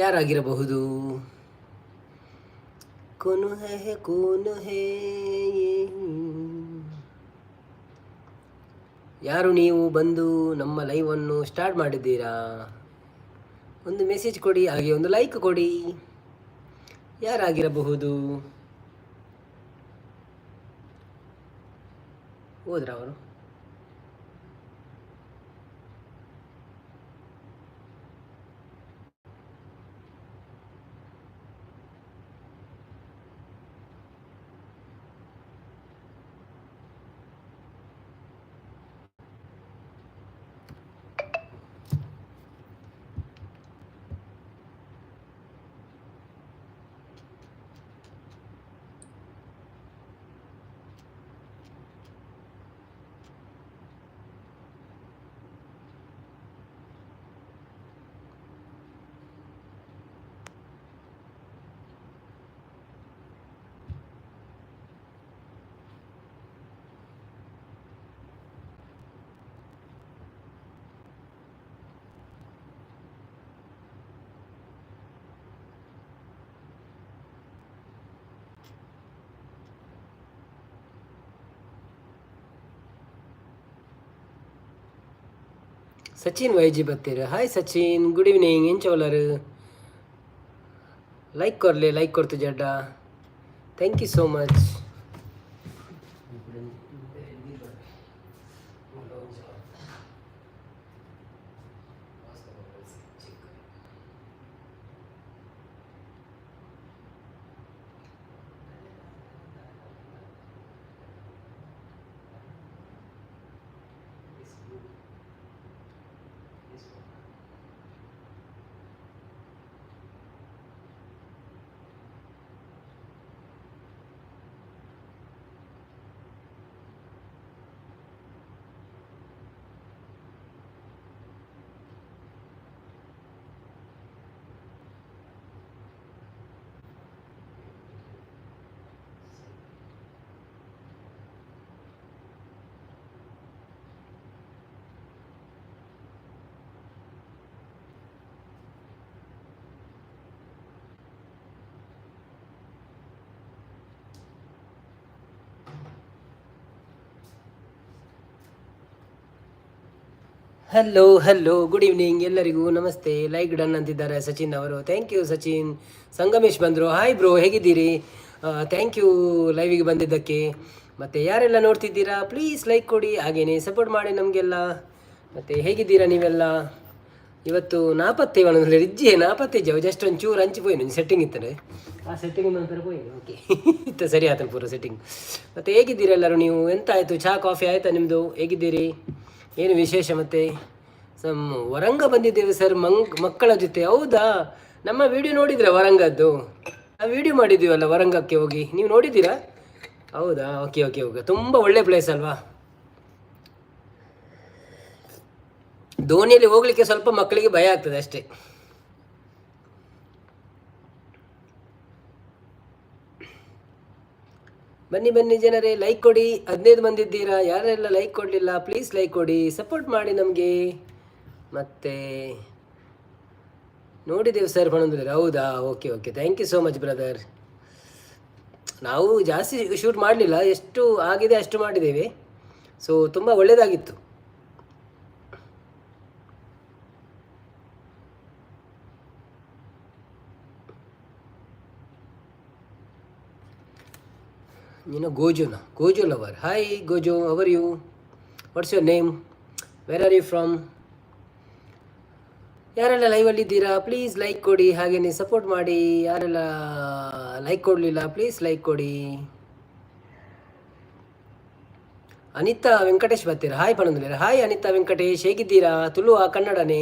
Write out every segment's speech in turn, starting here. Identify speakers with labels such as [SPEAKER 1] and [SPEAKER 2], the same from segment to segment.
[SPEAKER 1] ಯಾರಾಗಿರಬಹುದು? कौन है, कौन है? ಯಾರು ನೀವು ಬಂದು ನಮ್ಮ ಲೈವನ್ನು ಸ್ಟಾರ್ಟ್ ಮಾಡಿದ್ದೀರಾ? ಒಂದು ಮೆಸೇಜ್ ಕೊಡಿ, ಹಾಗೆ ಒಂದು ಲೈಕ್ ಕೊಡಿ. ಯಾರಾಗಿರಬಹುದು? ಹೋದ್ರ ಅವರು? ಸಚಿನ್ ವೈಜಿ ಬತ್ತೀರ. Hi Sachin, good evening. ಎಂಚ ಉಲ್ಲರು? ಲೈಕ್ ಕೊರ್ಲೆ, ಲೈಕ್ ಕೊಡ್ತು ಜಡ್ಡ. Thank you so much. Hello, hello, good evening ಎಲ್ಲರಿಗೂ ನಮಸ್ತೆ. ಲೈಕ್ ಡನ್ ಅಂತಿದ್ದಾರೆ ಸಚಿನ್ ಅವರು. Thank you Sachin. Sangamesh ಬಂದರು. ಹಾಯ್ ಬ್ರೋ, ಹೇಗಿದ್ದೀರಿ? Thank you ಲೈವಿಗೆ ಬಂದಿದ್ದಕ್ಕೆ. ಮತ್ತು ಯಾರೆಲ್ಲ ನೋಡ್ತಿದ್ದೀರಾ, ಪ್ಲೀಸ್ ಲೈಕ್ ಕೊಡಿ, ಹಾಗೇನೇ ಸಪೋರ್ಟ್ ಮಾಡಿ ನಮಗೆಲ್ಲ. ಮತ್ತು ಹೇಗಿದ್ದೀರಾ ನೀವೆಲ್ಲ? ಇವತ್ತು ನಾಪತ್ತೆ ಇಜ್ಜೆ ನಾಪತ್ತೆ ಇಜ್ಜೆ, ಜಸ್ಟ್ ಒಂದು ಚೂರು ಹಂಚಿ ಪೋಯಿನು ಸೆಟ್ಟಿಂಗ್ ಇತ್ತನೆ, ಆ ಸೆಟ್ಟಿಂಗ್ ನಂತರ ಪೋಯಿನು. ಓಕೆ, ಇತ್ತ ಸರಿ ಆತನ ಪೂರ ಸೆಟ್ಟಿಂಗ್. ಮತ್ತು ಹೇಗಿದ್ದೀರಾ ಎಲ್ಲರೂ ನೀವು? ಎಂತ ಆಯಿತು? ಚಹಾ ಕಾಫಿ ಆಯಿತಾ ನಿಮ್ಮದು? ಹೇಗಿದ್ದೀರಿ? ಏನು ವಿಶೇಷ? ಮತ್ತು ಸಮ್ ವರಂಗ ಬಂದಿದ್ದೇವೆ ಸರ್ ಮಕ್ಕಳ ಜೊತೆ. ಹೌದಾ? ನಮ್ಮ ವಿಡಿಯೋ ನೋಡಿದ್ರೆ ವರಂಗದ್ದು? ನಾವು ವಿಡಿಯೋ ಮಾಡಿದ್ದೀವಲ್ಲ ವರಂಗಕ್ಕೆ ಹೋಗಿ, ನೀವು ನೋಡಿದ್ದೀರಾ? ಹೌದಾ? ಓಕೆ ಓಕೆ ಓಕೆ, ತುಂಬ ಒಳ್ಳೆ ಪ್ಲೇಸ್ ಅಲ್ವಾ? ದೋಣಿಯಲ್ಲಿ ಹೋಗಲಿಕ್ಕೆ ಸ್ವಲ್ಪ ಮಕ್ಕಳಿಗೆ ಭಯ ಆಗ್ತದೆ ಅಷ್ಟೇ. ಬನ್ನಿ ಬನ್ನಿ ಜನರೇ, ಲೈಕ್ ಕೊಡಿ. 15 ಮಂದಿದ್ದೀರಾ. ಯಾರೆಲ್ಲ ಲೈಕ್ ಕೊಡಲಿಲ್ಲ, ಪ್ಲೀಸ್ ಲೈಕ್ ಕೊಡಿ, ಸಪೋರ್ಟ್ ಮಾಡಿ ನಮಗೆ. ಮತ್ತು ನೋಡಿದೆವು ಸರ್ ಪಣಂದ್ರೆ. ಹೌದಾ? Okay okay, thank you so much brother. ನಾವು ಜಾಸ್ತಿ ಶೂಟ್ ಮಾಡಲಿಲ್ಲ, ಎಷ್ಟು ಆಗಿದೆ ಅಷ್ಟು ಮಾಡಿದ್ದೇವೆ. ಸೊ ತುಂಬ ಒಳ್ಳೆಯದಾಗಿತ್ತು. ನೀನು ಗೋಜುನ, Goju lover. Hi Goju, how are you? What's your name? Where are you from? ಯಾರೆಲ್ಲ ಲೈವಲ್ಲಿದ್ದೀರಾ, ಪ್ಲೀಸ್ ಲೈಕ್ ಕೊಡಿ, ಹಾಗೆಯೇ ಸಪೋರ್ಟ್ ಮಾಡಿ. ಯಾರೆಲ್ಲ ಲೈಕ್ ಕೊಡಲಿಲ್ಲ, ಪ್ಲೀಸ್ ಲೈಕ್ ಕೊಡಿ. ಅನಿತಾ ವೆಂಕಟೇಶ್ ಬರ್ತೀರಾ? ಹಾಯ್ ಪಣಂದ್ರೆ. ಹಾಯ್ ಅನಿತಾ ವೆಂಕಟೇಶ್, ಹೇಗಿದ್ದೀರಾ? ತುಳುವ ಕನ್ನಡನೇ?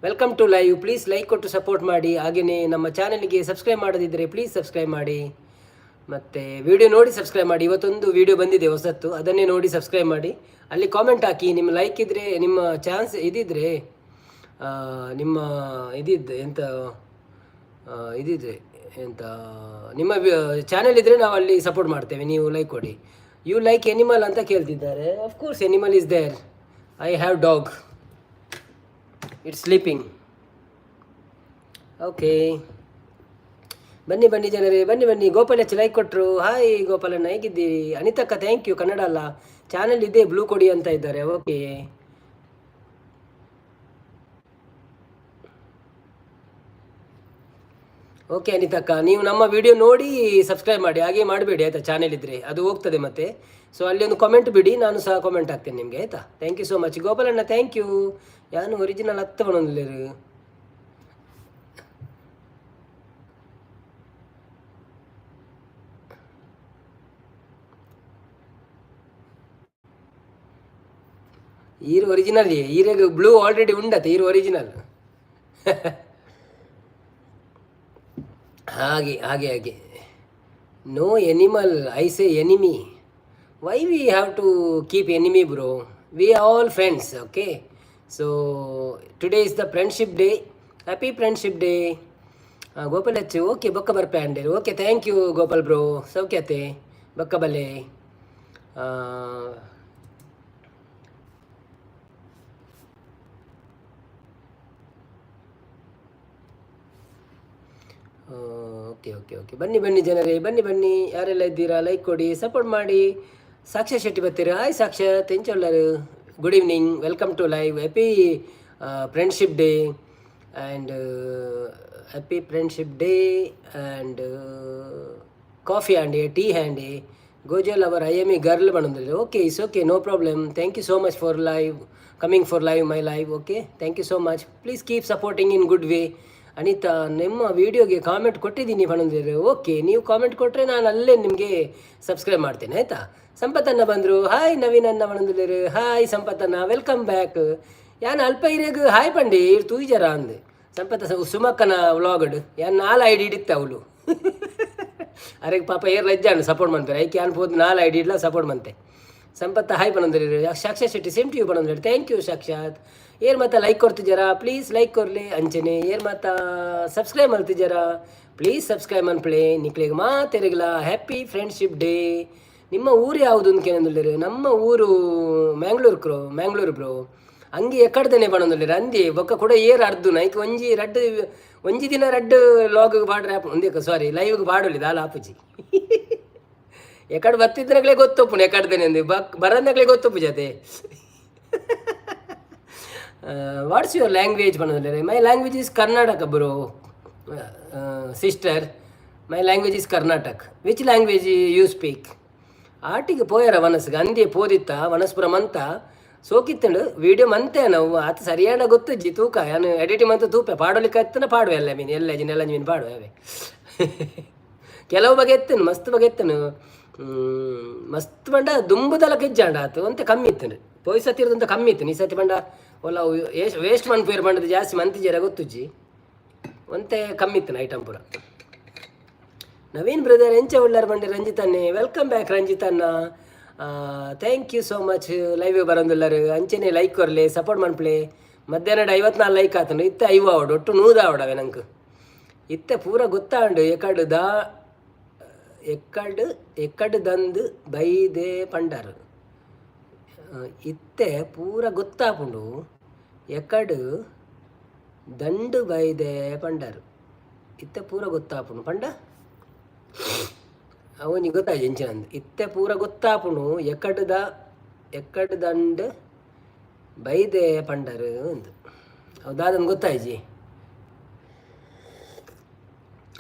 [SPEAKER 1] Welcome to live. Please like ಕೊಟ್ಟು ಸಪೋರ್ಟ್ ಮಾಡಿ. ಹಾಗೆಯೇ ನಮ್ಮ ಚಾನಲ್ಗೆ ಸಬ್ಸ್ಕ್ರೈಬ್ ಮಾಡದಿದ್ದರೆ ಪ್ಲೀಸ್ ಸಬ್ಸ್ಕ್ರೈಬ್ ಮಾಡಿ. ಮತ್ತು ವಿಡಿಯೋ ನೋಡಿ ಸಬ್ಸ್ಕ್ರೈಬ್ ಮಾಡಿ. ಇವತ್ತೊಂದು ವಿಡಿಯೋ ಬಂದಿದೆ ಹೊಸತ್ತು, ಅದನ್ನೇ ನೋಡಿ ಸಬ್ಸ್ಕ್ರೈಬ್ ಮಾಡಿ. ಅಲ್ಲಿ ಕಾಮೆಂಟ್ ಹಾಕಿ. ನಿಮ್ಮ ಲೈಕ್ ಇದ್ದರೆ, ನಿಮ್ಮ ಚಾನ್ಸ್ ಇದಿದ್ದರೆ, ನಿಮ್ಮ ಇದಿದ್ದು ಎಂತ ಇದಿದ್ರೆ ಎಂತ ನಿಮ್ಮ ಚಾನೆಲ್ ಇದ್ದರೆ ನಾವು ಅಲ್ಲಿ ಸಪೋರ್ಟ್ ಮಾಡ್ತೇವೆ. ನೀವು ಲೈಕ್ ಕೊಡಿ. You like animal ಅಂತ ಕೇಳ್ತಿದ್ದಾರೆ. Of course animal is there. I have dog, it's sleeping. Okay, ಬನ್ನಿ ಬನ್ನಿ ಜನರೇ, ಬನ್ನಿ ಬನ್ನಿ. ಗೋಪಾಲ್ ಹೆಚ್ಚು ಲೈಕ್ ಕೊಟ್ಟರು. ಹಾಯ್ ಗೋಪಾಲಣ್ಣ, ಹೇಗಿದ್ದೀರಿ? ಅನಿತಕ್ಕ thank you. Kannada ಅಲ್ಲ ಚಾನಲ್ ಇದೆ, ಬ್ಲೂ ಕೊಡಿ ಅಂತ ಇದ್ದಾರೆ. ಓಕೆ ಓಕೆ ಅನಿತಕ್ಕ, ನೀವು ನಮ್ಮ ವಿಡಿಯೋ ನೋಡಿ ಸಬ್ಸ್ಕ್ರೈಬ್ ಮಾಡಿ, ಹಾಗೆ ಮಾಡಬೇಡಿ ಆಯಿತಾ. ಚಾನೆಲ್ ಇದ್ದರೆ ಅದು ಹೋಗ್ತದೆ ಮತ್ತೆ. ಸೊ ಅಲ್ಲಿ ಒಂದು ಕಾಮೆಂಟ್ ಬಿಡಿ, ನಾನು ಸಹ ಕಾಮೆಂಟ್ ಹಾಕ್ತೇನೆ ನಿಮಗೆ, ಆಯಿತಾ. Thank you so much ಗೋಪಾಲಣ್ಣ, thank you. ಯಾನು ಒರಿಜಿನಲ್ ಹತ್ತು ಬಣ್ಣಲೇರು. ಈರು ಒರಿಜಿನಲ್, ಈರೆಗ್ ಬ್ಲೂ ಆಲ್ರೆಡಿ ಉಂಡತ್ತೆ, ಈರು ಒರಿಜಿನಲ್. ಹಾಗೆ ಹಾಗೆ ಹಾಗೆ. No animal, I say enemy. Why we have to keep enemy bro? We all friends, okay. So today is the friendship day. Happy friendship day Gopal H. Okay, ಬೊಕ್ಕ ಬರ್ಪೆ ಅಂಡೇರು. Okay, thank you Gopal bro. ಸೌಖ್ಯತೆ ಬೊಕ್ಕ ಬಲೆ. Okay okay okay, ಬನ್ನಿ ಬನ್ನಿ ಜನರೇ, ಬನ್ನಿ ಬನ್ನಿ. ಯಾರೆಲ್ಲ ಇದ್ದೀರಾ ಲೈಕ್ ಕೊಡಿ, ಸಪೋರ್ಟ್ ಮಾಡಿ. ಸಾಕ್ಷ್ಯ ಶೆಟ್ಟಿ ಬರ್ತೀರಾ? ಹಾಯ್ ಸಾಕ್ಷ್ಯ, ತೆಂಚೊಲ್ಲರು. Good evening, welcome to live. Happy friendship day and happy friendship day and coffee ಆಂಡೆ, tea ಹ್ಯಾಂಡೆ. ಗೋಜಲ್ our I am a girl ಬಂದ್ರೆ. Okay, it's okay, no problem. Thank you so much for live, coming for live, my live. Okay, thank you so much. Please keep supporting in good way. Anita, ನಿಮ್ಮ ವಿಡಿಯೋಗೆ comment ಕೊಟ್ಟಿದ್ದೀನಿ ಬಂದಿದ್ದಾರೆ. Okay, ನೀವು comment ಕೊಟ್ಟರೆ ನಾನು ಅಲ್ಲೇ ನಿಮಗೆ subscribe ಮಾಡ್ತೇನೆ, ಆಯಿತಾ. ಸಂಪತ್ತನ್ನ ಬಂದರು. ಹಾಯ್ ನವೀನ್ ಅನ್ನ ಬಂದಿದ್ದಾರೆ. ಹಾಯ್ ಸಂಪತ್ತನ್ನ, welcome back. ಯಾನ್ ಅಲ್ಪ ಇರೇಗ್ ಹಾಯ್ ಪಂಡಿ ಇರ್ ತೂಜರ ಅಂದು ಸಂಪತ್ತ ಸುಮಕ್ಕನ ವ್ಲಾಗಡ್ ಯಾನ್ ನಾಲ್ ಐಡಿ ಇಡಿತ್ತ ಅವಳು. ಅರೆ ಪಾಪ ಏರ್ ಲಜ್ಜಾನು ಸಪೋರ್ಟ್ ಮಾಡ್ತಾರೆ. ಐಕೆ ಯಾನ್ ಪೋದು ನಾಲ್ ಐಡಿ ಇಡ್ಲ ಸಪೋರ್ಟ್ ಮಂತೆ. ಸಂಪತ್ತ ಹಾಯ್ ಬಂದಿರಿ. Sakshath Shetty same to you ಬಂದ್ರೆ. Thank you Sakshath. ಏರ್ ಮಾತ ಲೈಕ್ ಕೊಡ್ತಿದ್ದೀರಾ? ಪ್ಲೀಸ್ ಲೈಕ್ ಕೊರ್ಲಿ. ಅಂಚನೆ ಏರ್ ಮಾತ ಸಬ್ಸ್ಕ್ರೈಬ್ ಮಾಡ್ತಿದ್ದೀರಾ? ಪ್ಲೀಸ್ ಸಬ್ಸ್ಕ್ರೈಬ್ ಅನ್ಪ್ಲೆ. ನಿಕ್ಲೆಗ್ ಮಾತೆರೆಗ್ಲ ಹ್ಯಾಪಿ ಫ್ರೆಂಡ್ಶಿಪ್ ಡೇ. ನಿಮ್ಮ ಊರು ಯಾವುದು ಅಂತ? ನಮ್ಮ ಊರು ಮ್ಯಾಂಗ್ಳೂರು ಕ್ರೋ, ಮ್ಯಾಂಗ್ಳೂರು ಬ್ರೋ. ಹಂಗೆ ಎಕ್ಕಡ್ದೇನೆ ಬಣಂದುಲ್ಲೆರ್ ಅಂದಿ ಬೊಕ್ಕ ಕೂಡ ಏರ್ ಅರ್ದು ನೈಕ್ ಒಂಜಿ ರಡ್ಡ್ ಒಂಜಿ ದಿನ ರಡ್ಡ್ ಲಾಗ್ ಬಾಡ್ರೆ ಒಂದೇ ಸಾರಿ ಲೈವ್ಗೆ ಬಾಡೊಲಿ ದಾಲ ಆಪುಜಿ. ಎಕಡೆ ಬತ್ತಿದ್ರಗ್ಲೇ ಗೊತ್ತೊಪ್ಪುನು ಎಕಡ್ದೇನೆ ಅಂದು ಬಕ್ ಬರಂದಾಗ್ಲೇ ಗೊತ್ತೊಪ್ಪು ಜತೆ. What's your language ಪನೊಂದುಲ್ಲೆರ್. My language is Karnataka bro, sister. My language is Karnataka. Which language you speak? ಆಟಿಗೆ ಪೋಯರ ವನಸ್ಗೆ ಅಂದೇ ಪೋದಿತ್ತ ವನಸ್ಪುರ ಮಂತ ಸೋಕಿತ್ತಂಡು ವೀಡಿಯೋ ಮಂತೆ ನಾವು ಆತ ಸರಿಯಾದ ಗೊತ್ತುಜ್ಜಿ ತೂಕ ಯಾನು ಎಡಿಟಿಂಗ್ ಮಂತ ತೂಪೆ ಪಾಡೋಲಿಕ್ಕೆ ಹತ್ತನ ಪಾಡುವೆ ಎಲ್ಲ ಮೀನು ಎಲ್ಲ ಎಲ್ಲ ಮೀನು ಪಾಡುವೆ ಅವೇ. ಕೆಲವು ಬಗೆ ಎತ್ತನು ಮಸ್ತ್ ಬಗೆ ಎತ್ತನು ಮಸ್ತ್ ಬಂಡ ದುಂಬುದಲ ಕಿಜ್ಜಾಂಡ ಆತು ಒಂತೆ ಕಮ್ಮಿ ಇತ್ತನು. ಪೋಯ್ ಸತಿ ಇರೋದಂತ ಕಮ್ಮಿ ಇತ್ತು. ಈ ಸತಿ ಬಂಡ ಒಲ್ಲ ವೇಸ್ಟ್ ಮನ್ಪೇರು ಬಂಡದ ಜಾಸ್ತಿ ಮಂತಿಜರ ಗೊತ್ತುಜ್ಜಿ, ಒಂತೆ ಕಮ್ಮಿ ಇತ್ತು ಐಟಮ್ ಪೂರ. ನವೀನ್ ಬ್ರದರ್ ಎಂಚ ಉಳ್ಳಾರ್ ಬಂಡೆ ರಂಜಿತನ್ನೇ. Welcome back ರಂಜಿತನ್ನ. Thank you so much live ಬರಂದುಲ್ಲರು. ಅಂಚೆನೆ ಲೈಕ್ ಕೊರ್ಲೆ, ಸಪೋರ್ಟ್ ಮನ್ಪ್ಲೆ. ಮಧ್ಯಾಹ್ನ 54 ಲೈಕ್ ಆತನು, ಇತ್ತೆ ಐವ ಆವಡು, ಒಟ್ಟು ನೂದು ಆವಡವೆ ನಂಗೆ. ಇತ್ತೆ ಪೂರ ಗೊತ್ತಾಂಡು ಎಕಡು ದಾ ಎಕ್ಕಡ್ ಎಕ್ಕಡ್ ದಂದು ಬೈದೆ ಪಂಡರು. ಇತ್ತೆ ಪೂರ ಗೊತ್ತಾಪುಂಡು ಎಕಡು ದಂಡು ಬೈದೆ ಪಂಡರು. ಇತ್ತೆ ಪೂರ ಗೊತ್ತಾಪುಂಡು ಪಂಡ ಅವನಿಗೆ ಗೊತ್ತಾಯ್ತು ಎಂಚಿನಂದು. ಇತ್ತೆ ಪೂರ ಗೊತ್ತಾಪುಂಡು ಎಕ್ಕಡ್ದ ಎಕ್ಕಡ್ ದಂಡು ಬೈದೆ ಪಂಡರು ಅಂದು. ಅವು ಗೊತ್ತಾಯ್ಜಿ.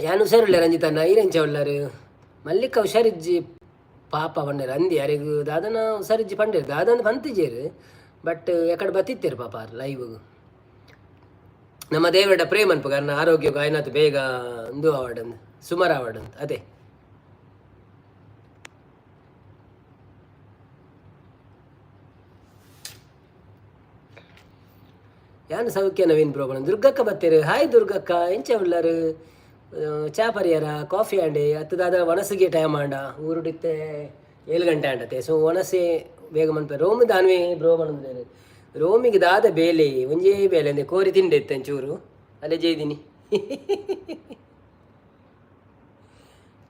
[SPEAKER 1] ಯಾನು ಹುಷಾರಿಲ್ಲ ರಂಜಿತಣ್ಣ, ಈರೆಂಚ ಉಳ್ಳಾರು? ಮಲ್ಲಿಕ ಹುಷಾರಿಜ್ಜಿ ಪಾಪ ಪಂಡೇರು ಅಂದಿ. ಯಾರಿಗೂ ದಾದನ ಹುಷಾರಿಜ್ಜಿ ಪಂಡೇರು ದಾದನ ಪಂತಿಜೇರು, ಬಟ್ ಎಕಡೆ ಬತ್ತಿತ್ತೇರು ಪಾಪ ಲೈವ್. ನಮ್ಮ ದೇವಡ ಪ್ರೇಮ್ ಅನ್ಪು ಕಾರಣ ಆರೋಗ್ಯ ಆಯ್ನಾತ್ ಬೇಗ ಇಂದು ಅವಾರ್ಡ್ ಅಂದ್ ಸುಮಾರು ಅವಾರ್ಡ್ ಅಂತ ಅದೇ. ಯಾನು ಸೌಖ್ಯ ನವೀನ್ ಬ್ರೋ. ದುರ್ಗಕ್ಕ ಬತ್ತೀರು. ಹಾಯ್ ದುರ್ಗಕ್ಕ, ಎಂಚ ಉಳ್ಳಾರು? ಚಾ ಪರಿಯಾರ? ಕಾಫಿ ಆಂಡೆ ಅತ್ತದಾದ ಒಣಸಿಗೆ ಟೈಮ್ ಆಂಡ ಊರುಡಿತ್ತೆ 7 ಗಂಟೆ ಆಂಡತೆ. ಸೊ ಒಣಸೆ ಬೇಗ ಮನ್ಪೆ. ರೋಮು ದಾನ್ವೆ ಬ್ರೋ ಬಂದ್ರೆ ರೋಮಿಗೆ ದಾದ ಬೇಲೆ ಒಂಜೇ ಬೇಲೆ ಅಂದೆ ಕೋರಿ ತಿಂಡೆ ಇತ್ತೆ ಒಂಚೂರು ಅಲ್ಲೇ ಜೈದಿನಿ.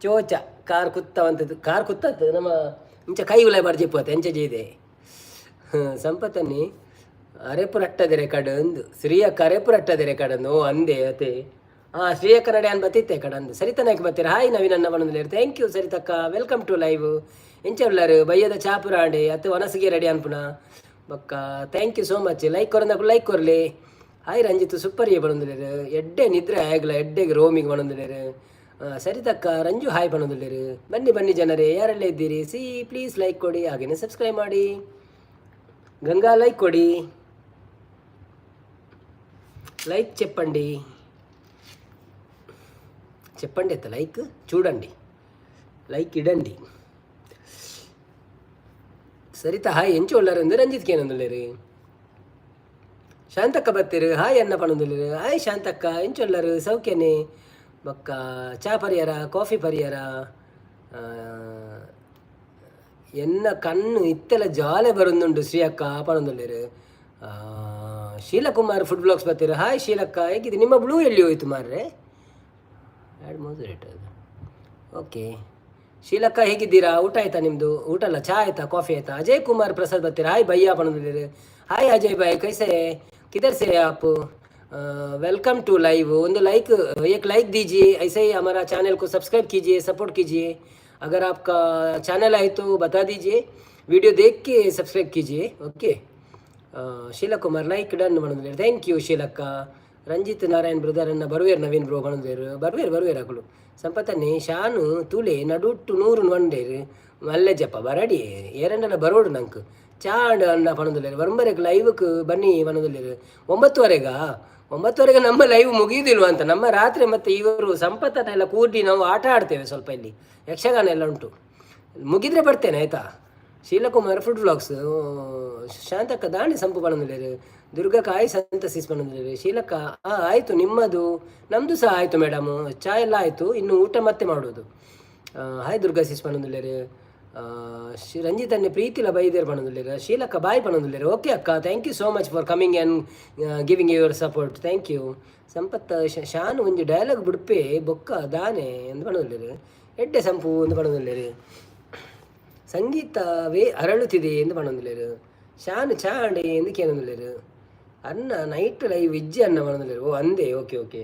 [SPEAKER 1] ಚೋಚ ಕಾರ್ ಕುತ್ತವಂಥದ್ದು ಕಾರ್ ಕುತ್ತತ್ತು ನಮ್ಮ ಇಂಚ ಕೈ ಉಲೈ ಬಾರ್ಜಿಪ್ಪತ್ತೆ ಎಂಚ ಜೈದೆ ಸಂಪತ್ತನ್ನಿ ಅರೆಪು ರಟ್ಟದೆ ರೆಕಾರ್ಡ್ ಅಂದು ಶ್ರೀಯಕ್ಕ ಅರೆಪು ರಟ್ಟದೆ ರೆಕಾರ್ಡ್ ಅಂದು. ಓ ಅಂದೆ ಅತೆ. ಹಾಂ, ಶ್ರೀಯಕ್ಕ ನಡೆ ಅನ್ ಬತ್ತಿತ್ತೆ ಕಡ ಅಂದ್. ಸರಿತ ನಾಯ್ಕ ಬತ್ತೀರ. ಹಾಯ್ ನವೀನ್ ಅನ್ನ ಬಣ್ಣದಲ್ಲಿ. Thank you ಸರಿತಕ್ಕ, welcome to live. ಎಂಚ ಉಳ್ಳಾರು? ಬಯ್ಯದ ಚಾಪುರ ಆಂಡೆ ಅತ್ತು ಒನಸಿಗೆ ರೆಡಿ ಅನ್ಪುನ ಬೊಕ್ಕ. Thank you so much. Like ಕೊರಂದಕು like ಕೊರ್ಲಿ. ಹಾಯ್ ರಂಜಿತ್, ಸೂಪರ್ ಏ ಬಣ್ಣಂದುಲೇರು. ಎಡ್ಡೆ ನಿದ್ರೆ ಆಯ್ಗ್ಲ ಎಡ್ಡೆಗೆ ರೋಮಿಗೆ ಬಣ್ಣಂದುಲೇರು. ಸರಿತಕ್ಕ, ರಂಜು ಹಾಯ್ ಬಣ್ಣಂದುಲೇರು. ಬನ್ನಿ ಬನ್ನಿ ಜನರೇ, ಯಾರೆಲ್ಲ ಇದ್ದೀರಿ ಸಿ ಪ್ಲೀಸ್ ಲೈಕ್ ಕೊಡಿ, ಹಾಗೇನೆ ಸಬ್ಸ್ಕ್ರೈಬ್ ಮಾಡಿ. ಗಂಗಾ, ಲೈಕ್ ಕೊಡಿ, లైక్ చెప్పండి, చెప్పండి అత్త, లైక్ చూడండి, లైక్ ఇడండి. ಸರಿತಾ ಹಾಯ್. ಎಂಚು ಉಳ್ಳಾರಂದು ರಂಜಿತ್ ಏನಂದುಲ್ಲೇರು. ಶಾಂತಕ್ಕ ಬತ್ತೀರು. ಹಾಯ್ ಅನ್ನ ಪಣಂದುಲ್ಲೇರು. ಹಾಯ್ ಶಾಂತಕ್ಕ, ಎಂಚು ಉಳ್ಳಾರು? ಸೌಖ್ಯನೆ? ಬೊಕ್ಕ ಚಾ ಪರಿಯರ, ಕಾಫಿ ಪರಿಯರ? ಎನ್ನ ಕಣ್ಣು ಇತ್ತೆಲ ಜಾಲೆ ಬರೊಂದುಂಡು ಶ್ರೀ ಅಕ್ಕ ಪಣಂದುಲ್ಲೇರು. ಶೀಲಕುಮಾರ್ ಫುಡ್ ಬ್ಲಾಗ್ಸ್ ಬರ್ತೀರ. ಹಾಯ್ ಶೀಲಕ್ಕ, ಹೇಗಿದೆ? ನಿಮ್ಮ ಬ್ಲೂ ಎಲ್ಲಿ ಹೋಯ್ತು ಮಾರ್ರೆ? ಎರಡು ಮೂರು ರೇಟ್ ಅದು. ಓಕೆ ಶೀಲಕ್ಕ, ಹೇಗಿದ್ದೀರಾ? ಊಟ ಆಯ್ತಾ ನಿಮ್ಮದು? ಊಟ ಅಲ್ಲ, ಚಾ ಆಯ್ತಾ, ಕಾಫಿ ಆಯ್ತಾ? ಅಜಯ್ ಕುಮಾರ್ ಪ್ರಸಾದ್ ಬರ್ತೀರಾ. ಹಾಯ್ ಭಯ್ಯ ಪಣಂದಿದ್ದೀರಿ. ಹಾಯ್ ಅಜಯ್ ಭಾಯ್, कैसे, किधर से आप? Welcome to live. ಒಂದು लाइक, एक लाइक दीजिए. ऐसे ही हमारा चैनल को सब्सक्राइब कीजिए, सपोर्ट कीजिए. अगर आपका चैनल आए तो बता दीजिए, वीडियो देख के सब्सक्राइब कीजिए. Okay Sheela Kumar, like done ಮಾಡೋದಿಲ್ಲ. Thank you ಶೀಲಕ್ಕ. ರಂಜಿತ್ ನಾರಾಯಣ್ ಬ್ರದರ್ ಅನ್ನ ಬರುವೇರ್ ನವೀನ್ ಬ್ರೋ ಬಣದೇರು. ಬರ್ವೇರ್ ಬರ್ವೇರ್ ಅಕುಲು. ಸಂಪತ್ತನ್ನೇ ಶಾನು ತುಲೆ ನಡುಟ್ಟು ನೂರು వండేರು ಮಲ್ಲೆ ಜಪ್ಪ ಬರಡಿ ಏರಂಡಲ ಬರೋಡು ನಂಗೆ. ಚಾ ಅಂಡ್ ಅನ್ನ ಪಣದುಲ್ಲೇರು. ಬರಂಬರೆಗೆ ಲೈವ್ಗೆ ಬನ್ನಿ ಪಣದುಲ್ಲೇರು. 9:30ಗಾ? 9:30ಗೆ ನಮ್ಮ ಲೈವ್ ಮುಗಿಯುವುದಿಲ್ವ ಅಂತ. ನಮ್ಮ ರಾತ್ರಿ ಮತ್ತೆ ಇವರು ಸಂಪತ್ತನ್ನೆಲ್ಲ ಕೂಡಿ ನಾವು ಆಟ ಆಡ್ತೇವೆ ಸ್ವಲ್ಪ. ಇಲ್ಲಿ ಯಕ್ಷಗಾನ ಎಲ್ಲ ಉಂಟು. ಮುಗಿದ್ರೆ ಬರ್ತೇನೆ, ಆಯಿತಾ? ಶೀಲಕುಮಾರ್ ಫುಡ್ ವ್ಲಾಗ್ಸ್, ಶಾಂತಕ್ಕ ದಾಣಿ ಸಂಪು ಪಣಂದಿಲ್ಲೇರು. ದುರ್ಗಕ್ಕ ಆಯ್, ಸಂತ ಸಿಸ್ ಪಣಂದಿಲ್ಲೇರು. ಶೀಲಕ್ಕ, ಆಯಿತು ನಿಮ್ಮದು? ನಮ್ಮದು ಸಹ ಆಯಿತು ಮೇಡಮ್. ಚಾ ಎಲ್ಲ ಆಯಿತು, ಇನ್ನು ಊಟ ಮತ್ತೆ ಮಾಡೋದು. ಹಾಯ್ ದುರ್ಗಾ ಸಿಸ್ ಪಣಂದಿಲ್ಲೇರು. ಶ್ರೀ ರಂಜಿತ್ ಅನ್ನೆ ಪ್ರೀತಿಲ ಬೈದೇರು ಪಣಂದಿಲ್ಲೇರು. ಶೀಲಕ್ಕ ಬಾಯ್ ಪಣಂದಿಲ್ಲೇರು. ಓಕೆ ಅಕ್ಕ, thank you so much for coming and giving your support. Thank you. Sampath Shanu ಒಂಜಿ ಡೈಲಾಗ್ ಬುಡ್ಪೆ ಬೊಕ್ಕ ದಾನೆ ಎಂದು ಪಣಂದಿಲ್ಲೇರು. ಎಡ್ಡೆ ಸಂಪು ಎಂದು ಪಣಂದಿಲ್ಲೇರು. ಸಂಗೀತವೇ ಅರಳುತ್ತಿದೆ ಎಂದು ಪಣಂದಿಲ್ಲೇರು. ಶಾನು ಚಾಂಡೆ ಎಂದು ಕೇನಂದಿಲ್ಲೇರು. ಅನ್ನ ನೈಟ್ ಲೈವ್ ವಿಜ್ಜಿ ಅನ್ನ ಪಣಂದಿಲ್ಲೇರು. ಓ ಅಂದೆ, ಓಕೆ ಓಕೆ.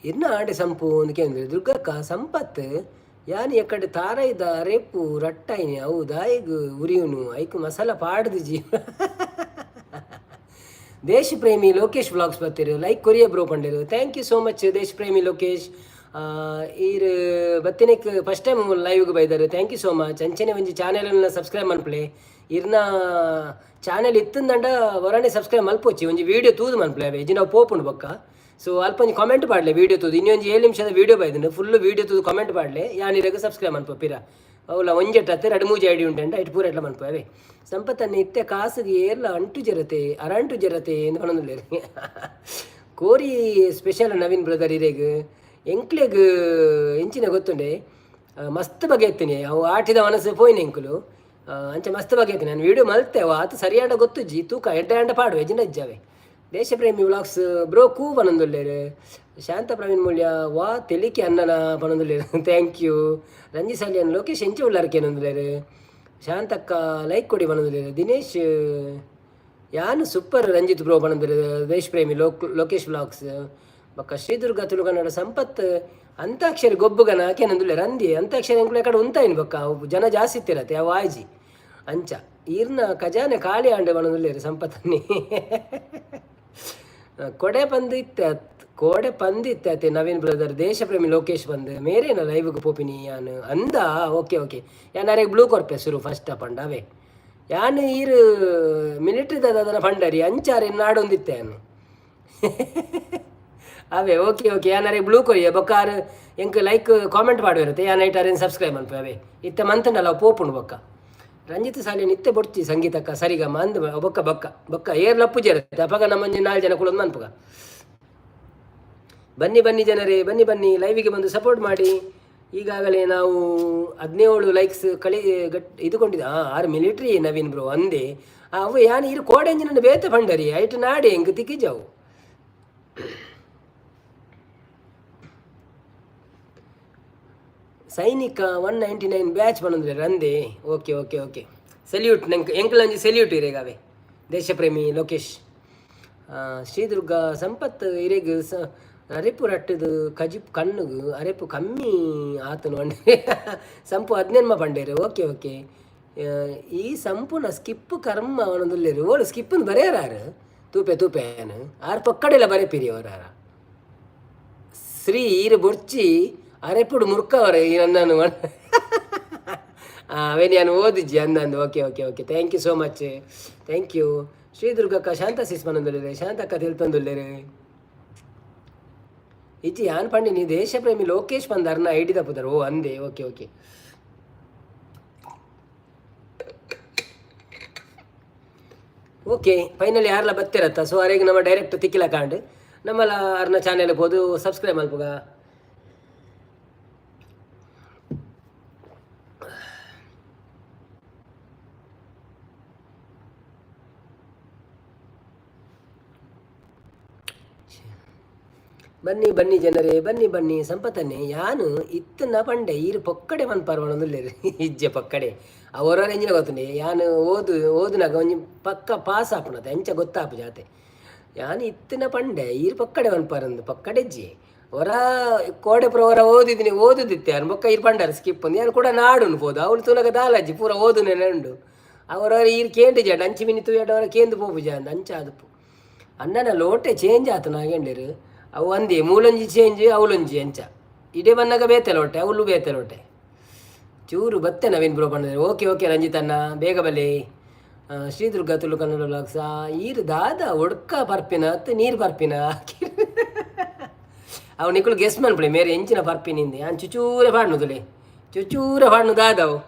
[SPEAKER 1] ಇನ್ನ ಆಂಡೆ ಸಂಪು ಒಂದು ಕೇಂದ್ರ. ದುರ್ಗಕ್ಕ, ಸಂಪತ್ ಯಾನ್ ಎಕ್ಕಡೆ ತಾರೈದ ರೇಪು ರಟ್ಟಾಯಿನಿ, ಅವು ದಾಯಿಗ್ ಉರಿಯುನು, ಐಕ್ ಮಸಾಲ ಪಾಡ್ದು ಜೀವ. ದೇಶ ಪ್ರೇಮಿ ಲೋಕೇಶ್ ವ್ಲಾಗ್ಸ್ ಬರ್ತೀರು. ಲೈಕ್ ಕೊರಿಯ ಬ್ರೋ ಪಂಡೇರು. Thank you so much Desha Premi Lokesh. ಈರ್ ಬತ್ತಿನಕ್ ಫಸ್ಟ್ ಟೈಮ್ ಲೈವ್ಗೆ ಬೈದಾರೆ. Thank you so much. ಅಂಚನೆ ಒಂಜಿ ಚಾನೆಲ್ನ ಸಬ್ಸ್ಕ್ರೈಬ್ ಮನ್ಪುಲೆ. ಇರ್ನ ಚಾನೆಲ್ ಇತ್ತಂದಂಡ ಹೊರನೆ ಸಬ್ಸ್ಕ್ರೈಬ್ ಮಲ್ಪೊಚ್ಚಿ. ಒಂಜಿ ವೀಡಿಯೋ ತೂದು ಮನ್ಪುಲೆ ಅವೆ ಇಜ್ಜಿ ನಾವು ಪೋಪುಂಡು ಬೊಕ್ಕ. ಸೊ ಅಲ್ಪ ಒಂಜಿ ಕಾಮೆಂಟ್ ಪಾಡ್ಲೆ ವೀಡಿಯೋ ತೂದು. ಇನ್ನೊಂಜಿ 7 ನಿಮಿಷದ ವೀಡಿಯೋ ಬೈದುಂಡು. ಫುಲ್ ವೀಡಿಯೋ ತೂದು ಕಾಮೆಂಟ್ ಪಾಡ್ಲೆ. ಯಾನ್ ಸಬ್ಸ್ಕ್ರೈಬ್ ಮನ್ಪ ಪಿರ. ಅವಲ ಒಂಜೆಟ್ ಅತ್ತೆ ರಡು ಮೂಜಿ ಐಡಿ ಉಂಟಂಡ ಇಟ್ಟು ಪೂರ ಎಟ್ಲ ಮನ್ಪ ಅವೇ. ಸಂಪತ್ತನ್ನ ಇತ್ತೆ ಕಾಸುಗೆ ಏರ್ಲ ಅಂಟು ಜರತೆ ಅರಂಟು ಜರತೆ ಎಂದು ಪನೊಂದುಲ್ಲೆರ್. ಕೋರಿ ಸ್ಪೆಷಲ್ ನವೀನ್ ಬ್ರದರ್ ಇರೆಗ್ ಎಂಕ್ಲೆಗ್ ಎಂಚಿನ ಗೊತ್ತುಂಡೆ, ಮಸ್ತ್ ಬಗೆ ಎತ್ತಿನಿ. ಅವು ಆಟಿದ ಮನಸ್ಸು ಪೋಯಿನ ಎಂಕುಲು. ಅಂಚ ಮಸ್ತ್ ಬಗೆ ಎತ್ತಿನಿ. ನಾನು ವೀಡಿಯೋ ಮಲ್ತೆ, ಅವು ಆತ ಸರಿಯಾಂಡ ಗೊತ್ತುಜ್ಜಿ. ತೂಕ ಎಡ್ಡೆ ಅಂಡ ಪಾಡುವೆ ಜಿಂಡ ಇಜ್ಜಾವೆ. ದೇಶಪ್ರೇಮಿ ವ್ಲಾಗ್ಸ್ ಬ್ರೋ ಕೂ ಪನೊಂದುಲ್ಲೆರ್. ಶಾಂತ ಪ್ರವೀಣ್ ಮೂಲ್ಯ ವಾ ತೆಲಿಕೆ ಅನ್ನನ ಪನೊಂದುಲ್ಲೆರ್. Thank you. Ranji Salian, Lokesh ಎಂಚ ಉಳ್ಳಾರ್ಕೆ ಏನೊಂದುಲ್ಲೆರ್. ಶಾಂತಕ್ಕ ಲೈಕ್ ಕೊಡಿ ಪನೊಂದುಲ್ಲೆರ್. ದಿನೇಶ್ ಯಾನು ಸೂಪರ್ ರಂಜಿತ್ ಬ್ರೋ ಪನೊಂದುಲ್ಲೆರ್ ದೇಶಪ್ರೇಮಿ ಲೋಕೇಶ್ ವ್ಲಾಗ್ಸ್. ಬೊಕ್ಕ ಶ್ರೀದುರ್ಗ ತುಳು ಕನ್ನಡ, ಸಂಪತ್ ಅಂತಾಕ್ಷರಿ ಗೊಬ್ಬುಗನ ಆಕೆನಂದುಲ್ಲೆರ್. ಅಂದಿ ಅಂತಾಕ್ಷರಿ ಎಂಕುಲು ಕಡೆ ಉಂತಾಯಿನ ಬೊಕ್ಕ ಅವು ಜನ ಜಾಸ್ತಿ ಇತ್ತಿರತ್ತೆ ಅವು ಆಯ್ಜಿ. ಅಂಚ ಈರ್ನ ಖಜಾನೆ ಖಾಲಿ ಆಂಡೆ ಪನೊಂದುಲ್ಲೆರ್ ಸಂಪತ್ತನ್ನಿ. ಕೊಡೆ ಪಂದು ಇತ್ತೆ, ಕೋಡೆ ಪಂದು ಇತ್ತೆ ಅತ್ತೆ ನವೀನ್ ಬ್ರದರ್. ದೇಶಪ್ರೇಮಿ ಲೋಕೇಶ್ ಬಂದು ಮೇರೇನ ಲೈವ್ಗೆ ಪೋಪಿನಿ ಯಾನ್ ಅಂದ. ಓಕೆ ಓಕೆ, ಯಾನ್ ಅರೆಗ್ ಬ್ಲೂ ಕೊರ್ಪೆ ಸುರು ಫಸ್ಟ್ ಪಂಡ ಅವೇ. ಯಾನ್ ಈರ್ ಮಿಲಿಟ್ರಿದ ಅದನ್ನ ಪಂಡರಿ ಅಂಚಾರೆ ನಾಡೊಂದಿತ್ತೆ ಯಾನ್ ಅವೇ. ಓಕೆ ಓಕೆ, ಯಾನ್ ಅರೆಗ್ ಬ್ಲೂ ಕೊರಿಯ ಬೊಕ್ಕ ಆರ್ ಎಂಕ್ ಲೈಕ್ ಕಾಮೆಂಟ್ ಪಾಡುವಿರತ್ತೆ. ಯಾನ್ ಐಟ್ ಅರೇನ್ ಸಬ್ಸ್ಕ್ರೈಬ್ ಮನ್ಪೆ ಅವೇ. ಇತ್ತೆ ಮಂತಂಡಲ್ಲ ಅವು ಪೋಪುಂಡು ಬೊಕ್ಕ. ರಂಜಿತ್ ಸಾಲಿ ನಿತ್ಯ ಬೊಡ್ಚಿ ಸಂಗೀತಕ್ಕ ಸರಿಗಮ ಅಂದ್ ಬೊಕ್ಕ ಬೊಕ್ಕ ಬೊಕ್ಕ ಏರ್ ಲಪ್ಪು ಇರುತ್ತೆ ಅಪಗ ನಮ್ಮಂಜಿ ನಾಲ್ಕು ಜನ ಕುಳೊಂದು ಮನ್ಪುಗ. ಬನ್ನಿ ಬನ್ನಿ ಜನರೇ, ಬನ್ನಿ ಬನ್ನಿ, ಲೈವಿಗೆ ಬಂದು ಸಪೋರ್ಟ್ ಮಾಡಿ. ಈಗಾಗಲೇ ನಾವು 17 ಲೈಕ್ಸ್ ಕಳಿ ಗಟ್ ಇದುಕೊಂಡಿದ್ದೆ. ಹಾಂ, ಆರು ಮಿಲಿಟ್ರಿ ನವೀನ್ ಬ್ರೋ ಅಂದೆ. ಅವು ಯಾನ್ ಇರು ಕೋಡೆ ಎಂಜಿನ ಬೇತೆ ಪಂಡರಿ ಐಟ್ ನಾಡೆ ಎಂಕ್ ತಿಕ್ಕಿಜಾವು. ಸೈನಿಕ 199 ಬ್ಯಾಚ್ ಪನೊಂದುಲ್ಲೆರ್ ರಂದೆ. Okay okay okay, salute. ನಂಗೆ ಎಂಕಲಂಜಿ ಸೆಲ್ಯೂಟ್ ಇರೆಗಾವೆ ದೇಶಪ್ರೇಮಿ ಲೋಕೇಶ್. ಶ್ರೀದುರ್ಗ ಸಂಪತ್ ಇರೆಗ್ ಸ ಅರೆಪು ರಟ್ಟದು ಕಜಿಪ್ ಕಣ್ಣುಗು ಅರೆಪು ಕಮ್ಮಿ ಆತನು ಪಂಡೆ. ಸಂಪು ಹದಿನೆನ್ಮ ಪಂಡೇರು. ಓಕೆ ಓಕೆ, ಈ ಸಂಪುನ ಸ್ಕಿಪ್ ಕರ್ಮ ಅವನದುಲ್ಲೇರು. ಓಳು ಸ್ಕಿಪ್ ಬರೆಯರಾರು ತೂಪೆ ತೂಪೆ ಏನು ಆರ್ ಪಕ್ಕಡೆಲ್ಲ ಬರೆಪಿರಿ ಅವರಾರ. ಶ್ರೀ ಈರು ಬೊರ್ಚಿ ಅರೆಪುಡು ಮುರ್ಕವರ ಈ ನನ್ನನ್ನು ಅವೇನು ನಾನು ಓದಿಜ್ಜಿ ಅಂದಂದು. Okay okay okay, thank you so much, thank you. Shri ದುರ್ಗಕ್ಕ Shanta sis ಪನೊಂದುಲ್ಲೆರ್, Shantakka ತೆಲ್ತೊಂದುಲ್ಲೆರ್. ಇಜ್ಜಿ ಯಾನ್ ಪಂಡಿನಿ ದೇಶಪ್ರೇಮಿ ಲೋಕೇಶ್ ಪಂದ್ ಅರ್ನ ಐಡಿ ತಪ್ಪುದಾರ. ಓ ಅಂದೆ. ಓಕೆ ಓಕೆ ಓಕೆ, ಫೈನಲಿ ಯಾರೆಲ್ಲ ಬತ್ತಿರತ್ತ, ಸೊ ಅರೆಗೆ ನಮ್ಮ ಡೈರೆಕ್ಟ್ ತಿಕ್ಕಿಲ ಕಾಂಡ್ ನಮ್ಮಲ್ಲ ಅರ್ನ ಚಾನೆಲ್ ಹೋದು ಸಬ್ಸ್ಕ್ರೈಬ್ ಮಲ್ಪುಗ. ಬನ್ನಿ ಬನ್ನಿ ಜನರೇ, ಬನ್ನಿ ಬನ್ನಿ. ಸಂಪತನ್ನೇ ಯಾನು ಇತ್ತನ ಪಂಡೆ ಈರು ಪೊಕ್ಕಡೆ ಮನ್ಪಾರ್ ಪನೊಂದುಲ್ಲೆರ್. ಇಜ್ಜೆ ಪೊಕ್ಕಡೆ ಅವರವರ ಎಂಜಿನ ಗೊತ್ತುಂಡೆ. ಯಾನು ಓದು ಓದುನಾಗ ಒಂಜಿ ಪಕ್ಕ ಪಾಸ್ ಆಪುನತೆ ಅಂಚ ಗೊತ್ತಾಪು ಜಾತೆ. ಯಾನು ಇತ್ತಿನ ಪಂಡೆ ಈರು ಪೊಕ್ಕಡೆ ಮನ್ಪಾರಂದು ಪೊಕ್ಕಡೆಜ್ಜಿ. ಒರ ಕೋಡೆ ಪುರ ಒರ ಓದಿದ್ದೀನಿ ಓದುದಿತ್ತೆ ಯಾನು ಬೊಕ್ಕ ಈರು ಪಂಡಾರ ಸ್ಕಿಪ್ ಅಂದು. ಯಾನು ಕೂಡ ನಾಡುನು ಪೋದು ಅವಳು ತೂನಗ ದಾಲಜ್ಜಿ ಪೂರ ಓದುನೆ ಉಂಡು. ಅವರವರ ಈರು ಕೇಂದ್ರ ಜಾಡ ಅಂಚಿ ಮಿನಿ ತೂಯಡ ಅವರ ಕೇಂದ್ರ ಪೋಪು ಜಾ ಅಂಚ ಆದುಪ್ಪು. ಅಣ್ಣನ ಲೋಟೆ ಚೇಂಜ್ ಆತು ನಾಗೆಂಡೇರು. ಅವು ಒಂದೇ ಮೂಲೊಂಜಿ ಚೇಂಜ್ ಅವಲೊಂಜಿ ಅಂಚ ಇಡೇ ಬನ್ನಾಗ ಬೇತೆ ಲೋಟೆ ಅವಳು ಬೇತೆ ಲೋಟೆ. ಚೂರು ಬತ್ತೆ ನವೀನ್ ಬ್ರೋ ಪಂಡಿದ್ದಾರೆ. ಓಕೆ ಓಕೆ ರಂಜಿತ್ ಅಣ್ಣ, ಬೇಗ ಬಲೆ. ಶ್ರೀದುರ್ಗ ತುಳು ಕನ್ನಡ ಬ್ಲಾಗ್ಸ್ ಈರು ದಾದ ಒಡ್ಕ ಪರ್ಪಿನ ಅತ್ತು ನೀರು ಪರ್ಪಿನ. ಅವು ನಿಕುಲು ಗೆಸ್ ಮನ್ಪುಲೆ ಮೇರೆ ಎಂಚಿನ ಪರ್ಪಿನಿಂದೆ. ಯಾನ್ ಚುಚೂರೆ ಪಾಡ್ನುದುಲೆ ಚುಚೂರೆ ಪಾಡ್ನು ದಾದವು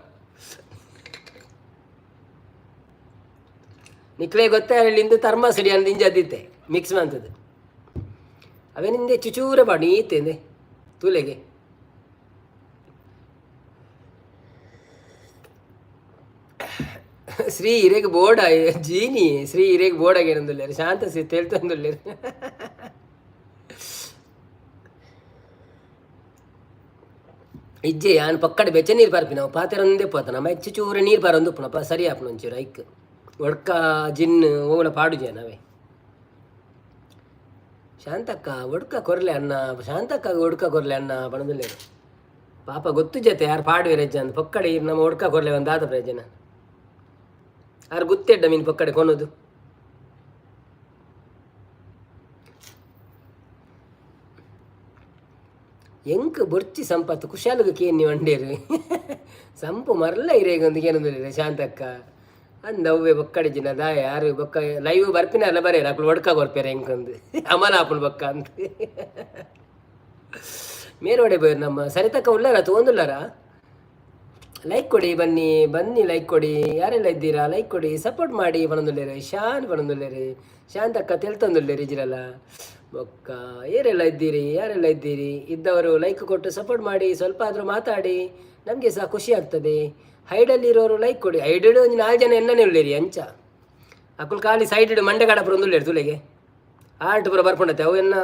[SPEAKER 1] ನಿಕ್ಲೆ ಗೊತ್ತೇ ಇಂದು ಥರ್ಮಸ್ ಅಂದ್ ಇಂಜದಿತ್ತೆ ಮಿಕ್ಸ್ ಮಂತದ್ದು. ಅವೇನಿಂದೆ ಚುಚೂರೆ ಪಾಡು ಈತೆಂದೆ ತೂಲೆಗೆ. ಶ್ರೀ ಇರೆಗ್ ಬೋರ್ಡ ಜೀನಿ ಶ್ರೀ ಇರೆಗ್ ಬೋರ್ಡ್ ಏನಂದುಲ್ಲೇರು. ಶಾಂತ ಶ್ರೀ ತೇಳ್ತೊಂದುಲ್ಲೇರು. ಇಜ್ಜೆ ಯಾನ್ ಪಕ್ಕಡೆ ಬೆಚ್ಚ ನೀರು ಪರ್ಪಿನವು ಪಾತೆರೊಂದೇ ಪೋತ ನಮ್ಮ ಹೆಚ್ಚು ಚೂರು ನೀರು ಪರೊಂದು ಉಪ್ಪುನಪ್ಪ ಸರಿ ಆಪುನ ಒಂಚೂರು ಐಕ್ ಒಡ್ಕ ಜಿನ್ ಓಲ ಪಾಡುಜೆ ನಾವೇ. ಶಾಂತಕ್ಕ ಒಡ್ಕ ಕೊರ್ಲೆ ಅಣ್ಣ, ಶಾಂತಕ್ಕ ಒಡ್ಕ ಕೊರ್ಲೆ ಅಣ್ಣ ಪಣದುಲ್ಲೇರು. ಪಾಪ ಗೊತ್ತು ಜೊತೆ ಯಾರು ಪಾಡುವೆ ರಜ್ಜ ಅಂದ್ ಪೊಕ್ಕಡೆ ನಮ್ಮ ಒಡ್ಕ ಕೊರ್ಲೆ ಒಂದು ಆದ ಪ್ರಯೋಜನ. ಆರು ಗುತ್ತೆಡ್ಡ ಮೀನು ಪೊಕ್ಕಡೆ ಕೊನೋದು. ಎಂಕ್ ಬೊರ್ಚಿ ಸಂಪತ್ತು ಕುಶಾಲಗ ಕೇನ್ನಿ ವಂಡೇರು ಸಂಪು ಮರ್ಲ ಇರೇಗೊಂದು ಏನೊಂದಿಲ್ಲ ಶಾಂತಕ್ಕ ಅಂದ ಅವ್ವೆ ಬೊಕ್ಕಡೆ ಜಿನ ದಾಯ ಯಾರು ಬೊಕ್ಕ ಲೈವ್ ಬರ್ಪಿನ ಅಲ್ಲ ಬರೇರ ಅಕ್ಲು ಒಡ್ಕ ಕೊರ್ಪೇರ ಎಂಕೊಂದು ಅಮಲ ಆಪುಣು ಬೊಕ್ಕ ಅಂತ. ಮೇರೋಡೆ ಬೋಯರ್ ನಮ್ಮ ಸರಿತಕ್ಕ ಉಳ್ಳಾರ ತೋಂದುಲ್ಲಾರ. ಲೈಕ್ ಕೊಡಿ, ಬನ್ನಿ ಬನ್ನಿ ಲೈಕ್ ಕೊಡಿ. ಯಾರೆಲ್ಲ ಇದ್ದೀರಾ ಲೈಕ್ ಕೊಡಿ, ಸಪೋರ್ಟ್ ಮಾಡಿ ಪನೊಂದುಲ್ಲೇರು. ಶಾನ್ ಪನೊಂದುಲ್ಲೇರು, ಶಾಂತಕ್ಕ ತೆಲ್ತೊಂದುಲ್ಲೇರು ಇಜಿರಲ್ಲ. ಬೊಕ್ಕ ಏರೆಲ್ಲ ಇದ್ದೀರಿ, ಯಾರೆಲ್ಲ ಇದ್ದೀರಿ? ಇದ್ದವರು ಲೈಕ್ ಕೊಟ್ಟು ಸಪೋರ್ಟ್ ಮಾಡಿ, ಸ್ವಲ್ಪ ಆದರೂ ಮಾತಾಡಿ, ನಮಗೆ ಸಹ ಖುಷಿ ಆಗ್ತದೆ. ಹೈಡಲ್ಲಿರೋರು ಲೈಕ್ ಕೊಡಿ. ಹೈಡೆಡ್ ಒಂಜಿ ನಾಲ್ಕು ಜನ ಎನ್ನನೇ ಉಳ್ಳೇರಿ ಅಂಚ ಅಕುಲು ಖಾಲಿ ಸೈಡ್ ಮಂಡೆಗಾಡ ಪೂರ ಒಂದುಲ್ಲೇರು ತುಲೆಗೆ ಆರ್ಟ್ ಪೂರ ಬರ್ಪುಂಡತೆ ಅವು ಎನ್ನ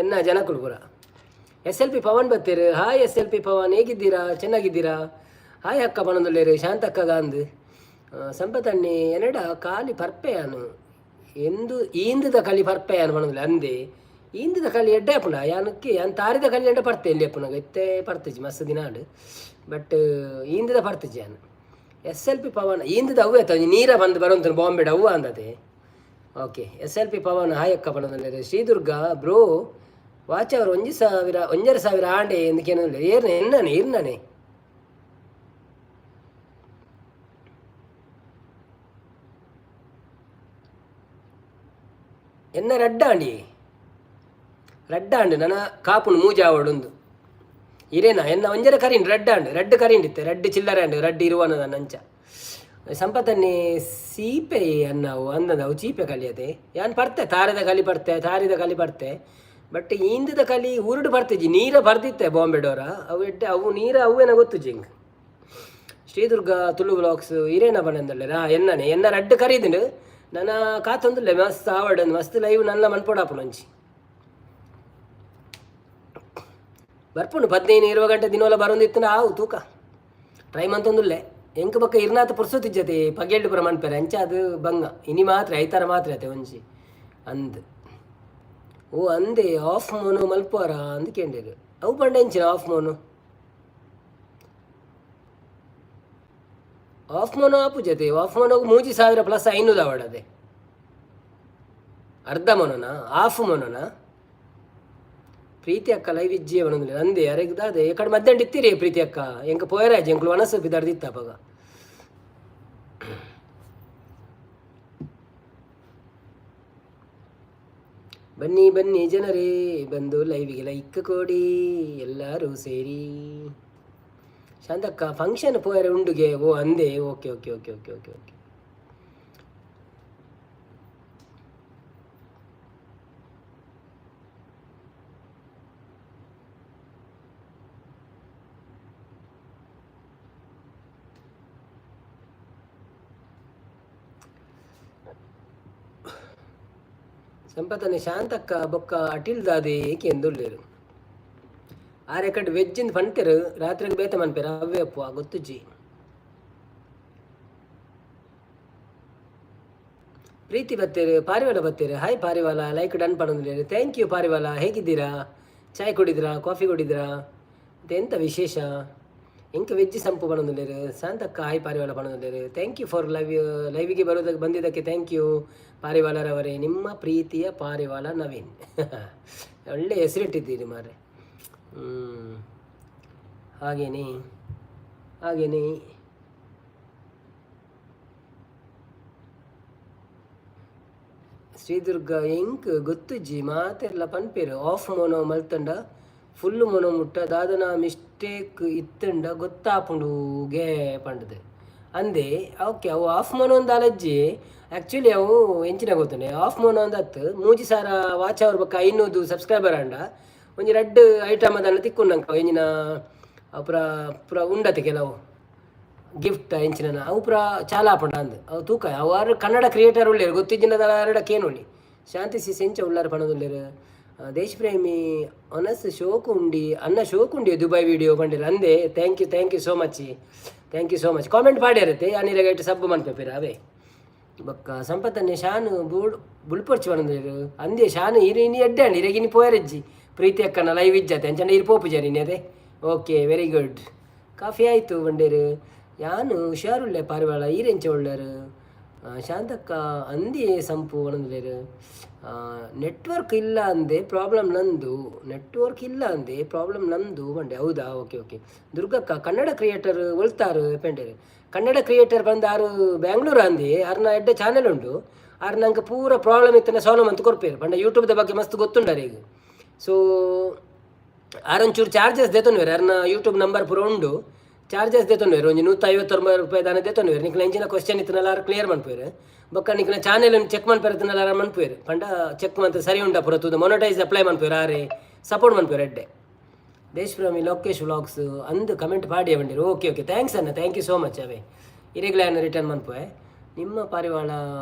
[SPEAKER 1] ಎನ್ನ ಜನಕುಲು ಪೂರ. ಎಸ್ ಎಲ್ ಪಿ ಪವನ್ ಬತ್ತೀರು. ಹಾಯ್ ಎಸ್ ಎಲ್ ಪಿ ಪವನ್, ಹೇಗಿದ್ದೀರಾ? ಚೆನ್ನಾಗಿದ್ದೀರಾ? ಹಾಯ್ ಅಕ್ಕ ಪನೊಂದುಲ್ಲೇರು ಶಾಂತಕ್ಕ ಗಾಂದ್. ಸಂಪತಣ್ಣಿ ಎನ್ನಡ ಖಾಲಿ ಪರ್ಪೆಯಾನು ಎಂದು ಈಂದದ ಕಲಿ ಪರ್ಪೆಯಾನು ಪನೊಂದುಲ್ಲೆ ಅಂದೆ. ಈಂದದ ಕಲಿ ಎಡ್ಡೆ ಆಪುಂಡ ಯಾನಕ್ಕೆ ಯಾನ್ ತಾರಿದ ಕಲಿ ಎಡ್ಡೆ ಪರ್ತೆ ಎಲ್ಲಿ ಅಪ್ಪುನಾಗ ಇತ್ತೆ ಪರ್ತಿಜಿ ಮಸ್ತ್ ದಿನ ಆಂಡ್. ಬಟ್ ಈಂದದ ಪರ್ತಿಜಿ ಯಾನ್. ಎಸ್ ಎಲ್ ಪಿ ಪವನ್ ಈಂದದ ಅವ್ವೆ ಆತ ನೀರ ಬಂದು ಬರೋಂತ ಬಾಂಬೆಡ್ ಅವ್ವ ಅಂದತೆ. Okay S L P Pavan hi ಅಕ್ಕ ಪನೊಂದುಲ್ಲೇರು. ಶ್ರೀದುರ್ಗ ಬ್ರೋ ವಾಚ್ ಅವರು ಒಂಜಿ ಸಾವಿರ ಒಂಜರೆ ಸಾವಿರ ಆಂಡೆ ಎಂದಕ್ಕೇನಲ್ಲ ಏರ್ನೆ ಎನ್ನನೆ ಇರ್ನನೆ ಎನ್ನ ರಡ್ಡಾಂಡಿ ರಡ್ಡಾಂಡ್ ನನ ಕಾಪುನು ಮೂಜಾವಡುಂದು ಇರೇನಾ ಎನ್ನ ಒಂಜರೆ ಕರಿಂಡ್ ರಡ್ಡಾಂಡ್ ರಡ್ಡು ಕರಿಂಡಿತ್ತೆ ರಡ್ಡು ಚಿಲ್ಲರೆ ಅಂಡ್ ರಡ್ಡು ಇರುವನ ಅಂಚ. ಸಂಪತನ್ನಿ ಸೀಪೆ ಅನ್ನಾವು ಅಂದದ ಅವು ಚೀಪೆ ಕಲಿಯತೆ. ಯಾನ್ ಪರ್ತೆ ತಾರದ ಕಲಿ ಪರ್ತೆ ತಾರಿದ ಕಲಿ ಪರ್ತೆ. ಬಟ್ ಈಂದದ ಕಲಿ ಊರುಡು ಪರ್ತಿಜಿ ನೀರ ಬರ್ದಿತ್ತೆ ಬಾಂಬೆಡೋರ ಅವು ಎಡ್ಡೆ ಅವು ನೀರ ಅವೇನ ಗೊತ್ತು ಜಿಂಗ್. ಶ್ರೀದುರ್ಗ ತುಳು ಬ್ಲಾಗ್ಸ್ ಇರೇನ ಬಣ್ಣಂದಲ್ಲೇರಾ ಎನ್ನನೆ ಎನ್ನ ರಡ್ಡು ಕರೀದಿಂಡು ನನ್ನ ಕಾತೊಂದುಲ್ಲೆ ಮಸ್ತ್ ಆವಡ್ ಮಸ್ತ್ ಲೈವ್ ನನ್ನ ಮನ್ಪೊಡಾಪುನ ಒಂಜಿ. ಬರ್ಪುಂಡು 15-20 ಗಂಟೆ ದಿನೋಲ ಬರೋಂದಿತ್ತು ಆವು ತೂಕ ಟ್ರೈ ಮಂತೊಂದುಲ್ಲೆ. ಎಂಕ್ ಬೊಕ್ಕ ಇರ್ನಾತ ಪುರ್ಸೊತಿಜ್ಜತೆ ಪಗೆಲ್ಡ್ ಪುರ ಮನ್ಪೆರೆ, ಅಂಚ ಅದು ಬಂಗ ಇನಿ ಮಾತ್ರ ಐತಾರ ಮಾತ್ರ ಅತೆ ಒಂಜಿ ಅಂದ್. ಓ ಅಂದೆ ಆಫ್ ಮೋನು ಮಲ್ಪುವಾರ ಅಂದ್ ಕೇಂಡೇರು. ಅವು ಪಂಡ ಎಂಚಿನ of Monu? Of mono ಆಪುಜತೆ, of ಮೋನೋಗು 3000 plus 500 ಅವಡದೆ. ಅರ್ಧ ಮೋನೋನಾ ಆಫ್ ಮೋನೋನಾ? ಪ್ರೀತಿ ಅಕ್ಕ ಲೈವ್ ಇಜ್ಜಿ ಅವನೊಂದು ಅಂದೆ ಅರೆಗ್ ದಾದೆ ಈ ಕಡೆ ಮಧ್ಯಾಹ್ನ ಇತ್ತೀರಿ ಪ್ರೀತಿ ಅಕ್ಕ. ಎಂಕ ಪೋಯರಾಜ್ ಎಂಕ್ಲು ವನಸು ಬಿದಾಡ್ದಿತ್ತ ಅಪಗ. ಬನ್ನಿ ಬನ್ನಿ ಜನರೇ, ಬಂದು ಲೈವಿಗೆ ಲೈಕ್ ಕೊಡಿ ಎಲ್ಲರೂ ಸೇರಿ. ಶಾಂತಕ್ಕ ಫಂಕ್ಷನ್ ಪೋಯರೆ ಉಂಡುಗೆ. ಓ ಅಂದೆ, okay okay okay okay okay okay. ಸಂಪತನೆ Shantakka ಬೊಕ್ಕ ಅಟಿಲ್ದಾದೆ ಏಕೆ ಎಂದುಲ್ಲೇರು ಆರೆ ಕಡೆ ವೆಜ್ಜಿಂದ ಪಂತೆರು ರಾತ್ರಿಗೆ ಬೇತ ಮನ್ಪೇರು ಅವೇ ಅಪ್ಪು ಗೊತ್ತುಜ್ಜಿ. ಪ್ರೀತಿ ಬತ್ತೇರು, ಪಾರಿವಾಳ ಬತ್ತೇರು. ಹಾಯ್ ಪಾರಿವಾಳ, ಲೈಕ್ ಡನ್ ಪಡೊಂದುಲ್ಲೇರು. Thank you ಪಾರಿವಾಳ. ಹೇಗಿದ್ದೀರಾ? ಚಾಯ್ ಕುಡಿದ್ರಾ? ಕಾಫಿ ಕುಡಿದ್ರಾ? ಮತ್ತೆ ಎಂತ ವಿಶೇಷ? ಎಂಕ ವೆಜ್ ಸಂಪು ಪಡೊಂದುಲ್ಲೇರು. ಶಾಂತಕ್ಕ ಹಾಯ್ ಪಾರಿವಾಳ ಪಡೊಂದುಲ್ಲೇರು. Thank you for live, ಲೈವಿಗೆ ಬರೋದಕ್ಕೆ ಬಂದಿದ್ದಕ್ಕೆ thank you ಪಾರಿವಾಳರವರೇ. ನಿಮ್ಮ ಪ್ರೀತಿಯ ಪಾರಿವಾಳ ನವೀನ್. ಒಳ್ಳೆ ಹೆಸರಿಟ್ಟಿದ್ದೀರಿ ಮಾರ್ರೆ. ಹಾಗೇನೆ ಹಾಗೇನೆ. ಶ್ರೀದುರ್ಗ ಎಂಕ್ ಗೊತ್ತುಜ್ಜಿ, ಮಾತೆರ್ಲ ಪನ್ಪೇರು ಆಫ್ ಮೋನೋ ಮಲ್ತಂಡ ಫುಲ್ ಮೊನೋ ಮುಟ್ಟ ದಾದನ ಮಿಸ್ಟೇಕ್ ಇತ್ತಂಡ ಗೊತ್ತಾಪುಂಡು ಗೆ ಪಂಡದು ಅಂದೆ. ಓಕೆ, ಅವು ಆಫ್ ಮೋನೋ ಒಂದು ಅಲಜ್ಜಿ. ಆ್ಯಕ್ಚುಲಿ ಅವು ಎಂಚಿನ ಗೊತ್ತುಂಡೆ, ಆಫ್ ಮೋನೋ ಅಂದತ್ತು 3000 ವಾಚ್ ಅವರ್ ಬೊಕ್ಕ 500 ಸಬ್ಸ್ಕ್ರೈಬರ್ ಅಂಡ ಒಂಜಿ ರಡ್ಡ್ ಐಟಮ್ ಅದನ್ನ ತಿಕ್ಕುಂಡಂಕ ಎಂಜಿನ ಪೂರ ಪೂರ ಉಂಡತೆ ಕೆಲವು ಗಿಫ್ಟ್ ಎಂಚಿನ ಅವು ಪೂರ ಚಾಲ ಆಪುಂಡ ಅಂದ್. ಅವು ತೂಕ ಅವು ಆರು ಕನ್ನಡ ಕ್ರಿಯೇಟರ್ ಉಳ್ಳೇರು ಗೊತ್ತಿಜ್ಜಿನ ಅರಡ ಕೇನುಳ್ಳಿ. ಶಾಂತಿ ಸಿ ಸೆಂಚ ಉಳ್ಳಾರ ಪಣದುಲ್ಲೇರು. ದೇಶಪ್ರೇಮಿ ಒನಸ್ ಶೋಕು ಉಂಡಿ ಅನ್ನ ಶೋಕು ಉಂಡಿ ದುಬೈ ವಿಡಿಯೋ ಪಂಡಿರ ಅಂದೆ. Thank you, thank you so much, thank you so much. Comment ಪಾಡ್ಯಾರತ್ತೆ ಅನಿರಗ it ಸಬ್ಬು ಮನ್ಪೇಪಿರ ಅವೇ. ಬೊಕ್ಕ ಸಂಪತ್ತನ್ನೇ ಶಾನು ಬೂಡ್ ಬುಲ್ಪೊರ್ಚಿ ಪನೊಂದುಲ್ಲೆರ್ ಅಂದೆ. ಶಾನು ಇರು ಇನಿ ಎಡ್ಡೆ ಅಂಡ್ ಇರೆಗಿನಿ ಪೋಯರೆಜ್ಜಿ. ಪ್ರೀತಿ ಅಕ್ಕನ ಲೈವ್ ಇಜ್ಜತೆ ಅಂಚನೆ ಇರು ಪೋಪುಜಾರ್ ಇನಿ ಅದೇ. Okay, very good. Coffee ಆಯಿತು ಬಂಡೇರು. ಯಾನು ಹುಷಾರುಳ್ಳೆ ಪಾರಿವಾಳ, ಈರೆಂಚ ಉಳ್ಳರು? ಶಾಂತಕ್ಕ ಅಂದಿ ಸಂಪು ಪನೊಂದುಲ್ಲೆರ್. ನೆಟ್ವರ್ಕ್ ಇಲ್ಲ ಅಂದೆ ಪ್ರಾಬ್ಲಮ್ ನಂದು, ನೆಟ್ವರ್ಕ್ ಇಲ್ಲ ಅಂದೆ ಪ್ರಾಬ್ಲಮ್ ನಂದು ಬಂಡೆ. ಹೌದಾ? Okay okay. ದುರ್ಗಕ್ಕ ಕನ್ನಡ ಕ್ರಿಯೇಟರ್ ಒಲ್ತಾರು ಪೆಂಡೇರು. ಕನ್ನಡ ಕ್ರಿಯೇಟರ್ ಬಂದು ಆರು ಬ್ಯಾಂಗ್ಳೂರು ಅಂದಿ. ಆರ್ನ ಎಡ್ಡೆ ಚಾನೆಲ್ ಉಂಡು. ಆರ್ ನಂಗೆ ಪೂರ ಪ್ರಾಬ್ಲಮ್ ಇತ್ತನ ಸಾಲ್ವ್ ಅಂತ ಕೊರ್ಪೇರು ಪಂಡ ಯೂಟ್ಯೂಬ್ದ ಬಗ್ಗೆ ಮಸ್ತ್ ಗೊತ್ತುಂಡಾರೆ ಈಗ. ಸೊ ಆರೊಂಚೂರು ಚಾರ್ಜಸ್ ದೆತೊನ್ವೇರು. ಅರ್ನ ಯೂಟ್ಯೂಬ್ ನಂಬರ್ ಪೂರ ಉಂಡು. ಚಾರ್ಜಸ್ ದೆತೊನ್ವೇರು, ಒಂಜಿ 159 ರೂಪಾಯಿ ದಾನ ದೆತೊನ್ವೇರು. ನಿಕ್ಲ ಎಂಚಿನ ಕ್ವಶನ್ ಇತ್ತನಲ್ಲ ಆರ್ ಕ್ಲಿಯರ್ ಮನ್ಪುವೆರು. ಬೊಕ್ಕ ನಿಕ್ಲ ಚಾನೆಲ್ ಚೆಕ್ ಮನ್ಪೆರೆ ಇತ್ತನಲ್ಲ ಆರ್ ಮನ್ಪುವೆರು. ಪಂಡ ಚೆಕ್ ಮಂತ್ ಸರಿ ಉಂಡ ಪೂರ ತೂದು ಮೊನಟೈಸ್ ಅಪ್ಲೈ ಮನ್ಪುವೆರು. ಆರೆ ಸಪೋರ್ಟ್ ಮನ್ಪುವೆರು ಎಡ್ಡೆ. ದೇಶಪ್ರೇಮಿ ಲೋಕೇಶ್ ವ್ಲಾಗ್ಸ್ ಅಂದು ಕಮೆಂಟ್ ಪಾಡಿಯ ಬಂಡಿರು. Okay okay, thanks ಅಣ್ಣ, thank you so much. ಅವೇ ಇರೆಗ್ಲ ರಿಟರ್ನ್ ಮನ್ಪುವೆ. ನಿಮ್ಮ ಪಾರಿವಾಳ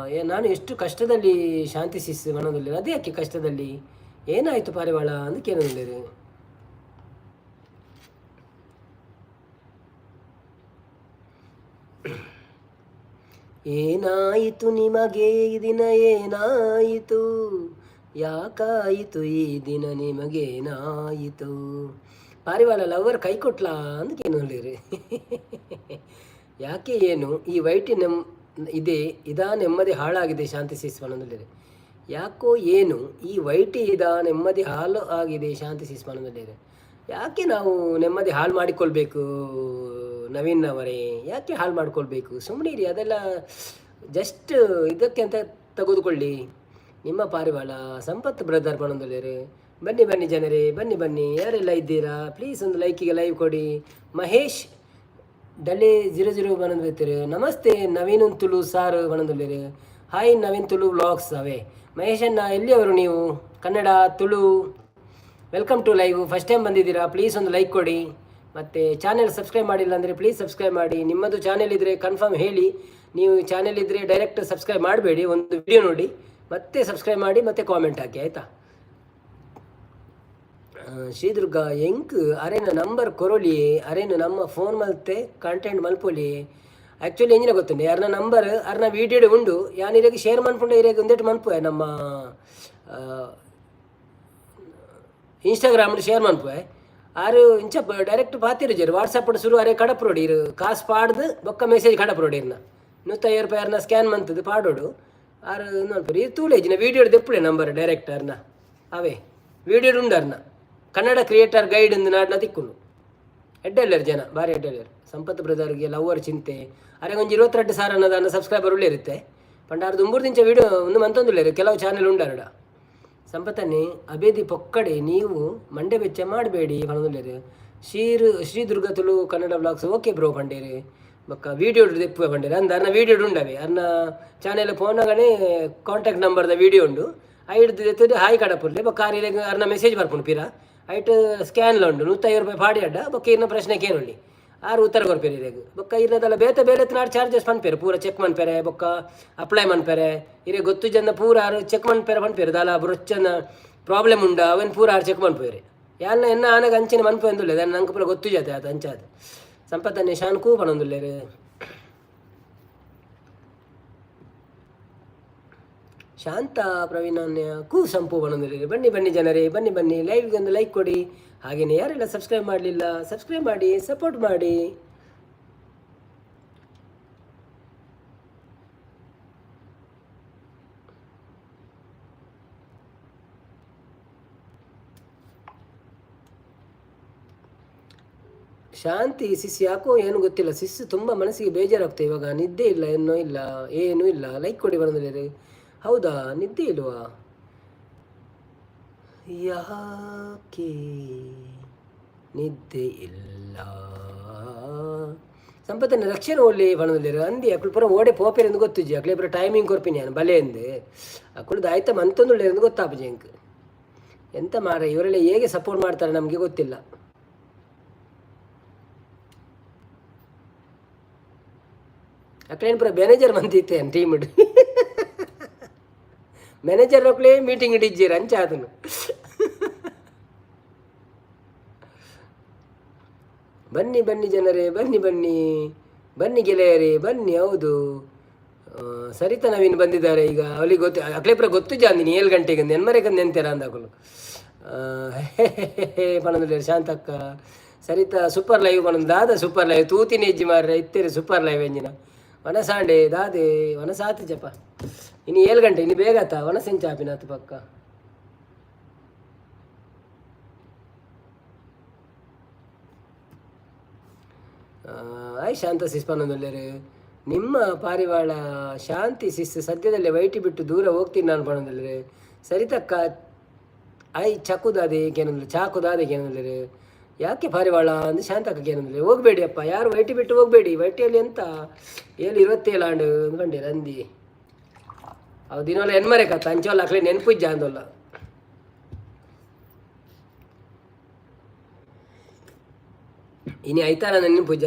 [SPEAKER 1] ನಾನು ಎಷ್ಟು ಕಷ್ಟದಲ್ಲಿ ಶಾಂತಿ ಸಿಸ್ ಮನದಲ್ಲಿ. ಅದೇ ಯಾಕೆ ಕಷ್ಟದಲ್ಲಿ ಏನಾಯಿತು ಪಾರಿವಾಳ ಅಂದಕ್ಕೆ ಏನಂದಿರು? ಏನಾಯಿತು ನಿಮಗೆ ಈ ದಿನ, ಏನಾಯಿತು, ಯಾಕಾಯಿತು ಈ ದಿನ ನಿಮಗೇನಾಯಿತು? ಪಾರಿವಾಳ ಲವರ್ ಕೈ ಕೊಟ್ಲಾ ಅಂದಕ್ಕೆ ಏನು? ಯಾಕೆ ಏನು ಈ ವೈಟಿ ನೆಮ್ ಇದೆ ಇದಾ ನೆಮ್ಮದಿ ಹಾಳಾಗಿದೆ ಶಾಂತಿ ಸಿಸ್ವಾನಂದಲ್ಲಿದೆ. ಯಾಕೋ ಏನು ಈ ವೈಟಿ ಇದಾ ನೆಮ್ಮದಿ ಹಾಳು ಆಗಿದೆ ಶಾಂತಿ ಸಿಸ್ವಾನಂದಲ್ಲಿದೆ. ಯಾಕೆ ನಾವು ನೆಮ್ಮದಿ ಹಾಳು ಮಾಡಿಕೊಳ್ಬೇಕು ನವೀನ್ ಅವರೇ? ಯಾಕೆ ಹಾಳು ಮಾಡಿಕೊಳ್ಬೇಕು? ಸುಮ್ಮನಿರಿ, ಅದೆಲ್ಲ ಜಸ್ಟ್ ಇದಕ್ಕೆ ಅಂತ ತೆಗೆದುಕೊಳ್ಳಿ. ನಿಮ್ಮ ಪಾರಿವಾಳ ಸಂಪತ್ ಬ್ರದರ್ ಪಣೊಂದುಲ್ಲೇರು. ಬನ್ನಿ ಬನ್ನಿ ಜನರೇ, ಬನ್ನಿ ಬನ್ನಿ. ಯಾರೆಲ್ಲ ಇದ್ದೀರಾ ಪ್ಲೀಸ್ ಒಂದು ಲೈಕಿಗೆ ಲೈವ್ ಕೊಡಿ. ಮಹೇಶ್ ಡಲೆ 00 ಬನಂದು. ನಮಸ್ತೆ ನವೀನ್ ತುಳು ಸಾರ್ ಬನಂದುಲ್ಲೇರು. ಹಾಯ್ ನವೀನ್ ತುಳು ವ್ಲಾಗ್ಸ್ ಅವೇ. ಮಹೇಶ್ ಅಣ್ಣ ಎಲ್ಲಿಯವರು ನೀವು? Kannada Tulu. Welcome to live. First time ಬಂದಿದ್ದೀರಾ, ಪ್ಲೀಸ್ ಒಂದು ಲೈಕ್ ಕೊಡಿ. ಮತ್ತು ಚಾನೆಲ್ ಸಬ್ಸ್ಕ್ರೈಬ್ ಮಾಡಿಲ್ಲ ಅಂದರೆ ಪ್ಲೀಸ್ ಸಬ್ಸ್ಕ್ರೈಬ್ ಮಾಡಿ. ನಿಮ್ಮದು ಚಾನೆಲ್ ಇದ್ದರೆ ಕನ್ಫರ್ಮ್ ಹೇಳಿ. ನೀವು ಚಾನೆಲ್ ಇದ್ದರೆ ಡೈರೆಕ್ಟ್ ಸಬ್ಸ್ಕ್ರೈಬ್ ಮಾಡಬೇಡಿ, ಒಂದು ವಿಡಿಯೋ ನೋಡಿ ಮತ್ತೆ ಸಬ್ಸ್ಕ್ರೈಬ್ ಮಾಡಿ ಮತ್ತೆ ಕಾಮೆಂಟ್ ಹಾಕಿ, ಆಯಿತಾ? ಶ್ರೀದುರ್ಗ ಎಂಕ್ ಅರೆನ ನಂಬರ್ ಕೊರೊಲಿ, ಅರೆನ ನಮ್ಮ ಫೋನ್ ಮಲ್ತೆ ಕಾಂಟ್ಯಾಕ್ಟ್ ಮಲ್ಪೊಲಿ. ಆ್ಯಕ್ಚುಲಿ ಎಂಜಿನ ಗೊತ್ತುಂಡು, ಯಾರನ ನಂಬರ್ ಅರ್ನ ವೀಡಿಯೋಡ್ ಉಂಡು. ಯಾನ್ ಇರೆಗ್ ಶೇರ್ ಮನ್ಪುಂಡ ಇರೆಗ್ ಒಂದೆಟ್ ಮನ್ಪುವೆ, ನಮ್ಮ ಇನ್ಸ್ಟಾಗ್ರಾಮ್ ಶೇರ್ ಮನ್ಪುವೆ. ಆರು ಇಂಚ ಡೈರೆಕ್ಟ್ ಪಾತಿರುಜೆರ್, ವಾಟ್ಸಪ್ ಶುರು ಅರೆ ಕಡಪ್ರೋಡಿ. ಇರು ಕಾಸು ಪಾಡ್ದು ಬೊಕ್ಕ ಮೆಸೇಜ್ ಕಡಪ್ರೋಡಿ. ಇರ್ನ 150 ರೂಪಾಯಿ ಅರ್ನ ಸ್ಕ್ಯಾನ್ ಮಂತದ್ದು ಪಾಡೋಡು. ಆರು ಮನ್ಪುರಿ. ಇರ್ ತೂಲೇಜಿನ ವೀಡಿಯೋ ದೆಪ್ಪುಲೆ ನಂಬರ್ ಡೈರೆಕ್ಟ್ ಅರ್ನ. ಅವೇ ವೀಡಿಯೋ ಉಂಡು ಅರ್ನ. ಕನ್ನಡ ಕ್ರಿಯೇಟರ್ ಗೈಡ್ ಇಂದು ನಾಡ್ನ ತಿಕ್ಕುಂಡು. ಎಡ್ಡೆಲ್ಲೇರು ಜನ, ಭಾರಿ ಎಡ್ಡೆಲ್ಲೇರು. ಸಂಪತ್ ಬ್ರದರ್ಗೆ ಲವ್ವರ್ ಚಿಂತೆ. ಅರೆ ಒಂಜಿ 22,000 ಅನ್ನೋದನ್ನ ಸಬ್ಸ್ಕ್ರೈಬರ್ ಉಳ್ಳಿರುತ್ತೆ. ಪಂಡ ಅರ್ದು ದುಂಬುರ್ದಿಂಚ ವೀಡಿಯೋ ಒಂದು ಮಂತೊಂದುಲ್ಲೇರು. ಕೆಲವು ಚಾನೆಲ್ ಉಂಡಾರಡ. ಸಂಪತ್ತನ್ನೇ ಅಬೇದಿ ಪೊಕ್ಕಡೆ, ನೀವು ಮಂಡೆ ಬೆಚ್ಚ ಮಾಡಬೇಡಿ ಪನೊಂದುಲ್ಲೇರು. ಶೀರ್ Shri Durga Tulu Kannada blogs okay bro ಪಂಡೇರು. ಬೊಕ್ಕ ವೀಡಿಯೋ ದೆಪ್ಪುವೆ ಪಂಡೇರು. ಅಂದ ಅರ್ನ ವೀಡಿಯೋ ಉಂಡವೆ. ಅರ್ನ ಚಾನೆಲ್ ಪೋನಾಗನೇ ಕಾಂಟ್ಯಾಕ್ಟ್ ನಂಬರ್ದ ವೀಡಿಯೋ ಉಂಡು. ಐಡ್ದು ದೆತ್ತುದು ಹಾಯ್ ಕಡಪುರ್ಲೆ. ಬೊಕ್ಕ ಆರ್ ಅರ್ನ ಮೆಸೇಜ್ ಬರ್ಪುಂಡು ಪಿರ. ಐಟ್ ಸ್ಕ್ಯಾನ್ಲ ಉಂಡು. 150 ರೂಪಾಯಿ ಪಾಡಿ ಅಡ್ಡ ಬೊಕ್ಕ ಇರ್ನ ಪ್ರಶ್ನೆ ಕೇನೊಲಿ, ಆರು ಉತ್ತರ ಕೊರ್ಪೇರು ಇರೆಗ್. ಬೊಕ್ಕ ಇರ್ನದಲ್ಲ ಬೇತೆ ಬೇಲೆ ನಾಡ್ ಚಾರ್ಜಸ್ ಪನ್ಪೇರು. ಪೂರ ಚೆಕ್ ಮನ್ಪೆರೆ, ಬೊಕ್ಕ ಅಪ್ಲೈ ಮನ್ಪೆರೆ, ಇರೆ ಗೊತ್ತು ಜನ ಪೂರ ಆರು ಚೆಕ್ ಮನ್ಪೆರೆ ಪನ್ಪೇರು. ದಾಲ ಬೊರೊಚ್ಚನ ಪ್ರಾಬ್ಲಮ್ ಉಂಡ, ಅವೆನ್ ಪೂರ ಆರು ಚೆಕ್ ಮನ್ಪುವೆರು. ಯಾನ್ನ ಎನ್ನ ಆನಗ ಅಂಚನೆ ಮನ್ಪು ಎಂದುಲ್ಲೆ ದಾನ ನಂಗೆ ಪೂರ ಗೊತ್ತು ಜಾತೆ ಅದು ಅಂಚಾದ. ಸಂಪತ್ತನ್ನೇ ಶಾನ್ ಕೂ ಪನೊಂದುಲ್ಲೇರು. ಶಾಂತ ಪ್ರವೀಣ್ ಕೂ ಸಂಪು ಪನೊಂದುಲ್ಲೇರು. ಬನ್ನಿ ಬನ್ನಿ ಜನರೇ, ಬನ್ನಿ ಬನ್ನಿ. ಲೈವ್ಗೆ ಒಂದು ಲೈಕ್ ಕೊಡಿ. ಹಾಗೆಯೇ ಯಾರೆಲ್ಲ ಸಬ್ಸ್ಕ್ರೈಬ್ ಮಾಡಲಿಲ್ಲ, ಸಬ್ಸ್ಕ್ರೈಬ್ ಮಾಡಿ, ಸಪೋರ್ಟ್ ಮಾಡಿ. ಶಾಂತಿ ಸಿಸ್, ಯಾಕೋ ಏನು ಗೊತ್ತಿಲ್ಲ ಸಿಸ್, ತುಂಬ ಮನಸ್ಸಿಗೆ ಬೇಜಾರಾಗ್ತದೆ ಇವಾಗ. ನಿದ್ದೆ ಇಲ್ಲ, ಏನೋ ಇಲ್ಲ, ಏನೂ ಇಲ್ಲ. ಲೈಕ್ ಕೊಡಿ ಬಂದಿದ್ದಾರೆ. ಹೌದಾ, ನಿದ್ದೆ ಇಲ್ವಾ? ಯಾಕೆ ನಿದ್ದೆ ಇಲ್ಲ? ಸಂಪತ್ತನ್ನ ರಕ್ಷಣೆ ಒಳ್ಳೆ ಪಣದಲ್ಲಿರು ಅಂದಿ. ಅಕುಲು ಪೂರ ಓಡೆ ಪೋಪೇರು ಎಂದು ಗೊತ್ತಿಜ್ಜಿ. ಅಕ್ಲೆ ಪೂರ ಟೈಮಿಂಗ್ ಕೊರ್ಪಿನಿ ನಾನು ಬಲೆ ಎಂದು. ಅಕುಲು ಆಯ್ತ ಮಂತೊಂದುಳ್ಳೆ ಎಂದು ಗೊತ್ತಾಪುಜಿ ಎಂಕ್. ಎಂತ ಮಾರ, ಇವರೆಲ್ಲ ಹೇಗೆ ಸಪೋರ್ಟ್ ಮಾಡ್ತಾರೆ ನಮಗೆ ಗೊತ್ತಿಲ್ಲ. ಅಕ್ಲೇನು ಪೂರ ಮ್ಯಾನೇಜರ್ ಮಂತಿತ್ತೆ ಟೀಮ್ ಮ್ಯಾನೇಜರ್ ಅಕ್ಲೇ ಮೀಟಿಂಗ್ ಇಟ್ಟಿದ್ದೀರ ಅಂಚ ಅದನ್ನು. ಬನ್ನಿ ಬನ್ನಿ ಜನರೇ, ಬನ್ನಿ ಬನ್ನಿ ಬನ್ನಿ ಗೆಳೆಯರೇ, ಬನ್ನಿ. ಹೌದು, ಸರಿತಾ ನವೀನ್ ಬಂದಿದ್ದಾರೆ ಈಗ. ಅವಳಿಗೆ ಗೊತ್ತು, ಅಕ್ಲೇಪುರ ಗೊತ್ತು ಜಾಂದಿನಿ 7 ಗಂಟೆಗೆ ನೆನ್ಮರೆಗೆ ನೆಂತೀರ ಅಂದಾಕಲು ಪಣಂದ್ರೆ. Shantakka, Sarita super live ಪಣಂದು. ದಾದ ಸೂಪರ್ ಲೈವ್ ತೂತಿನ ಹೆಜ್ಜಿ ಮಾರ್ರೆ ಇತ್ತೀರಿ. ಸೂಪರ್ ಲೈವ್ ಎಂಜಿನ ವನಸಾಂಡೆ ದಾದೆ ವನಸಾತಿ ಜಪ. ಇನ್ನು 7 ಗಂಟೆ, ಇನ್ನು ಬೇಗ ಆತ ವನಸೆಂಚಾಪಿನಾತು ಪಕ್ಕ. ಆಯ್ ಶಾಂತ ಸಿಸ್ ಪನ್ನೊಂದುಲ್ಲೇರು. ನಿಮ್ಮ ಪಾರಿವಾಳ ಶಾಂತಿ ಸಿಸ್, ಸದ್ಯದಲ್ಲೇ ವೈಟಿ ಬಿಟ್ಟು ದೂರ ಹೋಗ್ತೀನಿ ನಾನು ಪನ್ನೊಂದುಲ್ಲೇರು. ಸರಿತಕ್ಕ I ಚಕುದಾದೆ ಕೇನಂದ್ರೆ, ಚಾಕುದಾದೆ ಕೇನಂದ್ರೆ. ಯಾಕೆ ಪಾರಿವಾಳ ಅಂದ್ರೆ ಶಾಂತಕ್ಕ ಏನಂದ್ರೆ. ಹೋಗಬೇಡಿ ಅಪ್ಪ, ಯಾರು ವೈಟಿ ಬಿಟ್ಟು ಹೋಗಬೇಡಿ. ವೈಟಿಯಲ್ಲಿ ಎಂತ 7 27 ಆಂಡು ಅಂದ್ಕೊಂಡೆ ಅಂದಿ. ಅವು ದಿನವಲ್ಲ ಎನ್ಮರೆ ಕತ್ತ ಅಂಚೋಲ್ಲ ಅಕ್ಲೆ ನೆನಪು ಅಂದೋಲ್ಲ. ಇನಿ ಐತಾರ ನೆನಪುಜ.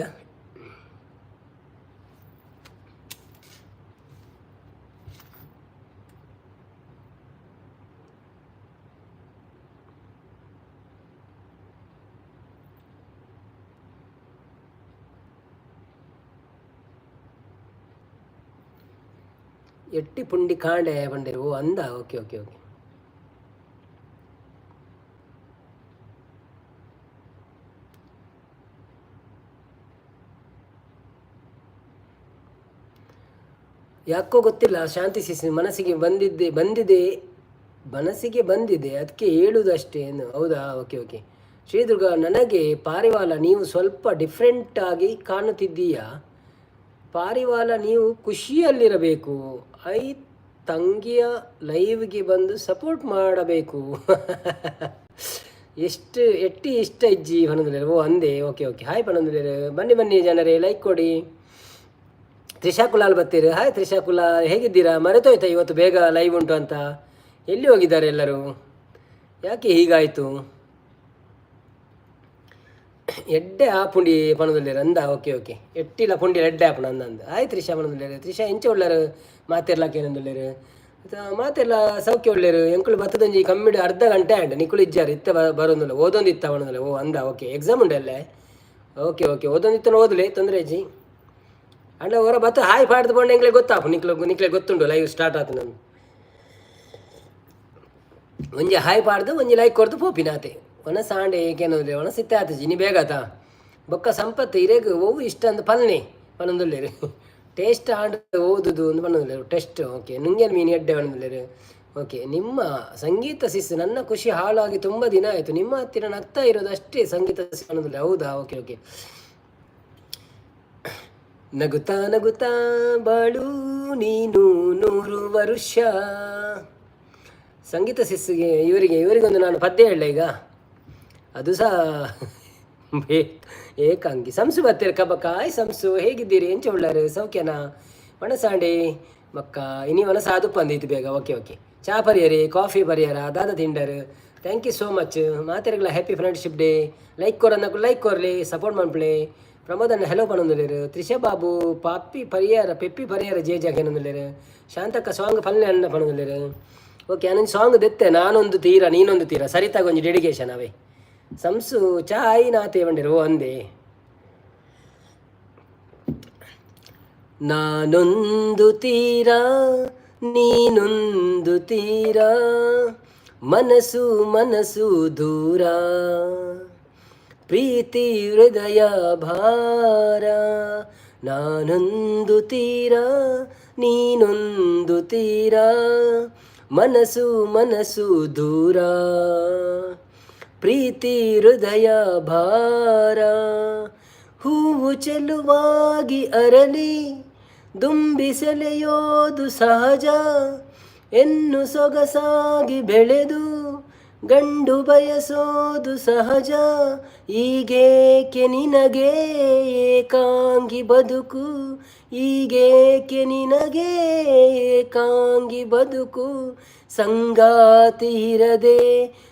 [SPEAKER 1] ಎಟ್ಟಿ ಪುಂಡಿ ಕಾಂಡೆ ಬಂದಿರು. ಓ ಅಂದ, ಓಕೆ ಓಕೆ ಓಕೆ. ಯಾಕೋ ಗೊತ್ತಿಲ್ಲ ಶಾಂತಿ ಸಿಸಿ, ಮನಸ್ಸಿಗೆ ಬಂದಿದ್ದೆ ಬಂದಿದೆ, ಮನಸ್ಸಿಗೆ ಬಂದಿದೆ, ಅದಕ್ಕೆ ಹೇಳುವುದು ಅಷ್ಟೇ ಏನು. ಹೌದಾ, ಓಕೆ ಓಕೆ. ಶ್ರೀದುರ್ಗ, ನನಗೆ ಪಾರಿವಾಳ ನೀವು ಸ್ವಲ್ಪ ಡಿಫ್ರೆಂಟ್ ಆಗಿ ಕಾಣುತ್ತಿದ್ದೀಯಾ. ಪಾರಿವಾಳ ನೀವು ಖುಷಿಯಲ್ಲಿರಬೇಕು. I ತಂಗಿಯ ಲೈವ್ಗೆ ಬಂದು ಸಪೋರ್ಟ್ ಮಾಡಬೇಕು. ಎಷ್ಟು ಎಟ್ಟಿ ಇಷ್ಟ ಇಜ್ಜಿ ಪನೊಂದುಲ್ಲೇರು. ಓ ಅಂದೆ, ಓಕೆ ಓಕೆ. ಹಾಯ್ ಪನೊಂದುಲ್ಲೇರು. ಬನ್ನಿ ಬನ್ನಿ ಜನರೇ, ಲೈಕ್ ಕೊಡಿ. ತ್ರಿಷಾ ಕುಲಾಲ್ ಬರ್ತೀರಿ. ಹಾಯ್ ತ್ರಿಷಾ ಕುಲಾಲ್, ಹೇಗಿದ್ದೀರಾ? ಮರೆತೋಯ್ತಾ ಇವತ್ತು ಬೇಗ ಲೈವ್ ಉಂಟು ಅಂತ? ಎಲ್ಲಿ ಹೋಗಿದ್ದಾರೆ ಎಲ್ಲರೂ? ಯಾಕೆ ಹೀಗಾಯಿತು? ಎಡ್ಡೆ ಆಪುಂಡಿ ಪನೊಂದುಲ್ಲೇರು ಅಂದ. ಓಕೆ ಓಕೆ, ಎಟ್ಟಿಲ ಪುಂಡಿ ಎಡ್ಡೆ ಆಪುಂಡು ಅಂದ ಅಂದ. ಆಯ್ ತ್ರಿಷಾ ಪನೊಂದುಲ್ಲೇರು. ತ್ರಿಷಾ ಎಂಚ ಉಳ್ಳರು ಮಾತಿರ್ಲಾಕ ಏನೊಂದುಲ್ಲೇರು. ಮಾತೆಲ್ಲ ಸೌಖ್ಯ ಒಳ್ಳೇರು. ಎಂಕುಲು ಬತ್ತದೊಂಜಿ ಕಮ್ಮಿಡು ಅರ್ಧ ಗಂಟೆ ಆಂಡ್. ನಿಕುಲು ಇಜ್ಜಾರು, ಇತ್ತ ಬರೋದಿಲ್ಲ. ಓದೊಂದಿತ್ತ ಅವನಲ್ಲ. ಓ ಅಂದ, ಓಕೆ. ಎಕ್ಸಾಮ್ ಉಂಡಲ್ಲೇ? ಓಕೆ ಓಕೆ, ಓದೊಂದಿತ್ತನ, ಓದಲೆ, ತೊಂದರೆ ಇಜ್ಜಿ. ಅಂಡ ಹೊರ ಬತ್ತ ಹಾಯ್ ಪಾಡ್ದು ಪಂಡ ಎಂಕ್ಲೆ ಗೊತ್ತಾಪು. ನಿಕ್ಲು ನಿಕ್ಲೆ ಗೊತ್ತುಂಡು ಲೈವ್ ಸ್ಟಾರ್ಟ್ ಆತು ನಾನು. ಒಂಜಿ ಹಾಯ್ ಪಾಡ್ದು, ಒಂಜಿ ಲೈಕ್ ಕೊರ್ದು ಪೋಪಿನಾತೆ. ಒಣ ಸಾಂಡೆ ಏಕೇನೋದ್ರೆ ಒಣ ಸಿತ್ತೆ ಆತಜಿ ಇನಿ ಬೇಗ ಆತ. ಬೊಕ್ಕ ಸಂಪತ್ತು ಇರೆಗ್ ಒವು ಇಷ್ಟ ಅಂದ್ ಪಲ್ನೆ ಪನೊಂದುಲ್ಲೆರ್. ಟೇಸ್ಟ್ ಆಂಡ್ ಓದುದು ಅಂದ್ ಪನೊಂದುಲ್ಲೆರ್. Test okay. ನುಂಗೆಲ್ ಮೀನು ಎಡ್ಡೆ ಪನೊಂದುಲ್ಲೆರ್. ಓಕೆ. ನಿಮ್ಮ ಸಂಗೀತ ಸಿಸ್, ನನ್ನ ಖುಷಿ ಹಾಳಾಗಿ ತುಂಬ ದಿನ ಆಯಿತು, ನಿಮ್ಮ ಹತ್ತಿರ ನಗ್ತಾ ಇರೋದು ಅಷ್ಟೇ ಸಂಗೀತ ಸಿಸ್ ಪನೊಂದುಲ್ಲೆ. ಹೌದಾ? Okay okay. ನಗುತ್ತಾ ನಗುತ್ತಾ ಬಾಳು ನೀನು 100 ವರುಷ. ಸಂಗೀತ ಸಿಸ್ಸಿಗೆ, ಇವರಿಗೆ ಇವರಿಗೊಂದು ನಾನು ಪದ್ಯ ಹೇಳ ಈಗ. ಅದು ಸಹ ಏಕಾಂಗಿ. ಸಂಸು ಬತ್ತೀರ ಕಬಕಾಯ್. ಸಂಸು, ಹೇಗಿದ್ದೀರಿ? ಎಂಚ ಉಳ್ಳಾರು? ಸೌಖ್ಯನಾ? ಒಣಸಾಂಡಿ ಮಕ್ಕ ಇನಿ ಒಣಸ ಅದು ಬೇಗ. Okay okay. ಚಾ ಪರಿಯರಿ, ಕಾಫಿ ಪರಿಯರ, ದಾದ ತಿಂಡರ್? Thank you so much. ಮಾತೆರೆಗ್ಲ happy friendship day. Like ಕೊರನ್ನಕು like ಕೊರ್ಲಿ, support ಮನ್ಪುಲೆ. ಪ್ರಮೋದನ್ನ hello ಪನೊಂದುಲ್ಲೆರ್. Trisha Babu ಪಾಪಿ ಪರಿಯಾರ ಪೆಪ್ಪಿ ಪರಿಯಾರ ಜೇ ಜಾಗ. ಶಾಂತಕ್ಕ ಸಾಂಗ್ ಪಲ್ಲೆ ಅಣ್ಣ ಪನೊಂದುಲ್ಲೆರ್. ಓಕೆ, ನಾನೊಂದು ಸಾಂಗ್ ದೆತ್ತೆ, ನಾನೊಂದು ತೀರ ನೀನೊಂದು ತೀರ, ಸರಿತಾಗ ಒಂಜಿ ಡೆಡಿಕೇಶನ್ ಅವೇ. ಸಂಸು ಚಾ ಆಯಿ ನಾತೆ ಬಂಡಿರು. ಓ ಅಂದೆ. ನಾನೊಂದು ತೀರ ನೀನೊಂದು ತೀರ, ಮನಸ್ಸು ಮನಸ್ಸು ದೂರ, ಪ್ರೀತಿ ಹೃದಯ ಭಾರ. ನಾನೊಂದು ತೀರ ನೀನೊಂದು ತೀರ, ಮನಸ್ಸು ಮನಸ್ಸು ದೂರ, ಪ್ರೀತಿ ಹೃದಯ ಭಾರ. ಹೂವು ಚೆಲುವಾಗಿ ಅರಲಿ ದುಂಬಿಸೆಲೆಯೋದು ಸಹಜ, ಎನ್ನು ಸೊಗಸಾಗಿ ಬೆಳೆದು ಗಂಡು ಬಯಸೋದು ಸಹಜ. ಈಗೇಕೆ ನಿನಗೆ ಏಕಾಂಗಿ ಬದುಕು, ಈಗೇಕೆ ನಿನಗೆ ಏಕಾಂಗಿ ಬದುಕು, ಸಂಗಾತಿ ಇರದೆ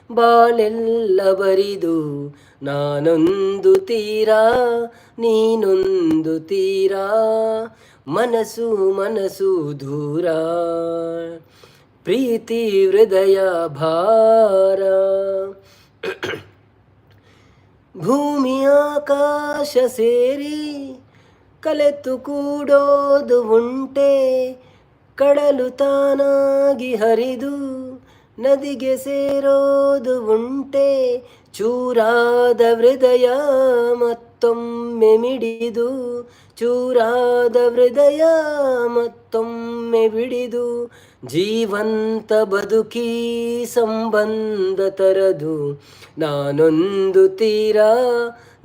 [SPEAKER 1] ಬಾಳೆಲ್ಲ ಬರಿದು. ನಾನೊಂದು ತೀರ ನೀನೊಂದು ತೀರ, ಮನಸ್ಸು ಮನಸ್ಸು ದೂರ, ಪ್ರೀತಿ ಹೃದಯ ಭಾರ. ಭೂಮಿ ಆಕಾಶ ಸೇರಿ ಕಲೆತು ಕೂಡೋದು ಉಂಟೆ, ಕಡಲು ತಾನಾಗಿ ಹರಿದು ನದಿಗೆ ಸೇರೋದು ಉಂಟೆ, ಚೂರಾದ ಹೃದಯ ಮತ್ತೊಮ್ಮೆ ಮಿಡಿದು, ಚೂರಾದ ಹೃದಯ ಮತ್ತೊಮ್ಮೆ ಬಿಡಿದು, ಜೀವಂತ ಬದುಕಿ ಸಂಬಂಧ ತರದು. ನಾನೊಂದು ತೀರ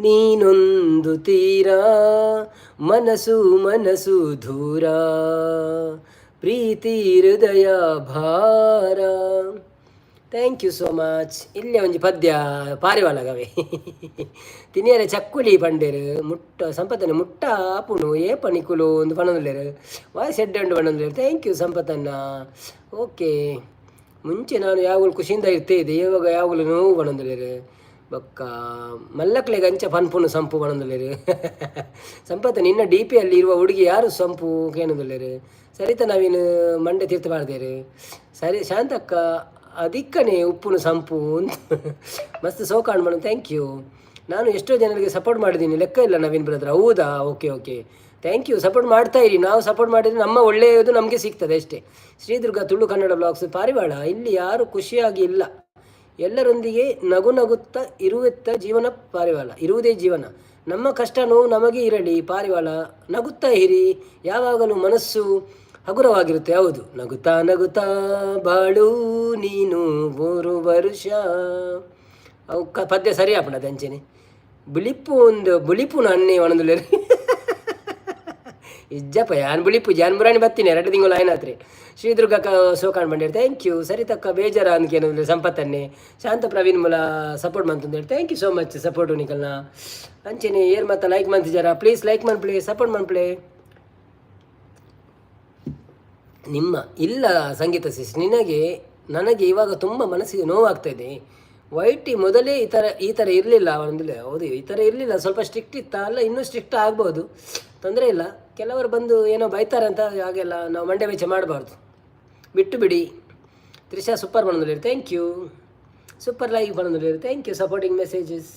[SPEAKER 1] ನೀನೊಂದು ತೀರ, ಮನಸ್ಸು ಮನಸ್ಸು ದೂರ, ಪ್ರೀತಿ ಹೃದಯ ಭಾರ. Thank you so much. ಇಲ್ಲೇ ಒಂಜಿ ಪದ್ಯ ಪಾರಿವಾಳಗವೆ. ತಿನಿಯರೆ ಚಕ್ಕುಲಿ ಪಂಡೇರು. ಮುಟ್ಟ ಸಂಪತ್ತನ ಮುಟ್ಟ ಆಪುಣು ಏಪ ನಿಕುಲು ಒಂದು ಪನೊಂದುಲ್ಲೆರ್. ವಾಯ್ಸ್ ಎಡ್ಡೆ ಉಂಡು ಪನೊಂದುಲ್ಲೆರ್. Thank you ಸಂಪತ್ತನ್ನ. ಓಕೆ, ಮುಂಚೆ ನಾನು ಯಾವಾಗಲೂ ಖುಷಿಯಿಂದ ಇರ್ತೇ ಇದೆ, ಇವಾಗ ಯಾವಾಗಲೂ ನೋವು ಪನೊಂದುಲ್ಲೆರ್. ಬೊಕ್ಕ ಮಲ್ಲಕ್ಲೆಗ್ ಅಂಚ ಪನ್ಪುನು ಸಂಪು ಪನೊಂದುಲ್ಲೆರ್. ಸಂಪತ್ತ, ನಿನ್ನ ಡಿ ಪಿಯಲ್ಲಿ ಇರುವ ಹುಡುಗಿ ಯಾರು ಸಂಪು ಕೇನೊಂದುಲ್ಲೆರ್. ಸರಿತ ನವೀನ್ ಮಂಡೆ ತೀರ್ಥ ಪಾಡ್ದೇರು. ಸರಿ ಶಾಂತಕ್ಕ, ಅದಿಕ್ಕನೆ ಉಪ್ಪುನು ಸಂಪು ಅಂತ ಮಸ್ತ್ ಸೋಕಾಣ್ ಮೇಡಮ್. Thank you. ನಾನು ಎಷ್ಟೋ ಜನರಿಗೆ ಸಪೋರ್ಟ್ ಮಾಡಿದ್ದೀನಿ, ಲೆಕ್ಕ ಇಲ್ಲ ನವೀನ್ ಬ್ರದರ್. ಹೌದಾ? Okay okay, thank you. Support ಮಾಡ್ತಾ ಇರಿ. ನಾವು ಸಪೋರ್ಟ್ ಮಾಡಿದರೆ ನಮ್ಮ ಒಳ್ಳೆಯದು ನಮಗೆ ಸಿಗ್ತದೆ ಅಷ್ಟೇ. ಶ್ರೀದುರ್ಗ ತುಳು ಕನ್ನಡ ಬ್ಲಾಗ್ಸ್. ಪಾರಿವಾಳ, ಇಲ್ಲಿ ಯಾರು ಖುಷಿಯಾಗಿ ಇಲ್ಲ, ಎಲ್ಲರೊಂದಿಗೆ ನಗು ನಗುತ್ತಾ ಇರುವತ್ತ ಜೀವನ ಪಾರಿವಾಳ, ಇರುವುದೇ ಜೀವನ. ನಮ್ಮ ಕಷ್ಟ ನೋವು ನಮಗೆ ಇರಲಿ ಪಾರಿವಾಳ, ನಗುತ್ತಾ ಇರಿ ಯಾವಾಗಲೂ, ಮನಸ್ಸು ಹಗುರವಾಗಿರುತ್ತೆ. ಹೌದು, ನಗುತ್ತಾ ನಗುತ್ತಾ ಬಾಳು ನೀನು 3 ವರುಷ. ಅವು ಪದ್ಯ ಸರಿ ಆಪುಂಡು ಅಂಚೆನೆ. ಬುಲಿಪು ಒಂದು ಬುಲಿಪುನ ಅನ್ನೆ ಒಣದುಲ್ಲೆರ್. ಇಜ್ಜಪ್ಪ, ಯಾನ್ ಬುಲಿಪು ಜಾನ್ ಮುರಾಣಿ ಬತ್ತೀನಿ, 2 ತಿಂಗಳು ಆಯ್ನಾತ್ರಿ. ಶ್ರೀದುರ್ಗ ಸೋಕಾಣ್ ಬಂಡೇರ್. Thank you. ಸರಿತಕ್ಕ ಬೇಜಾರ ಅಂದ್ಕೇನಂದ್ರೆ ಸಂಪತ್ತನ್ನೇ. ಶಾಂತ ಪ್ರವೀಣ್ ಮುಲ ಸಪೋರ್ಟ್ ಮಂತಂದೇಳಿ. Thank you so much support ನಿಕಲ್ನ. ಅಂಚೆನೆ ಏರ್ ಮತ್ತ ಲೈಕ್ ಮಂತಿಜಾರ, ಪ್ಲೀಸ್ ಲೈಕ್ ಮನ್ಪ್ಲೆ, ಸಪೋರ್ಟ್ ಮನ್ಪ್ಲೆ. ನಿಮ್ಮ ಇಲ್ಲ ಸಂಗೀತ ಸಿಸ್, ನಿನಗೆ ನನಗೆ ಇವಾಗ ತುಂಬ ಮನಸ್ಸಿಗೆ ನೋವಾಗ್ತಾ ಇದೆ. ವೈಟಿ ಮೊದಲೇ ಈ ಥರ ಇರಲಿಲ್ಲ ಒಂದಿಲ್ಲ. ಹೌದು, ಈ ಥರ ಇರಲಿಲ್ಲ, ಸ್ವಲ್ಪ ಸ್ಟ್ರಿಕ್ಟ್ ಇತ್ತ ಅಲ್ಲ? ಇನ್ನೂ ಸ್ಟ್ರಿಕ್ಟ್ ಆಗ್ಬೋದು, ತೊಂದರೆ ಇಲ್ಲ. ಕೆಲವರು ಬಂದು ಏನೋ ಬೈತಾರೆ ಅಂತ ಹಾಗೆಲ್ಲ ನಾವು ಮಂಡೆ ವೆಚ್ಚ ಮಾಡಬಾರ್ದು. ಬಿಟ್ಟು ಬಿಡಿ. ತ್ರಿಷಾ ಸೂಪರ್ ಪಣೊಂದುಲ್ಲೆರ್, thank you. Super like ಪಣೊಂದುಲ್ಲೆರ್, thank you supporting messages.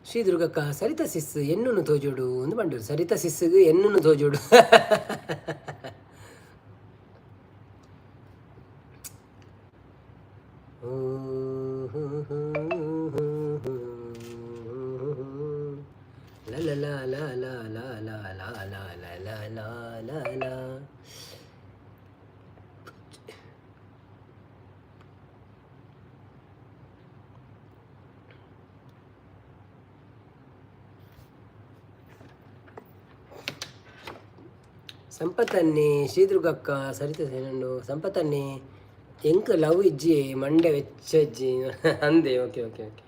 [SPEAKER 1] Shri ದುರ್ಗಕ್ಕ ಸರಿತಾ ಸಿಸ್ ಎನ್ನುನು ತೋಜೋಡು ಒಂದು ಬಂಡೂರು. ಸರಿತಾ ಸಿಸ್ಗೆ ಎನ್ನುನು ತೋಜೋಡು. ಲ ಲ ಲ ಲ ಲ ಲ ಲ ಲ ಲ ಲ ಲ ಲ ಲ ಲ. ಸಂಪತ್ತನ್ನೇ ಶ್ರೀದುರ್ಗಕ್ಕ ಸರಿತ ಸೇನಂಡು ಸಂಪತ್ತನ್ನೇ ಎಂಕ್ ಲವ್ ಇಜ್ಜಿ ಮಂಡೆ ವೆಚ್ಚ ಇಜ್ಜಿ ಅಂದೆ. Okay okay okay.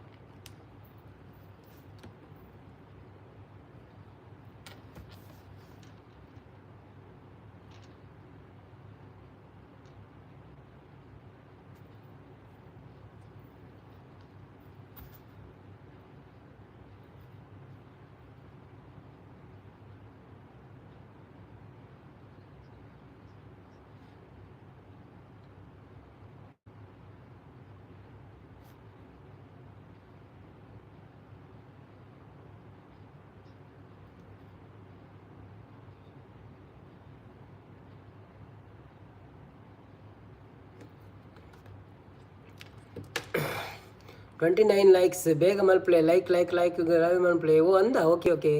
[SPEAKER 1] 29 likes, ಬೇಗ ಮಲ್ಪ್ಲೆ. ಲೈಕ್ ಲೈಕ್ ಲೈಕ್ ರವಿ ಮಲ್ಪ್ಲೆ. ಓ ಅಂದ, ಓಕೆ ಓಕೆ.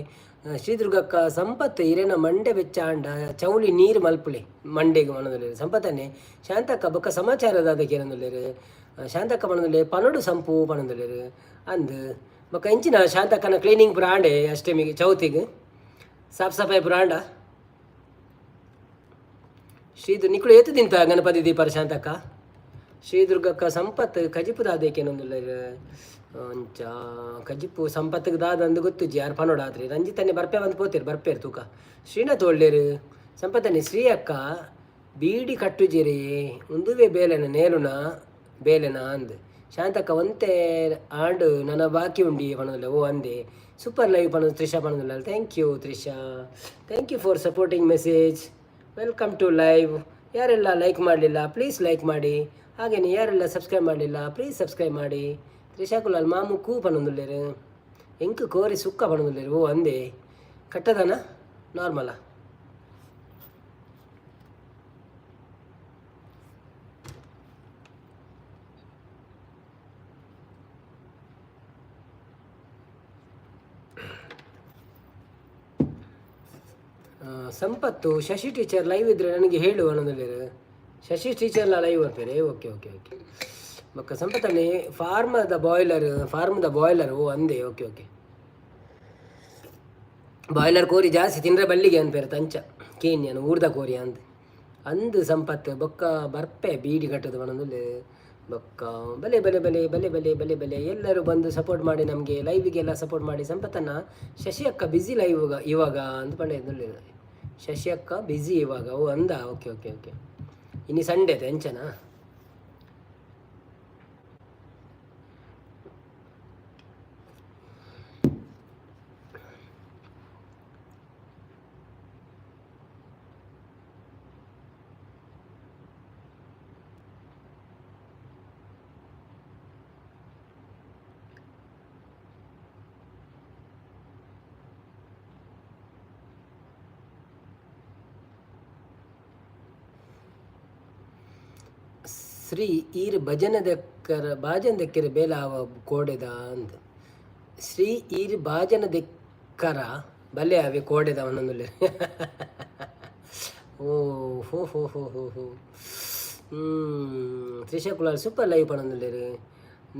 [SPEAKER 1] ಶ್ರೀದುರ್ಗಕ್ಕ ಸಂಪತ್ ಇರೇನ ಮಂಡೆ ಬೆಚ್ಚ ಆಂಡ ಚೌಲಿ ನೀರು ಮಲ್ಪುಲೆ ಮಂಡೆಗೆ ಮನದಲ್ಲೇರು. ಸಂಪತ್ತನ್ನೇ ಶಾಂತಕ್ಕ ಬೊಕ್ಕ ಸಮಾಚಾರದ ಅದಕ್ಕೆ ಏನಂದುಲ್ಲೇರು. ಶಾಂತಕ್ಕ ಪಣದುಲ್ಲೆ ಪನಡು ಸಂಪು ಪಣದುಲ್ಲೇರು ಅಂದ್. ಬೊಕ್ಕ ಇಂಚಿನ ಶಾಂತಕ್ಕನ ಕ್ಲೀನಿಂಗ್ ಪೂರ ಆಂಡೆ ಅಷ್ಟಮಿಗೆ ಚೌತಿಗೆ ಸಾಫ್ ಸಫಾಯಿ ಪೂರ ಆಂಡ. ಶ್ರೀದು ನಿಕುಲು ಏತು ತಿಂತ ಗಣಪತಿ ದೀಪಾರ ಶಾಂತಕ್ಕ? ಶ್ರೀದುರ್ಗಕ್ಕ ಸಂಪತ್ ಕಜಿಪು ದಾದೇಕೇನೊಂದುಲ್ಲೆರ್ ಅಂಚ ಕಜಿಪು ಸಂಪತ್ತಿಗೆ ದಾದ ಅಂದ್ ಗೊತ್ತುಜ್ಜಿ, ಯಾರು ಪನೊಡಾತ್ರಿ. ರಂಜಿತನ್ನೇ ಬರ್ಪೆ ಬಂದು ಪೋತೇರು ಬರ್ಪೇರು ತೂಕ. ಶ್ರೀನಾಥ್ ಒಳ್ಳೇರು ಸಂಪತ್ತನ್ನೇ. ಶ್ರೀ ಅಕ್ಕ ಬೀಡಿ ಕಟ್ಟುಜಿರಿ ಉಂದುವೇ ಬೇಲೆನ ನೇಲುನ ಬೇಲೆನ ಅಂದ್. ಶಾಂತಕ್ಕ ಒಂತೆ ಆಂಡ್ ನನ ಬಾಕಿ ಉಂಡಿ ಪನೊಂದುಲ್ಲೆ. ಓ ಅಂದೆ. ಸೂಪರ್ ಲೈವ್ ಪನೊ ತ್ರಿಷಾ ಪನೊಂದುಲ್ಲ. Thank you Trisha, thank you for supporting message. Welcome to live. ಯಾರೆಲ್ಲ ಲೈಕ್ ಮಾಡಲಿಲ್ಲ ಪ್ಲೀಸ್ ಲೈಕ್ ಮಾಡಿ. ಹಾಗೆಯೇ ಯಾರೆಲ್ಲ ಸಬ್ಸ್ಕ್ರೈಬ್ ಮಾಡಲಿಲ್ಲ ಪ್ಲೀಸ್ ಸಬ್ಸ್ಕ್ರೈಬ್ ಮಾಡಿ. ತ್ರಿಷಾ ಕುಲಾಲ್ ಮಾಮು ಕೂ ಪನೊಂದುಲ್ಲೆರ್. ಎಂಕ್ ಕೋರಿ ಸುಕ್ಕ ಪನೊಂದುಲ್ಲೆರ್. ಓ ಅಂದೆ. ಕಟ್ಟದನ ನಾರ್ಮಲ? ಸಂಪತ್ತು ಶಶಿ ಟೀಚರ್ ಲೈವ್ ಇದ್ರೆ ನನಗೆ ಹೇಳು ಅನ್ನೋದಿಲ್ಲ. ಶಶಿ ಟೀಚರ್ಲ ಲೈವ್ ಬರ್ತಾರೆ. Okay okay okay. ಬೊಕ್ಕ ಸಂಪತ್ತನ್ನೇ ಫಾರ್ಮದ ಬಾಯ್ಲರ್, ಫಾರ್ಮದ ಬಾಯ್ಲರ್. ಓ ಅಂದೆ, ಓಕೆ ಓಕೆ. ಬಾಯ್ಲರ್ ಕೋರಿ ಜಾಸ್ತಿ ತಿಂದರೆ ಬಲ್ಲಿಗೆ ಅನ್ಪೇರು ತಂಚ ಕೇನ್ಯನ ಊರ್ದ ಕೋರಿ ಅಂದ್ ಅಂದ್ ಸಂಪತ್ತು. ಬೊಕ್ಕ ಬರ್ಪೆ ಬೀಡಿ ಕಟ್ಟೋದು ಪನೊಂದುಲ್ಲೆ. ಬೊಕ್ಕ ಬಲೆ ಬಲೆ ಬಲೆ ಬಲೆ ಬಲೆ ಬಲೆ ಬಲೆ. ಎಲ್ಲರೂ ಬಂದು ಸಪೋರ್ಟ್ ಮಾಡಿ, ನಮಗೆ ಲೈವಿಗೆಲ್ಲ ಸಪೋರ್ಟ್ ಮಾಡಿ. ಸಂಪತ್ತನ್ನ ಶಶಿ ಅಕ್ಕ ಬ್ಯುಸಿ ಲೈವ್ ಇವಾಗ ಅಂತ ಪಂಡ. ಶಶಿ ಅಕ್ಕ ಬ್ಯುಸಿ ಇವಾಗ. ಓ ಅಂದ, ಓಕೆ ಓಕೆ ಓಕೆ. ಇನ್ನು ಸಂಡೇ ಎಂಚನಾ? ಶ್ರೀ ಈರ್ ಭಜನೆ ದೆಕ್ಕರ ಬಾಜನ ದೆಕ್ಕರೆ ಬೇಲಾವ ಕೋಡೆದ ಅಂದ್. ಶ್ರೀ ಈರ್ ಬಾಜನ ದೆಕ್ಕರ ಬಲೆ ಅವೆ ಕೋಡೆದ ಒಂದೊಂದುಲ್ಲೆ. ಓ ಹೋ ಹೋ ಹೋ ಹೋ ಹೋ. ತ್ರಿಷಾ ಕುಲಾಲ್ ಸೂಪರ್ ಲೈವ್ ಪಣೊಂದುಲ್ಲೆರ್.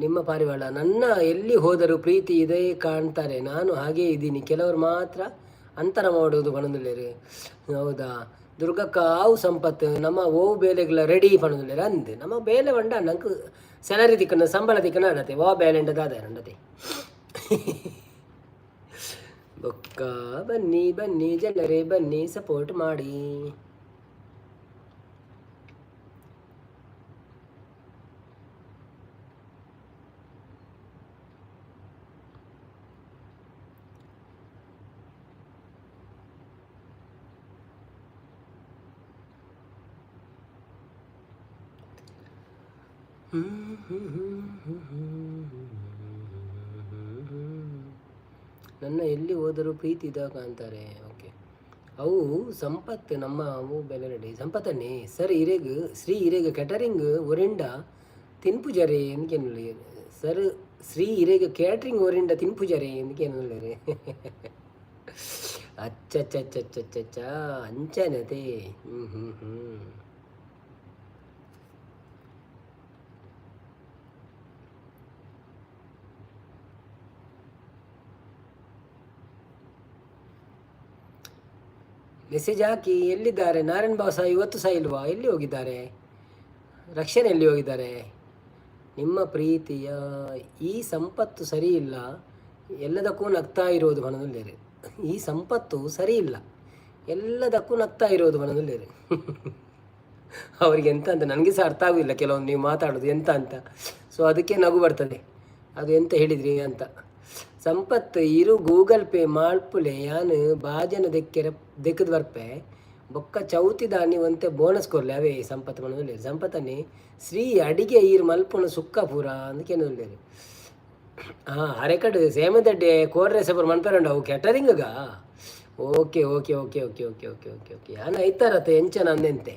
[SPEAKER 1] ನಿಮ್ಮ ಪಾರಿವಾಳ ನನ್ನ ಎಲ್ಲಿ ಹೋದರೂ ಪ್ರೀತಿ ಇದೇ ಕಾಣ್ತಾರೆ, ನಾನು ಹಾಗೇ ಇದ್ದೀನಿ, ಕೆಲವರು ಮಾತ್ರ ಅಂತರ ಮಾಡೋದು ಪಣೊಂದುಲ್ಲೆರ್. ಹೌದಾ ದುರ್ಗಕ್ಕ? ಆವು ಸಂಪತ್ತು ನಮ್ಮ ಓವು ಬೇಲೆಗಳ ರೆಡಿ ಪಣೊಂದುಲ್ಲೆರ್ ಅಂದ್. ನಮ್ಮ ಬೇಲೆ ಪಂಡ ನಂಗೆ ಸ್ಯಾಲರಿ ತಿಕ್ಕನ ಸಂಬಳ ತಿಕ್ಕನ ಅಡತೆ ವಾ ಬೇಲೆ ದಾದ ಅಂಡತೆ. ಬೊಕ್ಕ ಬನ್ನಿ ಬನ್ನಿ ಜನರೇ ಬನ್ನಿ ಸಪೋರ್ಟ್ ಮಾಡಿ. ನನ್ನ ಎಲ್ಲಿ ಹೋದರೂ ಪ್ರೀತಿ ಇದ್ದಾಗ ಅಂತಾರೆ. ಓಕೆ, ಅವು ಸಂಪತ್ತು ನಮ್ಮ ಅವು ಬೆಲೆ ಸಂಪತ್ತನ್ನೇ ಸರ್. ಇರೆಗ್ ಶ್ರೀ ಇರೆಗ್ ಕೆಟರಿಂಗ್ ಒರಿಂಡ ತಿನ್ಪುಜರೆ ಎಂದ್ಕೇನುಲ್ಲೆ ಸರ್? ಶ್ರೀ ಇರೆಗ್ ಕ್ಯಾಟ್ರಿಂಗ್ ಒರಿಂಡ ತಿನ್ಪುಜರೆ ಎಂದ್ಕೇನುಲ್ಲೆರ್? ಅಚ್ಚಚ್ಚಚ್ಚಚ್ಚಚ್ಚ, ಅಂಚನತೆ. ಹ್ಞೂ ಹ್ಞೂ ಹ್ಞೂ ಮೆಸೇಜ್ ಹಾಕಿ. ಎಲ್ಲಿದ್ದಾರೆ ನಾರಾಯಣ್ ಬಾಬು ಸಹ? ಇವತ್ತು ಸಹ ಇಲ್ವಾ? ಎಲ್ಲಿ ಹೋಗಿದ್ದಾರೆ? ರಕ್ಷಣೆ ಎಲ್ಲಿ ಹೋಗಿದ್ದಾರೆ? ನಿಮ್ಮ ಪ್ರೀತಿಯ ಈ ಸಂಪತ್ತು ಸರಿ ಇಲ್ಲ, ಎಲ್ಲದಕ್ಕೂ ನಗ್ತಾ ಇರೋದು ಮನದಲ್ಲೇರಿ. ಈ ಸಂಪತ್ತು ಸರಿ ಇಲ್ಲ, ಎಲ್ಲದಕ್ಕೂ ನಗ್ತಾ ಇರೋದು ಮನದಲ್ಲೇರಿ. ಅವರಿಗೆ ಎಂತ ಅಂತ ನನಗೆ ಸಹ ಅರ್ಥ ಆಗೋದಿಲ್ಲ ಕೆಲವೊಂದು ನೀವು ಮಾತಾಡೋದು ಎಂತ ಅಂತ. ಸೊ ಅದಕ್ಕೆ ನಗು ಬರ್ತದೆ, ಅದು ಎಂತ ಹೇಳಿದ್ರಿ ಅಂತ. ಸಂಪತ್ತು ಇರು ಗೂಗಲ್ ಪೇ ಮಾಲ್ಪುಲೆ, ಯಾನ್ ಬಾಜನ ದೆಕ್ಕೆರ ದೆಕ್ಕದ್ ಬರ್ಪೆ, ಬೊಕ್ಕ ಚೌತಿ ದಾನಿ ಒಂತೆ ಬೋನಸ್ ಕೊರ್ಲೆ ಅವೇ ಸಂಪತ್ತು ಮನದಲ್ಲಿ. ಸಂಪತ್ತನ್ನಿ ಶ್ರೀ ಅಡಿಗೆ ಈರ್ ಮಲ್ಪುನ ಸುಕ್ಕ ಪೂರ ಅಂದಕೇನು. ಹಾಂ, ಅರೆಕಡ್ ಸೇಮದಡ್ಡೆ ಕೋರ್ರೆ ಸಬರ್ ಮನ್ಪೆರಂಡ ಅವು ಕ್ಯಾಟರಿಂಗ್ಗ. Okay okay okay okay okay okay okay okay. ಯಾನ್ ಐತಾರತ್ತೆ ಎಂಚನ ಅಂದೆಂತೆ.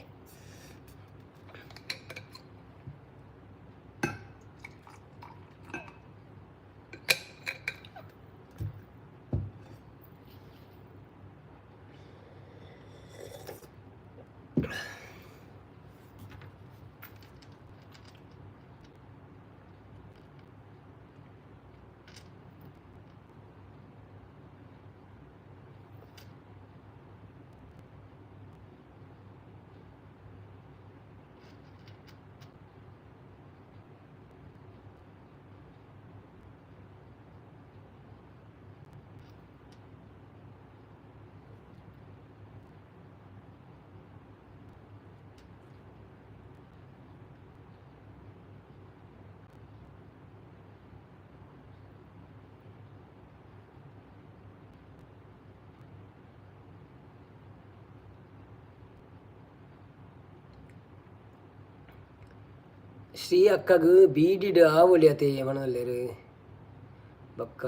[SPEAKER 1] ಶ್ರೀ ಅಕ್ಕಗ್ ಬೀಡಿಡ್ ಆವೊಲಿ ಅತೆ ಮನದಲ್ಲೇರು. ಬೊಕ್ಕ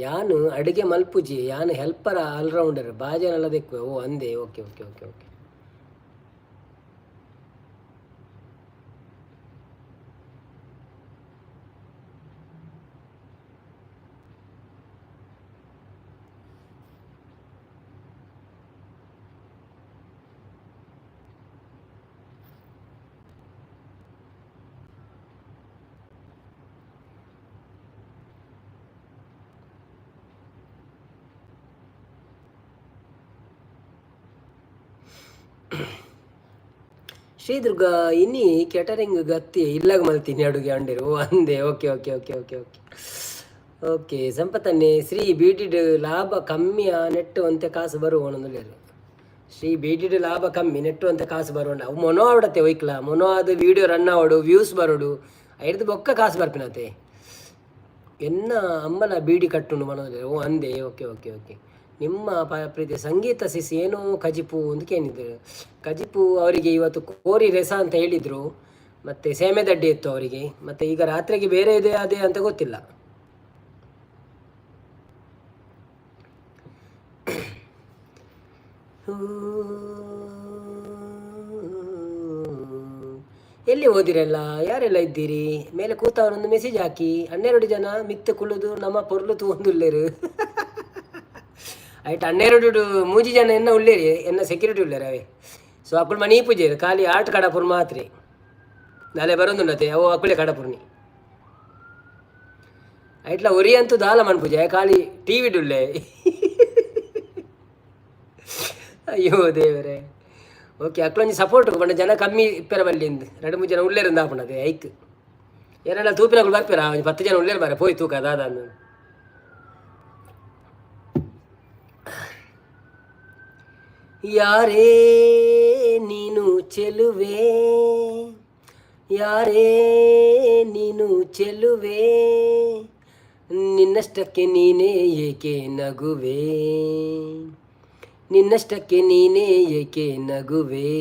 [SPEAKER 1] ಯಾನ್ ಅಡುಗೆ ಮಲ್ಪುಜಿ, ಯಾನ್ ಹೆಲ್ಪರ್ ಆಲ್ರೌಂಡರ್, ಬಾಜನಲ ದೆಕ್ಕುವೆ. ಓ ಅಂದೆ. Okay okay okay okay. Shri Durga ಇನ್ನಿ ಕ್ಯಾಟರಿಂಗ್ ಗತ್ತಿ ಇಲ್ಲಾಗ ಮಲ್ತೀನಿ ಅಡುಗೆ ಅಂಡಿರು ಅಂದೆ. Okay okay okay okay okay okay. ಸಂಪತ್ತನ್ನೇ Shri ಬೀಟಿಡ್ ಲಾಭ ಕಮ್ಮಿಯ ನೆಟ್ಟು ಅಂತೆ ಕಾಸು ಬರುವ ಒಂದೊಂದು. ಶ್ರೀ ಬೀಟಿಡ್ ಲಾಭ ಕಮ್ಮಿ ನೆಟ್ಟು ಅಂತ ಕಾಸು ಬರೋಣ. ಅವು ಮೊನೋ ಆವಡತ್ತೆ ಒಯ್ಕ್ಲ ಮೊನೋ ಅದು ವೀಡಿಯೋ ರನ್ ಆವಡು ವ್ಯೂಸ್ ಬರೋಡು ಐದು ಬೊಕ್ಕ ಕಾಸು ಬರ್ಪಿನತೆ. ಎನ್ನ ಅಮ್ಮನ ಬೀಡಿ ಕಟ್ಟುಂಡು ಮನೋದಲ್ಲಿ. ಓ ಅಂದೆ. Okay okay okay. ನಿಮ್ಮ ಪ್ರೀತಿ ಸಂಗೀತ ಸಿಸಿ ಏನೋ ಕಜಿಪು ಅಂತ ಕೇಳಿದ್ರು. ಕಜಿಪು ಅವರಿಗೆ ಇವತ್ತು ಕೋರಿ ರೆಸ ಅಂತ ಹೇಳಿದರು, ಮತ್ತು ಸೇಮೆದಡ್ಡಿ ಇತ್ತು ಅವರಿಗೆ. ಮತ್ತು ಈಗ ರಾತ್ರಿಗೆ ಬೇರೆ ಇದೆ ಅದೇ ಅಂತ ಗೊತ್ತಿಲ್ಲ. ಎಲ್ಲಿ ಓದಿರಲ್ಲ? ಯಾರೆಲ್ಲ ಇದ್ದೀರಿ? ಮೇಲೆ ಕೂತವರೊಂದು ಮೆಸೇಜ್ ಹಾಕಿ. 12 ಜನ ಮಿತ್ತು ಕುಳ್ಳುದು ನಮ್ಮ ಪೊರ್ಲು ತೂವೊಂದುಲ್ಲೆರ್. ಐಟ್ 12 ಮೂಜಿ ಜನ ಎನ್ನ ಉಳ್ಳೇರಿ, ಎನ್ನ ಸೆಕ್ಯೂರಿಟಿ ಉಳ್ಳೇರಿ ಅವೇ. ಸೊ ಅಕುಲು ಮಣಿ ಪೂಜೆ ಖಾಲಿ ಆಟ ಕಡಪುರ್ ಮಾತ್ರೆ ನಾಳೆ ಬರೋದುಂಡತೆ ಅವು ಅಕುಲೆ ಕಡಪುರ್ನಿ. ಐಟ್ಲ ಒರಿ ಅಂತೂ ದಾಲ ಮನ್ಪೂಜೆ ಖಾಲಿ ಟಿ ವಿ ಅಯ್ಯೋ ದೇವರೇ. ಓಕೆ, ಅಕ್ಲೊಂಜಿ ಸಪೋರ್ಟ್ ಪಂಡ ಜನ ಕಮ್ಮಿ ಇಪ್ಪೆರ ಬಲ್ಲಿಂದು ಎರಡು ಮೂರು ಜನ ಉಳ್ಳೇರಿಂದ ಆಪುಂಡತೆ ಐಕ್ ಏನೆಲ್ಲ ತೂಪಿನಕುಲು ಬರ್ಪೇರ ಒಂಜಿ 10 ಜನ ಉಳ್ಳೇರು ಬಾರೆ ಪೋಯ್ ತೂಕ ದಾದ. ಯಾರೇ ನೀನು ಚೆಲುವೆ, ಯಾರೇ ನೀನು ಚೆಲುವೆ, ನಿನ್ನಷ್ಟಕ್ಕೆ ನೀನೇ ಏಕೆ ನಗುವೆ, ನಿನ್ನಷ್ಟಕ್ಕೆ ನೀನೇ ಏಕೆ ನಗುವೆ,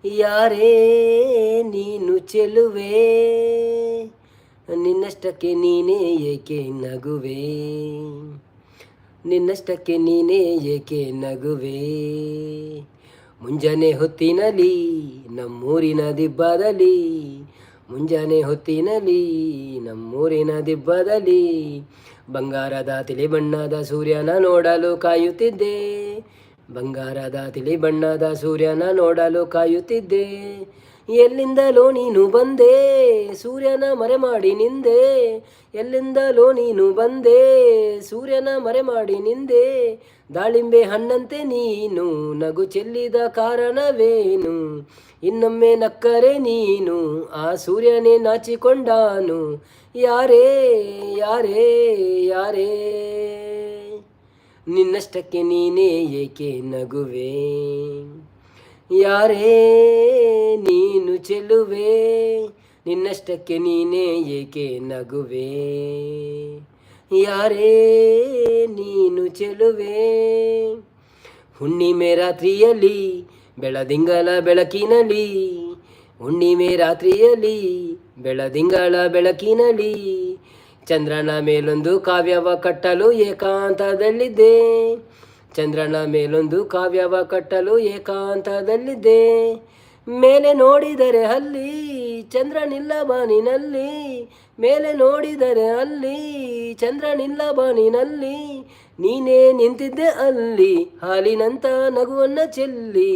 [SPEAKER 1] ಯಾರೇ ನೀನು ಚೆಲುವೆ, ನಿನ್ನಷ್ಟಕ್ಕೆ ನೀನೇ ಏಕೆ ನಗುವೆ, ನಿನ್ನಷ್ಟಕ್ಕೆ ನೀನೇ ಏಕೆ ನಗುವೆ. ಮುಂಜಾನೆ ಹೊತ್ತಿನಲ್ಲಿ ನಮ್ಮೂರಿನ ದಿಬ್ಬದಲ್ಲಿ, ಮುಂಜಾನೆ ಹೊತ್ತಿನಲ್ಲಿ ನಮ್ಮೂರಿನ ದಿಬ್ಬದಲ್ಲಿ, ಬಂಗಾರದ ತಿಳಿ ಬಣ್ಣದ ಸೂರ್ಯನ ನೋಡಲು ಕಾಯುತ್ತಿದ್ದೆ, ಬಂಗಾರದ ತಿಳಿ ಬಣ್ಣದ ಸೂರ್ಯನ ನೋಡಲು ಕಾಯುತ್ತಿದ್ದೆ. ಎಲ್ಲಿಂದಲೋ ನೀನು ಬಂದೆ, ಸೂರ್ಯನ ಮರೆ ಮಾಡಿ ನಿಂದೆ, ಎಲ್ಲಿಂದಲೋ ನೀನು ಬಂದೆ, ಸೂರ್ಯನ ಮರೆ ಮಾಡಿ ನಿಂದೆ. ದಾಳಿಂಬೆ ಹಣ್ಣಂತೆ ನೀನು ನಗು ಚೆಲ್ಲಿದ ಕಾರಣವೇನು, ಇನ್ನೊಮ್ಮೆ ನಕ್ಕರೆ ನೀನು ಆ ಸೂರ್ಯನೇ ನಾಚಿಕೊಂಡಾನು. ಯಾರೇ ಯಾರೇ ಯಾರೇ, ನಿನ್ನಷ್ಟಕ್ಕೆ ನೀನೇ ಏಕೆ ನಗುವೆ, ಯಾರೇ ನೀನು ಚೆಲುವೆ, ನಿನ್ನಷ್ಟಕ್ಕೆ ನೀನೇ ಏಕೆ ನಗುವೆ, ಯಾರೇ ನೀನು ಚೆಲುವೆ. ಹುಣ್ಣಿಮೆ ರಾತ್ರಿಯಲ್ಲಿ ಬೆಳದಿಂಗಳ ಬೆಳಕಿನಲ್ಲಿ, ಹುಣ್ಣಿಮೆ ರಾತ್ರಿಯಲ್ಲಿ ಬೆಳದಿಂಗಳ ಬೆಳಕಿನಲ್ಲಿ, ಚಂದ್ರನ ಮೇಲೊಂದು ಕಾವ್ಯವ ಕಟ್ಟಲು ಏಕಾಂತದಲ್ಲಿದ್ದೆ, ಚಂದ್ರನ ಮೇಲೊಂದು ಕಾವ್ಯವ ಕಟ್ಟಲು ಏಕಾಂತದಲ್ಲಿದ್ದೆ. ಮೇಲೆ ನೋಡಿದರೆ ಅಲ್ಲಿ ಚಂದ್ರನಿಲ್ಲ ಬಾನಿನಲ್ಲಿ, ಮೇಲೆ ನೋಡಿದರೆ ಅಲ್ಲಿ ಚಂದ್ರನಿಲ್ಲ ಬಾನಿನಲ್ಲಿ, ನೀನೇ ನಿಂತಿದ್ದೆ ಅಲ್ಲಿ ಹಾಲಿನಂತ ನಗುವನ್ನ ಚೆಲ್ಲಿ,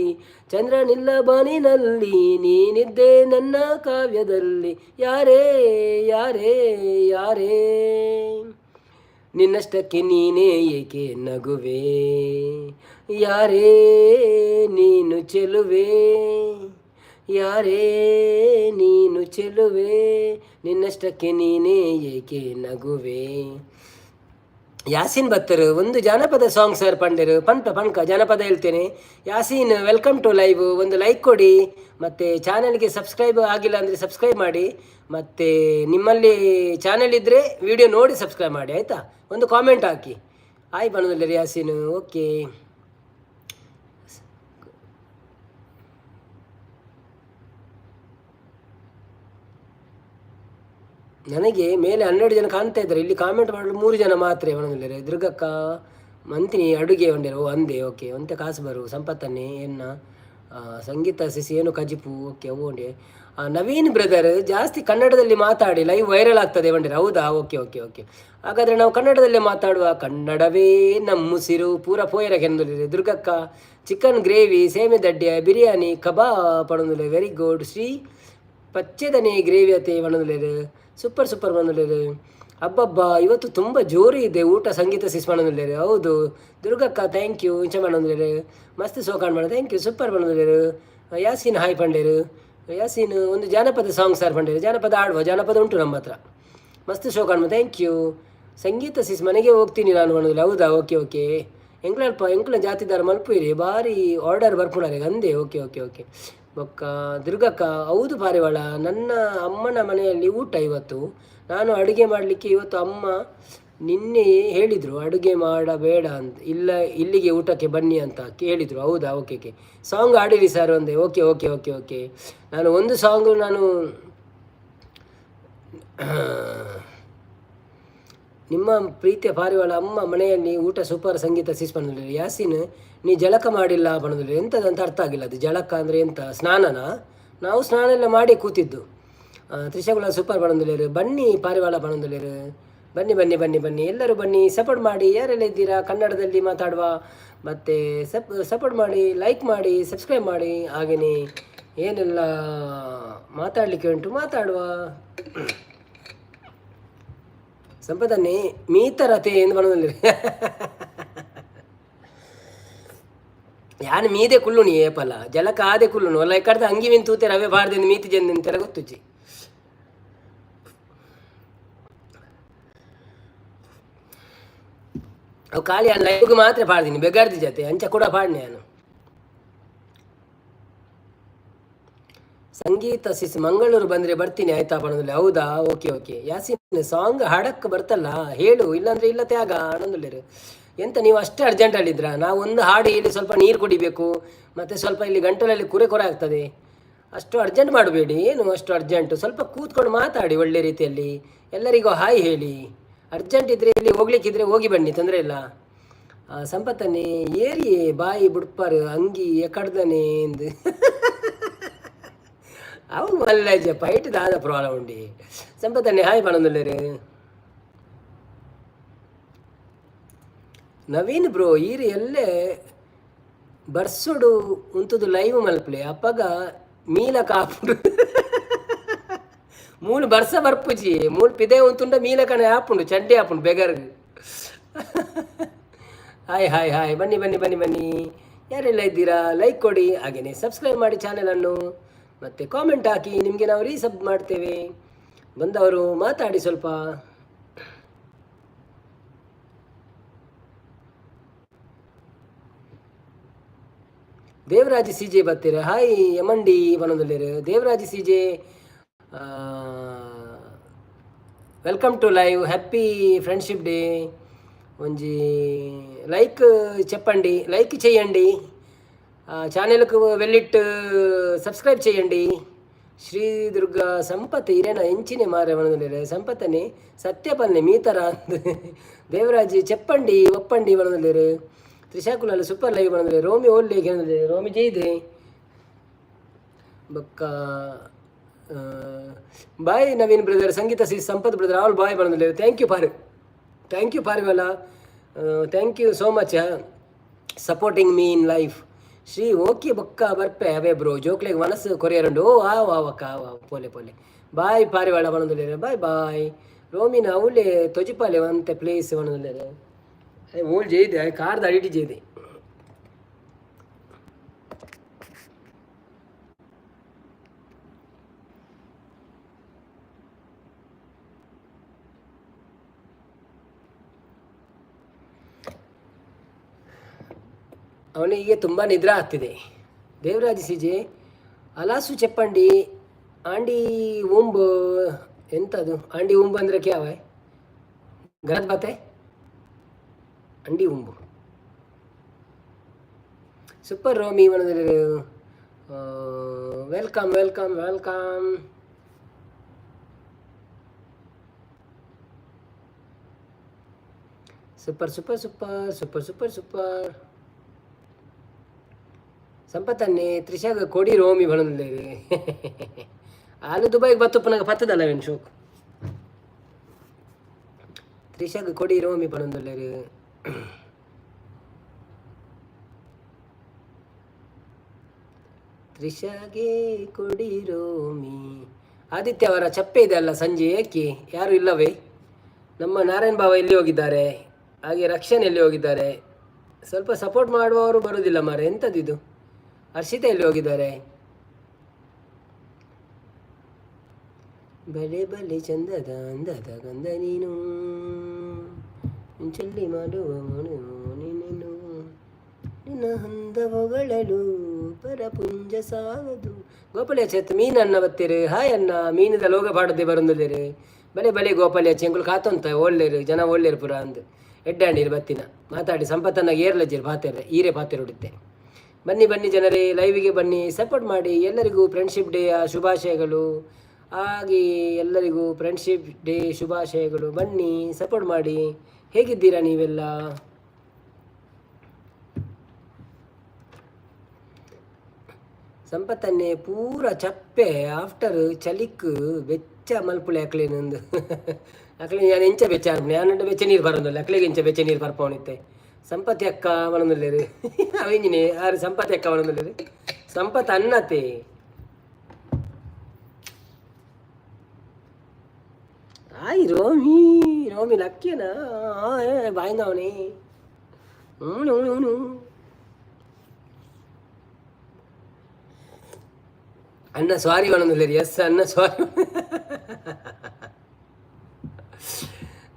[SPEAKER 1] ಚಂದ್ರನಿಲ್ಲ ಬಾನಿನಲ್ಲಿ ನೀನಿದ್ದೆ ನನ್ನ ಕಾವ್ಯದಲ್ಲಿ. ಯಾರೇ ಯಾರೇ ಯಾರೇ, ನಿನ್ನಷ್ಟಕ್ಕೆ ನೀನೇ ಏಕೆ ನಗುವೆ, ಯಾರೇ ನೀನು ಚೆಲುವೆ, ಯಾರೇ ನೀನು ಚೆಲುವೆ, ನಿನ್ನಷ್ಟಕ್ಕೆ ನೀನೇ ಏಕೆ ನಗುವೆ. ಯಾಸೀನ್ ಬತ್ತರು ಒಂದು ಜಾನಪದ ಸಾಂಗ್ ಸರ್ ಪಂಡರು ಪಂಪ ಪಂಕ ಜಾನಪದ ಹೇಳ್ತೇನೆ. Yaseen, welcome to live. ಒಂದು ಲೈಕ್ ಕೊಡಿ, ಮತ್ತು ಚಾನಲ್ಗೆ ಸಬ್ಸ್ಕ್ರೈಬ್ ಆಗಿಲ್ಲ ಅಂದರೆ ಸಬ್ಸ್ಕ್ರೈಬ್ ಮಾಡಿ, ಮತ್ತು ನಿಮ್ಮಲ್ಲಿ ಚಾನಲ್ ಇದ್ದರೆ ವಿಡಿಯೋ ನೋಡಿ ಸಬ್ಸ್ಕ್ರೈಬ್ ಮಾಡಿ, ಆಯಿತಾ? ಒಂದು ಕಾಮೆಂಟ್ ಹಾಕಿ. ಆಯ್ ಬಣ್ಣದಲ್ಲಿ ಯಾಸೀನ್, ಓಕೆ. ನನಗೆ ಮೇಲೆ 12 ಜನ ಕಾಣ್ತಾ ಇದ್ದಾರೆ, ಇಲ್ಲಿ ಕಾಮೆಂಟ್ ಮಾಡಲು 3 ಜನ ಮಾತ್ರ. ಒಣಗಿದ್ದಾರೆ. ದುರ್ಗಕ್ಕ ಮಂತಿನಿ ಅಡುಗೆ ಒಂಡೆರು, ಓ ಅಂದೆ, ಓಕೆ. ಒಂತೆ ಕಾಸು ಬರು ಸಂಪತ್ತನ್ನೇ ಎನ್ನ ಸಂಗೀತ ಸಿಸಿ ಏನು ಕಜಿಪು, ಓಕೆ. ಅವು ಉಂಡೆ. ನವೀನ್ ಬ್ರದರ್, ಜಾಸ್ತಿ ಕನ್ನಡದಲ್ಲಿ ಮಾತಾಡಿ, ಲೈವ್ ವೈರಲ್ ಆಗ್ತದೆ ಒಂಡಿರ. ಹೌದಾ? Okay okay okay. ಹಾಗಾದರೆ ನಾವು ಕನ್ನಡದಲ್ಲೇ ಮಾತಾಡುವ. ಕನ್ನಡವೇ ನಮ್ಮುಸಿರು ಪೂರ ಪೋಯರ ಕೆಂದುಲಿದೆ. ದುರ್ಗಕ್ಕ ಚಿಕನ್ ಗ್ರೇವಿ, ಸೇಮೆ ದಡ್ಡಿಯ ಬಿರಿಯಾನಿ ಕಬಾಬ್ ಪಡೊಂದುಲ್ಲೆ, ವೆರಿ ಗುಡ್. ಶ್ರೀ ಪಚ್ಚೆದನೆ ಗ್ರೇವಿ ಅತೆ ಪಣೊಂದುಲ್ಲೆರ್, ಸೂಪರ್ ಸೂಪರ್ ಪಣೊಂದುಲ್ಲೆರ್. ಅಬ್ಬಬ್ಬ, ಇವತ್ತು ತುಂಬ ಜೋರು ಇದೆ ಊಟ. ಸಂಗೀತ ಸಿಸ್ ಪಣೊಂದುಲ್ಲೆರ್, ಹೌದು. ದುರ್ಗಕ್ಕ thank you ಇಂಚ ಪಣೊಂದುಲ್ಲೆರ್. ಮಸ್ತ್ ಸೋಕಾಣ್ ಮಾಡ, thank you. Super ಪಣೊಂದುಲ್ಲೆರ್. Yaseen hi ಪಂಡೇರು. Yaseen ಒಂದು ಜಾನಪದ ಸಾಂಗ್ ಸರ್ ಪಂಡೇರು. ಜಾನಪದ ಆಡುವ, ಜಾನಪದ ಉಂಟು ನಮ್ಮ ಹತ್ರ. ಮಸ್ತ್ ಶೋಕಾಣ್, thank you. ಸಂಗೀತ ಸಿಸ್ ಮನೆಗೆ ಹೋಗ್ತೀನಿ ನಾನು ಅನ್ನೋದಿಲ್ಲ. ಹೌದಾ? Okay okay. ಎಂಕ್ಲಲ್ಪ ಎಂಕ್ಲ ಜಾತಿದಾರ ಮಲ್ಪುಯಿರಿ, ಭಾರಿ ಆರ್ಡರ್ ಬರ್ಪುಣಾರೆ ಅಂದೆ. Okay okay okay. ಬೊಕ್ಕ ದುರ್ಗಕ್ಕ, ಹೌದು ಪಾರಿವಾಳ, ನನ್ನ ಅಮ್ಮನ ಮನೆಯಲ್ಲಿ ಊಟ ಇವತ್ತು. ನಾನು ಅಡುಗೆ ಮಾಡಲಿಕ್ಕೆ ಇವತ್ತು ಅಮ್ಮ ನಿನ್ನೆ ಹೇಳಿದರು, ಅಡುಗೆ ಮಾಡಬೇಡ ಅಂತ, ಇಲ್ಲ ಇಲ್ಲಿಗೆ ಊಟಕ್ಕೆ ಬನ್ನಿ ಅಂತ ಕೇಳಿದರು. ಹೌದಾ? Okay okay. Song ಆಡಿರಿ sir ಒಂದೇ. Okay okay okay okay. ನಾನು ಒಂದು ಸಾಂಗು ನಾನು ನಿಮ್ಮ ಪ್ರೀತಿಯ ಪಾರಿವಾಳ ಅಮ್ಮ ಮನೆಯಲ್ಲಿ ಊಟ ಸೂಪರ್. ಸಂಗೀತ ಸಿಸ್ ಪಣೊಂದುಲ್ಲೆರ್. ಯಾಸೀನ್, ನೀ ಜಳಕ ಮಾಡಿಲ್ಲ ಪಣೊಂದುಲ್ಲೆರ್. ಎಂತದಂತ ಅರ್ಥ ಆಗಿಲ್ಲ. ಅದು ಜಳಕ ಅಂದರೆ ಎಂತ, ಸ್ನಾನನಾ? ನಾವು ಸ್ನಾನ ಎಲ್ಲ ಮಾಡಿ ಕೂತಿದ್ದು. ತ್ರಿಶಗುಳ ಸೂಪರ್ ಪಣೊಂದುಲ್ಲೆರ್. ಬನ್ನಿ ಪಾರಿವಾಳ ಪಣೊಂದುಲ್ಲೆರ್. ಬನ್ನಿ ಬನ್ನಿ ಬನ್ನಿ ಬನ್ನಿ, ಎಲ್ಲರೂ ಬನ್ನಿ, ಸಪೋರ್ಟ್ ಮಾಡಿ. ಯಾರೆಲ್ಲ ಇದ್ದೀರಾ ಕನ್ನಡದಲ್ಲಿ ಮಾತಾಡುವ, ಮತ್ತು ಸಪೋರ್ಟ್ ಮಾಡಿ, ಲೈಕ್ ಮಾಡಿ, ಸಬ್ಸ್ಕ್ರೈಬ್ ಮಾಡಿ. ಹಾಗೆಯೇ ಏನೆಲ್ಲ ಮಾತಾಡಲಿಕ್ಕೆ ಉಂಟು ಮಾತಾಡುವ. ಸಂಪದನ್ನೇ ಮೀತರತೆ ಎಂದು ಪಣೊಂದುಲ್ಲೆರ್. ಯಾನ್ ಮೀದೆ ಕುಲ್ಲುನಿ ಏಪಲ ಜಲಕ ಆದೆ ಕುಲ್ಲುನು ಅಲ್ಲ ಇಕ್ಕಡ್ದ ಅಂಗಿ ಮಿನ್ ತೂತೆ ರವೆ ಬಾರ್ದೆಂದು ಮೀತಿ ಜಂದೆಂತೆಲ್ಲ ಗೊತ್ತುಜ್ಜಿ. ಅವು ಖಾಲಿ ಲೈವ್ಗೆ ಮಾತ್ರ ಪಾಡ್ದೀನಿ, ಬೆಗಾರ್ದಿ ಜೊತೆ ಅಂಚ ಕೂಡ ಪಾಡ್ನೆ ನಾನು. ಸಂಗೀತ ಸಿಸ್ ಮಂಗಳೂರು ಬಂದರೆ ಬರ್ತೀನಿ ಆಯ್ತಾ ಪಣೊಂದುಲ್ಲೆ. ಹೌದಾ? Okay okay. Yasin song ಹಾಡಕ್ಕೆ ಬರ್ತಲ್ಲ ಹೇಳು, ಇಲ್ಲಾಂದ್ರೆ ಇಲ್ಲ ತ್ಯಾಗ ಆನಂದುಲ್ಲೇರು. ಎಂತ ನೀವು ಅಷ್ಟೇ ಅರ್ಜೆಂಟಲ್ಲಿದ್ರಾ? ನಾವು ಒಂದು ಹಾಡು ಹೇಳಿ ಸ್ವಲ್ಪ ನೀರು ಕುಡಿಬೇಕು, ಮತ್ತು ಸ್ವಲ್ಪ ಇಲ್ಲಿ ಗಂಟಲಲ್ಲಿ ಕುರೆ ಕುರೆ ಆಗ್ತದೆ. ಅಷ್ಟು ಅರ್ಜೆಂಟ್ ಮಾಡಬೇಡಿ. ಏನು ಅಷ್ಟು ಅರ್ಜೆಂಟು? ಸ್ವಲ್ಪ ಕೂತ್ಕೊಂಡು ಮಾತಾಡಿ ಒಳ್ಳೆ ರೀತಿಯಲ್ಲಿ, ಎಲ್ಲರಿಗೂ ಹಾಯ್ ಹೇಳಿ. ಅರ್ಜೆಂಟ್ ಇದ್ದರೆ ಇಲ್ಲಿ ಹೋಗ್ಲಿಕ್ಕಿದ್ರೆ ಹೋಗಿ ಬನ್ನಿ, ತೊಂದರೆ ಇಲ್ಲ. ಸಂಪತ್ತನ್ನೇ ಏರಿ ಬಾಯಿ ಬುಡ್ಪಾರು ಅಂಗಿ ಎಕಡ್ದನೆ ಎಂದು ಅವು ಮಲ್ಲಜ ಪೈಟ್ ದಾದ ಪ್ರಾಬ್ಲಮ್ ಉಂಡಿ. ಸಂಪತ್ತನ್ನೇ ಹಾಯ್ ಪಣೊಂದುಲ್ಲೆರ್. ನವೀನ್ ಬ್ರೋ, ಈರ್ ಎಲ್ಲೆ ಬರ್ಸೊಡು ಉಂತುದು ಲೈವ್ ಮಲ್ಪಲೆ, ಅಪಗ ಮೀಲ ಕಾಪುಡು. ಮೂಲು ಬರ್ಸ ಬರ್ಪುಜಿ, ಮೂಲು ಪಿದೆ ಉಂತುಂಡ ಮೀಲ ಕಣೆ ಆಪುಂಡು, ಚಂಡಿ ಆಪುಂಡು ಬೆಗರ್ಗ್. ಹಾಯ್ ಹಾಯ್ ಹಾಯ್, ಬನ್ನಿ ಬನ್ನಿ ಬನ್ನಿ ಬನ್ನಿ. ಯಾರೆಲ್ಲ ಇದ್ದೀರಾ ಲೈಕ್ ಕೊಡಿ, ಹಾಗೆಯೇ ಸಬ್ಸ್ಕ್ರೈಬ್ ಮಾಡಿ ಚಾನೆಲನ್ನು, ಮತ್ತು ಕಾಮೆಂಟ್ ಹಾಕಿ, ನಿಮಗೆ ನಾವು ರೀಸಬ್ ಮಾಡ್ತೇವೆ. ಬಂದವರು ಮಾತಾಡಿ ಸ್ವಲ್ಪ. ದೇವರಾಜ್ ಸಿ ಜೆ ಬರ್ತೀರ, hi ಯಮಂಡಿ ಬನೊಂದುಲ್ಲೆರ್. Devaraj C J, welcome to live, happy friendship day. ಒಂಜಿ ಲೈಕ್ చెప్పండి, లైక్ చేయండి, ఛానల్కు వెళ్ళిట్టు సబ్స్క్రైబ్ చేయండి. ಶ್ರೀ ದುರ್ಗಾ ಸಂಪತ್ ಇರೇನ ಎಂಚಿನೆ ಮಾರೆ ಬನೊಂದುಲ್ಲೆರ್. ಸಂಪತ್ತನೆ ಸತ್ಯ ಪನ್ನೆ ಮೀತರ ದೇವರಾಜ್ చెప్పండి ಒಪ್ಪಂಡಿ ಬನೊಂದುಲ್ಲೆರ್. ತ್ರಿಶಾಕುಲಲ್ಲಿ ಸೂಪರ್ ಲೈವ್ ಬನೊಂದುಲ್ಲೆರ್. ರೋಮಿ ಓಲ್ಲೆ ಕೇನೊಂದುಲ್ಲೆರ್, ರೋಮಿ ಜೈದೆ. ಬೊಕ್ಕ bye Naveen brother, Sangeetha C Sampath brother all bye ಬನೊಂದುಲ್ಲೆರ್. Thank you ಪಾರ್, thank you ಪಾರಿವಾಲ, thank you so much supporting me in life. Shri okay ಬೊಕ್ಕ ಬರ್ಪೆ ಅವೇ ಬ್ರೋ, ಜೋಕ್ಲೆಗ್ ಮನಸ್ಸು ಕೊರಿಯರುಂಡು. ಓ ಆ ಅಕ್ಕ ಪೋಲೆ ಪೋಲೆ. ಬಾಯ್ ಪಾರಿವಾಳ ಬನೊಂದುಲ್ಲೆರ್, ಬಾಯ್ ಬಾಯ್. ರೋಮಿನ ಅವಲೇ ತೊಜಿಪಾಲೆ ಒಂತೆ ಪ್ಲೇಸ್ ಬನೊಂದುಲ್ಲೆರ್. ಓಲ್ ಜೈದೆ ಕಾರ್ದ ಅಡಿಟಿ ಜೈದೆ. ಅವನಿಗೆ ತುಂಬ ನಿದ್ರಾ ಆಗ್ತಿದೆ. ದೇವರಾಜ್ ಸಿಜೆ ಅಲಾಸು చెప్పండి ಆಂಡಿ ಉಂಬ್ ಎಂತದು? ಆಂಡಿ ಉಂಬ್ ಅಂದರೆ ಕ್ಯಾವ ಗಲತ್ ಬಾತೆ? ಅಂಡಿ ಉಂಬು super Romi. Welcome welcome welcome. Super super super super super super. ಸಂಪತ್ತನ್ನೇ ತ್ರಿಷಾಗ ಕೊಡಿ ರೋಮಿ ಬಣಂದೇರಿ. ಆಲು ದುಬೈಗೆ ಬತ್ತುಪ್ಪನಾಗ ಪತ್ತದಲ್ಲ ವೇನು ಶೋಕ್. ತ್ರಿಷಾಗ ಕೊಡಿ ರೋಮಿ ಪಣೊಂದುಲ್ಲೆರ್. ತ್ರಿಷಾಗೆ ಕೊಡಿ ರೋಮಿ. ಆದಿತ್ಯ ಅವರ ಚಪ್ಪೆ ಇದೆ ಅಲ್ಲ ಸಂಜೆ, ಏಕೆ ಯಾರು ಇಲ್ಲವೇ? ನಮ್ಮ ನಾರಾಯಣ್ ಬಾವ ಎಲ್ಲಿ ಹೋಗಿದ್ದಾರೆ? ಹಾಗೆ ರಕ್ಷಣೆ ಎಲ್ಲಿ ಹೋಗಿದ್ದಾರೆ? ಸ್ವಲ್ಪ ಸಪೋರ್ಟ್ ಮಾಡುವವರು ಬರುವುದಿಲ್ಲ ಮಾರೆ, ಎಂಥದ್ದಿದು? ಹರ್ಷಿತಾ ಎಲ್ಲಿ ಹೋಗಿದ್ದಾರೆ? ಬಲೆ ಬಲೆ ಚಂದದ ಅಂದದ ಗಂಧ ನೀನು, ಚೆಲ್ಲಿ ಮಾಡುವ ನೀನು, ನಿನ್ನ ಹಂದವಗಳಲು ಪರಪುಂಜ ಸಾಲದು. ಗೋಪಾಲ ಚೇತ್ ಮೀನು ಅನ್ನ ಬತ್ತೀರು, ಹಾಯ್ ಅನ್ನ. ಮೀನದ ಲೋಗ ಪಾಡದೆ ಬರಂದುಲ್ಲೇರು. ಬಲೆ ಬಲೆ ಗೋಪಾಲ ಚೆಂಗುಳು ಕಾತೊಂತ ಒಳ್ಳೇರು ಜನ ಒಳ್ಳೇರು ಪುರ ಅಂದು ಎಡ್ಡಾಂಡೀರು ಬತ್ತಿನ ಮಾತಾಡಿ. ಸಂಪತ್ತನ್ನ ಏರ್ಲಜ್ಜಿರು ಪಾತೆರೆ ಈರೆ ಪಾತೆರು ಹೊಡಿತೆ. ಬನ್ನಿ ಬನ್ನಿ ಜನರೇ, ಲೈವಿಗೆ ಬನ್ನಿ, ಸಪೋರ್ಟ್ ಮಾಡಿ. ಎಲ್ಲರಿಗೂ ಫ್ರೆಂಡ್ಶಿಪ್ ಡೇಯ ಶುಭಾಶಯಗಳು. ಹಾಗೆ ಎಲ್ಲರಿಗೂ ಫ್ರೆಂಡ್ಶಿಪ್ ಡೇ ಶುಭಾಶಯಗಳು. ಬನ್ನಿ, ಸಪೋರ್ಟ್ ಮಾಡಿ. ಹೇಗಿದ್ದೀರಾ ನೀವೆಲ್ಲ? ಸಂಪತ್ತನ್ನೇ ಪೂರ ಚಪ್ಪೆ ಆಫ್ಟರ್ ಚಲಿಕ್ ಬೆಚ್ಚ ಮಲ್ಪುಲೆ ಅಕ್ಲೇನೊಂದು. ಅಕ್ಲೆ ಯಾನ್ ಎಂಚ ಬೆಚ್ಚ ಯಾನಂಡ ಬೆಚ್ಚ ನೀರು ಬರೋದಿಲ್ಲ, ಅಕ್ಲೆಗೆ ಎಂಚ ಬೆಚ್ಚ ನೀರು ಬರ್ಪವನಿತ್ತೆ. ಸಂಪತಿ ಅಕ್ಕ ಬನೊಂದುಲ್ಲೆರ್. ಅವೆಂಜಿನೆ ಆರು ಸಂಪತಿ ಅಕ್ಕ ಬನೊಂದುಲ್ಲೆರ್. ಸಂಪತ್ ಅನ್ನತೆ ಆಯ್ ರೋಮಿ ರೋಮಿ ಲಕ್ಕಿಯನಾ ಬಾಯಿಂದವನೇ. ಹ್ಞೂ ಅಣ್ಣ ಸಾರಿ ಬನೊಂದುಲ್ಲೆರ್. ಎಸ್ ಅಣ್ಣ ಸಾರಿ.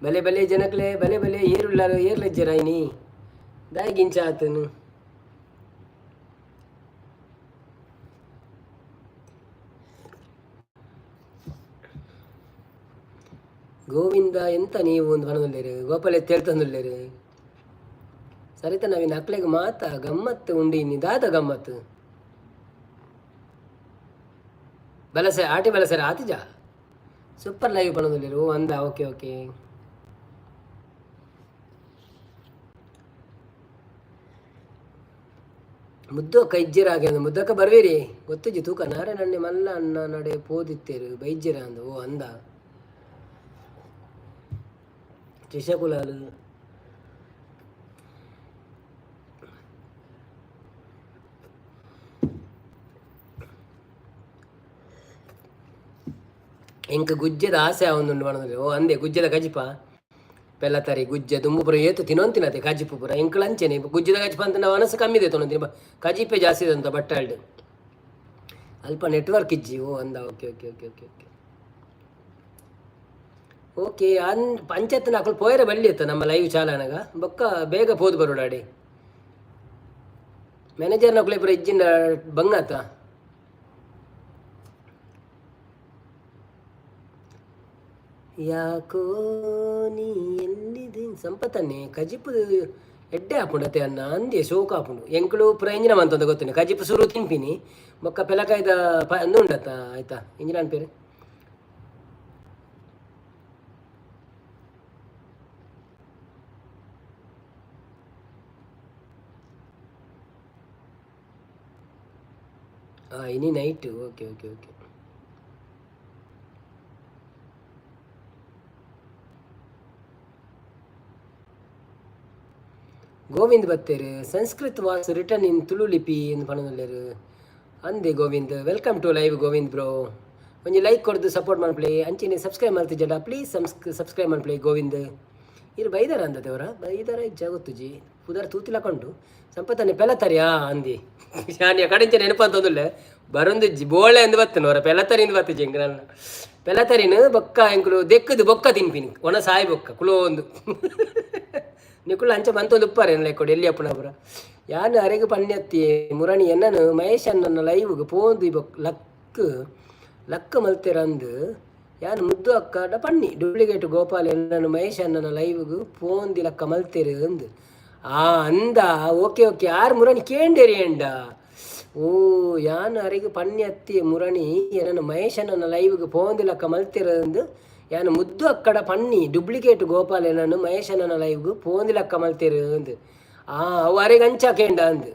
[SPEAKER 1] ಬಲೆ ಬಲೆ ಜನಕ್ಲೆ ಬಲೆ ಬಲೆ ಏರುಲ್ಲಾರು ಏರ್ಲಜ್ಜರಾಯಿನಿ ದಾಯಿಗಿಂಚ ಆತನು. ಗೋವಿಂದ ಎಂತ ನೀವು ಒಂದು ಬನೊಂದುಲ್ಲೆರ್. ಗೋಪಾಲ ತೇಳ್ತೊಂದುಲ್ಲೆರ್. ಸರಿತ ನವೀನ್ ಅಕ್ಲೆಗ್ ಮಾತ ಗಮ್ಮತ್ತು ಉಂಡಿನಿ ದಾದ ಗಮ್ಮತ್ತು. ಬಲಸೆ ಆಟಿ ಬಲಸೆರ ಆತಿಜ. Super live ಪನೊಂದುಲ್ಲೆರ್. ಓ ಅಂದ, ಓಕೆ ಓಕೆ. ಮುದ್ದಕ್ಕ ಇಜ್ಜಿರಾಗೆ ಅಂದ್, ಮುದ್ದಕ್ಕ ಬರ್ವೇರಿ ಗೊತ್ತಿಜ್ಜಿ ತೂಕ. ನಾರೆ ನನ್ನೆ ಮಲ್ಲ ಅಣ್ಣ ನಡೆ ಪೋದಿತ್ತೇರು ಬೈಜ್ಜಿರ ಅಂದ್. ಓ ಅಂದ. ತ್ರಿಷಾ ಕುಲಾಲ್ ಎಂಕ್ ಗುಜ್ಜೆದ ಆಸೆ ಆವೊಂದುಂಡು ಪನೊಂದುಲ್ಲೆರ್. ಓ ಅಂದೆ, ಗುಜ್ಜೆದ ಕಜಿಪ ಪೆಲ್ಲತರಿ ಗುಜ್ಜೆ ದುಂಬು ಪೂರ ಏತು ತಿನ್ನೊಂತಿನತೆ ಕಜಿಪು ಪೂರ. ಎಂಕ್ಲ ಅಂಚೆನೆ, ಗುಜ್ಜೆದ ಕಜಿಪ ಅಂತ ನಾವು ಮನಸ್ಸು ಕಮ್ಮಿ ದೆತೊನೊಂತಿನಿ, ಕಜಿಪೆ ಜಾಸ್ತಿ ಅಂತ ಬಟ್ಟಾಲ್ಡ್. ಅಲ್ಪ ನೆಟ್ವರ್ಕ್ ಇಜ್ಜಿ. ಓ ಅಂದ, okay okay okay okay okay okay. ಅನ್ ಪಂಚಾಯತ್ನ ಅಕುಲು ಪೋಯರೆ ಬಲ್ಲಿ ಇತ್ತ ನಮ್ಮ ಲೈವ್ ಚಾಲನಗ ಬೊಕ್ಕ ಬೇಗ ಪೋದು ಬರೋಡಾಡಿ. ಮ್ಯಾನೇಜರ್ನಕುಲು ಪೂರ ಇಜ್ಜಿಂಡ ಬಂಗಾತ. ಯಾಕೋ ನೀ ಎಲ್ಲಿದೆ ಸಂಪತನ್ನೇ. ಕಜಿಪು ಎಡ್ಡೆ ಆಪುಂಡು ಅತ್ತೆ ಅನ್ನ ಅಂದೆ, ಶೋಕ ಆಪುಂಡು. ಎಂಕುಲು ಪೂರ ಎಂಜಿನ ಮಂತೊಂದು ಗೊತ್ತುಂಡು. ಕಜಿಪು ಸುರು ತಿನ್ಪಿನಿ, ಬೊಕ್ಕ ಪೆಲಕಾಯ್ದ ಪ ಅಂದು ಉಂಡತ್ತ ಆಯ್ತಾ ಎಂಜಿನ ಅನ್ಪೇರು. ಇನಿ night. Okay okay okay. Govind ಬತ್ತೇರು. Sanskrit was written in Tulu ಲಿಪಿ ಎಂದು ಪನೊಂದುಲ್ಲೆರ್. ಅಂದೆ Govind, welcome to live Govind bro. ಒಂಜಿ ಲೈಕ್ ಕೊರ್ದು ಸಪೋರ್ಟ್ ಮನ್ಪುಲೆ. ಅಂಚೆನೆ ಸಬ್ಸ್ಕ್ರೈಬ್ ಮಲ್ತಿಜಡ ಪ್ಲೀಸ್ ಸಬ್ಸ್ಕ್ರೈಬ್ ಮನ್ಪುಲೆ. ಗೋವಿಂದ್ ಇರು ಬೈದಾರ ಅಂದತೆ ಅವರ, ಬೈದಾರ ಇಜ್ಜ ಗೊತ್ತುಜಿ, ಪುದರ್ ತೂತಿಲ ಕೊಂಡು. ಸಂಪತ್ತನೆ ಪೆಲತರಿಯಾ ಅಂದಿ. ಶಾನಿಯ ಕಡಿಂಚ ನೆನಪಂತೊಂದುಲ್ಲೆ ಬರೊಂದಿಜ್ಜಿ. ಬೋಳೆ ಅಂದ್ ಬತ್ತನ ಅವರ ಪೆಲತರಿಂದ ಬತ್ತಿಜಿ ಎಂಕ್ ನನ್ನ. ಪೆಲತರಿನ ಬೊಕ್ಕ ಎಂಕುಲು ದೆಕ್ಕದು ಬೊಕ್ಕ ತಿನ್ಪಿನಿ ಒಣ ಸಾಯಿ ಬೊಕ್ಕ ಕುಲೋಂದು. ನಿಕುಲು ಅಂಚ ಮಂತೊಂದು ಉಪ್ಪಾರೆ ಲೆಕ್ಕೊಡು ಎಲ್ಲಿ ಅಪ್ಪುನ ಪುರ. ಯಾನ್ ಅರೆಗ್ ಪನ್ಯತ್ತಿ ಮುರಣಿ ಎನ್ನನು ಮಹೇಶ್ ಅಣ್ಣನ ಲೈವ್ಗ್ ಪೋಂದು ಬೊಕ್ ಲಕ್ ಲಕ್ ಮಲ್ತೆರಂದು. ಯಾನ್ ಮುದ್ದು ಅಕ್ಕಡ ಪನ್ನಿ, ಡೂಪ್ಲಿಕೇಟ್ ಗೋಪಾಲ್ ಎನ್ನನು ಮಹೇಶ್ ಅಣ್ಣನ ಲೈವ್ಗ್ ಪೋಂದಿ ಲಕ್ಕ ಮಲ್ತೆರು ಅಂದ್. ಆ ಅಂದ, ಓಕೆ ಓಕೆ. ಆರ್ ಮುರಣಿ ಕೇಂಡೇರಿ ಎಂಡ. ಓ ಯಾನ್ ಅರೆಗ್ ಪನ್ಯತ್ತಿ ಮುರಣಿ ಎನ್ನನು ಮಹೇಶ್ ಅಣ್ಣನ ಲೈವ್ಗ್ ಪೋಂದಿ ಲಕ್ಕ ಮಲ್ತೆರಂದು. ಯಾನ್ ಮುದ್ದು ಅಕ್ಕಡ ಪನ್ನಿ, ಡೂಪ್ಲಿಕೇಟ್ ಗೋಪಾಲ್ ಎನ್ನನು ಮಹೇಶ್ ಅಣ್ಣನ ಲೈವ್ಗ್ ಪೋಂದಿ ಲಕ್ಕ ಮಲ್ತೆರು ಅಂದ್. ಆ ಅವು ಅರೆಗ್ ಅಂಚ ಕೇಂಡ ಅಂದ್.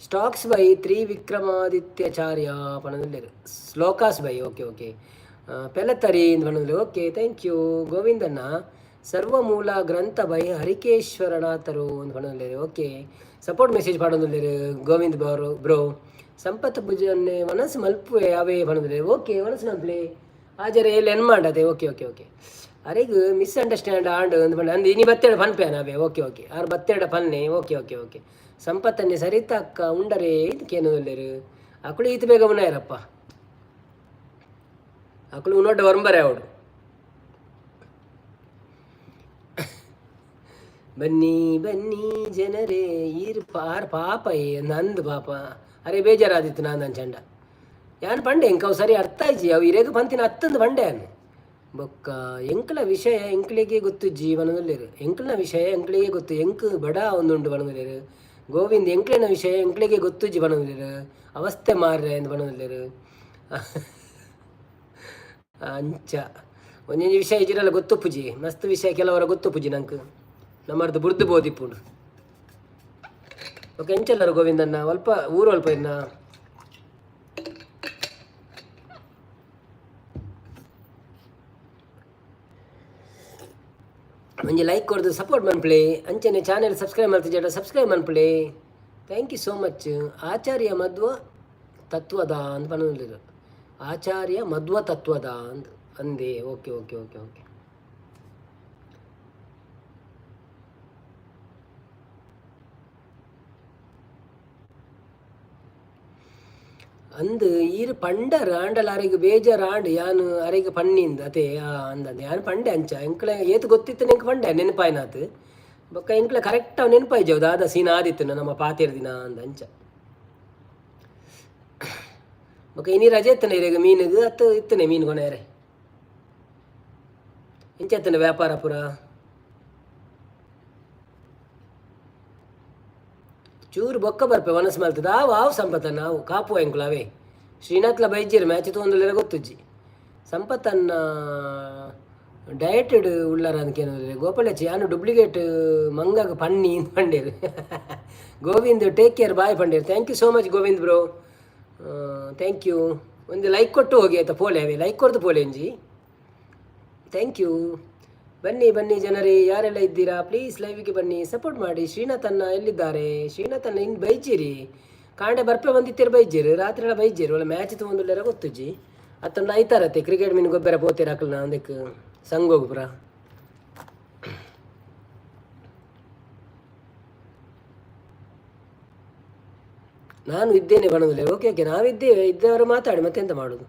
[SPEAKER 1] ಸ್ಟಾಕ್ಸ್ ಬೈ ತ್ರೀ ವಿಕ್ರಮಾದಿತ್ಯಾಚಾರ್ಯ ಪನೊಂದುಲ್ಲೆರ್. Shlokas by, okay okay. ಪೆಲತರಿ ಇಂದ್ ಪನೊಂದುಲ್ಲೆರ್. ಓಕೆ, thank you ಗೋವಿಂದಣ್ಣ. ಸರ್ವಮೂಲ ಗ್ರಂಥ ಬೈ ಹರಿಕೇಶ್ವರನಾಥರು ಅಂದ್ ಪನೊಂದುಲ್ಲೆರ್. ಓಕೆ, ಸಪೋರ್ಟ್ ಮೆಸೇಜ್ ಪಾಡೊಂದುಲ್ಲೆರ್ ಗೋವಿಂದ್ ಬ್ರೋ. ಬ್ರೋ ಸಂಪತ್ ಭುಜನ್ನೆ ಮನಸ್ಸು ಮಲ್ಪುವೆ ಅವೇ ಪನೊಂದುಲ್ಲೆರ್. ಓಕೆ, ಮನಸ್ಸು ಮಲ್ಪುಲೆ ಆಜರೆ ಎಲ್ಲಿ ಎನ್ ಮಾಡದೆ. Okay okay okay. ಅರೆಗ್ ಮಿಸ್ಅಂಡರ್ಸ್ಟ್ಯಾಂಡ್ ಆಂಡ್ ಅಂದ್ ಪಂಡ ಅಂದ್. ಇನಿ ಬತ್ತೇಡ ಪನ್ಪೇನ ಅವೇ. ಓಕೆ ಓಕೆ, ಆರ್ ಬತ್ತೇಡ ಪನ್ನೆ. Okay okay okay. ಸಂಪತ್ತನ್ನೆ ಸರಿತ ಅಕ್ಕ ಉಂಡರೇ ಕೇನೊಂದುಲ್ಲೆರ್. ಅಕುಲು ಈತ್ ಬೇಗ ಉನ್ನಾಯರಪ್ಪ. ಅಕುಲು ಉನ್ನೊಡ್ಡ ವರ್ಂಬರೆ ಅವಡು. ಬನ್ನಿ ಬನ್ನಿ ಜನರೇ ಈರ್ ಪಾರ್ ಪಾಪ ನಂದು ಪಾಪ. ಅರೆ ಬೇಜಾರಾದಿತ್ತು ನಾನು ಅಂಚಂಡ. ಯಾನ್ ಪಂಡೆ ಎಂಕ್ ಅವು ಸರಿ ಅರ್ಥ ಆಯ್ಜಿ, ಅವು ಇರೆಗ್ ಪಂತಿನ ಅತ್ತಂದು ಪಂಡೆ ಯಾನ್. ಬೊಕ್ಕ ಎಂಕ್ಲ ವಿಷಯ ಎಂಕ್ಲೆಗೆ ಗೊತ್ತು ಜೀವನದಲ್ಲಿರು. ಎಂಕ್ಲನ ವಿಷಯ ಎಂಕ್ಲೆಗೆ ಗೊತ್ತು, ಎಂಕ್ ಬಡ ಒಂದುಂಡು ಪನೊಂದುಲ್ಲೆರ್. ಗೋವಿಂದ್ ಎಂಕ್ಲೆನ ವಿಷಯ ಎಂಕ್ಲೆಗೆ ಗೊತ್ತು ಪನೊಂದುಲ್ಲೆರ್. ಅವಸ್ಥೆ ಮಾರ್ರೆ ಅಂದ್ ಪನೊಂದುಲ್ಲೆರ್. ಅಂಚ ಒಂಜೊಂಜಿ ವಿಷಯ ಇಜಿರಲ್ಲ ಗೊತ್ತುಪ್ಪುಜಿ. ಮಸ್ತ್ ವಿಷಯ ಕೆಲವರ ಗೊತ್ತುಪ್ಪುಜಿ ನಂಕ್, ನಮ್ಮರ್ದು ಬುರ್ದು ಬೋದಿಪ್ಪುಂಡು. ಓಕೆ, ಎಂಚೆಲ್ಲರು ಗೋವಿಂದಣ್ಣ? ಅಲ್ಪ ಊರು ಅಲ್ಪ ಇನ್ನ ಒಂಜಿ ಲೈಕ್ ಕೊರ್ದು ಸಪೋರ್ಟ್ ಮನ್ಪುಲೆ. ಅಂಚನೆ ಚಾನೆಲ್ ಸಬ್ಸ್ಕ್ರೈಬ್ ಮಲ್ತಿಜಡ ಸಬ್ಸ್ಕ್ರೈಬ್ ಮನ್ಪುಲೆ. Thank you so much. Acharya Madhva ತತ್ವದ ಅಂದ್ ಪನೊಂದುಲ್ಲೆರ್. ಆಚಾರ್ಯ ಮಧ್ವ ತತ್ವದ ಅಂದ್ ಅಂದೆ. Okay okay okay okay. ಅಂದ್ ಈರ್ ಪಂಡರ್ ಆಂಡಲ ಅರೆಗ್ ಬೇಜಾರ್ ಆಂಡ್ ಯಾನ್ ಅರೆಗ್ ಪನ್ನಿಂದ್ ಅತೆ. ಅಂದಂದ್ ಯಾನ್ ಪಂಡೆ ಅಂಚ. ಎಂಕ್ಲೆ ಏತ್ ಗೊತ್ತಿತ್ತು ಎಂಕ್ ಪಂಡೆ ನೆನಪಾಯ್ನಾತ್. ಬೊಕ್ಕ ಎಂಕ್ಲೆ ಕರೆಕ್ಟ್ ಅವ್ ನೆನಪಾಯ್ಜವು ದಾದ ಸೀನ್ ಆದಿತ್ತು ನಮ್ಮ ಪಾತೆರ್ ದಿನ ಅಂದ್ ಅಂಚ. ಬೊಕ್ಕ ಇನಿ ರಜೆ ಇತ್ತನೆ ಇರೆಗ್ ಮೀನುಗು ಅತ್ತು ಇತ್ತನೆ ಮೀನು ಕೊನೆಯರೆ? ಇಂಚ ಇತ್ತನೆ ವ್ಯಾಪಾರ ಪೂರ? ಚೂರು ಬೊಕ್ಕ ಬರ್ಪೆ ವನಸ್ ಮಲ್ತದ. ಆವು ಆವು ಸಂಪತ್ತ ನಾವು ಕಾಪುವ ಎಂಕುಲು ಅವೇ. ಶ್ರೀನಾಥ್ಲ ಬೈಜೇರು ಮ್ಯಾಚ್ ತಗೊಂದುಲ್ಲೆರ ಗೊತ್ತುಜ್ಜಿ. ಸಂಪತ್ತನ್ನ ಡಯಟೆಡ್ ಉಳ್ಳಾರ ಅಂದ್ಕೇನಂದ್ರೆ ಗೋಪಾಲಚ್ಚಿ ಯಾನು ಡೂಪ್ಲಿಕೇಟ್ ಮಂಗಾಗ ಪನ್ನಿ ಅಂತ ಪಂಡೇರು. ಗೋವಿಂದ್ ಟೇಕ್ ಕೇರ್ ಬಾಯ್ ಪಂಡೇರು. Thank you so much Govind bro, thank you. ಒಂದು ಲೈಕ್ ಕೊಟ್ಟು ಹೋಗಿ ಆಯ್ತಾ? ಪೋಲೆ ಅವೇ ಲೈಕ್ ಕೊಡ್ದು ಪೋಲೆ ಅಂಜಿ. Thank you. ಬನ್ನಿ ಬನ್ನಿ ಜನರೇ, ಯಾರೆಲ್ಲ ಇದ್ದೀರಾ ಪ್ಲೀಸ್ ಲೈವಿಗೆ ಬನ್ನಿ, ಸಪೋರ್ಟ್ ಮಾಡಿ. ಶ್ರೀನಾಥನ್ನ ಎಲ್ಲಿದ್ದಾರೆ? ಶ್ರೀನಾಥನ್ನ ಇನ್ನು ಬೈಜಿರಿ ಕಾಂಡೆ ಬರ್ಪೆ ಬಂದಿತ್ತೀರ ಬೈಜಿರು, ರಾತ್ರಿ ಎಲ್ಲ ಬೈಜಿರು. ಒಳ್ಳೆ ಮ್ಯಾಚ್ ತಗೊಂಡುಲ್ಲಾರ ಗೊತ್ತುಜ್ಜಿ. ಅತ್ತೊಂದು ಐತಾರತ್ತೆ ಕ್ರಿಕೆಟ್ ಮೀನು ಗೊಬ್ಬರ ಪೋತೀರ ಹಾಕಲ್ಲ ಅದಕ್ಕೆ ಸಂಗೋಗ್ಪುರ. ನಾನು ಇದ್ದೇನೆ ಬಣದಲ್ಲಿ. ಓಕೆ ಓಕೆ, ನಾವಿದ್ದೇವೆ, ಇದ್ದವರು ಮಾತಾಡಿ, ಮತ್ತೆಂತ ಮಾಡೋದು?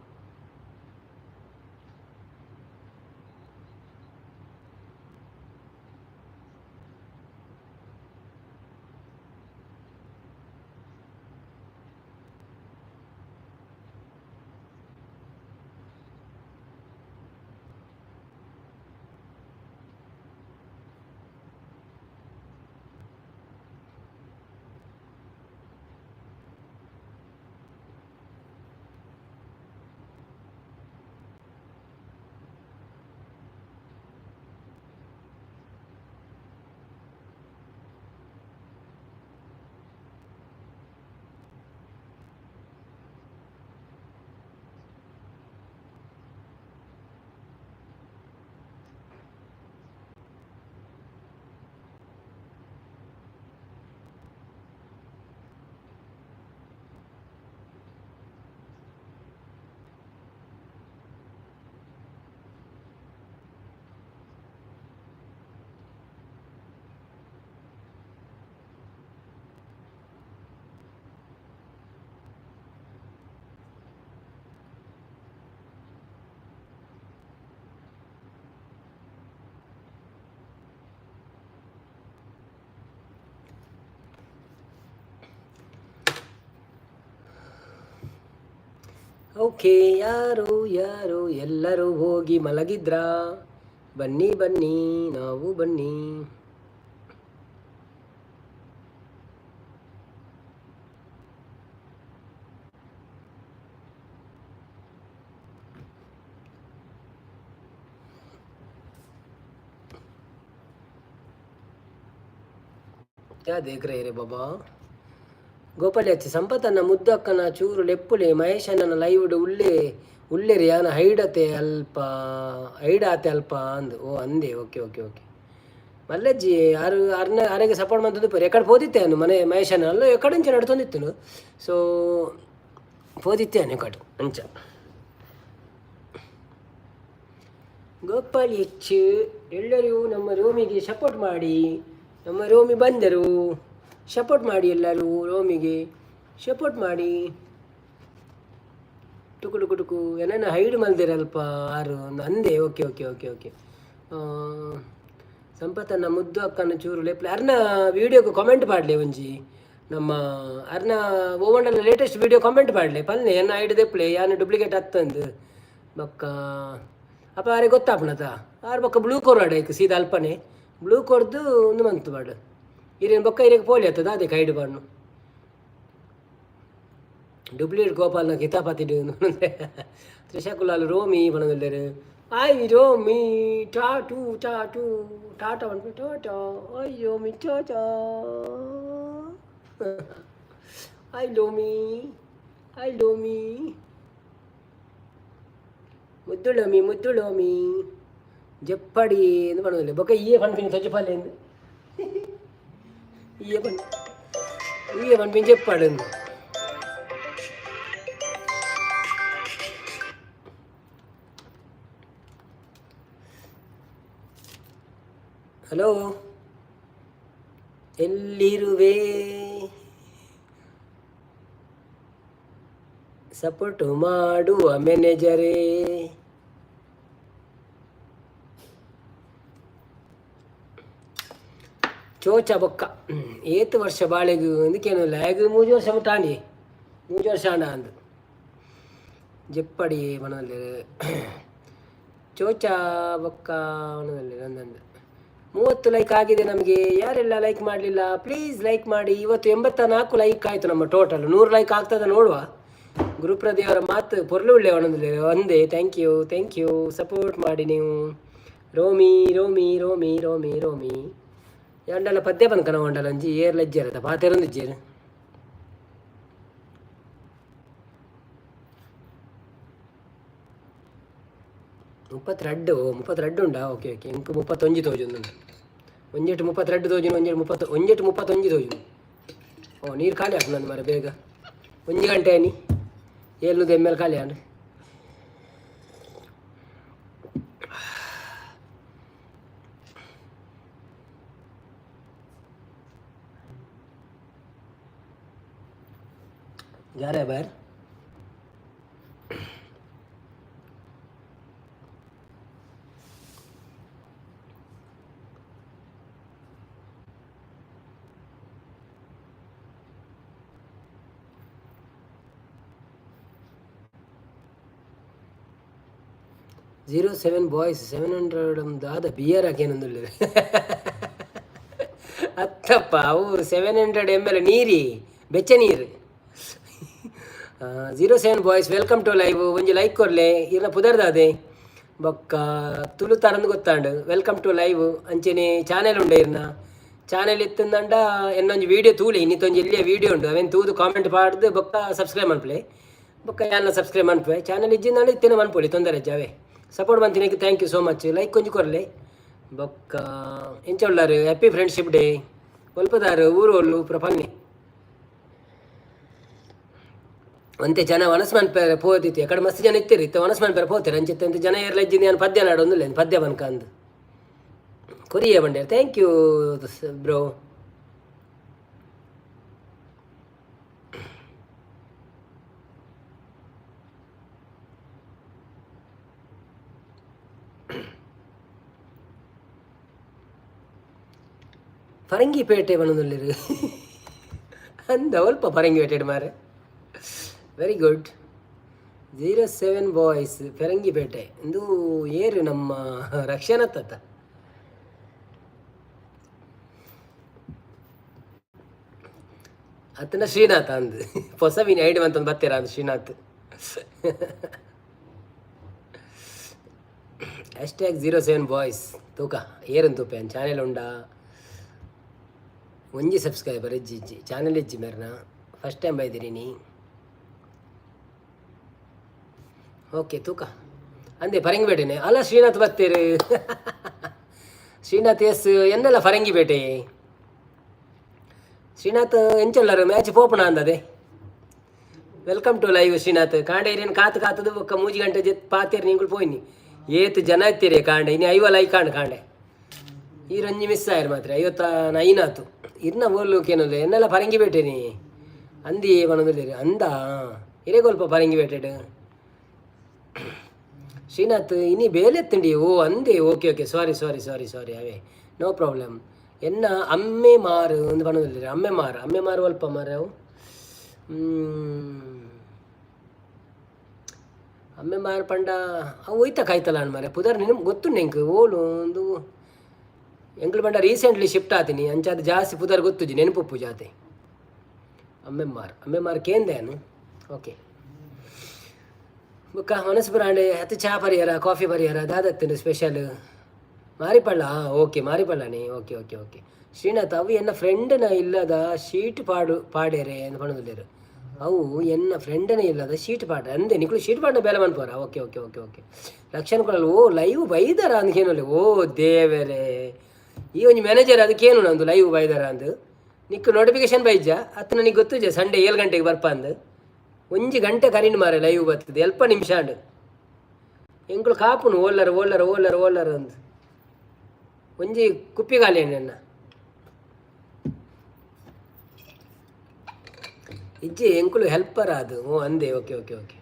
[SPEAKER 1] ಓಕೆ, ಯಾರು ಯಾರು ಎಲ್ಲರೂ ಹೋಗಿ ಮಲಗಿದ್ರಾ? ಬನ್ನಿ ಬನ್ನಿ, ನಾವು ಬನ್ನಿ. क्या देख रहे रे ಬಾಬಾ? ಗೋಪಾಲಚ್ಚಿ ಸಂಪತ್ತನ್ನ ಮುದ್ದಕ್ಕನ ಚೂರು ಲೆಪ್ಪುಲೆ ಮಹೇಶಣ್ಣನ ಲೈವ್ಡ್ ಉಳ್ಳೆ ಉಲ್ಲೇರಿ ಯಾನ ಹೈಡತೆ ಅಲ್ಪ ಹೈಡಾತೆ ಅಲ್ಪ ಅಂದು. ಓ ಅಂದೆ. ಓಕೆ ಓಕೆ ಓಕೆ ಮಲ್ಲಜ್ಜಿ ಆರು ಅರ್ನ ಆರೆಗೆ ಸಪೋರ್ಟ್ ಮಂತದ್ದು ಪರಿ ಎಕಡೆ ಪೋದಿತ್ತೆ ಮನೆ ಮಹೇಶನ ಅಲ್ಲ ಎಕಡೆ ನಡ್ತೊಂದಿತ್ತನು. ಸೊ ಪೋದಿತ್ತೆ ಎಕಡೆ ಅಂಚ. ಗೋಪಾಲ್ ಹೆಚ್ಚು ಎಲ್ಲರೂ ನಮ್ಮ ರೋಮಿಗೆ ಸಪೋರ್ಟ್ ಮಾಡಿ. ನಮ್ಮ ರೋಮಿ ಬಂದರು, ಸಪೋರ್ಟ್ ಮಾಡಿ. ಎಲ್ಲರೂ ರೋಮಿಗೆ ಸಪೋರ್ಟ್ ಮಾಡಿ. ಟುಕು ಟುಕು ಟುಕು ಏನೇನು ಹೈಡ್ ಮಲ್ದಿರಲ್ಪ ಆರು ಅಂದೆ. ಓಕೆ ಓಕೆ ಓಕೆ ಓಕೆ ಸಂಪತ್ತನ್ನ ಮುದ್ದು ಅಕ್ಕನ ಚೂರು ಲೆಪ್ಲೆ ಅರ್ನ ವೀಡಿಯೋಗೆ ಕಾಮೆಂಟ್ ಪಾಡ್ಲೆ ಒಂಜಿ. ನಮ್ಮ ಅರ್ನ ಓವಂಡಲ ಲೇಟೆಸ್ಟ್ ವೀಡಿಯೋ ಕಾಮೆಂಟ್ ಪಾಡ್ಲೆ ಪಲ್ನೆ ಎನ್ನ ಐಡ್ ದೆಪ್ಲೆ ಯಾನ್ ಡೂಪ್ಲಿಕೇಟ್ ಅತ್ತಂದು ಬೊಕ್ಕ ಅಪ್ಪ ಆರೆ ಗೊತ್ತಾಪಣತ ಆರು ಬೊಕ್ಕ ಬ್ಲೂ ಕೊರ್ವಾಡ ಐಕ್ ಸೀದಾ ಅಲ್ಪನೆ ಬ್ಲೂ ಕೊರ್ದು ಒಂದು ಮಂತ್ ಪಾಡು ಇರೇನು ಬೊಕ್ಕ ಇರೇಗೆ ಪೋಲಿ ಆಗ್ತದ ಅದೇ ಕೈಡ್ ಪಾಡ್ನು. ಡೂಪ್ಲಿಕೇಟ್ ಗೋಪಾಲ್ನ ಕಿತಾಪತಿ ತ್ರಿಷಾ ಕುಲಾಲ್ ರೋಮಿ ಪಣದಲ್ಲೇರು. ಆಯ್ ರೋಮಿ ಟಾಟು ಟಾಟು ಟಾಟಾ ಪನ್ಪಿ ಟಾಟಾ. ಆಯ್ ರೋಮಿ ಟಾಟಾ, ಆಯ್ ಲೋಮಿ, ಆಯ್ ಲೋಮಿ, ಮುದ್ದುಳೋಮಿ ಮುದ್ದುಳೋಮಿ ಜಪ್ಪಡಿ ಎಂದು ಪಣದಲ್ಲೆ. ಬೊಕ್ಕ ಈಯೆ ಪನ್ಪಿನಿ ತೊಜ್ಜಪಾಲೆ ಈಯೆ ಪನ್ ಈಯೆ ಪನ್ಪಿನಿ ಜಪ್ಪಾಡು. ಹಲೋ, ಎಲ್ಲಿರುವೆ? ಸಪೋರ್ಟ್ ಮಾಡುವ ಮ್ಯಾನೇಜರೇ. ಚೋಚ ಬೊಕ್ಕ ಏತ್ ವರ್ಷ ಬಾಳೆಗು ಅಂದಕೇನು ಲ್ಯಾಗ್ ಮೂಜಿ ವರ್ಷ ಮುಟ್ಟಾಂಡಿ ಮೂಜಿ ವರ್ಷ ಆಂಡ ಅಂದು ಜಪ್ಪಡಿ ಮನದಲ್ಲಿ ಚೋಚ ಬೊಕ್ಕ ಮನದಲ್ಲಿ ನಂದಂದು. 30 ಲೈಕ್ ಆಗಿದೆ ನಮಗೆ. ಯಾರೆಲ್ಲ ಲೈಕ್ ಮಾಡಲಿಲ್ಲ ಪ್ಲೀಸ್ ಲೈಕ್ ಮಾಡಿ. ಇವತ್ತು 84 ಲೈಕ್ ಆಯಿತು ನಮ್ಮ ಟೋಟಲ್. 100 ಲೈಕ್ ಆಗ್ತದೆ ನೋಡುವ. ಗುರುಪ್ರದೇವರ ಮಾತು ಪೊರ್ಲು ಉಳ್ಳೆ ಒಣಂದಿಲ್ಲ ಒಂದೇ. Thank you, thank you. Support ಮಾಡಿ ನೀವು. ರೋಮಿ ರೋಮಿ ರೋಮಿ ರೋಮಿ ರೋಮಿ ಎಂಡಲ ಪದ್ಯ ಪನ್ಕನ ಒಂಡಲ ಒಂಜಿ ಏರ್ ಲಜ್ಜೇರದ ಪಾತೆರೊಂದು ಇಜ್ಜೇರು. 32, 32 ಉಂಡಾ? ಓಕೆ ಓಕೆ, ಇಂಕ್ 31 ತೋಜೊಂದುಂಡು. ಒಂಜೆಟ್ 32 ತೋಜುನು, ಒಂಜೆಟ್ 30, ಒಂಜೆಟ್ 31 ತೋಜುನು. ಓ, ನೀರು ಖಾಲಿ ಆಪುಂಡು ಮರ ಬೇಗ. 1 ಗಂಟೆ ಆನಿ, 700 ml ಖಾಲಿ ಆಂಡ್. जा रहा है बाहर। 07 ಬಾಯ್ಸ್ 700 ದಾದ ಬಿಯರ್ ಹಾಕೇನೊಂದುಳ್ಳೆ ಅತ್ತಪ್ಪ. ಅವು 700 ml ನೀರಿ, ಬೆಚ್ಚ ನೀರು. 07 ಬಾಯ್ಸ್, welcome to live. ಒಂಜಿ ಲೈಕ್ ಕೊರ್ಲೆ. ಇರ್ನ ಪುದರ್ದಾದೆ ಬೊಕ್ಕ ತುಳು ತರಂದು ಗೊತ್ತಾಂಡು. Welcome to live. ಅಂಚೆನೆ ಚಾನೆಲ್ ಉಂಡೆ ಇರ್ನ? ಚಾನೆಲ್ ಇತ್ತಂದಂಡ ಎನ್ನೊಂಜಿ ವೀಡಿಯೋ ತೂಲೆ. ಇನ್ನಿತ್ತೊಂಜಿ ಎಲ್ಲಿಯ ವೀಡಿಯೋ ಉಂಡು, ಅವೇನು ತೂದು ಕಾಮೆಂಟ್ ಪಾಡ್ದು ಬೊಕ್ಕ ಸಬ್ಸ್ಕ್ರೈಬ್ ಮನ್ಪುಲೆ. ಬೊಕ್ಕ ಯಾನ್ನ ಸಬ್ಸ್ಕ್ರೈಬ್ ಮನ್ಪುವೆ. ಚಾನೆಲ್ ಇಜ್ಜಿಂದಂಡ ಇತ್ತಿನ ಮನ್ಪೊಲಿ, ತೊಂದರೆ ಜಾವೆ. ಸಪೋರ್ಟ್ ಮಂತಿನಕ್ಕೆ thank you so much. Like ಒಂಜಿ ಕೊರ್ಲೆ. ಬೊಕ್ಕ ಎಂಚ ಉಳ್ಳಾರು? Happy friendship day. ಒಲ್ಪದಾರು, ಊರು ಒಲ್ಲು ಪ್ರಪನ್ನೆ. ಒಂತೆ ಜನ ವನಸ್ ಮನ್ಪೆರೆ ಪೋದಿತ್ತು. ಎಕಡೆ ಮಸ್ತ್ ಜನ ಇತ್ತೀರಿ, ಇತ್ತ ವನಸ್ ಮನ್ಪೆರೆ ಪೋತಾರೆ ಅಂಚಿತ್ತೆ. ಅಂತ ಜನ ಏರ್ಲ ಇಜ್ಜಿಂದ ನಾನು ಪದ್ಯ ನಾಡೊಂದಿಲ್ಲ, ಪದ್ಯ ಬನ್ಕ ಅಂದು ಕೊರಿಯೇ ಬಂಡೆ. Thank you bro. Farangipete ಬನ್ನೊಂದುಲ್ಲೆರ್ ಅಂದ. ಒಲ್ಪ ಫರಂಗಿಪೇಟೆ ಮಾರೆ? Very good. 07 boys Farangipete ಇಂದು ಏರು ನಮ್ಮ ರಕ್ಷಣತ್ತ. ಅತ್ತನ ಶ್ರೀನಾಥ ಅಂದ್ ಹೊಸವಿನ ಐಡಿ ಅಂತ ಬತ್ತೀರ ಅಂದ್ ಶ್ರೀನಾಥ್. #07 ಬಾಯ್ಸ್ ತೂಕ ಏರನ್ ತೂಪೆ. ಚಾನೆಲ್ ಉಂಡಾ? ಒಂಜಿ ಸಬ್ಸ್ಕ್ರೈಬರ್ ಇಜ್ಜಿ, ಇಜ್ಜಿ. ಚಾನೆಲ್ ಇಜ್ಜಿ ಮೇರ್ನ. ಫಸ್ಟ್ ಟೈಮ್ ಬೈದಿರಿ ನೀ. ಓಕೆ, ತೂಕ ಅಂದೆ ಫರಂಗಿಪೇಟೆನೆ ಅಲ್ಲ ಶ್ರೀನಾಥ್ ಬತ್ತೀರು. ಶ್ರೀನಾಥ್ ಎಸ್ ಎನ್ನೆಲ್ಲ ಫರಂಗಿಪೇಟೆ. ಶ್ರೀನಾಥ್ ಎಂಚೊಲ್ಲರು? ಮ್ಯಾಚ್ ಪೋಪಣ ಅಂದದೆ. Welcome to live Srinath. ಕಾಂಡೆ ಏನೇನು ಕಾತು ಕಾತದು ಬೊಕ್ಕ 3 ಗಂಟೆ ಜೆತ್ ಪಾತೇರು ನಿಂಗಳು ಪೋಯಿನಿ. ಏತ್ ಜನ ಇತ್ತೀರಿ ಕಾಂಡೆ. ಇನ್ನು ಐವ ಲೈಕ್ ಕಾಂಡ್ ಕಾಂಡೆ. ಈ ರಂಜಿ ಮಿಸ್ ಆಯ್ರು ಮಾತ್ರ. 59 ಆತು. ಇರ್ನ ಬೋಲು ಕೇನಲ್ಲ ಎನ್ನೆಲ್ಲ ಫರಂಗಿಪೇಟೆನಿ ಅಂದಿ ಪನೊಂದುಲ್ಲೆರ್ ಅಂದ. ಇರೆಗೊಲ್ಪ ಫರಂಗಿಪೇಟೆಡ್ ಶ್ರೀನಾಥ್? ಇನಿ ಬೇಲೆ ಎತ್ತುಂಡಿ. ಓ ಅಂದೆ. Okay okay, sorry sorry sorry sorry. ಅವೇ ನೋ ಪ್ರಾಬ್ಲಮ್. ಎನ್ನ ಅಮ್ಮೆ ಮಾರು ಒಂದು ಪನೊಂದುಲ್ಲೆರ್. ಅಮ್ಮೆ ಮಾರು, ಅಮ್ಮೆ ಮಾರು ಒಲ್ಪ ಮಾರೆ ಅವು? ಅಮ್ಮೆ ಮಾರು ಪಂಡ ಅವು ಒಯ್ತ ಕಾಯ್ತಲ್ಲ ಮಾರೆ. ಪುದರ್ ನಿಮ್ಗೆ ಗೊತ್ತುಂಡು ಎಂಕ್? ಓಲು ಒಂದು ಎಂಕ್ಲು ಪಂಡ ರೀಸೆಂಟ್ಲಿ ಶಿಫ್ಟ್ ಆತೀನಿ, ಅಂಚಾದ ಜಾಸ್ತಿ ಪುದರ್ ಗೊತ್ತುಜಿ, ನೆನಪುಪ್ಪು ಜಾತೆ. ಅಮ್ಮೆಮ್ಮಾರ್, ಅಮ್ಮೆಮ್ಮಾರ್ ಕೇಂದೇನು. ಓಕೆ, ಬೊಕ್ಕ ಮನಸ್ಸು ಬರಾಂಡೆ ಅತ್ತು. ಚಹಾ ಪರಿಹಾರ, ಕಾಫಿ ಪರಿಹಾರ ದಾದತ್ತುಂಡು ಸ್ಪೆಷಲ್? ಮಾರಿಪಳ್ಳ. ಓಕೆ, ಮಾರಿಪಳ್ಳನೇ. ಓಕೆ ಓಕೆ ಓಕೆ ಶ್ರೀನಾಥ್, ಅವು ಎನ್ನ ಫ್ರೆಂಡ್ನ ಇಲ್ಲದ ಶೀಟ್ ಪಾಡು ಪಾಡೇರೆ ಅಂತ ಪಣೊಂದುಲ್ಲೆರ್. ಅವು ಎನ್ನ ಫ್ರೆಂಡನೇ ಇಲ್ಲದ ಶೀಟ್ ಪಾಡ ಅಂದೆ. ನಿಕುಲು ಶೀಟ್ ಪಾಡ ಬೇಲೆ ಮನ್ಪುವರ? Okay okay okay okay Rakshan ಕೊಡಲ್ಲ. ಓ, ಲೈವ್ ಬೈದಾರ ಅಂದ್ಕೇನಲ್ಲ. ಓ ದೇವರೇ, ಈ ಒಂಜಿ ಮ್ಯಾನೇಜರ್ ಅದಕ್ಕೇನು ನಂದು ಲೈವ್ ಬೈದಾರ ಅಂದು. ನಿಕ್ಕು ನೋಟಿಫಿಕೇಶನ್ ಬೈಜ ಅತ್ತ? ನನಗೆ ಗೊತ್ತುಜ ಸಂಡೇ 7 ಗಂಟೆಗೆ ಬರ್ಪ ಅಂದು. 1 ಗಂಟೆ ಕರೀನ್ ಮಾರೆ ಲೈವ್ ಬರ್ತದೆ. ಎಲ್ಪ ನಿಮಿಷ ಅಂಡು ಎಂಕುಲು ಕಾಪುನು. ಓಲ್ಲರ್ ಓಲ್ಲರ್ ಓಲ್ಲರ್ ಓಲ್ಲರ್ ಅಂದು ಒಂಜಿ ಕುಪ್ಪಿ ಖಾಲಿ ಅಣ್ಣ ಇಜ್ಜಿ. ಎಂಕುಲು ಹೆಲ್ಪರ್ ಅದು. ಓ ಅಂದೆ. ಓಕೆ ಓಕೆ ಓಕೆ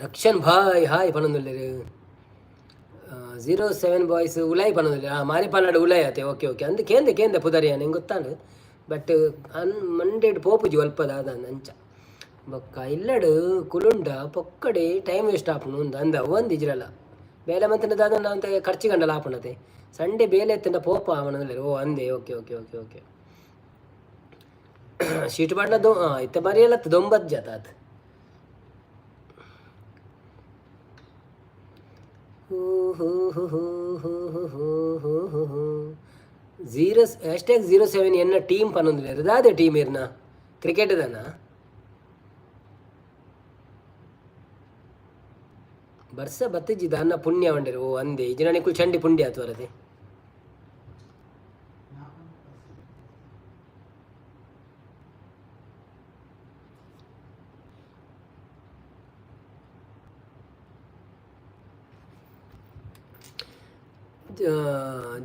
[SPEAKER 1] ರಕ್ಷನ್ ಭಾಯ್ ಹಾಯ್ ಪನೊಂದುಲ್ಲೆರ್. 07 ಬಾಯ್ಸ್ ಉಲಾಯ್ ಪನೊಂದುಲ್ಲೆರ್. ಹಾಂ, ಮಾರಿಪಲ್ಲಾಡು ಉಲಾಯ್ ಆತೆ. ಓಕೆ ಓಕೆ ಅಂದ್ ಕೇಂದೆ ಕೇಂದೆ ಪುದರ್ ಎಂಗ್ ಗೊತ್ತಾಂಡು. ಬಟ್ ಅನ್ ಮಂಡೇಡ್ ಪೋಪುಜಿ ಒಲ್ಪದ ಅದ ಅಂಚ. ಬೊಕ್ಕ ಇಲ್ಲಡ್ ಕುಲುಂಡ ಪೊಕ್ಕಡೆ ಟೈಮ್ ವೇಸ್ಟ್ ಆಪುಂಡು ಅಂದ. ಅಂದ ಒಂದ್ ಇಜ್ರಲ್ಲ. ಬೇಲೆ ಮಂತಿನ ದಾದ ಅಂತ ಖರ್ಚು ಗಂಡಲ ಆಪುಂಡತೆ. ಸಂಡೆ ಬೇಲೆ ಎತ್ತಂಡ ಪೋಪ ಅವನಂದ್ರೆ. ಓ ಅಂದೆ, okay okay okay okay. Sheet ಪಾಡ್ನ ದೊ ಇತ್ತ ಬರಿಯಲ್ಲ, ದೊಂಬತ್ ಜಾತ. ಹೂ ಹೂ ಹೂ ಹೂ ಹೂ ಹೂ ಹೂ ಹೂ ಹೂ. 0 #07 ಎನ್ನ ಟೀಮ್ ಪನ್ನೊಂದು. ದಾದೆ ಟೀಮ್ ಇರ್ನ? ಕ್ರಿಕೆಟ್ ದಾನ? ಬರ್ಸ ಬತ್ತಿಜ್ಜಿ, ದಾನ್ನ ಪುಣ್ಯ ವಂಡೇರು. ಓ ಅಂದೆ, ಇಜಿನ ನಿಕುಲ್ ಚಂಡಿ ಪುಂಡಿ ಆತು ವರದೆ.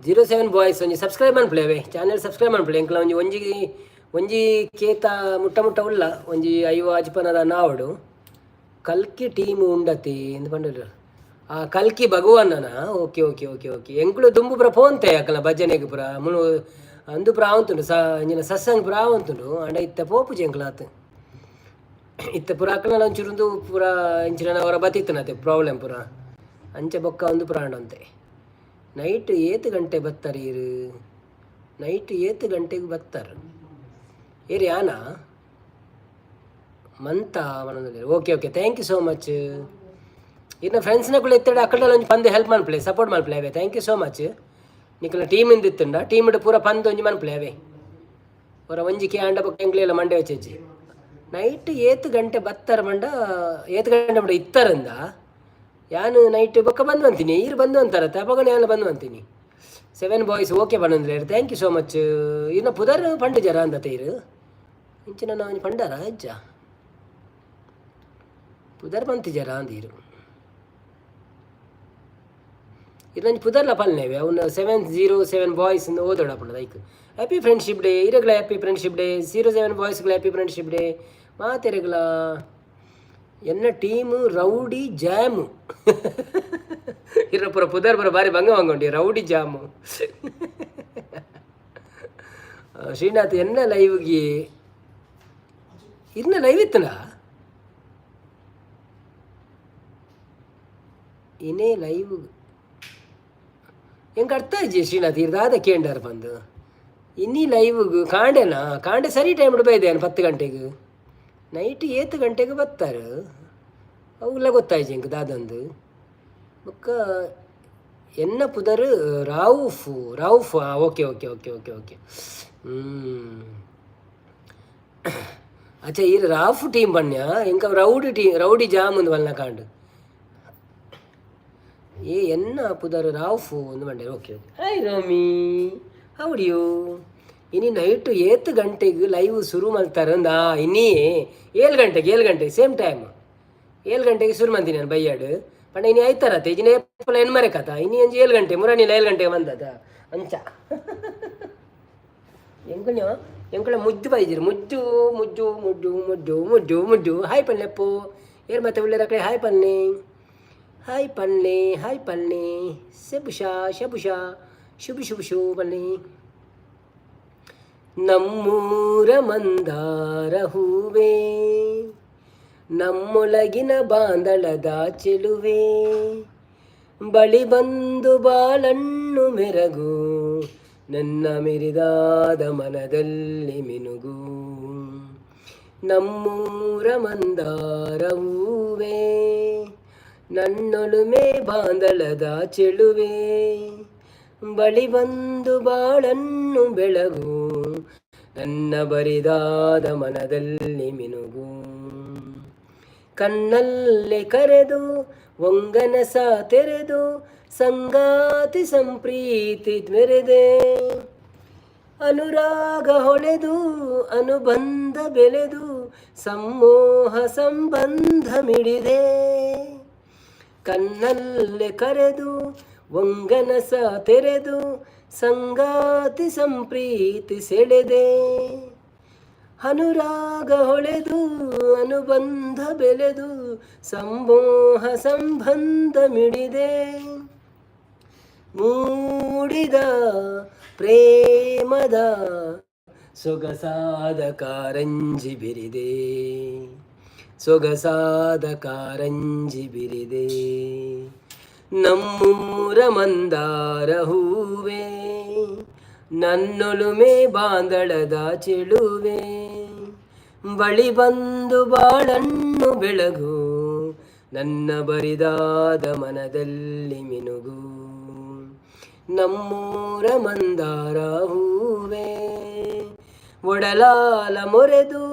[SPEAKER 1] 07 ಬಾಯ್ಸ್ ಒಂಜಿ ಸಬ್ಸ್ಕ್ರೈಬ್ ಮನ್ಪುಲೆ ಅವೇ, ಚಾನೆಲ್ ಸಬ್ಸ್ಕ್ರೈಬ್ ಮನ್ಪುಲೆ. ಎಂಕ್ಲ ಒಂಜಿ ಒಂಜಿ ಒಂಜಿ ಕೇತ ಮುಟ್ಟ ಮುಟ್ಟ ಉಲ್ಲ, ಒಂಜಿ ಐವ ಅಜ್ಪನದ ನಾವಡು. ಕಲ್ಕಿ ಟೀಮ್ ಉಂಡತಿ ಎಂದು ಪಂಡರು. ಆ ಕಲ್ಕಿ ಭಗವಾನನ? Okay okay okay okay. ಎಂಕುಲು ದುಂಬು ಪುರ ಪೋಂತೆ ಅಕಲ ಭಜನೆಗ್ ಪುರ ಮುಲು ಅಂದು ಪುರ ಆವಂತುಂಡು, ಸ ಇಂಜಿನ ಸತ್ಸಂಗ್ ಪುರ ಆವಂತುಂಡು. ಆಂಡ ಇತ್ತೆ ಪೋಪುಜಿ ಎಂಕುಲಾತ್. ಇತ್ತೆ ಪುರ ಅಕಲ್ನ ಒಂಚೂರು ಪುರ ಇಂಚಿನ ಅವರ ಬತ್ತಿತ್ತನತೆ ಪ್ರಾಬ್ಲಮ್ ಪುರ ಅಂಚೆ ಬೊಕ್ಕ ಒಂದು ಪುರ ಆಂಡಂತೆ. ನೈಟ್ ಏತ್ ಗಂಟೆ ಬತ್ತಾರೆ ಇರು? ನೈಟ್ ಏತ್ ಗಂಟೆಗೆ ಬತ್ತಾರೆ ಏರ್? ಯಾನ ಮಂತ. Okay okay, thank you so much. ಇನ್ನು ಫ್ರೆಂಡ್ಸ್ನಕುಲು ಎತ್ತಡ ಅಕ್ಕಡ ಒಂಜಿ ಪಂದ್ ಹೆಲ್ಪ್ ಮನ್ಪುಲೆ, ಸಪೋರ್ಟ್ ಮನ್ಪುಲೆ ಅವೇ. Thank you so much. ನಿಕಲ್ನ ಟೀಮ್ ಇತ್ತುಂಡ ಟೀಮ್ ಪೂರ ಪಂದ್ ಒಂಜಿ ಮನ್ಪುಲೆ ಅವೇ. ಪೂರ ಒಂಜಿ ಕೆ ಆಂಡ ಬೊಕ್ಕ ಎಂಕ್ಲೆಲ್ಲ ಮಂಡೆ ವಚ್ಚೆಜ್ಜಿ. ನೈಟ್ ಏತ್ ಗಂಟೆ ಬತ್ತರ ಮಂಡ, ಏತ್ ಗಂಟೆ ಮಂಡ ಇತ್ತರಂದ? ಯಾನು ನೈಟ್ ಬೊಕ್ಕ ಬಂದು ಅಂತೀನಿ, ಈರು ಬಂದು ಅಂತಾರತ್ತೆ, ಅಪಗನೆ ಯಾನು ಬಂದು ಅಂತೀನಿ. 7 ಬಾಯ್ಸ್ ಓಕೆ ಪನ್ನೊಂದುಲ್ಲೆರ್, thank you so much. ಇನ್ನ ಪುದರ್ ಪಂಡು ಜರ ಅಂದತೆ ಇರು. ಇಂಚಿನ ಒಂಜಿ ಪಂಡಾರ ಅಜ್ಜ ಪುದರ್ ಪಂತಿಜರ ಅಂದೀರು. ಇರಂಜಿ ಪುದರ್ಲ ಪಲ್ನೇವೆ ಅವನು. 707 ಬಾಯ್ಸ್ ಓದೋಡಪ್ಪಣ. ಲೈಕ್ ಹ್ಯಾಪಿ ಫ್ರೆಂಡ್ಶಿಪ್ ಡೇ ಇರಗಳ, ಹ್ಯಾಪಿ ಫ್ರೆಂಡ್ಶಿಪ್ ಡೇ. 07 ಬಾಯ್ಸ್ಗಳ ಹ್ಯಾಪಿ ಫ್ರೆಂಡ್ಶಿಪ್ ಡೇ ಮಾತೆರೆಗಳ. ಎನ್ನ ಟೀಮು ರೌಡಿ ಜಾಮು. ಇರ ಪುರ ಪುದರ್ ಪುರ ಬಾರಿ ಬಂಗ ಬಂಗ ರೌಡಿ ಜಾಮು. ಶ್ರೀನಾಥ್ ಎನ್ನ ಲೈವ್ಗೆ ಇರ್ನ ಲೈವ್ ಇತ್ತನ? ಇನೇ ಲೈವ್ ಎಂಕ್ ಅರ್ಥ ಇಜ್ಜಿ ಶ್ರೀನಾಥ್, ಇರ್ದಾದ ಕೇಂಡಾರ ಬಂದು. ಇನ್ನಿ ಲೈವ್ ಕಾಂಡೆನಾ? ಕಾಂಡೆ ಸರಿ ಟೈಮ್ ಬೈದೆ 10 ಗಂಟೆಗೆ. ನೈಟ್ ಏತ್ ಗಂಟೆಗೆ ಬತ್ತಾರೆ ಅವುಲ ಗೊತ್ತಾಯ್ಜಿ ಎಂಕ್ ದಾದಂದು. ಬೊಕ್ಕ ಎನ್ನ ಪುದರ್ Rauf. Rauf, okay okay okay okay okay. ಅಚ್ಚಾ, ಈರ್ ರಾಫ್ ಟೀಮ್ ಬಣ್ಣ, ಎಂಕ ರೌಡಿ ಟೀಮ್, ರೌಡಿ ಜಾಮ್ ಒಂದು ವಲ್ನ ಕಾಂಡ್. ಏ ಎನ್ನ ಪುದರ್ ರಾಫು ಒಂದು ಬಂಡೆ. Okay okay. Hi Romi, how you? ಇನಿ ನೈಟ್ ಏತ್ ಗಂಟೆಗೆ ಲೈವ್ ಶುರು ಮಲ್ತಾರೆ ಅಂದ? ಇನ್ನಿ 7 ಗಂಟೆಗೆ, 7 ಗಂಟೆಗೆ, ಸೇಮ್ ಟೈಮ್ 7 ಗಂಟೆಗೆ ಶುರು ಮಂತೀನಿ ನಾನು ಬೈಯಾಡು. ಪಂಡ ಇನಿ ಐತಾರತ್ತೆ, ಇಜಿನ ಏಪಲ ಎನ್ಮರೆ ಕಥ. ಇನಿ ಅಂಜಿ 7 ಗಂಟೆ ಮುರಣಿಲ 7 ಗಂಟೆಗೆ ಬಂದದ ಅಂಚ. ಎಂಕುಲ ಎಂಕುಲ ಮುದ್ದು ಬೈಜಿರು, ಮುದ್ದು ಮುದ್ದು ಮುದ್ದು ಮುದ್ದು ಮುದ್ದು ಮುದ್ದು. ಹಾಯ್ ಪಲ್ಲೆಪ್ಪು, ಏರ್ ಮತ್ತೆ ಉಳ್ಳೇರ? ಹಾಯ್ ಪನ್ನಿ, ಹಾಯ್ ಪನ್ನಿ, ಹಾಯ್ ಪನ್ನಿ. ಶಬುಷಾ ಶಬುಷಾ ಶುಭ ಶುಭ ಶು ಪನ್ನಿ. ನಮ್ಮೂರ ಮಂದಾರ ಹೂವೇ, ನಮ್ಮೊಳಗಿನ ಬಾಂದಳದ ಚೆಲುವೆ, ಬಳಿ ಬಂದು ಬಾಳಣ್ಣು ಮೆರಗು, ನನ್ನ ಮಿರಿದಾದ ಮನದಲ್ಲಿ ಮಿನುಗು. ನಮ್ಮೂರ ಮಂದಾರ ಹೂವೇ, ನನ್ನೊಲುಮೆ ಬಾಂದಳದ ಚೆಲುವೆ, ಬಳಿ ಬಂದು ಬಾಳನ್ನು ಬೆಳಗು, ನನ್ನ ಬರಿದಾದ ಮನದಲ್ಲಿ ಮಿನುಗು. ಕಣ್ಣಲ್ಲೇ ಕರೆದು ಒಂಗನಸ ತೆರೆದು ಸಂಗಾತಿ ಸಂಪ್ರೀತಿ ಮೆರೆದೆ, ಅನುರಾಗ ಹೊಳೆದು ಅನುಬಂಧ ಬೆಳೆದು ಸಮ್ಮೋಹ ಸಂಬಂಧ ಮಿಡಿದೆ. ಕಣ್ಣಲ್ಲೇ ಕರೆದು ಒಂಗನಸ ತೆರೆದು ಸಂಗಾತಿ ಸಂಪ್ರೀತಿ ಸೆಳೆದೆ, ಅನುರಾಗ ಹೊಳೆದು ಅನುಬಂಧ ಬೆಳೆದು ಸಂಮೋಹ ಸಂಬಂಧ ಮಿಡಿದೆ. ಮೂಡಿದ ಪ್ರೇಮದ ಸೊಗಸಾದ ಕಾರಂಜಿ ಬಿರಿದೆ, ಸೊಗಸಾದ ಕಾರಂಜಿ ಬಿರಿದೆ. ನಮ್ಮೂರ ಮಂದಾರ ಹೂವೆ, ನನ್ನೊಲುಮೆ ಬಾಂದಳದ ಚೆಲುವೆ, ಬಳಿ ಬಂದು ಬಾಳನ್ನು ಬೆಳಗು, ನನ್ನ ಬರಿದಾದ ಮನದಲ್ಲಿ ಮಿನುಗು, ನಮ್ಮೂರ ಮಂದಾರ ಹೂವೆ. ಒಡಲಾಲ ಮೊರೆದು,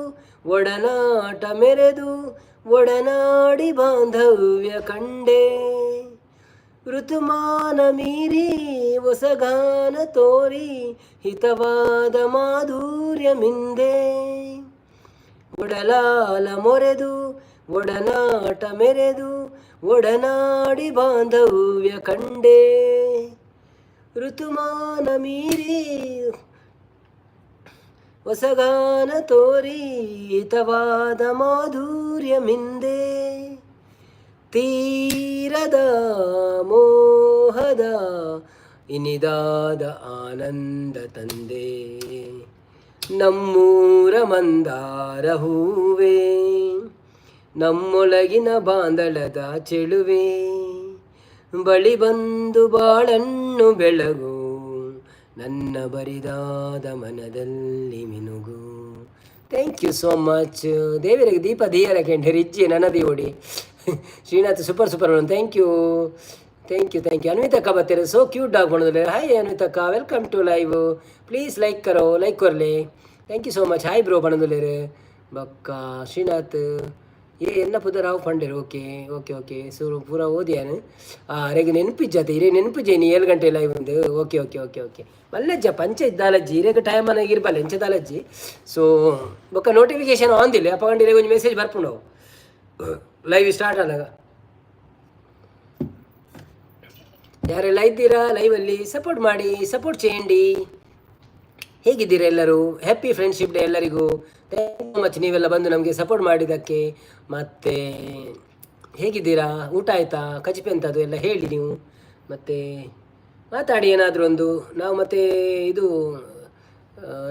[SPEAKER 1] ಒಡನಾಟ ಮೆರೆದು, ಒಡನಾಡಿ ಬಾಂಧವ್ಯ ಕಂಡೆ. ಋತುಮಾನ ಮೀರಿ ಹೊಸಗಾನ ತೋರಿ, ಹಿತವಾದ ಮಾಧುರ್ಯ ಮಿಂದೆ. ಒಡಲಾಲ ಮೊರೆದು, ಒಡನಾಟ ಮೆರೆದು, ಒಡನಾಡಿ ಬಾಂಧವ್ಯ ಕಂಡೆ. ಋತುಮಾನ ಮೀರಿ ಹೊಸಗಾನ ತೋರಿ, ಹಿತವಾದ ಮಾಧುರ್ಯ ಮಿಂದೆ. ತೀರದ ಮೋಹದ ಇನಿದಾದ ಆನಂದ ತಂದೆ, ನಮ್ಮೂರ ಮಂದಾರ ಹೂವೆ, ನಮ್ಮೊಳಗಿನ ಬಾಂದಳದ ಚೆಲುವೆ, ಬಳಿ ಬಂದು ಬಾಳನ್ನು ಬೆಳಗು, ನನ್ನ ಬರಿದಾದ ಮನದಲ್ಲಿ ಮಿನುಗು. Thank you so much. ದೇವರಿಗೆ ದೀಪ ದೀಯರ ಕೆಂಡೆ ರಿಜ್ಜಿ ನನದಿ ಓಡಿ. Srinath super super, thank you, thank you, thank you. ಅನ್ವಿತಕ್ಕ ಬರ್ತೀರ, ಸೊ ಕ್ಯೂಟ್ ಆಗಿ ಬಣ್ಣದಲ್ಲಿ. ಹಾಯ್ ಅನ್ವಿತಕ್ಕ, welcome to live. Please like ಕರೋ, ಲೈಕ್ ಕೊರ್ಲಿ. Thank you so much. Hi bro ಬಣ್ಣದುಲ್ಲೇರು. ಬಕ್ಕ ಶ್ರೀನಾಥ್ ಏ ಎನ್ನ ಪುದರಾವ್ ಪಂಡೇರು. Okay okay okay. So ಪೂರ ಓದಿಯಾನು ಅರೆಗೆ ನೆನಪಿಜ್ಜಾತೆ ಇರೇ ನೆನಪುಜೆ ನೀ 7 ಗಂಟೆ ಲೈವ್ ಒಂದು. Okay okay okay okay. ಮಲ್ಲಜ್ಜ ಪಂಚ ಇದ್ದಾಲಜ್ಜಿ ಇರೇಗ ಟೈಮ್ ಅನ್ನ ಇರ್ಬಲ್ಲ ಎಂಚದಾಲಜ್ಜಿ. ಸೊ ಬೊಕ್ಕ ನೋಟಿಫಿಕೇಶನ್ ಆಂದಿಲ್ಲ ಅಪ್ಪಗಂಡ ಇರೇಗ ಒಂಜಿ ಮೆಸೇಜ್ ಬರ್ಪುಂಡು ಲೈವ್ ಸ್ಟಾರ್ಟ್ ಆನಾಗ. ಯಾರೆಲ್ಲ ಇದ್ದೀರಾ ಲೈವಲ್ಲಿ ಸಪೋರ್ಟ್ ಮಾಡಿ, ಸಪೋರ್ಟ್ చేయండి. ಹೇಗಿದ್ದೀರಾ ಎಲ್ಲರೂ? Happy friendship day ಎಲ್ಲರಿಗೂ. Thank you much ನೀವೆಲ್ಲ ಬಂದು ನಮಗೆ ಸಪೋರ್ಟ್ ಮಾಡಿದ್ದಕ್ಕೆ. ಮತ್ತು ಹೇಗಿದ್ದೀರಾ? ಊಟ ಆಯಿತಾ? ಕಜಿಪೆ ಎಂಥದ್ದು ಎಲ್ಲ ಹೇಳಿ ನೀವು. ಮತ್ತು ಮಾತಾಡಿ ಏನಾದರೂ ಒಂದು. ನಾವು ಮತ್ತೆ ಇದು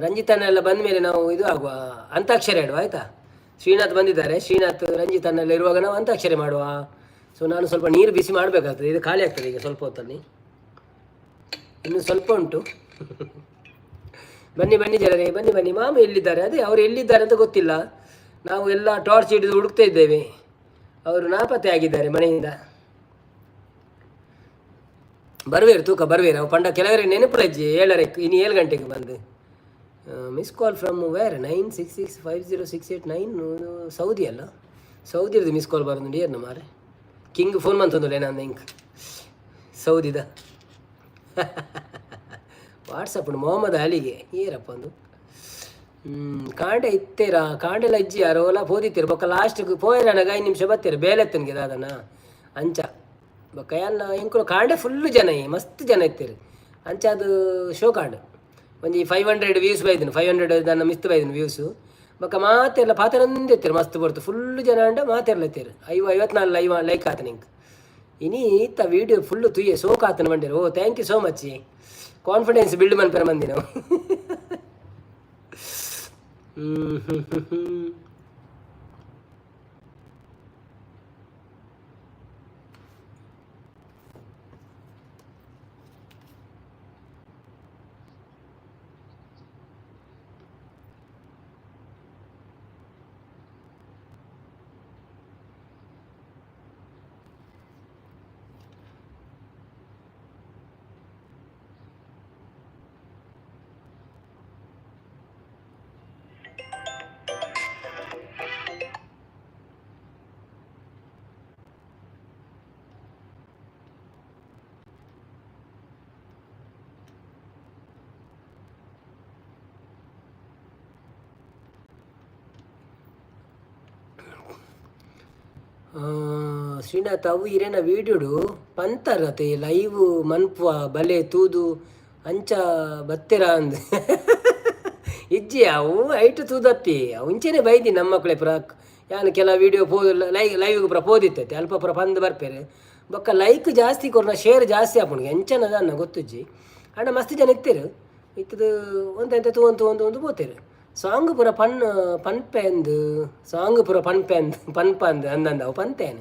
[SPEAKER 1] ರಂಜಿತನೆಲ್ಲ ಬಂದ ಮೇಲೆ ನಾವು ಇದು ಆಗುವ, ಅಂತಾಕ್ಷರಿ ಆಡುವ, ಆಯಿತಾ? ಶ್ರೀನಾಥ್ ಬಂದಿದ್ದಾರೆ, ಶ್ರೀನಾಥ್ ರಂಜಿತನೆಲ್ಲ ಇರುವಾಗ ನಾವು ಅಂತಾಕ್ಷರಿ ಮಾಡುವ. ಸೊ ನಾನು ಸ್ವಲ್ಪ ನೀರು ಬಿಸಿ ಮಾಡಬೇಕಾಗ್ತದೆ, ಇದು ಖಾಲಿ ಆಗ್ತದೆ ಈಗ ಸ್ವಲ್ಪ ಹೊತ್ತಲ್ಲಿ, ಇನ್ನು ಸ್ವಲ್ಪ ಉಂಟು. ಬನ್ನಿ ಬನ್ನಿ ಜನರೇ, ಬನ್ನಿ ಬನ್ನಿ. ಮಾಮ ಎಲ್ಲಿದ್ದಾರೆ? ಅದೇ ಅವರು ಎಲ್ಲಿದ್ದಾರೆ ಅಂತ ಗೊತ್ತಿಲ್ಲ. ನಾವು ಎಲ್ಲ ಟಾರ್ಚ್ ಹಿಡಿದು ಹುಡುಕ್ತಾ ಇದ್ದೇವೆ. ಅವರು ನಾಪತ್ತೆ ಆಗಿದ್ದಾರೆ ಮನೆಯಿಂದ. ಬರ್ವೇರು ತೂಕ ಬರ್ವೇರು ಅವು ಪಂಡ ಕೆಲವರಿಗೆ ನೆನಪುಲಜ್ಜಿ 7:30 ಇನ್ನು 7 ಗಂಟೆಗೆ ಬಂದು. Miss call from where? 96650689 Saudi ಅಲ್ಲ, ಸೌದಿದು ಮಿಸ್ ಕಾಲ್ ಬರೋದು ಏರ್ನ ಮಾರೆ. ಕಿಂಗ್ ಫೋನ್ ಮಂತಂದುಲ್ಲ ನಾನು ಇಂಕ್ ಸೌದಿದ ವಾಟ್ಸಪ್ ಮೊಹಮ್ಮದ್ ಅಲಿಗೆ ಏರಪ್ಪ ಒಂದು. ಕಾಂಡೆ ಇತ್ತೀರಾ? ಕಾಂಡೆಲ ಇಜ್ಜಿ ಯಾರೋಲ ಪೋದಿತ್ತೀರ. ಬೊಕ್ಕ ಲಾಸ್ಟ್ಗೆ ಪೋಯರನಗ 5 ನಿಮಿಷ ಬತ್ತೀರ ಬೇಲೆತ್ತನಿಗೆ ದಾದನ ಅಂಚ. ಬೊಕ್ಕ ಯಾನ್ ಎಂಕುಲು ಕಾಂಡೆ ಫುಲ್ ಜನ, ಮಸ್ತ್ ಜನ ಇತ್ತೀರಿ ಅಂಚ. ಅದು ಶೋ ಕಾಂಡ್ ಒಂಜಿ 500 ವ್ಯೂಸ್ ಬೈದಿನ, 500 ದನ್ನ ಮಿಸ್ತ್ ಬೈದಿನ ವ್ಯೂಸು. ಬೊಕ್ಕ ಮಾತೆಲ್ಲ ಪಾತೆರೊಂದು ಇತ್ತೀರ ಮಸ್ತ್ ಬರ್ತು. ಫುಲ್ ಜನ ಅಂಡ ಮಾತೆಲ್ಲ ಇತ್ತೀರು. 54 ಲೈವ್ ಲೈಕ್ ಆತನ ಇಂಕ್. ಇನಿ ಈತ ವೀಡಿಯೋ ಫುಲ್ಲು ತುಯ್ಯೆ ಸೋಕ್ ಆತನ ಬಂಡಿರು. Oh thank you so much. Confidence build ಮನ್ಪೆರ ಮಂದಿ ನಾವು. ಶ್ರೀನಾಥ್ ಅವು ಇರೇನ ವೀಡಿಯೋಡು ಪಂತರತೆ ಲೈವ್ ಮನ್ಪುವ ಬಲೆ ತೂದು ಅಂಚ ಬತ್ತೆರ ಅಂದ್ ಇಜ್ಜಿ. ಅವು ಐಟು ತೂದತ್ತಿ ಅವು ಇಂಚೆನೆ ಬೈದಿ ನಮ್ಮ ಮಕ್ಕಳೆ ಪುರ. ಯಾನ್ ಕೆಲ ವೀಡಿಯೋ ಪೋ ಲೈವ್ಗೆ ಪುರ ಪೋದಿತ್ತೈತೆ ಅಲ್ಪ ಪುರ ಪಂದ್ ಬರ್ಪೇರು. ಬೊಕ್ಕ ಲೈಕ್ ಜಾಸ್ತಿ ಕೊರ್ನ ಶೇರ್ ಜಾಸ್ತಿ ಆಪುಂಡು ಎಂಚನ ಅನ್ನ ಗೊತ್ತುಜ್ಜಿ. ಅಣ್ಣ ಮಸ್ತ್ ಜನ ಇತ್ತೆರು ಇತ್ತದು ಒಂತೆಂತ ತೂವೊಂದು ಒಂದು ಒಂದು ಪೋತೇರು. ಸಾಂಗ್ ಪೂರ ಪನ್ ಪನ್ಪೆಂದು ಸಾಂಗ್ ಪೂರ ಪನ್ಪೆಂದು ಪನ್ಪಂದು ಅಂದಂದು ಅವು ಪಂತೇನು.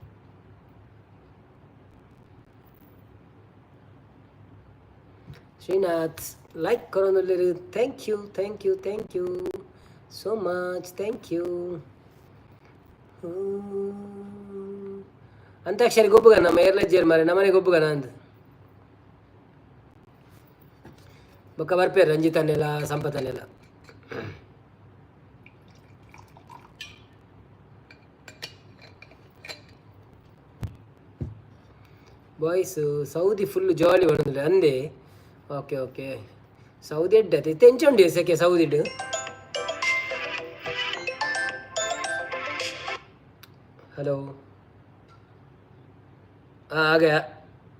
[SPEAKER 1] ಶ್ರೀನಾಥ್ ಲೈಕ್ ಕೊರೊಂದುಲ್ಲೆರ್. Thank you, thank you, thank you so much, thank you. Antakshari ಗೊಬ್ಬುಗ ನಮ್ಮ ಏರ್ಲಜ್ಜೇರ್ ಮಾರೆ, ನಮ್ಮನೆ ಗೊಬ್ಬುಗನ ಅಂದ್. ಬೊಕ್ಕ ಬರ್ಪೇರು ರಂಜಿತನ್ನೆಲ್ಲ ಸಂಪತನ್ನೆಲ್ಲ. ಬಾಯ್ಸ್ ಸೌದಿ ಫುಲ್ ಜಾಲಿ ಪಂಡೊಂದುಲ್ಲೆರ್ ಅಂದೆ. ಓಕೆ ಓಕೆ, ಸೌದಿ ಎಡ್ಡೆ ಅತ್ತೆ. ಇತ್ತೆ ಎಂಚ ಉಂಡು ಸೆಕೆ ಸೌದಿಡ್? ಹಲೋ, हाँ आ गया,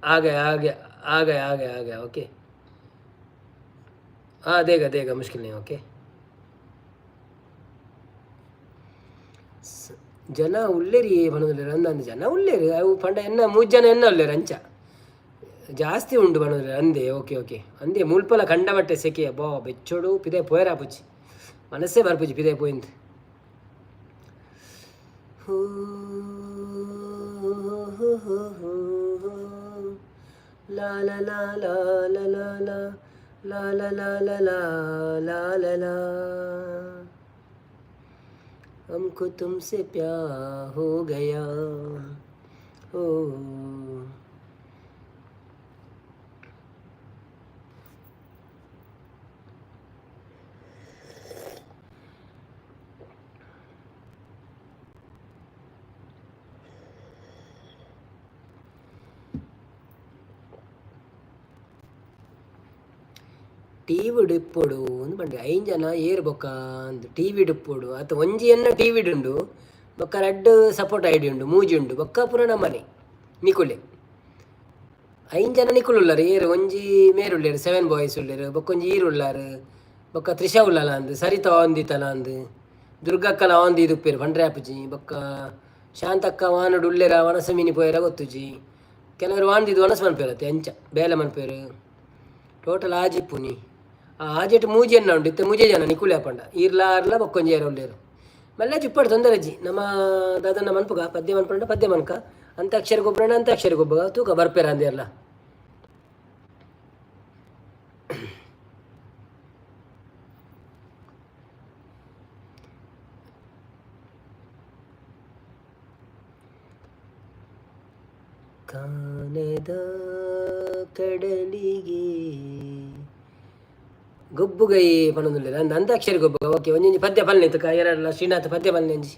[SPEAKER 1] आ गया, आ गया, आ गया, आ गया, आ गया। ओके, हाँ, देगा देगा, मुश्किल नहीं। ओके, ಜನ ಉಲ್ಲೇರಿ ಪನೊಂದುಲ್ಲೆರ್. ಅಂದ್, ಜನ ಉಲ್ಲೇರು. ಅವು ಪಂಡ ಎನ್ನ ಮೂಜಿ ಜನ ಎನ್ನ ಉಲ್ಲೇರು, ಅಂಚ ಜಾಸ್ತಿ ಉಂಡು ಪನೊಂದುಲ್ಲೆರ್. ಅಂದೆ, ಓಕೆ ಓಕೆ. ಅಂದೆ, ಮುಲ್ಪಲ ಕಂಡಬಟ್ಟೆ ಸೆಕೆ. ಅಬ್ಬಾ, ಬೆಚ್ಚೊಡು ಪಿದೆ ಪೋಯೆರ ಆಪುಜಿ, ಮನಸ್ಸೇ ಬರ್ಪುಜಿ ಪಿದೆ ಪೋಯಿಂದ್. ಲಾ ಲಾ ಲಾ ಲಾ ಲಾ ಲಾ ಲಾ ಲಾ ಲಾ ಲಾ ಲಾ ಲಾ ಲಾ ಲಾ. हमको तुमसे प्यार हो गया हो. ಟಿವಿಡ್ ಇಪ್ಪೊಡು ಅಂದ್ ಪಂಡೆ. ಐನ್ ಜನ ಏರ್ ಬೊಕ್ಕ ಅಂದ್ ಟಿವಿಡ್ ಇಪ್ಪೊಡು. ಅತ್ ಒಂಜಿ ಎನ್ನ ಟಿವಿಡ್ ಉಂಡು, ಬೊಕ್ಕ ರಡ್ಡ್ ಸಪೋರ್ಟ್ ಐಡಿ ಉಂಡು, ಮೂಜಿ ಉಂಡು. ಬೊಕ್ಕ ಪೂರ ನಮ್ಮನೆ ನಿಕುಲೆ. ಐನ್ ಜನ ನಿಕುಲು ಉಲ್ಲರ್. ಏರ್ ಒಂಜಿ ಮೇರ್ ಉಲ್ಲೆರ್, ಸೆವೆನ್ ಬಾಯ್ಸ್ ಉಲ್ಲೆರ್. ಬೊಕ್ಕ ಒಂಜಿ ಈರ್ ಉಲ್ಲಾರ್. ಬೊಕ್ಕ ತ್ರಿಷಾ ಉಲ್ಲಲ ಅಂದ್, ಸರಿತಾ ಆನ್ ಅಂದ್, ದುರ್ಗಕ್ಕಲ ಆನ್ ದೀದುಪ್ಪೆರ್ ಪಂಡ್ರೆ ಆಪುಜಿ. ಬೊಕ್ಕ ಶಾಂತಕ್ಕ ವಾನಡ್ ಉಲ್ಲೆರ, ವನಸ ಮಿನಿ ಪೋಯೆರ ಗೊತ್ತುಜಿ. ಕೆಲವರು ವಾನ್ ದೀದ್ ವನಸ್ ಮನ್ಪೆರತ್ತೆ, ಅಂಚ ಬೇಲೆ ಮನ್ಪೆರ್. ಟೋಟಲ್ ಆಜಿ ಪುನಿ. ಆ ಆಜೆಟ್ ಮೂಜಿ ಎನ್ನ ಉಂಡು. ಇತ್ತೆ ಮೂಜೆ ಜನ ನಿಕುಲೆ ಪಂಡ ಈರ್ಲ ಆರ್ಲ ಬೊಕ್ಕೊಂಜಿ ಏರ ಉಲ್ಲೆರ್. ಮಲ್ಲ ಚಿಪ್ಪಡ್ ತೊಂದರೆ ಅಜ್ಜಿ. ನಮ್ಮ ದಾದನ್ನ ಮನ್ಪುಗ ಪದ್ಯ ಮನ್ಪಂಡ ಪದ್ಯ ಮನ್ಕ, ಅಂತಾಕ್ಷರಿ ಗೊಬ್ಬರ ಅಂತಾಕ್ಷರಿ ಗೊಬ್ಬರ ತೂಕ ಬರ್ಪೇರ ಅಂದೇರ್ಲ. ಕಾನದ ಕಡಲಿಗೆ ಗೊಬ್ಬುಗೈ ಪನೊಂದುಲ್ಲೆರ್. ಅಂದ್, ಅಂತಾಕ್ಷರಿ ಗೊಬ್ಬುಗ. ಓಕೆ, ಒಂಜೊಂಜಿ ಪದ್ಯ ಪಲ್ಲೆ ತುಕ ಎರಡಲ. ಶ್ರೀನಾಥ ಪದ್ಯ ಪಲ್ಲೆ ಒಂಜಿ.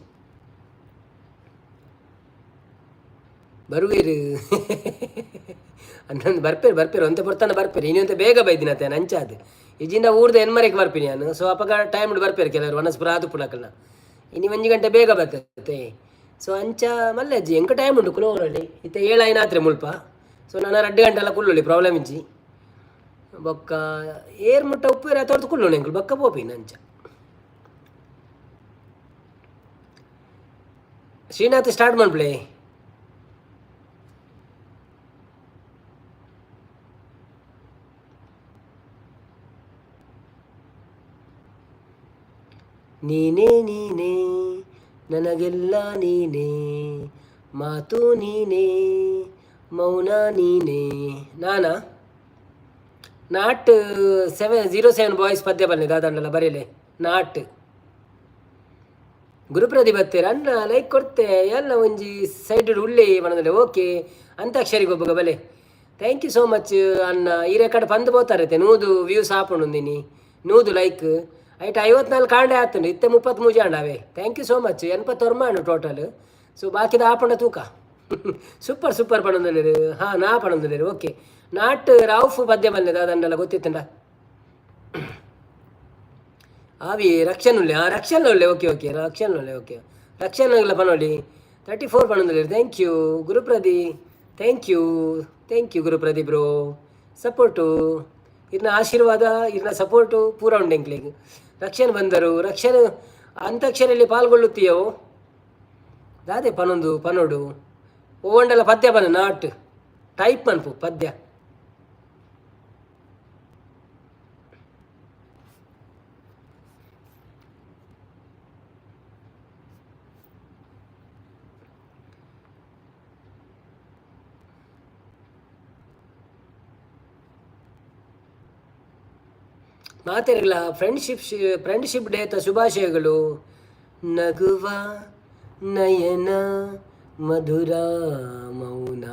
[SPEAKER 1] ಬರುವೇರು ಅಂದಂದು ಬರ್ಪೇರು ಬರ್ಪೇರು ಒಂತೆ ಪೊರ್ತನ ಬರ್ಪೇರು. ಇನಿ ಒಂತೆ ಬೇಗ ಬೈದಿನತೆ ಅಂಚಾದ್. ಇಜಿಂಡ ಊರ್ದ ಎನ್ಮರೆಗ್ ಬರ್ಪಿನಿ ಯಾನ್. ಸೊ ಅಪಗ ಟೈಮ್ ಬರ್ಪೇರು ಕೆಲವರು ವನಸ್ ಪೂರ ಆದುಪ್ಪುನಕಲ್ನ. ಇನಿ ಒಂಜಿ ಗಂಟೆ ಬೇಗ ಬರ್ತತೆ. ಸೊ ಅಂಚ ಮಲ್ಲೆ ಅಜ್ಜಿ, ಎಂಕ ಟೈಮ್ ಉಂಡು ಕುಲೋರಲ್ಲಿ. ಇತ್ತೆ ಏಳಾಯಿನಾತ್ರೆ ಮುಲ್ಪ. ಸೊ ನಾನು ರಡ್ಡು ಗಂಟೆ ಎಲ್ಲ ಕುಲ್ಲೊಲಿ, ಪ್ರಾಬ್ಲಮ್ ಇಜ್ಜಿ. ಬೊಕ್ಕ ಏರ್ ಮುಟ್ಟ ಉಪ್ಪು ತೋರ್ದು ಕುಲ್ಲೋಣ ಎಂಕುಲು, ಬೊಕ್ಕ ಪೋಪಿನ ಅಂಚ. ಶ್ರೀನಾಥ್, ಸ್ಟಾರ್ಟ್ ಮನ್ಪುಲೆ. ನೀನೇ ನೀನೇ ನನಗೆಲ್ಲ ನೀನೇ, ಮಾತು ನೀನೇ, ಮೌನ ನೀನೇ. ನಾನಾ not 707 boys ಪದ್ಯ ಬನ್ನಿ ದಾದಂಡಲ ಬರೀಲೆ not. ಗುರುಪ್ರದಿ ಬತ್ತೇರ್ ಅಣ್ಣ, ಲೈಕ್ ಕೊಡ್ತೆ ಎಲ್ಲ. ಒಂಜಿ ಸೈಡ್ ಉಳ್ಳೆ ಮನದಲ್ಲಿ. ಓಕೆ, ಅಂತಾಕ್ಷರಿ ಗೊಬ್ಬಗ ಬಲೆ. Thank you so much ಅಣ್ಣ. ಈ ರೆಕಾರ್ಡ್ ಪಂದ್ ಪೋತಾರೆ. 100 ವ್ಯೂಸ್ ಆಪುಂಡು ನೀನಿ, 100 ಲೈಕ್. ಐಟ್ 54 ಕಾಂಡೆ ಆತುಂಡು. ಇತ್ತೆ 33 ಆಂಡ ಅವೇ. Thank you so much. 89 and total. So ಬಾಕಿದ ಆಪುಂಡ ತೂಕ. ಸೂಪರ್ ಸೂಪರ್ ಪಣೊಂದುಲ್ಲೆರ್. ಹಾಂ, ನಾ ಪಣೊಂದುಲ್ಲೆರ್. ಓಕೆ, not Rauf ಪದ್ಯ ಬಲ್ಲೆ ದಾದಂಡಲ ಗೊತ್ತಿತ್ತಂಡ. ಆವಿ ರಕ್ಷನ್ ಉಲ್ಲೆ. ಹಾಂ, ರಕ್ಷನ್ ಉಲ್ಲೆ. ಓಕೆ ಓಕೆ, ರಕ್ಷನ್ ಉಲ್ಲೆ. ಓಕೆ, ರಕ್ಷನ್ ಪನೊಲಿ. 34 ಪಣೊಂದುಲ್ಲೆರ್. Thank you Gurupradi, thank you, thank you Gurupradi bro. Support ಇರ್ನ ಆಶೀರ್ವಾದ, ಇರ್ನ ಸಪೋರ್ಟು ಪೂರ ಉಂಡು ಎಂಕ್ಲೆಗ್. ರಕ್ಷಣ್ ಬಂದರು. ರಕ್ಷಣ್, ಅಂತಾಕ್ಷರಿಯಲ್ಲಿ ಪಾಲ್ಗೊಳ್ಳುತ್ತೀಯವು ದಾದೆ ಪನೊಂದು ಪನೊಡು. ಓಂಡಲ ಪದ್ಯ ಪನ, not type ಮನ್ಪು ಪದ್ಯ. ಮಾತೆರ್ಲ ಫ್ರೆಂಡ್ಶಿಪ್ ಫ್ರೆಂಡ್ಶಿಪ್ ಡೇತ ಶುಭಾಶಯಗಳು. ನಗುವ ನಯನ ಮಧುರ ಮೌನ.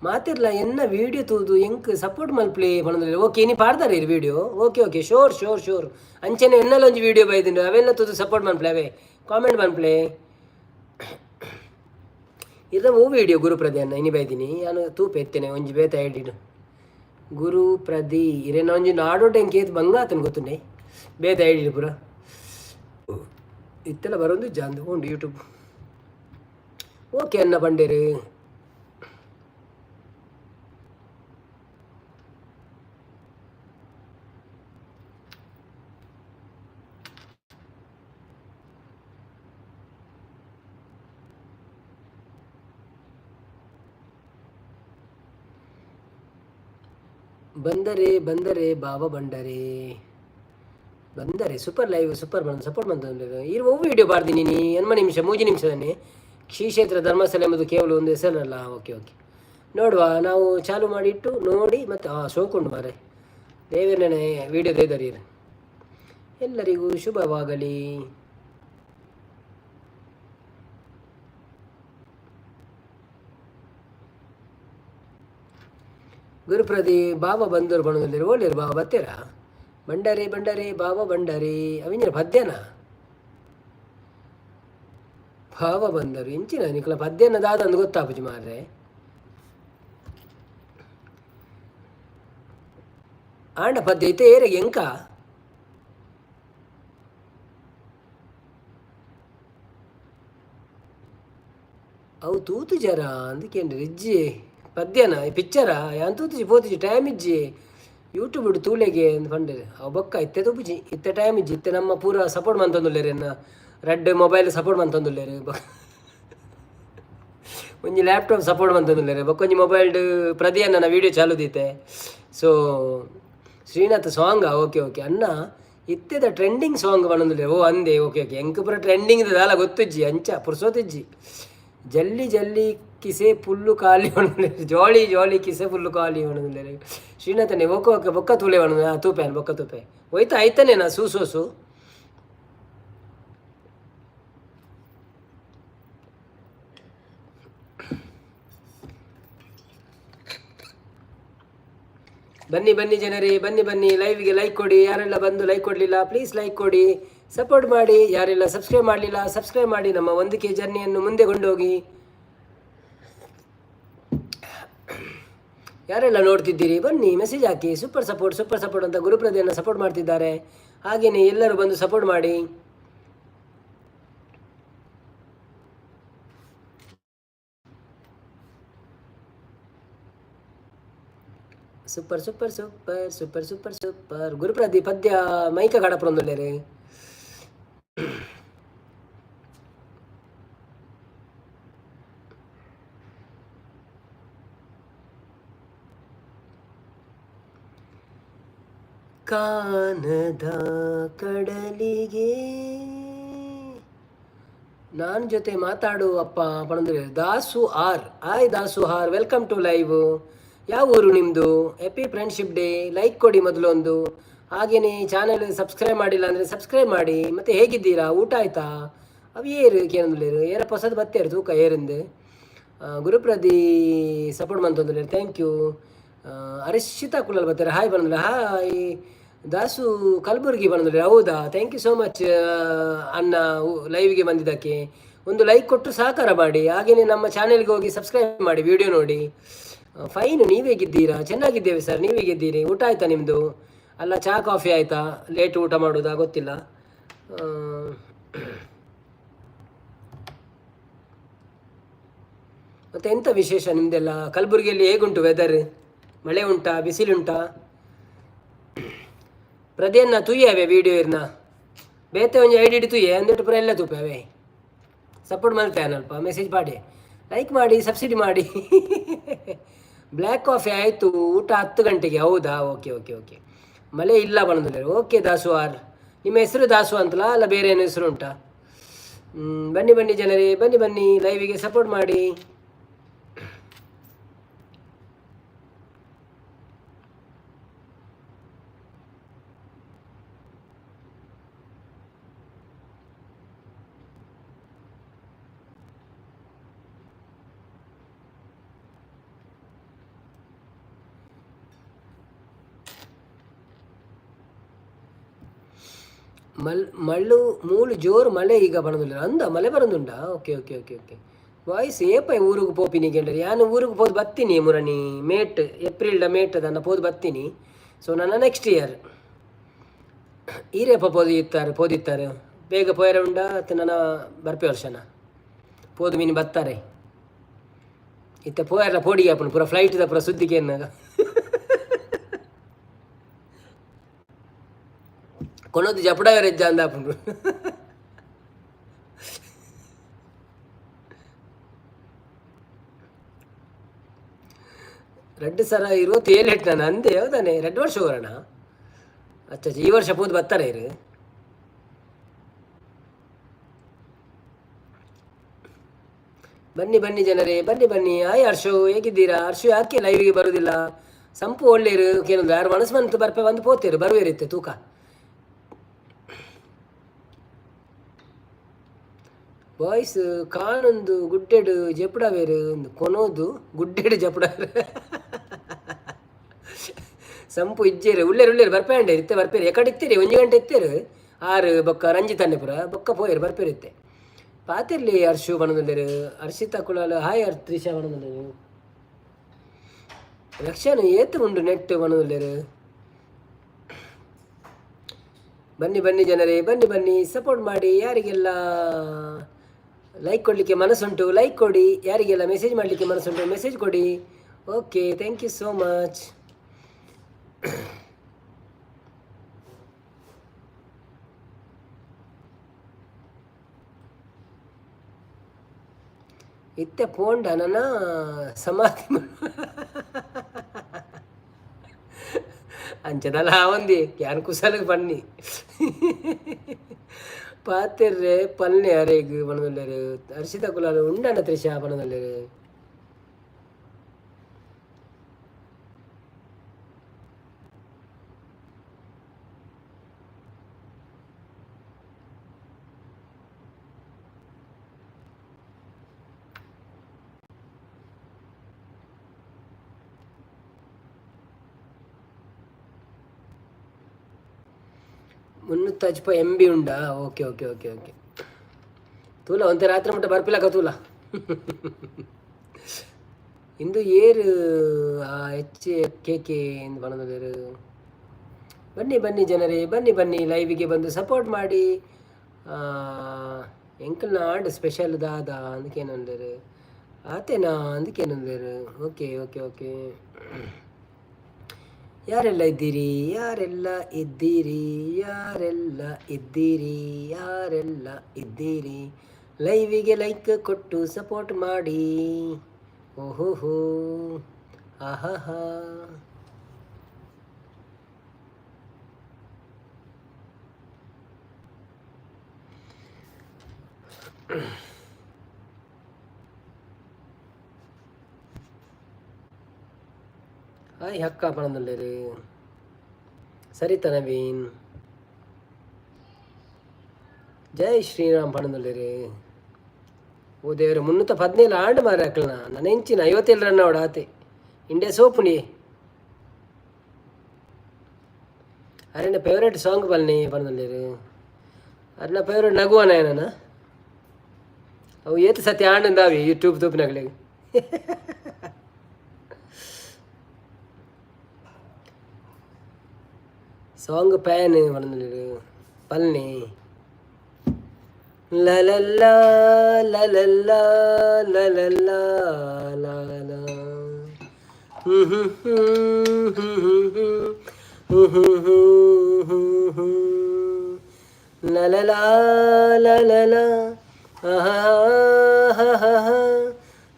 [SPEAKER 1] ಮಾತಿರ್ಲ ಎನ್ನ ವೀಡಿಯೋ ತೂದು ಎಂಕ್ ಸಪೋರ್ಟ್ ಮಲ್ಪ್ಲೆ ಪನೊಂದುಲ್ಲೆರ್. ಓಕೆ, ಇನಿ ಪಾಡ್ದಾರೆ ಇರ್ video. Okay okay, sure sure sure. ಅಂಚನೆ ಎನ್ನಲ ಒಂಜಿ ವೀಡಿಯೋ ಬೈದುಂಡು, ಅವೆಲ್ಲ ತೂದು ಸಪೋರ್ಟ್ ಮಲ್ಪ್ಲೆ, ಅವೇ ಕಾಮೆಂಟ್ ಮಲ್ಪ್ಲೆ. ಇರ್ನ ಓ ವೀಡಿಯೋ ಗುರುಪ್ರದಿ ಅನ್ನ ಇನಿ ಬೈದಿನಿ ಯಾನು ತೂಪೆ ಎತ್ತೇನೆ ಒಂಜಿ ಬೇತ ಐಡಿಡ್ ಗುರುಪ್ರದಿ ಇರೇನ ಒಂಜಿ ನಾಡೋಟ ಎಂಕ್ ಏತ್ ಬಂಗ ಆತನ ಗೊತ್ತುಂಡೆ ಬೇತೆ ಐಡಿಡ್ ಪೂರ ಇತ್ತೆಲ್ಲ ಬರೊಂದು ಜಾಂದು ಉಂಡು ಯೂಟ್ಯೂಬ್. ಓಕೆ ಅನ್ನ ಪಂಡೇರು. ಬಂದರೆ ಬಂದರೆ ಬಾವ ಬಂಡರೆ ಬಂದರೆ ಸೂಪರ್ ಲೈವ್ ಸೂಪರ್ ಬಂದು ಸಪೋರ್ಟ್ ಬಂತಂದ್ರೆ ಇರು. ಒವ್ವು ವಿಡಿಯೋ ಬಾರ್ದಿನಿ ನೀ ಎನ್ಮ ನಿಮಿಷ ಮೂಜಿ ನಿಮಿಷದನ್ನೇ. ಶ್ರೀ ಕ್ಷೇತ್ರ ಧರ್ಮಸ್ಥಳ ಎಂಬುದು ಕೇವಲ ಒಂದು ಹೆಸರಲ್ಲ. ಓಕೆ ಓಕೆ, ನೋಡುವ, ನಾವು ಚಾಲು ಮಾಡಿಟ್ಟು ನೋಡಿ ಮತ್ತು ಹಾಂ ಸೋಕುಂಡು ಮಾರೆ ದೇವರನೇ ವಿಡಿಯೋ ದೇದರಿ. ಎಲ್ಲರಿಗೂ ಶುಭವಾಗಲಿ. ಗುರುಪ್ರದಿ ಬಾಬಾ ಬಂದರು ಬಣದಲ್ಲಿ ಓಲಿರು ಬಾಬಾ ಬತ್ತೀರಾ? ಬಂಡಾರಿ ಬಂಡಾರಿ ಬಾಬಾ ಬಂಡಾರಿ ಅವಿಂಜನ ಪದ್ಯನ ಭಾವ ಬಂದರು ಇಂಚಿನ ನಿಕ್ಲ ಪದ್ಯನ ದಾದಂದು ಗೊತ್ತಾಪುಜಿ ಮಾರ್ರೆ. ಆಂಡ ಪದ್ಯ ಇತ್ತೆ ಏರೆಗೆ ಎಂಕ ಅವು ತೂತು ಜರ ಅಂದಕೇನ್ರಿ ಇಜ್ಜಿ ಪದ್ಯನ ಪಿಕ್ಚರ ಯಾನ್ ತೂತುಜಿ ಪೋತುಜಿ ಟೈಮ್ ಇಜ್ಜಿ ಯೂಟ್ಯೂಬ್ ತೂಲೆಗೆ ಅಂದ್ ಪಂಡೆರ್. ಅವು ಬೊಕ್ಕ ಇತ್ತೆ ತೂಪುಜಿ, ಇತ್ತೆ ಟೈಮ್ ಇಜ್ಜಿ. ಇತ್ತೆ ನಮ್ಮ ಪೂರ ಸಪೋರ್ಟ್ ಮಂತೊಂದುಲ್ಲೆರ್, ಎನ್ನ ರಡ್ಡ್ ಮೊಬೈಲ್ ಸಪೋರ್ಟ್ ಮಂತೊಂದುಲ್ಲೆರ್, ಒಂಜಿ ಲ್ಯಾಪ್ಟಾಪ್ ಸಪೋರ್ಟ್ ಮಂತೊಂದುಲ್ಲೆರ್, ಬೊಕ್ಕ ಒಂಜಿ ಮೊಬೈಲ್ಡ್ ಪ್ರದಿಯನ್ನ ವೀಡಿಯೋ ಚಾಲು ದೀತೆ. ಸೊ ಶ್ರೀನಾಥ್ ಸಾಂಗ್ ಓಕೆ ಓಕೆ ಅಣ್ಣ ಇತ್ತೆದ ಟ್ರೆಂಡಿಂಗ್ ಸಾಂಗ್ ಪನೊಂದುಲ್ಲೆರ್. ಓ ಅಂದೆ ಓಕೆ ಓಕೆ. ಎಂಕ್ ಪೂರ ಟ್ರೆಂಡಿಂಗ್ ದಾಲ ಗೊತ್ತುಜ್ಜಿ, ಅಂಚ ಪುರ್ಸೊತಿಜ್ಜಿ. ಜಲ್ಲಿ ಜಲ್ಲಿ ಕಿಸೆ ಪುಲ್ಲು ಖಾಲಿ ಪನೊಂದುಲ್ಲೆರ್, ಜಾಲಿ ಜಾಲಿ ಕಿಸೆ ಫುಲ್ಲು ಖಾಲಿ ಪನೊಂದುಲ್ಲೆರ್. ಶ್ರೀನಾಥನೇ ಬೊಕ್ಕ ಬೊಕ್ಕ ಬೊಕ್ಕ ತೂಲೆ ಪನೊಂದು ತೂಪೆ ಬೊಕ್ಕ ತೂಪೆ ಹೋಯ್ತಾ ಐತನೇನಾ ಸೂ ಸೋಸು. ಬನ್ನಿ ಬನ್ನಿ ಜನರೇ, ಬನ್ನಿ ಬನ್ನಿ, ಲೈವ್ಗೆ ಲೈಕ್ ಕೊಡಿ. ಯಾರೆಲ್ಲ ಬಂದು ಲೈಕ್ ಕೊಡಲಿಲ್ಲ ಪ್ಲೀಸ್ ಲೈಕ್ ಕೊಡಿ, ಸಪೋರ್ಟ್ ಮಾಡಿ. ಯಾರೆಲ್ಲ ಸಬ್ಸ್ಕ್ರೈಬ್ ಮಾಡಲಿಲ್ಲ ಸಬ್ಸ್ಕ್ರೈಬ್ ಮಾಡಿ, ನಮ್ಮ 1K ಜರ್ನಿಯನ್ನು ಮುಂದೆ ಕೊಂಡೋಗಿ. ಯಾರೆಲ್ಲ ನೋಡ್ತಿದ್ದೀರಿ ಬನ್ನಿ, message hockey. Super support super support ಅಂತ ಗುರುಪ್ರದಿಯನ್ನು ಸಪೋರ್ಟ್ ಮಾಡ್ತಿದ್ದಾರೆ. ಹಾಗೆಯೇ ಎಲ್ಲರೂ ಬಂದು ಸಪೋರ್ಟ್ ಮಾಡಿ. Super super super super super super. ಗುರುಪ್ರದಿ ಪದ್ಯ ಮೈಕ ಕಡಪ್ರೊಂದುಲ್ಲೆರ್. ಕಾನದ ಕಡಲಿಗೆ ನಾನು ಜೊತೆ ಮಾತಾಡು ಅಪ್ಪ ಪಣಂದ್ರೆ. Dasu R, hi Dasu R, welcome to live. ಯಾವ ಊರು ನಿಮ್ಮದು? Happy friendship day. ಲೈಕ್ ಕೊಡಿ ಮೊದಲೊಂದು, ಹಾಗೆಯೇ ಚಾನಲ್ ಸಬ್ಸ್ಕ್ರೈಬ್ ಮಾಡಿಲ್ಲ ಅಂದರೆ ಸಬ್ಸ್ಕ್ರೈಬ್ ಮಾಡಿ. ಮತ್ತು ಹೇಗಿದ್ದೀರಾ? ಊಟ ಆಯ್ತಾ? ಅವು ಏರು ಕೇನೊಂದುಲ್ಲೆರ್ ಏರ ಪೊಸದು ಬತ್ತೇರು ತೂಕ ಏರಿಂದು. ಗುರುಪ್ರದಿ ಸಪೋರ್ಟ್ ಮಂತೊಂದುಲ್ಲೆರ್, thank you. Arshita ಕುಲ್ಲಲ್ ಬತ್ತಾರೆ, ಹಾಯ್ ಬಂದಿಲ್ಲ. ಹಾಯ್ ದಾಸು ಕಲಬುರ್ಗಿ ಬಂದಿಲ್ಲ. ಹೌದಾ? Thank you so much ಅಣ್ಣ, ಲೈವ್ಗೆ ಬಂದಿದ್ದಕ್ಕೆ. ಒಂದು ಲೈಕ್ ಕೊಟ್ಟು ಸಹಕಾರ ಮಾಡಿ, ಹಾಗೆಯೇ ನಮ್ಮ ಚಾನೆಲ್ಗೆ ಹೋಗಿ ಸಬ್ಸ್ಕ್ರೈಬ್ ಮಾಡಿ, ವಿಡಿಯೋ ನೋಡಿ. ಫೈನ್, ನೀವು ಹೇಗಿದ್ದೀರಾ? ಚೆನ್ನಾಗಿದ್ದೇವೆ ಸರ್, ನೀವು ಹೇಗಿದ್ದೀರಿ? ಊಟ ಆಯಿತಾ ನಿಮ್ಮದು? ಅಲ್ಲ, ಚಹಾ ಕಾಫಿ ಆಯಿತಾ? ಲೇಟ್ ಊಟ ಮಾಡೋದಾ ಗೊತ್ತಿಲ್ಲ. ಮತ್ತು ಎಂಥ ವಿಶೇಷ ನಿಮ್ಮದೆಲ್ಲ? ಕಲಬುರಗಿಯಲ್ಲಿ ಹೇಗುಂಟು ವೆದರ್? ಮಳೆ ಉಂಟಾ, ಬಿಸಿಲುಂಟಾ? ಪ್ರದೇನ ತೂಯವೇ ವೀಡಿಯೋ ಇರ್ನ ಬೇತೆ ಒಂಜಿ ಐಡಿ ತೂಯೆ ಅಂದೆಟ್ಟು ಪೂರ ಎಲ್ಲ ತೂಪೆ ಅವೇ. ಸಪೋರ್ಟ್ ಮಲ್ತೆ ಅಲ್ಪ ಮೆಸೇಜ್ ಮಾಡಿ, ಲೈಕ್ ಮಾಡಿ, ಸಬ್ಸಿಡಿ ಮಾಡಿ. ಬ್ಲ್ಯಾಕ್ ಕಾಫಿ ಆಯಿತು, ಊಟ 10 ಗಂಟೆಗೆ. ಹೌದಾ? Okay okay okay. ಮಳೆ ಇಲ್ಲ ಬಂದಿಲ್ಲ. ಓಕೆ ದಾಸು ಆರ್, ನಿಮ್ಮ ಹೆಸರು ದಾಸು ಅಂತಲಾ ಅಲ್ಲ ಬೇರೆ ಏನು ಹೆಸರು ಉಂಟಾ? ಬನ್ನಿ ಬನ್ನಿ ಜನರೇ, ಬನ್ನಿ ಬನ್ನಿ, ಲೈವಿಗೆ ಸಪೋರ್ಟ್ ಮಾಡಿ. ಮಲ್ ಮಳ್ಳು ಮೂಲು ಜೋರು ಮಳೆ ಈಗ ಬರೋದಿಲ್ಲ ಅಂದ ಮಳೆ ಬರೋದುಂಡಾ? Okay okay okay okay. Voice ಏಪ ಊರಿಗೆ ಪೋಪಿನಿ ಕೇಂದ್ರ? ಯಾನು ಊರಿಗೆ ಪೋದು ಬತ್ತೀನಿ ಮುರಣಿ, ಮೇಟ್ ಏಪ್ರಿಲ್ಡ ಮೇಟ್ ದನ್ನ ಪೋದು ಬತ್ತೀನಿ. ಸೊ ನನ್ನ ನೆಕ್ಸ್ಟ್ ಇಯರ್. ಈರೇಪ ಪೋದು ಇತ್ತಾರೆ ಪೋದಿತ್ತಾರೆ ಬೇಗ ಪೋಯರ ಉಂಡ ಅತ್ತ ನನ್ನ ಬರ್ಪೆ ವರ್ಷನ ಪೋದು ಮೀನು ಬತ್ತಾರೆ. ಇತ್ತ ಪೋಯರ್ಲ ಪೋಡಿಗೆ ಆಪುಂಡು ಪೂರ ಫ್ಲೈಟ್ದ ಪೂರ ಸುದ್ದಿಗೆ ಎನ್ನಾಗ ಕೊನೊಂದು ಜಪುಡಾಯರ ಅಂದ ಆಪುಂಡು. ರಡ್ಡು ಸರ 27 ಎಟ್ ನಾನು ಅಂದೆ ಹೌದಾನೆ? 2 ವರ್ಷ ಹೋಗೋಣ. ಅಚ್ಚ, ಈ ವರ್ಷ ಪೋದು ಬರ್ತಾರೆ ಇರು. ಬನ್ನಿ ಬನ್ನಿ ಜನರೇ, ಬನ್ನಿ ಬನ್ನಿ. ಆಯ್ ಹರ್ಷು, ಹೇಗಿದ್ದೀರಾ ಹರ್ಷು? ಯಾಕೆ ಲೈವಿಗೆ ಬರುವುದಿಲ್ಲ? ಸಂಪು ಒಳ್ಳೇರು ಕೇನೊಂದು ಯಾರು ಮನಸ್ಸು ಬಂತು ಬರ್ಪೆ ಬಂದು ಪೋತೇರು ಬರುವೇರಿತ್ತೆ ತೂಕ. ಬಾಯ್ಸ್ ಕಾನೊಂದು ಗುಡ್ಡೆಡು ಜಪುಡವೇರು ಒಂದು ಕೊನೋದು ಗುಡ್ಡೆಡು ಜಪುಡವೇರು ಸಂಪು ಇಜ್ಜೇರು ಉಳ್ಳೇರು ಉಳ್ಳೇರು ಬರ್ಪೇಂಡೆ ಇತ್ತೆ ಬರ್ಪೇರು ಎಕಡೆ ಇತ್ತೀರಿ ಒಂಜಿ ಗಂಟೆ ಇತ್ತೇರು ಆರು ಬೊಕ್ಕ ರಂಜಿತನ್ನೆ ಪುರ ಬೊಕ್ಕ ಪೋಯರು ಬರ್ಪೇರು ಇತ್ತೆ ಪಾತಿರ್ಲಿ. ಹರ್ಷು ಬಣದುಲ್ಲೇರು, ಹರ್ಷಿತಾ ಕುಲಾಲ್ ಹಾಯ್, ತ್ರಿಷಾ ಬಣದುಲ್ಲೇರು, ರಕ್ಷಣೆ ಏತು ಉಂಡು ನೆಟ್ ಬಣದುಲ್ಲೇರು. ಬನ್ನಿ ಬನ್ನಿ ಜನರೇ, ಬನ್ನಿ ಬನ್ನಿ, ಸಪೋರ್ಟ್ ಮಾಡಿ. ಯಾರಿಗೆಲ್ಲ ಲೈಕ್ ಕೊಡಲಿಕ್ಕೆ ಮನಸ್ಸುಂಟು ಲೈಕ್ ಕೊಡಿ, ಯಾರಿಗೆಲ್ಲ ಮೆಸೇಜ್ ಮಾಡಲಿಕ್ಕೆ ಮನಸ್ಸುಂಟು ಮೆಸೇಜ್ ಕೊಡಿ. Okay, thank you so much. ಇತ್ತೆ ಪೋಂಡ ನನ್ನ ಸಮಾಧಿ ಅಂಚದಲ್ಲ ಒಂದಿ ಯಾನ್ ಕುಸಲಗ್ ಬನ್ನಿ ಪಾತೆರ್ರೆ ಪಲ್ನೆ ಅರೆಗ್ ಬಣದಲ್ಲೇರು. ಹರ್ಷಿತ ಕುಲಾಲ್ ಉಂಡನ ತ್ರಿಷಾ ಬಣದಲ್ಲೇರು. 305 MB ಉಂಡಾ? Okay okay okay okay. ತೂಲ ಒಂತೆ ರಾತ್ರಿ ಮುಟ್ಟ ಬರ್ಪಿಲಕ ತೂಲ. ಇಂದು ಏರು ಎಚ್ ಕೆ ಕೆ ಎಂದು ಬಣದಲ್ಲೇರು. ಬನ್ನಿ ಬನ್ನಿ ಜನರೇ, ಬನ್ನಿ ಬನ್ನಿ, ಲೈವಿಗೆ ಬಂದು ಸಪೋರ್ಟ್ ಮಾಡಿ. ಎಂಕಲ್ನ ಆಂಡ್ ಸ್ಪೆಷಲ್ ದಾದ ಅಂದಕೇನಂದರು ಆತೇನಾ ಅಂದಕೇನಂದರು. Okay okay okay. ಯಾರೆಲ್ಲ ಇದ್ದೀರಿ? ಯಾರೆಲ್ಲ ಇದ್ದೀರಿ? ಯಾರೆಲ್ಲ ಇದ್ದೀರಿ? ಯಾರೆಲ್ಲ ಇದ್ದೀರಿ? ಲೈವಿಗೆ ಲೈಕ್ ಕೊಟ್ಟು ಸಪೋರ್ಟ್ ಮಾಡಿ. ಓಹೋಹೋ, ಆಹಾಹಾ. ಹಾಯ್ ಹಕ್ಕ ಪಣದಲ್ಲೇರು. ಸರಿತಾ ನವೀನ್, ಜೈ ಶ್ರೀರಾಮ್ ಪಣದಲ್ಲೇರು. ಓ ದೇವ್ರೆ, 317 ಆಂಡ್ ಮಾರ ಹಾಕಲ್ನ ನನ್ನ ಇಂಚಿನ 57 ರನ್ ಅವಡ ಆತೆ. ಇಂಡಿಯಾ ಸೋಪುನಿ. ಅರೆನ ಫೇವ್ರೇಟ್ ಸಾಂಗ್ ಬಲ್ನಿ ಪಣದಲ್ಲೇರು. ಅರ್ನ ಫೇವ್ರೇಟ್ ನಗುವನ ಏನನ ಅವು ಏತು ಸತ್ಯ ಆಂಡಂದಾವಿ ಯೂಟ್ಯೂಬ್ ತೂಪಿನಗಳಿಗೆ. ಸಾಂಗ್ ಪ್ಯಾನ್ ಪಣದಲ್ಲೇರು ಪಲ್ನಿ. ಲಲಲ್ಲ ಲಲಲ್ಲ ಲಲಲ್ಲ ಲಾಲ ಹ್ಮ್ ಹ್ಮ್ ಹ್ಮ್ ಹ್ಮ್ ಹ್ಮ್ ಹ್ಮ್ ಹ್ಮ್ ಹ್ಮ್ ಲಲಲ ಲಲಲ ಆಹಾ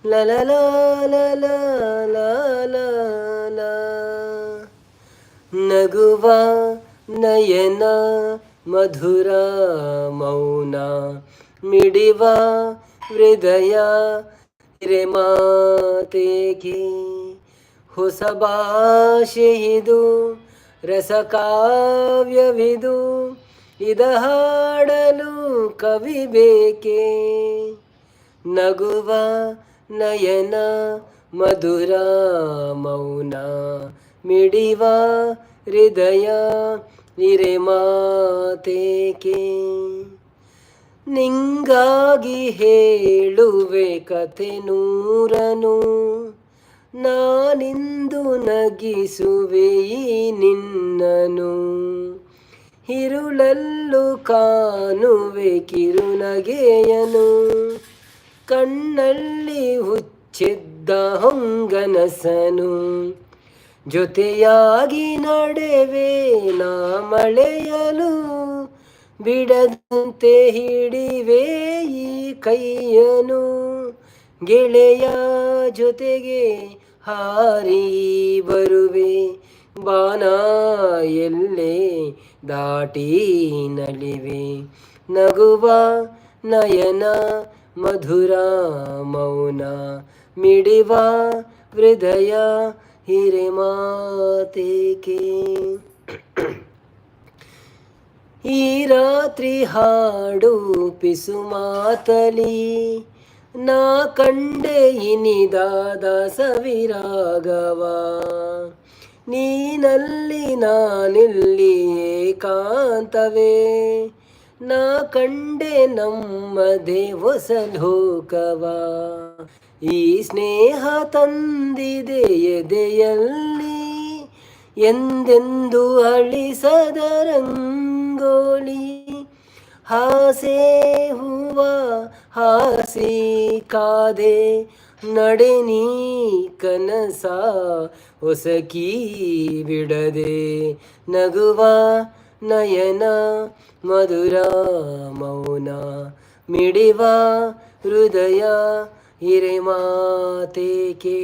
[SPEAKER 1] ಲಲಲ ಲಲ ಲಲ. ನಗುವ ನಯನ ಮಧುರ ಮೌನ ಮಿಡಿವ ಹೃದಯ ಮಾತೆಗೆ ಹೊಸ ಭಾಷೆಯಿದು ರಸಕಾವ್ಯವಿದು ಇದ ಹಾಡಲು ಕವಿ ಬೇಕೆ? ನಗುವ ನಯನ ಮಧುರ ಮೌನ ಮಿಡಿವ ಹೃದಯ ಇರೆ ಮಾತೇಕೆ? ನಿಂಗಾಗಿ ಹೇಳುವೆ ಕತೆ ನೂರನು, ನಾನಿಂದು ನಗಿಸುವೆ ಈ ನಿನ್ನನು. ಇರುಳಲ್ಲೂ ಕಾಣುವೆ ಕಿರುನಗೆಯನು, ಕಣ್ಣಲ್ಲಿ ಹುಚ್ಚಿದ್ದ ಹೊಂಗನಸನು. ಜೊತೆಯಾಗಿ ನಡೆವೆ ನಾ ಮಳೆಯಲು, ಬಿಡದಂತೆ ಹಿಡಿವೆ ಈ ಕೈಯನು. ಗೆಳೆಯ ಜೊತೆಗೆ ಹಾರಿ ಬರುವೆ, ಬಾನ ಎಲ್ಲೆ ದಾಟಿ ನಲಿವೆ. ನಗುವ ನಯನ ಮಧುರ ಮೌನ, ಮಿಡಿವ ಹೃದಯ ಹಿರಿಮಾತೇಕೆ? ಈ ರಾತ್ರಿ ಹಾಡು ಪಿಸುಮಾತಲಿ, ನಾ ಕಂಡೆ ಇನಿದಾದ ಸವಿರಾಗವ. ನೀನಲ್ಲಿ ನಾನಿಲ್ಲಿ ಏಕಾಂತವೇ, ನಾ ಕಂಡೆ ನಮ್ಮದೇ ಹೊಸ ಲೋಕವ. ಈ ಸ್ನೇಹ ತಂದಿದೆ ಎದೆಯಲ್ಲಿ ಎಂದೆಂದು ಅಳಿಸದ ರಂಗೋಲಿ. ಹಾಸೆ ಹೂವ ಹಾಸಿ ಕಾದೆ, ನಡೆ ನೀ ಕನಸ ಹೊಸಕಿ ಬಿಡದೆ. ನಗುವ ನಯನ ಮಧುರ ಮೌನ, ಮಿಡಿವ ಹೃದಯ ಹಿರಿಮಾತೇಕೆ?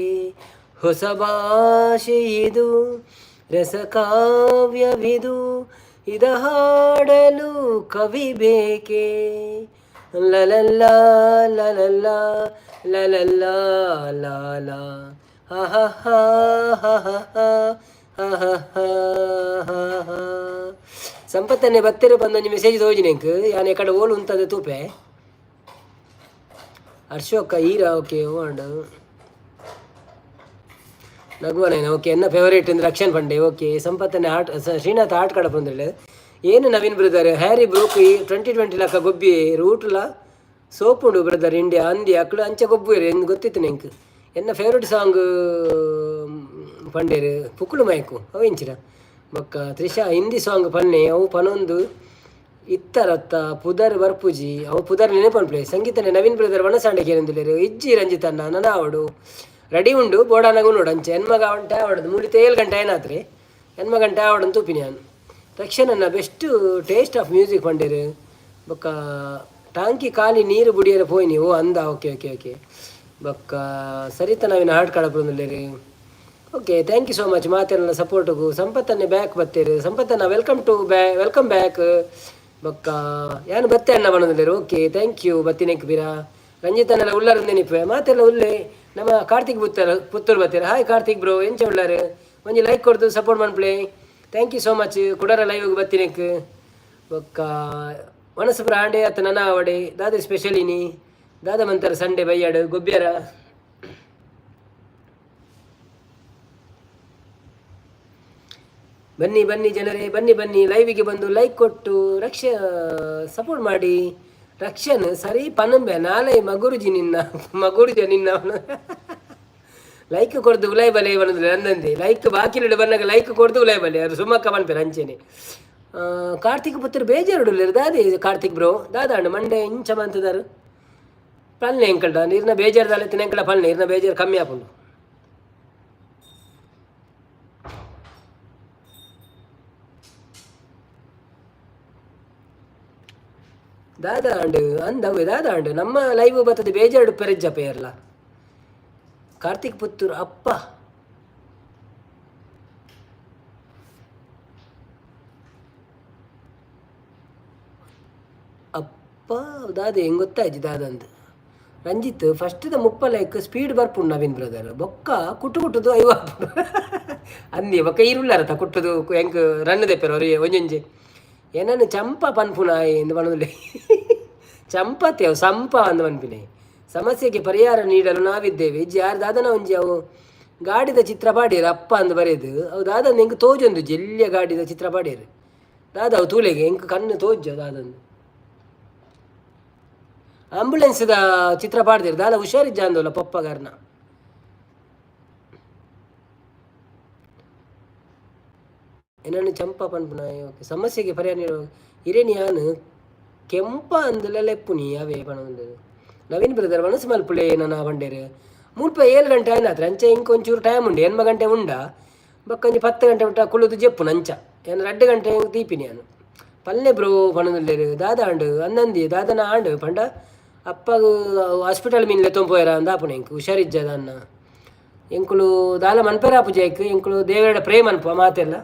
[SPEAKER 1] ಹೊಸ ಭಾಷೆ ಇದು, ರಸಕಾವ್ಯವಿದು, ಇದ ಹಾಡಲು ಕವಿ ಬೇಕೆ? ಲಲಲ್ಲ ಲಲಲ್ಲ ಲಲಲ್ಲ ಲಾಲ, ಹ ಹ ಹ ಹ ಹ ಹ ಹ ಹ. ಸಂಪತ್ತನ್ನೇ ಬತ್ತಿರ ಬಂದೊಂಜಿ ಮೆಸೇಜ್ ತೋಜಿನೆಂಕ್ ಯಾನ್ ಎಕಡೆ ಓಲು ಉಂತದೆ ತೂಪೆ. ಅರ್ಶೋಕ ಈರ ಓಕೆ ಓಂಡ್ ನಗುವನೇನ. ಓಕೆ, ಎನ್ನ ಫೇವರೇಟ್ ಅಂದ್ರೆ ರಕ್ಷನ್ ಪಂಡೆ. ಓಕೆ, ಸಂಪತ್ತನೆ ಆಟ ಶ್ರೀನಾಥ್ ಆಟ ಕಡ ಬಂದ್ರೆ ಏನು? ನವೀನ್ brother, Harry Brook ಈ 20-20 ಲಕ್ಕ ಗೊಬ್ಬಿ ರೂಟ್ಲ ಸೋಪುಂಡು ಬ್ರದರ್. ಇಂಡಿಯಾ ಅಂದಿ ಅಕ್ಳು ಅಂಚೆ ಗೊಬ್ಬು ಎಂದು ಗೊತ್ತಿತ್ತು ನೆಂಕ್. ಎನ್ನ ಫೇವ್ರೆಟ್ ಸಾಂಗ್ ಪಂಡೇರು ಪುಕ್ಕುಳು ಮಯಕು ಅವು ಇಂಚಿನ. ಬೊಕ್ಕ ತ್ರಿಷಾ ಹಿಂದಿ ಸಾಂಗ್ ಪನ್ನೆ ಅವು ಪನೊಂದು ಇತ್ತರತ್ತ ಪುದರ್ ಬರ್ಪುಜಿ, ಅವು ಪುದರ್ ನೆನಪನ್ಪ್ಲೆ. ಸಂಗೀತನೆ ನವೀನ್ ಬ್ರದರ್ ವನಸಾಂಡೆ ಕೇರಂದಿಲ್ಲೇರು. ಇಜ್ಜಿ ರಂಜಿತ್ ಅಣ್ಣ, ನನ ಆವಡು ರೆಡಿ ಉಂಡು ಬೋಡಾನಗ ನೋಡು. ಅಂಚೆ ಎನ್ಮಗ ಗಂಟೆ ಆವಡದು ಮೂಡಿ ತೇಲ್ ಗಂಟೆ ಏನಾತ್ರಿ ಎನ್ಮ ಗಂಟೆ ಆವಡನ್ ತೂಪಿನಿ ನಾನು. ತಕ್ಷಣ best taste of music ಪಂಡೇರು. ಬೊಕ್ಕ ಟಾಂಕಿ ಖಾಲಿ ನೀರು ಬುಡಿಯರ ಪೋಯಿನಿ. ಓ ಅಂದ, okay okay okay. ಬೊಕ್ಕ ಸರಿತ ನವೀನ ಹಾಡು ಕಡಪುಂದುಲ್ಲೇರು. Okay, thank you so much ಮಾತೆಲ್ಲ ಸಪೋರ್ಟ್ಗು. ಸಂಪತ್ತನ್ನೇ ಬ್ಯಾಕ್ ಬತ್ತೇರು. ಸಂಪತ್ತನ್ನ welcome to welcome back. ಬೊಕ್ಕ ಯಾನು ಬತ್ತೆ ಅಣ್ಣ ಬನ್ನದಿಲ್ಲೇರು. Okay, thank you ಬತ್ತಿನೆಕ್ Bira. ರಂಜಿತನ್ನೆಲ್ಲ ಉಳ್ಳಾರ ನೆನಪೆ ಮಾತೆಲ್ಲ ಉಲ್ಲೆ. ನಮ್ಮ ಕಾರ್ತಿಕ್ ಪುತ್ತರ್ ಪುತ್ತೂರು ಬತ್ತೀರ. ಹಾಯ್ ಕಾರ್ತಿಕ್ ಬ್ರೋ, ಎಂಚ ಉಳ್ಳಾರು? ಒಂಜಿ ಲೈಕ್ ಕೊಡ್ದು ಸಪೋರ್ಟ್ ಮನ್ಪ್ಲೆ. Thank you so much ಕುಡರ ಲೈವ್ಗೆ ಬತ್ತಿನೆಕ್. ಬೊಕ್ಕ ಒಣಸಪುರ ಆಂಡೆ ಅತ್ತ ನನ ಅವಡೆ ದಾದ ಸ್ಪೆಷಲ್ ಇನಿ? ದಾದ ಮಂತರ ಸಂಡೆ ಬೈಯಾಡು ಗೊಬ್ಬ್ಯಾರ? ಬನ್ನಿ ಬನ್ನಿ ಜನರೇ, ಬನ್ನಿ ಬನ್ನಿ, ಲೈವಿಗೆ ಬಂದು ಲೈಕ್ ಕೊಟ್ಟು ರಕ್ಷ ಸಪೋರ್ಟ್ ಮಾಡಿ. ರಕ್ಷನ್ ಸರಿ ಪನಂಬೆ ನಾಳೆ ಮಗುರುಜಿ ನಿನ್ನ ಮಗುರುಜ ನಿನ್ನ ಲೈಕ್ ಕೊಡ್ದು ಉಲಾಯ್ ಬಲೆ ಬನ್ನದು ಅಂದಂದೆ. ಲೈಕ್ ಬಾಕಿ ಬನ್ನಾಗ ಲೈಕ್ ಕೊಡ್ದು ಉಲಾಯ್ ಬಲೆ ಅದು ಸುಮ್ಮಕ್ಕ ಪನ್ಪೆರ್ ಅಂಚೆನೆ. ಕಾರ್ತಿಕ್ ಪುತ್ರ ಬೇಜಾರುಡುಲ್ಲೆರ್ ದಾದೆ? ಕಾರ್ತಿಕ್ ಬ್ರೋ, ದಾದಾಂಡ್ ಮಂಡೆ ಇಂಚ ಮಂತದಾರು? ಪಲ್ನೆ ಎಂಕಲ್ಡ ನೀರ್ನ ಬೇಜಾರು ದಾಲೆ ತಿನ್ನಂಕಲ ಪಲ್ನೆ, ನೀರ್ನ ಬೇಜಾರು ಕಮ್ಮಿ ಆಪುಂಡು. ದಾದಾಂಡ್ ಅಂದವೆ ದಾದಾಂಡ್ ನಮ್ಮ ಲೈವ್ ಬರ್ತದೆ ಬೇಜಾರು ಪೆರೆಜ್ಜ ಪೇರ್ಲ. ಕಾರ್ತಿಕ್ ಪುತ್ತೂರು ಅಪ್ಪ ಅಪ್ಪ ದಾದೆ ಹೆಂಗೆ ಗೊತ್ತಾಯ್ತು ದಾದಂದು. ರಂಜಿತ್ ಫಸ್ಟ್ದ 30 ಲೈಕ್ ಸ್ಪೀಡ್ ಬರ್ಪುಂಡು ನವೀನ್ ಬ್ರದರ್. ಬೊಕ್ಕ ಕುಟ್ಟು ಕುಟ್ಟುದು ಐವ ಅಂದಿ. ಬೊಕ್ಕ ಈರುಳ್ಳಾರತ ಕುಟ್ಟುದು ಎಂಕ್ ರನ್ ದೆಪ್ಪೆರ್ ಅವ್ರಿಗೆ ಒಂಜೊಂಜಿ. ಏನನ್ನು ಚಂಪ ಪನ್ಪುನ ಎಂದು ಪನೊಂದುಲ್ಲೆ. ಚಂಪತೆ ಅವು ಸಂಪ ಅಂದ್ ಪನ್ಪಿನೆ. ಸಮಸ್ಯೆಗೆ ಪರಿಹಾರ ನೀಡಲು ನಾವಿದ್ದೇವೆ. ಇಜ್ಜಿ ಯಾರು ದಾದನ ಒಂಜಿ ಅವು ಗಾಡಿದ ಚಿತ್ರ ಪಾಡ್ಯೆರ್ ಅಪ್ಪ ಅಂದ್ ಬರೆದು. ಅವು ದಾದನ ಎಂಕ್ ತೋಜೊಂದು ಎಲ್ಯ ಗಾಡಿದ ಚಿತ್ರ ಪಾಡ್ಯೆರ್. ದಾದ ಅವು ತೂಲೆಗೆ ಎಂಕ್ ಕಣ್ಣು ತೋಜ್ಜ ದಾದಂದು. ಆಂಬುಲೆನ್ಸ್ದ ಚಿತ್ರ ಪಾಡ್ದಿರ್ ದಾದ ಹುಷಾರಿಜ್ಜ ಅಂದೋಲ ಪೊಪ್ಪಗಾರ್ನ. ಎನ್ನನ್ನು ಚಂಪ ಪನ್ಪುನ. ಓಕೆ, ಸಮಸ್ಯೆಗೆ ಪರಿಹಾರ ನೀಡುವ ಇರೇನಿ ಯಾನ್ ಕೆಂಪ ಅಂದಲ ಲೆಪ್ಪುನಿ ಅವೇ ಪನೊಂದು. ನವೀನ್ ಬ್ರದರ್ ಮನಸ್ಸು ಮಲ್ಪುಲೆ ನನ ಬಂಡೇರು. ಮುಲ್ಪ 7 ಗಂಟೆ ಆಯ್ನಾತ್ರ ಅಂಚೆ ಇಂಕ್ ಒಂಚೂರು ಟೈಮ್ ಉಂಡು. 8 ಗಂಟೆ ಉಂಡ ಬೊಕ್ಕ ಒಂಜಿ 10 ಗಂಟೆ ಮುಟ್ಟ ಕುಳ್ಳುದು ಜೆಪ್ಪುನು. ಅಂಚ ಏನ್ 2 ಗಂಟೆ ದೀಪಿನಿ ಯಾನು. ಪಲ್ಲೆ ಬ್ರೋ ಪನೊಂದುಲ್ಲೆರ್. ದಾದ ಆಂಡ್ ಅಂದಂದಿ ದಾದನ ಆಂಡ್ ಪಂಡ ಅಪ್ಪಗ್ ಹಾಸ್ಪಿಟಲ್ ಮೀನ್ ಲೆತ್ತೊಂದು ಪೋಯೆರ ಅಂದಾಪುನ. ಎಂಕ್ ಹುಷಾರಿಜ್ಜದ ಅನ್ನ. ಎಂಕುಲು ದಾಲ ಮನ್ಪೆರ ಆಪುಜಿ ಐಕ್. ಎಂಕುಲು ದೇವೆರಡ ಪ್ರೇ ಮನ್ಪುವ ಮಾತೆಲ್ಲ.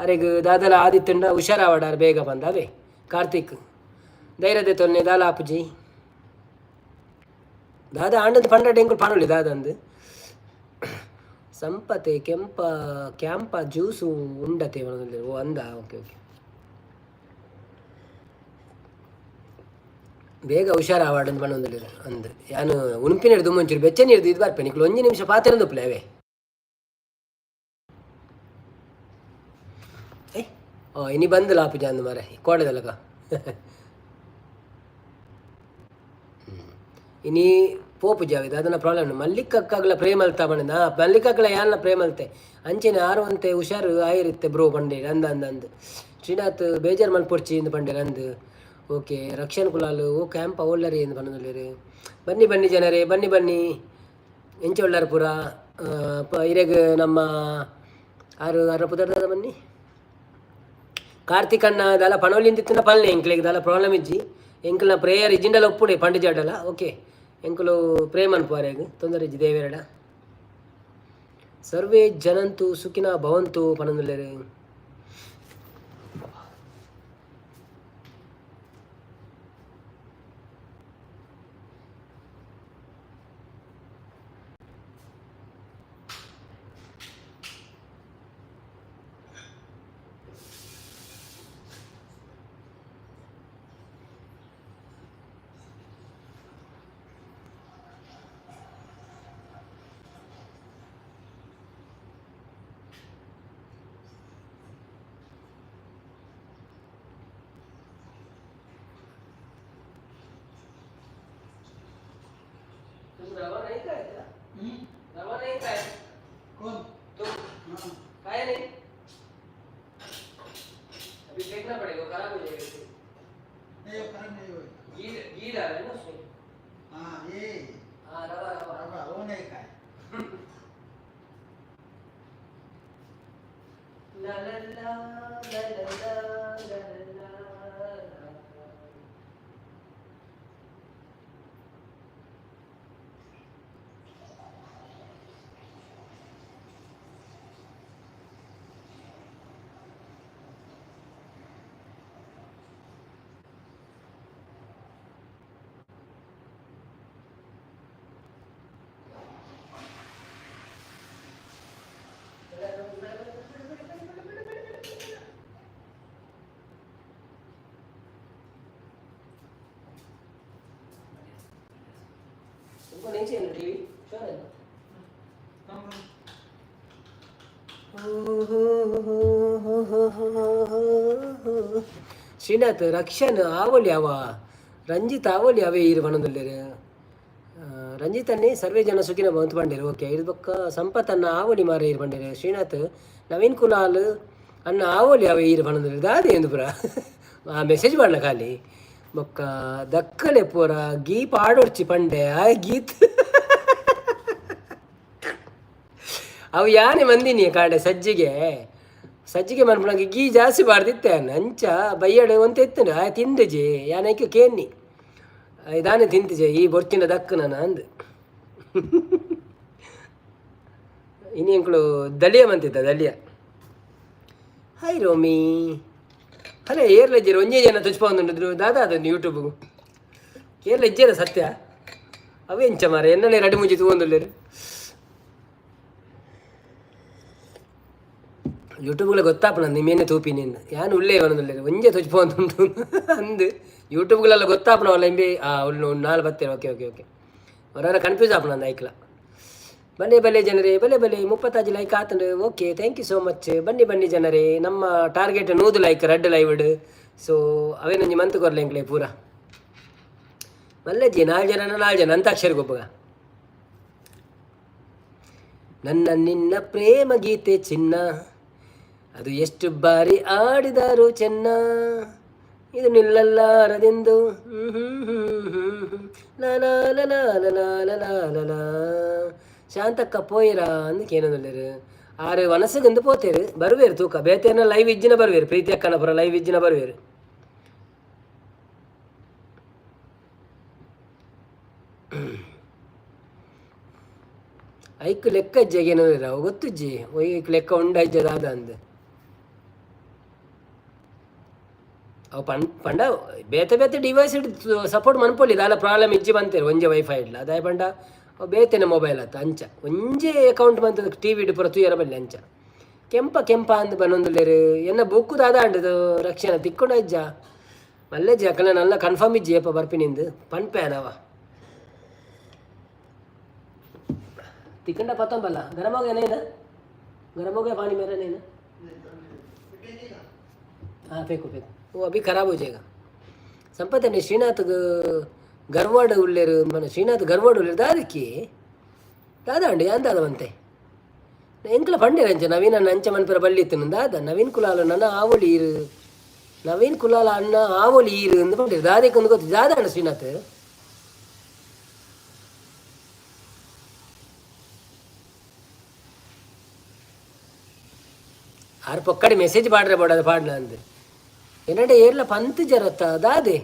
[SPEAKER 1] ಅರೆಗ್ ದಾದಲ ಆದಿತ್ತುಂಡ ಹುಷಾರಾವಡಾರ ಬೇಗ ಬಂದ. ಅವೇ ಕಾರ್ತಿಕ್ ಧೈರ್ಯದ ತೊನ್ನೆ. ದಾಲ ಆಪುಜಿ. ದಾದ ಆಂಡದ ಪಂಡಡ ಎಂಕುಲು ಪನೊಲಿ ದಾದಂದು. ಸಂಪತೆ ಕೆಂಪ ಕ್ಯಾಂಪ ಜ್ಯೂಸು ಉಂಡತೆ. ಓ ಅಂದ, ಓಕೆ ಓಕೆ. ಬೇಗ ಹುಷಾರಾವಾಡಂದು ಪನೊಂದುಲ್ಲೆರ್ ಅಂದ್. ಯಾನ್ ಉನ್ಪಿನೆಡ್ ದುಂಬು ಒಂಚೂರು ಬೆಚ್ಚ ನೀರು ದೀದ್ ಬರ್ಪೆ. ನಿಕುಲು ಒಂಜಿ ನಿಮಿಷ ಪಾತೆರೊಂದುಪ್ಪುಲೆ ಅವೇ. ಏ ಓ ಇನಿ ಬಂದ್ ಲಾಪುಜ ಅಂದ್ ಮಾರೆ ಕೋಡೆದಲಕ. ಇನಿ ಪೋಪುಜ ಅವೆ ದಾದನ ಪ್ರಾಬ್ಲಮ್. ಮಲ್ಲಿಕಕ್ಕಗ್ಲ ಪ್ರೇಮಲ್ತ ಪಂಡ. ಮಲ್ಲಿಕಕ್ಕಲ ಯಾನ್ಲ ಪ್ರೇಮಲ್ತೆ. ಅಂಚೆನೆ ಆರು ಒಂತೆ ಹುಷಾರು ಆಯಿರುತ್ತೆ ಬ್ರೋ ಪಂಡೇರ್. ಅಂದ ಅಂದ ಅಂದ್. ಶ್ರೀನಾಥ್ ಬೇಜಾರು ಮಲ್ಪೊಡ್ಚಿ ಇಂದ್ ಪಂಡೇರ್. ಅಂದ್, ಓಕೆ. ರಕ್ಷಣ್ ಕುಲಾಲ್ ಓ ಕ್ಯಾಂಪ್ ಓಲ್ಲರಿ ಎಂದು ಪನೊಂದುಲ್ಲೆರ್. ಬನ್ನಿ ಬನ್ನಿ ಜನರೇ, ಬನ್ನಿ ಬನ್ನಿ. ಎಂಚ ಉಳ್ಳಾರ್ ಪೂರ? ಇರೆಗ್ ನಮ್ಮ ಆರು ಅರ ಪುದರ್ದ ಬನ್ನಿ. ಕಾರ್ತಿಕ್ ಅಣ್ಣ ದಾಲ ಪಣೋಲಿಂದಿತ್ತಿನ ಪಲ್ನೆ. ಎಂಕ್ಲೆಗ್ ದಾಲ ಪ್ರಾಬ್ಲಮ್ ಇಜ್ಜಿ. ಎಂಕ್ಲ್ನ ಪ್ರೇಯರ್ ಇಜ್ಜಿಂಡಲ ಒಪ್ಪುಡೆ ಪಂಡಿಜಾಡಲ. ಓಕೆ, ಎಂಕುಲು ಪ್ರೇ ಮನ್ಪುವಾರೆಗ್ ತೊಂದರೆ ಇಜ್ಜಿ ದೇವೆರಡ. ಸರ್ವೇ ಜನಂತು ಸುಖಿನ ಭವಂತು ಪನೊಂದುಲ್ಲೆರ್. तुम रवा नहीं खाए क्या? रवा नहीं खाए?
[SPEAKER 2] कौन?
[SPEAKER 1] तुम।
[SPEAKER 2] हाँ।
[SPEAKER 1] खाए नहीं? अभी फेंकना पड़ेगा, खराब हो जाएगा इसे।
[SPEAKER 2] नहीं, वो खराब नहीं होएगा।
[SPEAKER 1] घी घी डाला है ना उसमें।
[SPEAKER 2] हाँ, ये।
[SPEAKER 1] हाँ, रवा रवा।
[SPEAKER 2] रवा वो नहीं खाए।
[SPEAKER 1] ला ला ला ला ला ला ला ला ला। तुमको नहीं चाहिए ना टीवी? श्योर है ना?
[SPEAKER 2] कम।
[SPEAKER 1] ಶ್ರೀನಾಥ್ ರಕ್ಷನ್ ಆವೊಲಿ ಅವ ರಂಜಿತ್ ಆವೊಲಿ ಅವೇ ಈರು ಪನೊಂದುಲ್ಲೆರ್. ರಂಜಿತ್ ಅನ್ನೇ ಸರ್ವೇ ಜನ ಸುಖಿನ ಭವಂತು ಪಂಡೇರು. ಓಕೆ, ಇದು ಬೊಕ್ಕ ಸಂಪತ್ ಅನ್ನ ಆವೊಲಿ ಮಾರ ಈರು ಪಂಡೇರು. ಶ್ರೀನಾಥ್ ನವೀನ್ ಕುಲಾಲ್ ಅನ್ನ ಆವೊಲಿ ಅವೇ ಈರು ಪನೊಂದುಲ್ಲೆರ್. ದಾದೆ ಎಂದು ಪುರ ಆ ಮೆಸೇಜ್ ಮಾಡಲ ಖಾಲಿ. ಬೊಕ್ಕ ದಕ್ಕಲೆ ಪೂರ ಗೀ ಪಾಡೊಡ್ಚಿ ಪಂಡೆ. ಆ ಗೀತ್ ಅವು ಯಾನೆ ಮಂದಿನಿ ಕಾಡೆ ಸಜ್ಜಿಗೆ ಸಜ್ಜಿಗೆ ಮನ್ಪುನಗ ಗೀ ಜಾಸ್ತಿ ಬಾರ್ದಿತ್ತೆ. ಅಂಚ ಬಯ್ಯಡ್ ಒಂತೆ ಇತ್ತುಂಡು. ಆ ತಿಂದುಜಿ ಯಾನೈಕ್ ಕೇನ್ನಿ ದಾನೆ ತಿಂತಿಜೆ ಈ ಬೊರ್ಚಿನ ದಕ್ಕು ನಾನು ಅಂದ್. ಇನಿ ಎಂಕುಲು ದಲಿಯ ಮಂತಿದ್ದ ದಲಿಯ. ಹಾಯ್ ರೋಮಿ. ಅಲ್ಲ, ಏರ್ಲ ಇಜ್ಜೆರ್ ಒಂಜೇ ಜನ ತುಚ್ಪೊಂದುಂಡು. ದಾದ ಅದೊಂದು ಯೂಟ್ಯೂಬ್ಗು ಏರ್ಲ ಇಜ್ಜೆರ ಸತ್ಯ. ಅವೆ ಎಂಚ ಮಾರೆ, ಎನ್ನನೆ ರಡ್ಡ್ ಮುಂಚಿ ತೂವೊಂದುಲ್ಲೆರ್. ಯೂಟ್ಯೂಬ್ಗಳ ಗೊತ್ತಾಪುನ ನಿಮ್ಮೇನೆ ತೂಪಿನಿ ಯಾನ್ ಉಲ್ಲೇ ಪನೊಂದುಲ್ಲೆರ್. ಒಂಜೆ ತುಚ್ಪೊಂದುಂಡು ಅಂದ್. ಯೂಟ್ಯೂಬ್ಗಳೆಲ್ಲ ಗೊತ್ತಾಪುನವಲ್ಲ ಇಂಬೆ. ಆ ಉಳ್ಳು ನಾಲ್ ಬತ್ತೆರ್. Okay okay okay, ಹೊರ ಕನ್ಫ್ಯೂಸ್ ಆಪುನ ಐಕ್ಲ. ಬಲೆ ಬಲೆ ಜನರೇ, ಬಲೆ ಬಲೆ. 35 like ಆತಂಡು. Okay, thank you so much. ಬನ್ನಿ ಬನ್ನಿ ಜನರೇ. ನಮ್ಮ ಟಾರ್ಗೆಟ್ 100 ಲೈಕ್ ರಡ್ಡ್ ಲೈವ್ಡ್. ಸೊ ಅವೇನೊಂಜಿ ಮಂತ್ ಕೊರ್ಲೆ ಎಂಕ್ಲೆ ಪೂರ. ಮಲ್ಲಜ್ಜಿ, ನಾಲ್ ಜನ, ನಾಲ್ ಜನ ಅಂತಾಕ್ಷರಿ ಗೊಬ್ಬಗ. ನನ್ನ ನಿನ್ನ ಪ್ರೇಮ ಗೀತೆ ಚಿನ್ನ, ಅದು ಎಷ್ಟು ಬಾರಿ ಆಡಿದರು ಚೆನ್ನ, ಇದು ನಿಲ್ಲಲ್ಲಾರದೆಂದು. ಹ್ಮ್ ಹ್ಮ್ ಹ್ಮ್ ಹ್ಮ್ ಹ್ಮ್. ಲಾ ಲಾ ಲಾ ಲಾ ಲಾ ಲಾ ಲಾ ಲಾ ಲಾ. ಶಾಂತಕ್ಕ ಪೋಯಿರಾ ಅಂದ್ ಕೇನೊಂದುಲ್ಲೆರ್. ಆರು ವನಸಗಂದು ಪೋತೇರು, ಬರುವೇರು ತೂಕ. ಬೇತೇನ ಲೈವ್ ಇಜ್ಜಿನ ಬರುವೇರು. ಪ್ರೀತಿ ಅಕ್ಕನ ಪುರ ಲೈವ್ ಇಜ್ಜಿನ ಬರುವೇರು. ಐಕ್ ಲೆಕ್ಕ ಇಜ್ಜೆಗೆ ಏನೋ ಗೊತ್ತುಜ್ಜಿ. ಒಯ್ಕ್ ಲೆಕ್ಕ ಉಂಡ ಇಜ್ಜ ದಾದ ಅಂದ್. ಅವು ಪಂಡ ಪಂಡ ಬೇತೆ ಬೇತೆ ಡಿವೈಸ್ ಸಪೋರ್ಟ್ ಮನ್ಪೊಲಿ, ದಾಲ ಪ್ರಾಬ್ಲಮ್ ಇಜ್ಜಿ ಬಂತೇರು. ಒಂಜೆ ವೈಫೈ ಇಡ್ಲ ಅದಾಯ ಪಂಡ ಅವು ಬೇತೆನೆ ಮೊಬೈಲ್ ಆತ. ಅಂಚ ಒಂಜೆ ಅಕೌಂಟ್ ಮಂತದ ಟಿವಿ ಪೂರ ತೂಯರ ಬಲ್ಲಿ. ಅಂಚ ಕೆಂಪ ಕೆಂಪ ಅಂದ್ ಬನ್ನೊಂದುಲ್ಲೆರ್. ಎನ್ನ ಬುಕ್ಕು ದಾದ ಅಂಡದು ರಕ್ಷಣೆ ತಿಕ್ಕೊಂಡ ಇಜ್ಜ ಮಲ್ಲೆಜ್ಜಿ. ಅಕಲ್ನ ನಲ್ಲ ಕನ್ಫರ್ಮ್ ಇಜ್ಜಿ ಏಪ ಬರ್ಪಿನಿಂದು ಪನ್ಪೆ ಅನವ. तिकंडा पतंबला गरम हो गया? नहीं ना? गरम हो गया पानी मेरा? नहीं ना? हाँ, फेंको फेंको, वो अभी खराब हो जाएगा. ಸಂಪತ್ತನೆ ಶ್ರೀನಾಥ್ ಗರ್ವಾಡ್ ಉಲ್ಲೇರು ಮನ. ಶ್ರೀನಾಥ್ ಗರ್ವಾಡ್ ಉಲ್ಲೇರು ದಾದಕ್ಕೆ ದಾದ ಅಂಡಿ ಅಂದಾದ ಬಂತೆ. ಎಂಕ್ಲ ಪಂಡೇರ್ ಅಂಚ ನವೀನ ಅಂಚ ಮನ್ಪುರ ಬಳ್ಳಿ ಇತ್ತು ದಾದ. ನವೀನ್ ಕುಲಾಲ ನನ್ನ ಆವೊಲಿ ಈರು, ನವೀನ್ ಕುಲಾಲ ಅಣ್ಣ ಆವೊಲಿ ಈರು ಅಂದ್ ಪಂಡೇರು. ದಾದಕ್ಕೆ ಒಂದು ಗೊತ್ತು ದಾದ ಅಣ್ಣ ಶ್ರೀನಾಥ್. ಆರು ಪೊಕ್ಕಡಿ ಮೆಸೇಜ್ ಪಾಡ್ರೆ ಬೋಡ ಪಾಡ್ನ ಅಂದ್. ಎನ್ನಡ ಏರ್ಲ ಪಂತ್ ಜರತ್ತ ದಾದೆ?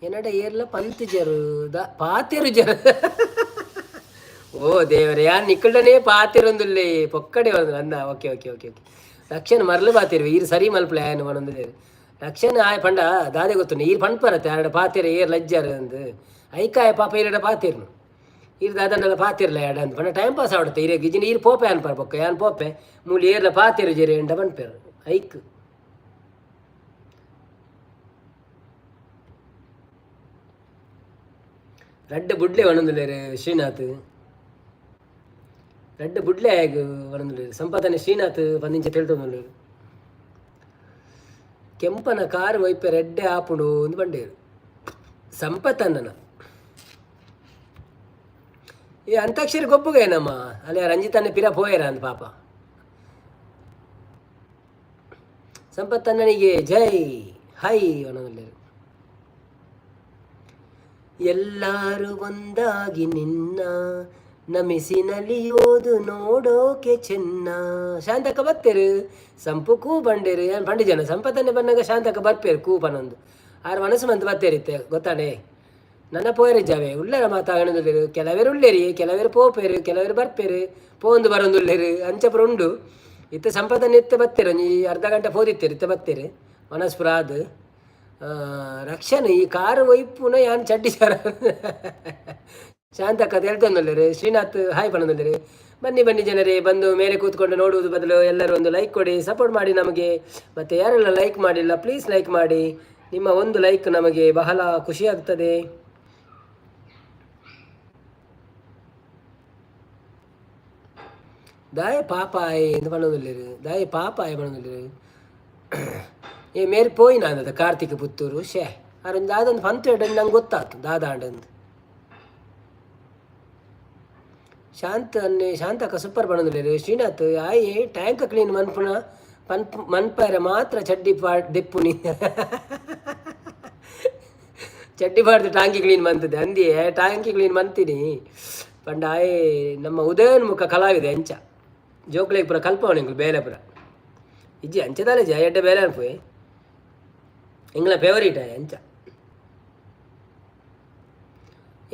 [SPEAKER 1] ಎನ್ನಡ ಏರ್ಲ ಪಂತ್ ಜರು the ಪಾತೆರು ಜರ. ಓ ದೇವರೇ, ಯಾನ್ ನಿಕ್ಕಲ್ಡನೇ ಪಾತೆರೊಂದುಲ್ಲೆ, ಪೊಕ್ಕಡೆ ಒಂದು ಅಂದ. Okay okay okay okay. ರಕ್ಷಣೆ ಮರ್ಲು ಪಾತೆರು ಈರ್ ಸರಿ ಮಲ್ಪಲೆ ಆಯನ ಪನೊಂದುಲ್ಲೆರ್. ರಕ್ಷಣೆ ಆಯ್ ಪಂಡ ದಾದೆ ಗೊತ್ತುಂಡು? ಈರ್ ಪನ್ಪರತ್ತೆ ಆರಡ ಪಾತೆರ ಏರ್ ಲಜ್ಜಾರ್ ಅಂದ್. ಐಕಾಯ ಪಾಪ ಈರಡ ಪಾತೆರ್ನು. ಈರ್ ದಾದಂಡಲ ಪಾತೆರ್ಲ ಯಾಡ ಅಂದ್ ಪಂಡ ಟೈಮ್ ಪಾಸ್ ಆವಡತ್ತೆ ಈರೆಗ್. ಇಜಿನ ಈರ್ ಪೋಪೆ ಅನ್ಪರ್ ಬೊಕ್ಕ ಯಾನ್ ಪೋಪೆ ಮೂಲು ಏರ್ಲ ಪಾತೆರು ಜೆರೆ ಎಂಡ ಪನ್ಪೆರ್ ಐಕ್. ರಡ್ಡ್ ಬುಡ್ಲೆ ಪನೊಂದುಲ್ಲೆರ್ ಶ್ರೀನಾಥ್. ರಡ್ಡ್ ಬುಡ್ಲೆ ಆಯಗ್ ಪನೊಂದುಲ್ಲೆರ್. ಸಂಪಾದನೆ ಶ್ರೀನಾಥ್ ಪಂದಿಂಚ ತೆಲ್ತೊಂದುಲ್ಲೆರ್. ಕೆಂಪನ ಕಾರ್ ಒಯ್ಪೆ ರೆಡ್ಡೆ ಆಪುಂಡು ಅಂದ್ ಪಂಡೇರ್ ಸಂಪತ್ತಣ್ಣನ. ಈ ಅಂತಾಕ್ಷರಿ ಗೊಬ್ಬುಗೇನಮ್ಮ ಅಲ್ಲೇ ರಂಜಿತನ್ನೇ ಪಿರ ಪೋಯೆರ ಅಂದ್ ಪಾಪ. ಸಂಪತ್ತಣ್ಣನಿಗೆ ಜೈ ಹೈ ಪನೊಂದುಲ್ಲೆರ್. ಎಲ್ಲಾರು ಒಂದಾಗಿ ನಿನ್ನ ನಮಿಸಿ ನಲಿಯೋದು ನೋಡೋಕೆ ಚೆನ್ನ. ಶಾಂತಕ್ಕ ಬತ್ತೇರು, ಸಂಪು ಕೂ ಬಂಡೇರು. ಏನ್ ಪಂಡಿ ಜನ ಸಂಪತ್ತನ್ನೇ ಬನ್ನಾಗ ಶಾಂತಕ್ಕ ಬರ್ಪೇರು ಕೂ ಪನೊಂದು. ಆರು ಮನಸ್ಸು ಮಂತ್ ಬತ್ತೇರಿತ್ತೆ ಗೊತ್ತಾನೆ. ನನ್ನ ಪೋಯರೆ ಜಾವೆ ಉಳ್ಳರ ಮಾತಾಗಣದುಲ್ಲೆರು. ಕೆಲವರು ಉಳ್ಳೇರಿ, ಕೆಲವರು ಪೋಪೇರು, ಕೆಲವರು ಬರ್ಪೇರು, ಪೋಂದು ಬರೋಂದುಲ್ಲೆರು, ಅಂಚಪುರ ಉಂಡು. ಇತ್ತೆ ಸಂಪತ್ತನ್ನ ಇತ್ತೆ ಬತ್ತೇರು, ಒಂಜಿ ಅರ್ಧ ಗಂಟೆ ಪೋದಿತ್ತೇರು, ಇತ್ತೆ ಬತ್ತೇರು ಮನಸ್ಪುರ ಆದ್. ರಕ್ಷಣೆ ಈ ಕಾರು ಒಯ್ಪುನ ಯಾನ್ ಚಡ್ಡಿ ಸಾರ. ಶಾಂತಕ್ಕ ಹೇಳ್ತೊಂದುಲ್ಲೆರ್. ಶ್ರೀನಾಥ್ ಹಾಯ್ ಪನೊಂದುಲ್ಲೆರ್. ಬನ್ನಿ ಬನ್ನಿ ಜನರೇ, ಬಂದು ಮೇಲೆ ಕೂತ್ಕೊಂಡು ನೋಡುವುದು ಬದಲು ಎಲ್ಲರೂ ಒಂದು ಲೈಕ್ ಕೊಡಿ, ಸಪೋರ್ಟ್ ಮಾಡಿ ನಮಗೆ. ಮತ್ತು ಯಾರೆಲ್ಲ ಲೈಕ್ ಮಾಡಿಲ್ಲ, ಪ್ಲೀಸ್ ಲೈಕ್ ಮಾಡಿ. ನಿಮ್ಮ ಒಂದು ಲೈಕ್ ನಮಗೆ ಬಹಳ ಖುಷಿಯಾಗ್ತದೆ. ದಾಯ ಪಾಪಾಯ್ ಎಂದು ಪನೊಂದುಲ್ಲೆರ್. ದಾಯ ಪಾಪಾಯ್ ಪನೊಂದುಲ್ಲೆರ್. ಏ ಮೇರ್ ಪೋಯಿನ ಅಂದದ ಕಾರ್ತಿಕ್ ಪುತ್ತೂರು. ಶೇ ಅರೊಂದು ದಾದೊಂದು ಪಂತು ಎಡ್ ನಂಗೆ ಗೊತ್ತಾತು ದಾದ ಆಂಡಂದು. ಶಾಂತ ಅನ್ನೆ ಶಾಂತಕ್ಕ ಸೂಪರ್ ಪನೊಂದುಲ್ಲೆರ್. ಶ್ರೀನಾಥ್ ಆಯೆ ಟ್ಯಾಂಕ್ ಕ್ಲೀನ್ ಮನ್ಪುನ ಪನ್ಪ್ ಮನ್ಪರೆ ಮಾತ್ರ ಚಡ್ಡಿ ಪಾ ದೆಪ್ಪುನಿ. ಚಡ್ಡಿ ಪಾಡ್ದು ಟಾಂಕಿ ಕ್ಲೀನ್ ಮಂತದೆ ಅಂದಿಯೇ ಟ್ಯಾಂಕಿ ಕ್ಲೀನ್ ಮಂತೀನಿ ಪಂಡ. ಆಯೆ ನಮ್ಮ ಉದಯೋನ್ಮುಖ ಕಲಾವಿದೆ. ಅಂಚ ಜೋಕ್ಲೆಗ್ ಪೂರ ಕಲ್ಪವನ ಎಂಕುಲು ಬೇಲೆ ಪೂರ ಇಜ್ಜಿ. ಅಂಚದಾಲೆ ಜ ಎಡ್ಡೆ ಬೇಲೆ ಅನ್ಪುವೆ. ಎಂಗ್ಲ ಫೇವರಿಟ್ ಆಯೆ. ಅಂಚ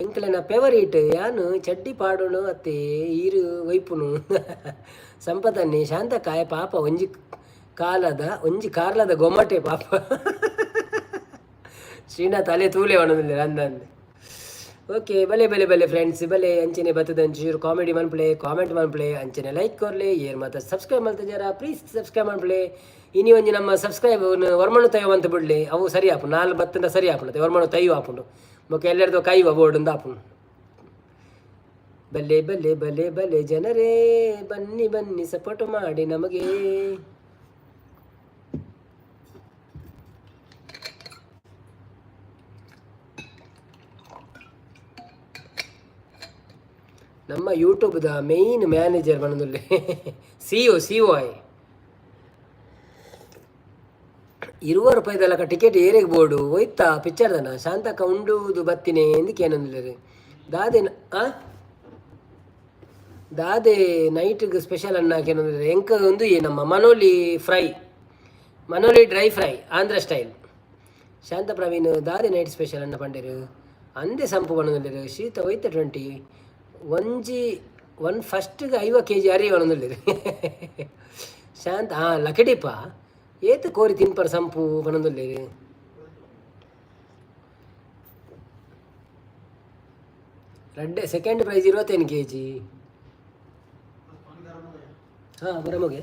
[SPEAKER 1] ಎಂಕ್ಲೆನ ಫೇವರಿಟ್ ಯಾನು ಚಡ್ಡಿ ಪಾಡುನು ಅತ್ತೆ ಈರು ಒಯ್ಪುನು. ಸಂಪತನ್ನಿ ಶಾಂತಕಾಯ ಪಾಪ ಒಂಜಿ ಕಾಲದ ಒಂಜಿ ಕಾರ್ಲದ ಗೊಮ್ಮಟೆ ಪಾಪ. ಶ್ರೀನಾಥ್ ಅಲೆ ತೂಲೆ ಒಣದಿಲ್ಲ ಅಂದಂದು. ಓಕೆ, ಬಲೆ ಬಲೆ ಬಲೆ ಫ್ರೆಂಡ್ಸ್, ಬಲೆ. ಅಂಚನೆ ಬತ್ತದ ಒಂಚೂರು ಕಾಮಿಡಿ ಮನ್ಪುಲೆ, ಕಾಮೆಂಟ್ ಮನ್ಪುಲೆ, ಅಂಚನೆ ಲೈಕ್ ಕೊರ್ಲೆ. ಏರ್ ಮಾತ ಸಬ್ಸ್ಕ್ರೈಬ್ ಮಲ್ತ ಪ್ಲೀಸ್ ಸಬ್ಸ್ಕ್ರೈಬ್ ಮನ್ಪುಲೆ. ಇನಿ ಒಂಜಿ ನಮ್ಮ ಸಬ್ಸ್ಕ್ರೈಬ್ ವರ್ಮಣು ತೈವ ಅಂತ ಬಿಡ್ಲಿ. ಅವು ಸರಿ ಆಪುಂಡು, ನಾಲ್ ಬತ್ತಂಡ ಸರಿ ಆಪುಂಡು. ವರ್ಮಣು ತೈವ ಆಪುಂಡು. ಬೊಕ ಎಲ್ಲೆರ್ದೋ ಕೈವ ಬೋರ್ಡ್ ಆಪುಂಡು. ಬಲ್ಲೆ ಬಲ್ಲೆ ಬಲ್ಲೆ ಬಲ್ಲೆ ಜನರೇ, ಬನ್ನಿ ಬನ್ನಿ, ಸಪೋರ್ಟ್ ಮಾಡಿ ನಮಗೆ. ನಮ್ಮ ಯೂಟ್ಯೂಬ್ದ ಮೇಯ್ನ್ ಮ್ಯಾನೇಜರ್ ಬಣ್ಣದಲ್ಲಿ ಸಿಒ ಸಿಒ ಆಯ್. 20 ರೂಪಾಯಿದಲ್ಲಕ ಟಿಕೆಟ್ ಏರೆಗ್ ಬೋರ್ಡು ಒಯ್ತಾ ಪಿಕ್ಚರ್ದನ? ಶಾಂತಕ್ಕ ಉಂಡುವುದು ಬತ್ತಿನೇ ಎಂದಕ್ಕೆ ಏನಂದಿಲ್ಲ. ದಾದೆ ಆ ದಾದೆ ನೈಟ್ಗೆ ಸ್ಪೆಷಲ್ ಅನ್ನ ಏನಂದ್ರೆ? ಎಂಕ ಒಂದು ಈ ನಮ್ಮ ಮನೋಲಿ ಫ್ರೈ, ಮನೋಲಿ dry fry, Andhra style. Shanta Praveen, ದಾದೆ ನೈಟ್ ಸ್ಪೆಷಲ್ ಅನ್ನ ಪಂಡೇರು? ಅಂದೆ ಸಂಪು ಬಣ್ಣದಲ್ಲಿರು. ಶೀತ ಒಯ್ತ 20 ಒಂಜಿ ಒನ್ ಫಸ್ಟ್ಗೆ 50 ಕೆಜಿ ಅರಿ ಒಣದಲ್ಲಿರು. ಶಾಂತ, ಹಾಂ, ಲಕಡಿಪ ಏತ್ ಕೋರಿ ತಿನ್ಪರ್ ಸಂಪು ಬಣ್ಣದಲ್ಲಿರು. ರಡ್ಡೆ ಸೆಕೆಂಡ್ ಪ್ರೈಸ್ 25 ಕೆಜಿ. ಹಾಂ, ಬರಮೋಗೆ.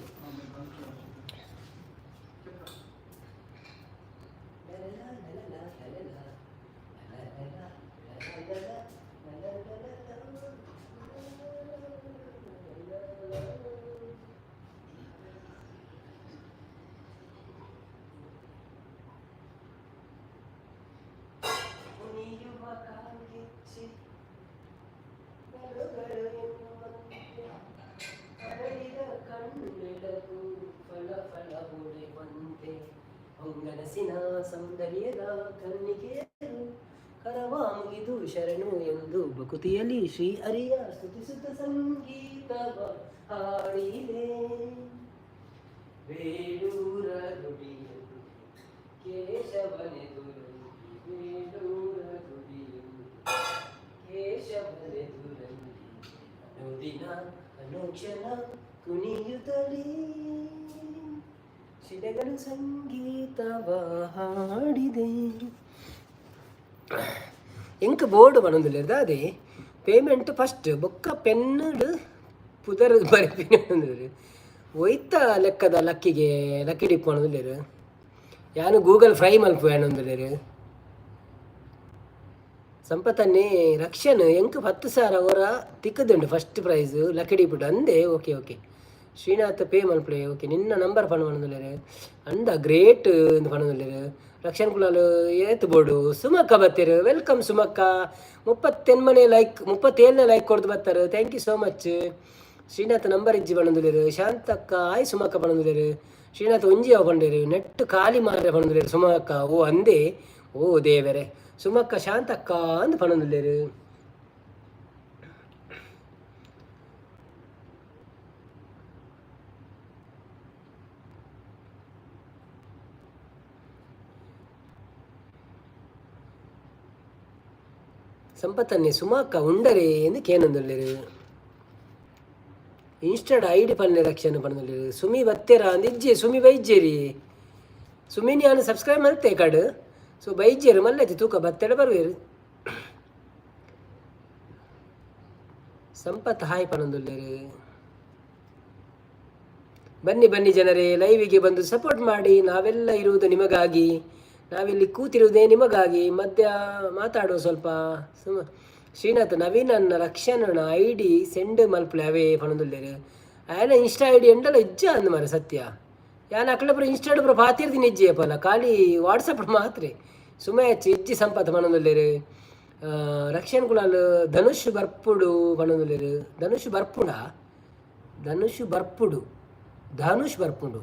[SPEAKER 1] ಕಣ್ಣೆಳಗು ಫಲ ಫಲ ಹೊಳೆವಂತೆ, ಹೊಂಗನಸಿನ ಸೌಂದರ್ಯದ ಕನ್ನಿಕೆಯರು ಕರವ ಮುಗಿದು ಶರಣು ಎಂದು ಬಕುತಿಯಲ್ಲಿ ಶ್ರೀ ಹರಿಯ ಸ್ತುತಿಸುತ್ತ ಸಂಗೀತವ ಹಾಡಿದೆ. ಬೇಲೂರ ಗುಡಿಯಲ್ಲಿ ಕೇಶವನೆದುರಲ್ಲಿ, ಬೇಲೂರ ಗುಡಿಯಲ್ಲಿ ಕೇಶವನೆದುರಲ್ಲಿ, ಅನುದಿನ ಅನುಕ್ಷಣ ಕುಣಿಯುತ್ತಲೇ ಶಿಲೆಗಳು ಸಂಗೀತವ ಹಾಡಿದೆ. ಎಂಕ್ ಬೋರ್ಡ್ ಬನೊಂದುಲ್ಲೆರ್ ದಾದೆ? ಪೇಮೆಂಟ್ ಫಸ್ಟ್ ಬೊಕ್ಕ ಪೆನ್ನುಡು ಪುದರ್ ಬರೆಪಿನ. ಒಯ್ತ ಲೆಕ್ಕದ ಲಕ್ಕಿಗೆ ಲಕ್ಕಿ ಡಿಪ್ ಪನೊಂದುಲ್ಲೆರ್. ಯಾನ್ ಗೂಗಲ್ ಫ್ರೈ ಮಲ್ಪು ಯಾನೊಂದುಲ್ಲೆರ್. ಸಂಪತ್ತನ್ನೇ ರಕ್ಷಣ್, ಎಂಕ್ 10,000 ಒರ ತಿಕ್ಕದುಂಡು ಫಸ್ಟ್ ಪ್ರೈಸ್ ಲಕ್ಕಿ ಡಿಪ್ ಅಂದೆ. ಓಕೆ ಓಕೆ ಶ್ರೀನಾಥ್, ಪೇ ಮಲ್ಪುಲೆ. ಓಕೆ, ನಿನ್ನ ನಂಬರ್ ಪಣ ಪನೊಂದುಲ್ಲೆರ್. ಅಂದ ಗ್ರೇಟ್ ಇಂದ್ ಪನೊಂದುಲ್ಲೆರ್. ರಕ್ಷಣ್ ಕುಲಾಲ್ ಏತ್ ಬೋಡು? ಸುಮಕ್ಕ ಬತ್ತೆರ್, welcome ಸುಮಕ್ಕ. 38ನೇ ಲೈಕ್, 37ನೇ ಲೈಕ್ ಕೊಡ್ದು ಬತ್ತಾರೆ. Thank you so much. Srinath number ಇಜ್ಜಿ ಪನೊಂದುಲ್ಲೆರ್. ಶಾಂತಕ್ಕ ಆಯ್ ಸುಮಕ್ಕ ಪನೊಂದುಲ್ಲೆರ್. ಶ್ರೀನಾಥ್ ಒಂಜಿ ಅವು ಪಂಡೆರ್. ನೆಟ್ ಖಾಲಿ ಮಾರ್ರೆ ಪನೊಂದುಲ್ಲೆರ್ ಸುಮಕ್ಕ. ಓ ಅಂದೆ, ಓ ದೇವರೆ. ಸುಮಕ್ಕ ಶಾಂತಕ್ಕ ಅಂದ್ ಪನೊಂದುಲ್ಲೆರ್. ಸಂಪತ್ತನ್ನೇ ಸುಮಕ್ಕ ಉಂಡರೆ ಎಂದು ಕೇನೊಂದುಲ್ಲೆರ್. ಇನ್ಸ್ಟಾಡ್ ಐಡಿ ಪನ್ಲೆ ರಕ್ಷಣೆ ಪನೊಂದುಲ್ಲೆರ್. ಸುಮಿ ಬತ್ತೆರಾ ಅಂದ್ ಇಜ್ಜೆ. ಸುಮಿ ಬೈಜ್ಜೇರಿ. ಸುಮಿನಿ ಯಾನ್ ಸಬ್ಸ್ಕ್ರೈಬ್ ಮಲ್ತೆ ಕಡ್. ಸೊ ಬೈಜ್ಜೇರು ಮಲ್ಲಜ್ಜಿ ತೂಕ ಬತ್ತೆಡ ಬರುವೆರು. ಸಂಪತ್ ಹಾಯ್ ಪನೊಂದುಲ್ಲೆರ್. ಬನ್ನಿ ಬನ್ನಿ ಜನರೇ, ಲೈವಿಗೆ ಬಂದು ಸಪೋರ್ಟ್ ಮಾಡಿ. ನಾವೆಲ್ಲ ಇರುವುದು ನಿಮಗಾಗಿ, ನಾವಿಲ್ಲಿ ಕೂತಿರುವುದೇ ನಿಮಗಾಗಿ. ಮಧ್ಯ ಮಾತಾಡುವ ಸ್ವಲ್ಪ ಸುಮ. ಶ್ರೀನಾಥ್, ನವೀನನ್ನ ರಕ್ಷಣನ ಐಡಿ ಸೆಂಡ್ ಮಲ್ಪುಲೆ ಅವೇ ಪನೊಂದುಲ್ಲೆರ್. ಆಯನ ಇನ್ಸ್ಟಾ ಐಡಿ ಎಂಡಲ ಇಜ್ಜ ಅಂದ್ ಮಾರೆ ಸತ್ಯ. ಯಾನ್ ಅಕಲೆ ಪೂರ ಇನ್ಸ್ಟಾಡ್ ಪೂರ ಪಾತಿರ್ದಿನ ಇಜ್ಜಿ ಅಪಲ, ಖಾಲಿ ವಾಟ್ಸಪ್ ಮಾತ್ರ. ಸುಮಯಚ್ ಇಜ್ಜಿ ಸಂಪತ್ ಪನೊಂದುಲ್ಲೆರ್. ರಕ್ಷಣ್ ಕುಲಾಲ್ ಧನುಷ್ ಬರ್ಪುಡು ಪನೊಂದುಲ್ಲೆರ್. ಧನುಷ್ ಬರ್ಪುಡ? ಧನುಷ್ ಬರ್ಪುಡು, ಧನುಷ್ ಬರ್ಪುಂಡು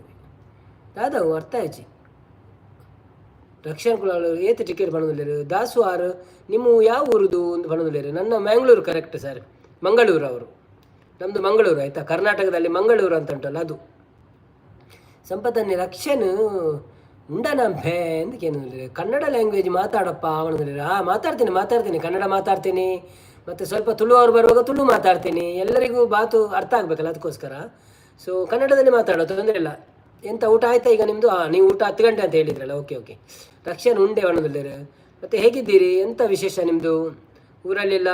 [SPEAKER 1] ದಾದವು ಅರ್ಥ ಆಯ್ಚಿ. ರಕ್ಷಣ್ ಕುಲಾಲ್ ಏತ್ ಟಿಕೆಟ್ ಪನೊಂದುಲ್ಲೆರ್. ದಾಸು ಆರ್, ನಿಮ್ಮ ಯಾವ ಊರುದು ಒಂದು ಪನೊಂದುಲ್ಲೆರ್. ನನ್ನ ಮ್ಯಾಂಗ್ಳೂರು ಕರೆಕ್ಟ್ ಸರ್. ಮಂಗಳೂರು ಅವರು, ನಮ್ಮದು ಮಂಗಳೂರು ಆಯಿತಾ? ಕರ್ನಾಟಕದಲ್ಲಿ ಮಂಗಳೂರು ಅಂತ ಉಂಟಲ್ಲ, ಅದು. ಸಂಪತ್ತನ್ನೇ ರಕ್ಷಣ್ ಉಂಡನಂಬೆ ಅಂತ ಕೇಳಿದ್ರೆ, ಕನ್ನಡ ಲ್ಯಾಂಗ್ವೇಜ್ ಮಾತಾಡಪ್ಪ ಅವನಂದ್ರೆ. ಹಾಂ, ಮಾತಾಡ್ತೀನಿ ಮಾತಾಡ್ತೀನಿ, ಕನ್ನಡ ಮಾತಾಡ್ತೀನಿ. ಮತ್ತು ಸ್ವಲ್ಪ ತುಳು ಅವರು ಬರುವಾಗ ತುಳು ಮಾತಾಡ್ತೀನಿ. ಎಲ್ಲರಿಗೂ ಬಾತು ಅರ್ಥ ಆಗಬೇಕಲ್ಲ, ಅದಕ್ಕೋಸ್ಕರ. ಸೊ ಕನ್ನಡದಲ್ಲಿ ಮಾತಾಡೋ ತೊಂದರೆ ಇಲ್ಲ. ಎಂತ ಊಟ ಆಯ್ತಾ ಈಗ ನಿಮ್ಮದು? ಹಾಂ, ನೀವು ಊಟ 10 ಗಂಟೆ ಅಂತ ಹೇಳಿದ್ರಲ್ಲ. ಓಕೆ ಓಕೆ ರಕ್ಷಣ್ ಉಂಡೆ ಒಣದಲ್ಲಿರು. ಮತ್ತು ಹೇಗಿದ್ದೀರಿ? ಎಂತ ವಿಶೇಷ ನಿಮ್ಮದು ಊರಲ್ಲೆಲ್ಲ?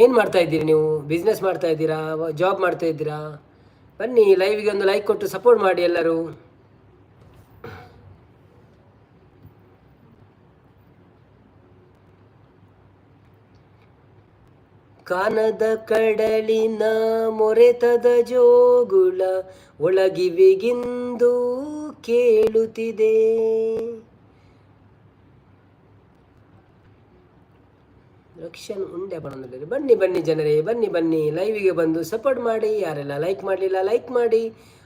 [SPEAKER 1] ಏನು ಮಾಡ್ತಾ ಇದ್ದೀರಿ ನೀವು? ಬಿಸ್ನೆಸ್ ಮಾಡ್ತಾ ಇದ್ದೀರಾ, ಜಾಬ್ ಮಾಡ್ತಾ ಇದ್ದೀರಾ? ಬನ್ನಿ, ಲೈವ್ಗೆ ಒಂದು ಲೈಕ್ ಕೊಟ್ಟು ಸಪೋರ್ಟ್ ಮಾಡಿ ಎಲ್ಲರೂ. ಕಾನದ ಕಡಲಿನ ಮೊರೆತದ ಜೋಗುಳ ಒಳಗಿವಿಗಿಂದು ಕೇಳುತ್ತಿದೆ. ರಕ್ಷನ್ ಉಂಡೆ ಬಣ್ಣದಲ್ಲಿ. ಬನ್ನಿ ಬನ್ನಿ ಜನರೇ, ಬನ್ನಿ ಬನ್ನಿ, ಲೈವಿಗೆ ಬಂದು ಸಪೋರ್ಟ್ ಮಾಡಿ. ಯಾರೆಲ್ಲ ಲೈಕ್ ಮಾಡಲಿಲ್ಲ, ಲೈಕ್ ಮಾಡಿ.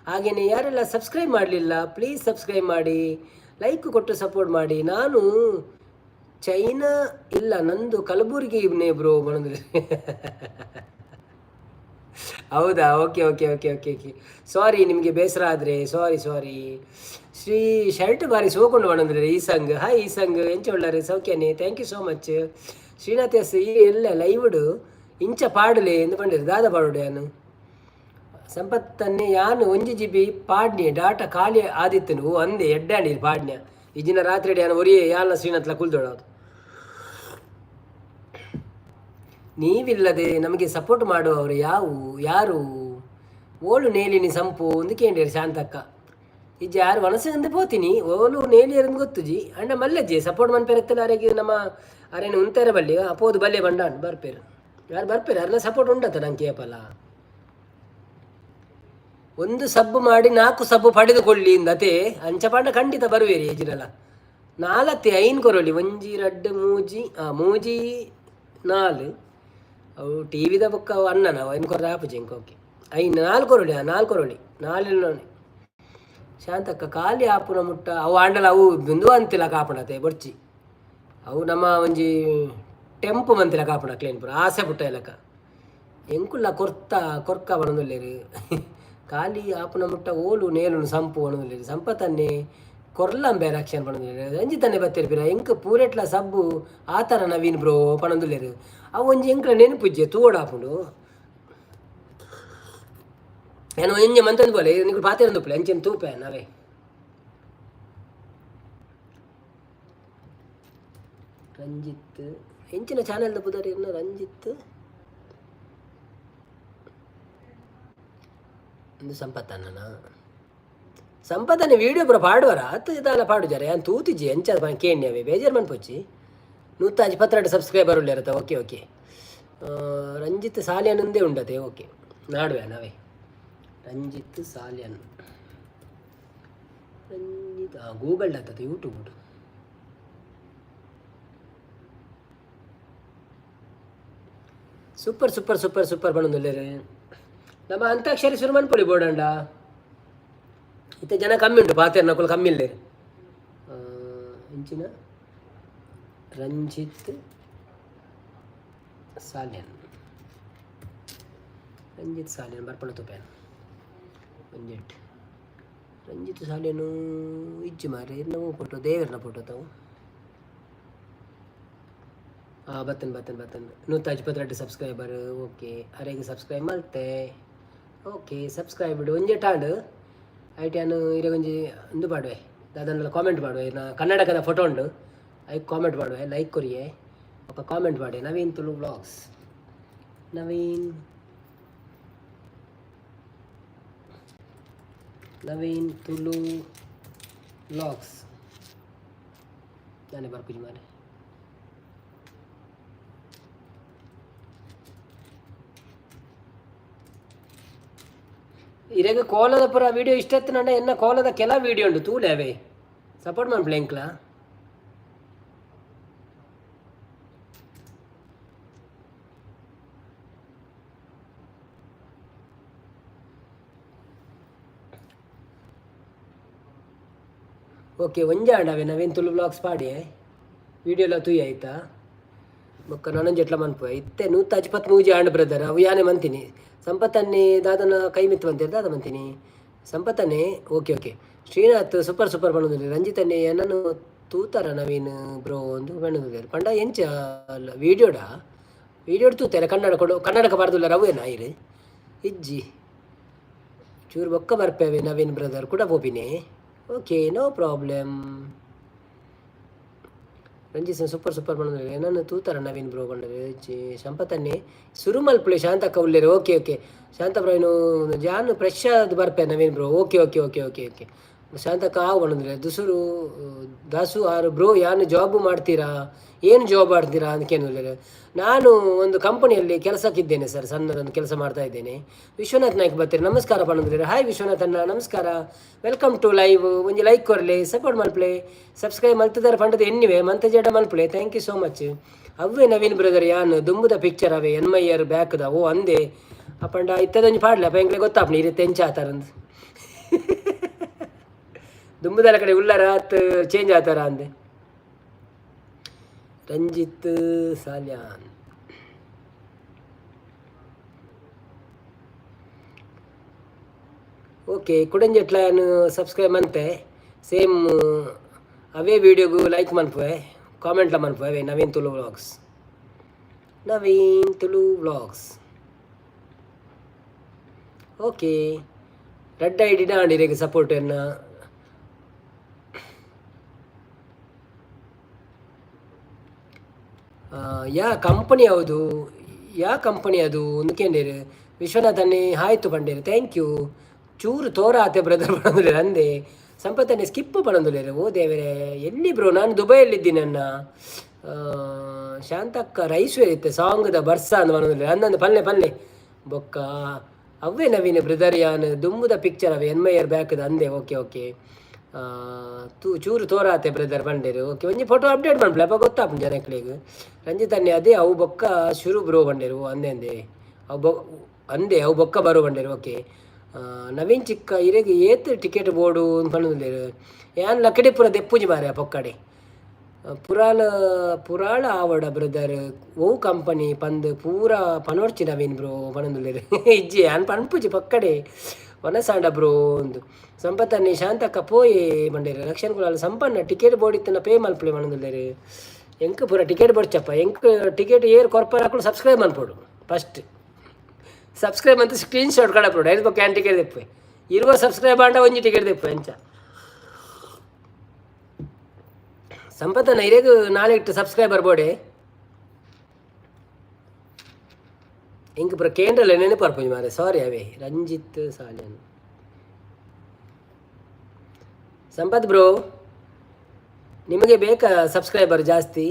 [SPEAKER 1] ಹಾಗೆಯೇ ಯಾರೆಲ್ಲ ಸಬ್ಸ್ಕ್ರೈಬ್ ಮಾಡಲಿಲ್ಲ, ಪ್ಲೀಸ್ ಸಬ್ಸ್ಕ್ರೈಬ್ ಮಾಡಿ, ಲೈಕ್ ಕೊಟ್ಟು ಸಪೋರ್ಟ್ ಮಾಡಿ. ನಾನು ಚೈನಾ ಇಲ್ಲ, ನಂದು ಕಲಬುರಗಿ ಬ್ರೋ ಬಂದ್ರೆ. ಹೌದಾ? Okay okay okay okay okay sorry, ನಿಮಗೆ ಬೇಸರ ಆದರೆ ಸಾರಿ ಸಾರಿ. ಶ್ರೀ ಶರ್ಟ್ ಬಾರಿ ಸೋಕೊಂಡು ಬಂದ್ರೆ ಈ ಸಂಗ್. ಹಾಯ್ ಈ ಸಂಗ್, ಎಂಚ ಉಳ್ಳಾರೆ? ಸೌಖ್ಯನೇ? Thank you so much. Srinath S ಈ ಎಲ್ಲ ಲೈವ್ಡ್ ಇಂಚ ಪಾಡಲೆ ಎಂದು ಪಂಡಿರು. ದಾದ ಪಾಡುಡೆ ಯಾನು ಸಂಪತ್ತನ್ನೇ ಯಾನು 1 ಜಿಬಿ ಪಾಡ್ನಿ, ಡಾಟಾ ಖಾಲಿ ಆದಿತ್ತನು. ಓ ಅಂದೆ, ಎಡ್ಡಾಂಡಿ ಪಾಡ್ನ್ಯ. ಈ ದಿನ ರಾತ್ರಿ ಯಾನು ಒರಿಯೇ ಯಾಲ ಶ್ರೀನಾಥ್ಲ ಕುಲ್ದೊಳದು. ನೀವಿಲ್ಲದೆ ನಮಗೆ ಸಪೋರ್ಟ್ ಮಾಡುವವರು ಯಾರು? ಓಳು ನೇಲಿನಿ ಸಂಪು ಒಂದು ಕೇಂದ್ರ ಶಾಂತಕ್ಕ. ಇಜ್ಜಿ, ಯಾರು ವನಸಂದು ಪೋತೀನಿ. ಓಲು ನೇಲಿಯರಂದು ಗೊತ್ತುಜಿ ಅಂಡ ಮಲ್ಲಜ್ಜಿ ಸಪೋರ್ಟ್ ಮನ್ಪೆರತ್ತಲ್ಲ ಅರೆಗೆ. ನಮ್ಮ ಅರೇನು ಉಂತಾರ ಬಲ್ಲಿ ಅಪೋದು ಬಲ್ಲೆ ಬಂಡಾಂಡ್ ಬರ್ಪೇರು. ಯಾರು ಬರ್ಪೇರು? ಅರ್ನ ಸಪೋರ್ಟ್ ಉಂಡತ್ತ ನಂಗೆ ಕೇಪಲ್ಲ. ಒಂದು ಸಬ್ಬು ಮಾಡಿ ನಾಲ್ಕು ಸಬ್ಬು ಪಡೆದುಕೊಳ್ಳಿ ಇಂದತೆ. ಅಂಚ ಪಾಂಡ ಖಂಡಿತ ಬರುವೇರಿ ಏಜಿರಲ್ಲ. ನಾಲತ್ತೆ ಐನ್ ಕೊರೊಲಿ, ಒಂಜಿ ರಡ್ಡ್ ಮೂಜಿ, ಆ ಮೂಜಿ ನಾಲ್. ಅವು ಟಿ ವಿದ ಬೊಕ್ಕ ಅವು ಅಣ್ಣನ ಅವು ಐನ್ ಕೊರ್ರೆ ಆಪುಜಿ ಎಂಕ್. ಓಕೆ, ಐನ್ ನಾಲ್ ಕೊರೊಲಿ, ಆ ನಾಲ್ ಕೊರೊಲಿ, ನಾಲೆಲ್ಲೋನೆ. ಶಾಂತಕ್ಕ ಖಾಲಿ ಆಪುನ ಮುಟ್ಟ ಅವು ಆಂಡಲ ಅವು ಬಿಂದು ಅಂತಿಲ್ಲ ಕಾಪುಣತೆ ಬೊರ್ಚಿ. ಅವು ನಮ್ಮ ಒಂಜಿ ಟೆಂಪು ಮಂತಿಲ್ಲ ಕಾಪುಣ ಕ್ಲೇನ್ ಪೂರ ಆಸೆ ಪುಟ್ಟ ಇಲಕ ಎಂಕುಲ್ಲ ಕೊರ್ತ ಕೊರ್ಕ ಬಣದುಲ್ಲೇರು. ಖಾಲಿ ಆಪುನ ಮುಟ್ಟ ಓಲು ನೇಲುನು ಸಂಪು ಬಣದುಲ್ಲೇರು. ಸಂಪತನ್ನೇ ಕೊರ್ಲಂಬೆ ರಕ್ಷಣೆ ಪಣದುಲ್ಲೇರು. ರಂಜಿತನ್ನೇ ಬತ್ತಿರ್ಪಿರ ಎಂಕ್ ಪೂರೆಟ್ಲ ಸಬ್ಬು ಆತರ ನವೀನ್ ಬ್ರೋ ಪಣದುಲ್ಲೇರು. ಅವು ಒಂಜಿ ಎಂಕ್ಲ ನೆನಪುಜ್ಜೆ ತೂವಡಾಪುಂಡು. ಏನು ಎಂಜೆ ಮಂತಂದು ಬೋಲೆ ನಿಕುಲು ಪಾತೆರಂದು ಅಂಚೆನ್ ತೂಪೆ ನಾವೇ. ರಂಜಿತ್ ಎಂಚಿನ ಚಾನೆಲ್ದ ಪುದರ್ ಇರ್ನ? ರಂಜಿತ್ ಒಂದು ಸಂಪತ್ತನ್ನ ಸಂಪತ್ತನೆ ವೀಡಿಯೋ ಪೂರ ಪಾಡುವರ ಅತ್ತು ಇದಾಲ ಪಾಡುಜಾರೆ. ಯಾನ್ ತೂತಿಜಿ ಎಂಚ ಕೇಣ್ಯ ಅವೇ ಬೇಜಾರ್ ಮನ್ಪೊಚ್ಚಿ. 152 ಸಬ್ಸ್ಕ್ರೈಬರ್ ಉಳ್ಳೇರತ್ತ. ಓಕೆ ಓಕೆ, ರಂಜಿತ್ ಸಾಲಿಯನಂದೇ ಉಂಡತೆ. ಓಕೆ, ನಾಡುವೆ ನಾವೇ. ರಂಜಿತ್ ಸಾಲಿಯನ್, ರಂಜಿತ್ ಗೂಗಲ್ ಆಗ್ತದೆ, YouTube. Super super super super ಪಣೊಂದುಲ್ಲೆರ್. ನಮ್ಮ ಅಂತಾಕ್ಷರಿ ಶುರು ಮನ್ಪೊಲಿ ಬೋಡಂಡ. ಇತ್ತೆ ಜನ ಕಮ್ಮಿ ಉಂಟು, ಪಾತೆರ್ನಕುಲು ಕಮ್ಮಿ ಇಲ್ಲೇರು. ಇಂಚಿನ ರಂಜಿತ್ ಸಾಲ್ಯನ್, ರಂಜಿತ್ ಸಾಲ್ಯನ್ ಬರ್ಪಣ ತೂಪೇನ್ ಒಂಜೆಟ್. ರಂಜಿತ್ ಸಾಲ್ಯನು ಇಜ್ಜಿ ಮಾರೆ. ಇರ್ನ ಫೋಟೋ, ದೇವೆರ್ನ ಫೋಟೋ ತಾವು. ಹಾಂ, ಬತ್ತನ್ ಬತ್ತನ್ ಬತ್ತನ್. 122 ಸಬ್ಸ್ಕ್ರೈಬರ್. ಓಕೆ, ಅರೆಗೆ ಸಬ್ಸ್ಕ್ರೈಬ್ ಮಲ್ತೆ. ಓಕೆ, ಸಬ್ಸ್ಕ್ರೈಬ್ ಒಂಜೆ ಟಾಂಡ್ ಐಟ್ ಯಾನ್ ಇರೆಗೊಂಜಿ ಉಂದು ಪಾಡುವೆ, ದಾದನ್ಲ ಕಾಮೆಂಟ್ ಪಾಡುವೆ. ನಾ ಕನ್ನಡಕದ ಫೋಟೋ ಉಂಡು, ಐಕ್ ಕಾಮೆಂಟ್ ಪಾಡುವೆ. ಲೈಕ್ ಕೊರಿಯೆ, ఒక ಕಾಮೆಂಟ್ ಪಾಡೆ. ನವೀನ್ ತುಳು ವ್ಲಾಗ್ಸ್, ನವೀನ್ ನವೀನ್ ತುಳು ವ್ಲಾಗ್ಸ್ ನಾನೇ ಬರ್ಪುಜಿ ಮಾರೆ. ಇರೆಗ್ ಕೋಲದ ಪೂರ ವಿಡಿಯೋ ಇಷ್ಟ ಇತ್ತಿನಂಡ ಎನ್ನ ಕೋಲದ ಕೆಲ ವಿಡಿಯೋ ಉಂಡು ತೂಲೆ ಅವೇ. ಸಪೋರ್ಟ್ ಮನ್ಪುಲೆ ಎಂಕ್ಲ. ಓಕೆ, ಒಂಜೆ ಆಂಡ ಅವೇ ನವೀನ್ ತುಳು ವ್ಲಾಗ್ಸ್ ಪಾಡಿ ವಿಡಿಯೋ ತೂಯಿ ಆಯ್ತಾ. ಬೊಕ್ಕ ನನೊಂಜಿ ಎಟ್ಲ ಮನ್ಪುವೆ. ಇತ್ತೆ 123 ಆಂಡ್ ಬ್ರದರ್. ಅವು ಯಾನೆ ಮಂತೀನಿ ಸಂಪತ್ತನ್ನೇ ದಾದನ ಕೈ ಮಿತ್ತು ಬಂತೀರಿ ದಾದ ಮಂತೀನಿ ಸಂಪತ್ತನ್ನೇ. Okay okay, Srinath super super ಪಣೊಂದುಲ್ಲೆರ್. ರಂಜಿತನ್ನೇ ಎನ್ನನು ತೂತರ ನವೀನ್ ಬ್ರೋ ಒಂದು ಪಣೊಂದುಲ್ಲೆರ್. ಪಂಡ ಎಂಚ ವೀಡಿಯೋಡ ವೀಡಿಯೋಡ್ ತೂತೆರೆ ಕನ್ನಡ ಕೊಡು ಕನ್ನಡಕ ಬಾರ್ದುಲ್ಲೆರ್ ಅವೇನಾ ಇರು ಇಜ್ಜಿ. ಚೂರು ಬೊಕ್ಕ ಬರ್ಪೇವೆ ನವೀನ್ ಬ್ರದರ್ ಕೂಡ ಪೋಪಿನಿ. Okay, no problem. Ranjit super super ಪಣೊಂದುಲ್ಲೆರ್. ಎನ್ನನು ತೂತರ ನವೀನ್ ಬ್ರೋ ಪಂಡರು. ಸಂಪತ್ತನ್ನೇ ಸುರು ಮಲ್ಪುಲೆ ಶಾಂತಕ್ಕ ಉಲ್ಲೆರ್. ಓಕೆ ಓಕೆ ಶಾಂತ ಬ್ರೋ, ಇನ್ನು ಜಾನ್ ಫ್ರೆಶ್ ಆದ್ ಬರ್ಪೆ Naveen bro. Okay okay okay okay okay. Shantakka ಆವು ಪಂಡಂದ್ರೆ ದುಸುರು ದಾಸು ಆರು ಬ್ರೋ, ಯಾನು ಜಾಬ್ ಮಾಡ್ತೀರಾ? ಏನು ಜಾಬ್ ಮಾಡ್ತೀರಾ ಅಂತ ಕೇಳಿದ್ರೆ, ನಾನು ಒಂದು ಕಂಪನಿಯಲ್ಲಿ ಕೆಲಸಕ್ಕಿದ್ದೇನೆ ಸರ್, ಸಣ್ಣದೊಂದು ಕೆಲಸ ಮಾಡ್ತಾ ಇದ್ದೇನೆ. ವಿಶ್ವನಾಥ್ ನಾಯ್ಕ್ ಬರ್ತೀರಿ, ನಮಸ್ಕಾರ ಪಂಡಂದ್ರೆ. ಹಾಯ್ ವಿಶ್ವನಾಥ್ ಅಣ್ಣ, ನಮಸ್ಕಾರ. Welcome to live. ಒಂಜಿ ಲೈಕ್ ಕೊರ್ಲೆ, ಸಪೋರ್ಟ್ ಮಲ್ಪಲೆ. ಸಬ್ಸ್ಕ್ರೈಬ್ ಮಲ್ತದಾರ ಪಂಡದ ಎನ್ನಿವೆ ಮಂತ ಜಡ ಮಲ್ಪಲೆ. Thank you so much. ಅವ್ವೆ ನವೀನ್ ಬ್ರದರ್, ಯಾನ್ ದುಂಬುದ ಪಿಕ್ಚರ್ ಅವೆ ಎನ್ ಇಯರ್ ಬ್ಯಾಕ್ದ. ಓ ಅಂದೆ, ಅಪ್ಪಂಡ ಇತ್ತದೊಂಜಿ ಪಾಡ್ಲೆ ಅಪ್ಪ, ಎಂಕ್ಲೆ ಗೊತ್ತಾಪ್ನಿ ಈ ರೀತಿ ಎಂಚ ಆತಾರಂದು. ದುಂಬುದಲ ಕಡೆ ಉಳ್ಳಾರ ಅತ್ ಚೇಂಜ್ ಆತಾರ ಅಂದೆ. ರಂಜಿತ್ ಸಾಲ್ಯಾನ್, ಓಕೆ. ಕುಡಂಜೆಟ್ಲ ಸಬ್ಸ್ಕ್ರೈಬ್ ಮಂತೆ. ಸೇಮ್ ಅವೇ ವೀಡಿಯೋಗು ಲೈಕ್ ಮನ್ಪುವೆ, ಕಾಮೆಂಟ್ಲ ಮನ್ಪುವೆ. ಅವೇ Naveen Tulu vlogs, Naveen Tulu vlogs. Okay, red ಐಡಿನ ಆಂಡ್ ಸಪೋರ್ಟ್ ಎನ್ನ. ಯಾ ಕಂಪನಿ ಯಾವುದು? ಯಾ ಕಂಪನಿ ಅದು ಒಂದ್ಕೇಂಡೇರು. ವಿಶ್ವನಾಥ್ ಆಯ್ತು ಪಂಡೇರು, thank you. ಚೂರು ತೋರ ಆತೆ ಬ್ರದರ್ ಪಣಂದುಲೇರು. ಅಂದೆ ಸಂಪತ್ತನ್ನೇ ಸ್ಕಿಪ್ ಪಣಂದುಲೇರು. ಓ ದೇವರೇ, ಎಲ್ಲಿ ಬ್ರೋ? ನಾನು ದುಬೈಯಲ್ಲಿದ್ದೀನಿ ಅಣ್ಣ. ಶಾಂತಕ್ಕ ರೈಸು ಇರುತ್ತೆ ಸಾಂಗ್ದ ಬರ್ಸ ಅಂದ್ ಪಣಂದುಲೇರು. ಅಂದಂದು ಪಲ್ಲೆ ಪಲ್ಲೆ ಬೊಕ್ಕ. ಅವ್ವೇ ನವೀನ ಬ್ರದರ್, ಯಾನ್ ದುಂಬುದ ಪಿಕ್ಚರ್ ಅವೆ ಎನ್ ಇಯರ್ ಬ್ಯಾಕ್ದ ಅಂದೆ. ಓಕೆ ಓಕೆ, ತೂ ಚೂರು ತೋರಾತೆ ಬ್ರದರ್ ಬಂಡೇರು. ಓಕೆ, ಒಂಜಿ ಫೋಟೋ ಅಪ್ಡೇಟ್ ಮನ್ಪುಲೆ, ಅಪ್ಪ ಗೊತ್ತಾಪುಂಡು ಜನಕ್ಲೆಗ್. ರಂಜಿತ್ ಅನ್ನೆ ಅದೇ ಅವು ಬೊಕ್ಕ ಶುರು ಬ್ರೋ ಬಂಡೇರು. ಅಂದೆ ಅಂದೆ ಅವು ಬೊ ಅಂದೆ ಅವು ಬೊಕ್ಕ ಬರು ಬಂಡೇರು. ಓಕೆ. ನವೀನ್ ಚಿಕ್ಕ ಇರೆಗ್ ಏತ್ ಟಿಕೆಟ್ ಬೋಡು ಪನೊಂದುಲ್ಲೆರ್. ಯಾನ್ ಲಕ್ಕಡಿ ಪೂರ ದೆಪ್ಪುಜಿ ಮಾರ್ರೆ ಪೊಕ್ಕಡೆ. ಪುರಾಲ ಪುರಾಳ ಆವಡ ಬ್ರದರ್, ಒವು ಕಂಪನಿ ಪಂದ್ ಪೂರ ಪನೊರ್ಚಿ ನವೀನ್ ಬ್ರೋ ಪನೊಂದುಲ್ಲೆರ್. ಇಜ್ಜಿ, ಯಾನ್ ಪನ್ಪುಜಿ ಪೊಕ್ಕಡೆ. ವನಸಾಂಡ ಬ್ರೋ ಒಂದು ಸಂಪತ್ತನ್ನಿ ಶಾಂತಕ್ಕ ಪೋಯೆ ಬಂಡೇರು. ರಕ್ಷಣ್ ಕುಲಾಲ್ ಸಂಪನ್ನ ಟಿಕೆಟ್ ಬೋಡಿತ್ತನ ಪೇ ಮಲ್ಪುಲೆ ಪನೊಂದುಲ್ಲೆರ್. ಎಂಕ್ ಪೂರ ಟಿಕೆಟ್ ಬೋಡ್ಚಪ್ಪ. ಎಂಕ್ ಟಿಕೆಟ್ ಏರ್ ಕೊರ್ಪರ ಅಕುಲು ಸಬ್ಸ್ಕ್ರೈಬ್ ಮನ್ಪೊಡು ಫಸ್ಟ್. ಸಬ್ಸ್ಕ್ರೈಬ್ ಅಂತ ಸ್ಕ್ರೀನ್ ಶಾಟ್ ಕಡಪೊಡು. ಐದು ಬೊಕ್ಕ ಯಾನ್ ಟಿಕೆಟ್ ದೆಪ್ಪುವೆ. 20 ಸಬ್ಸ್ಕ್ರೈಬ್ ಆಂಡ ಒಂಜಿ ಟಿಕೆಟ್ ದೆಪ್ಪುವೆ ಅಂಚ. ಸಂಪತ್ತನ್ನ ಇರೆಗ್ ನಾಲೆಟ್ ಸಬ್ಸ್ಕ್ರೈಬರ್ ಬೋಡೆ. ಎಂಕ್ ಪೂರ ಕೇಂದ್ರಲೆ ನೆನಪರ್ಪುಂಜಿ ಮಾರೆ, ಸಾರಿ. ಅವೇ ರಂಜಿತ್ ಸಾಲ್ಯಾನ್. ಸಂಪತ್ ಬ್ರೋ, ನಿಮಗೆ ಬೇಕಾ ಸಬ್ಸ್ಕ್ರೈಬರ್ ಜಾಸ್ತಿ?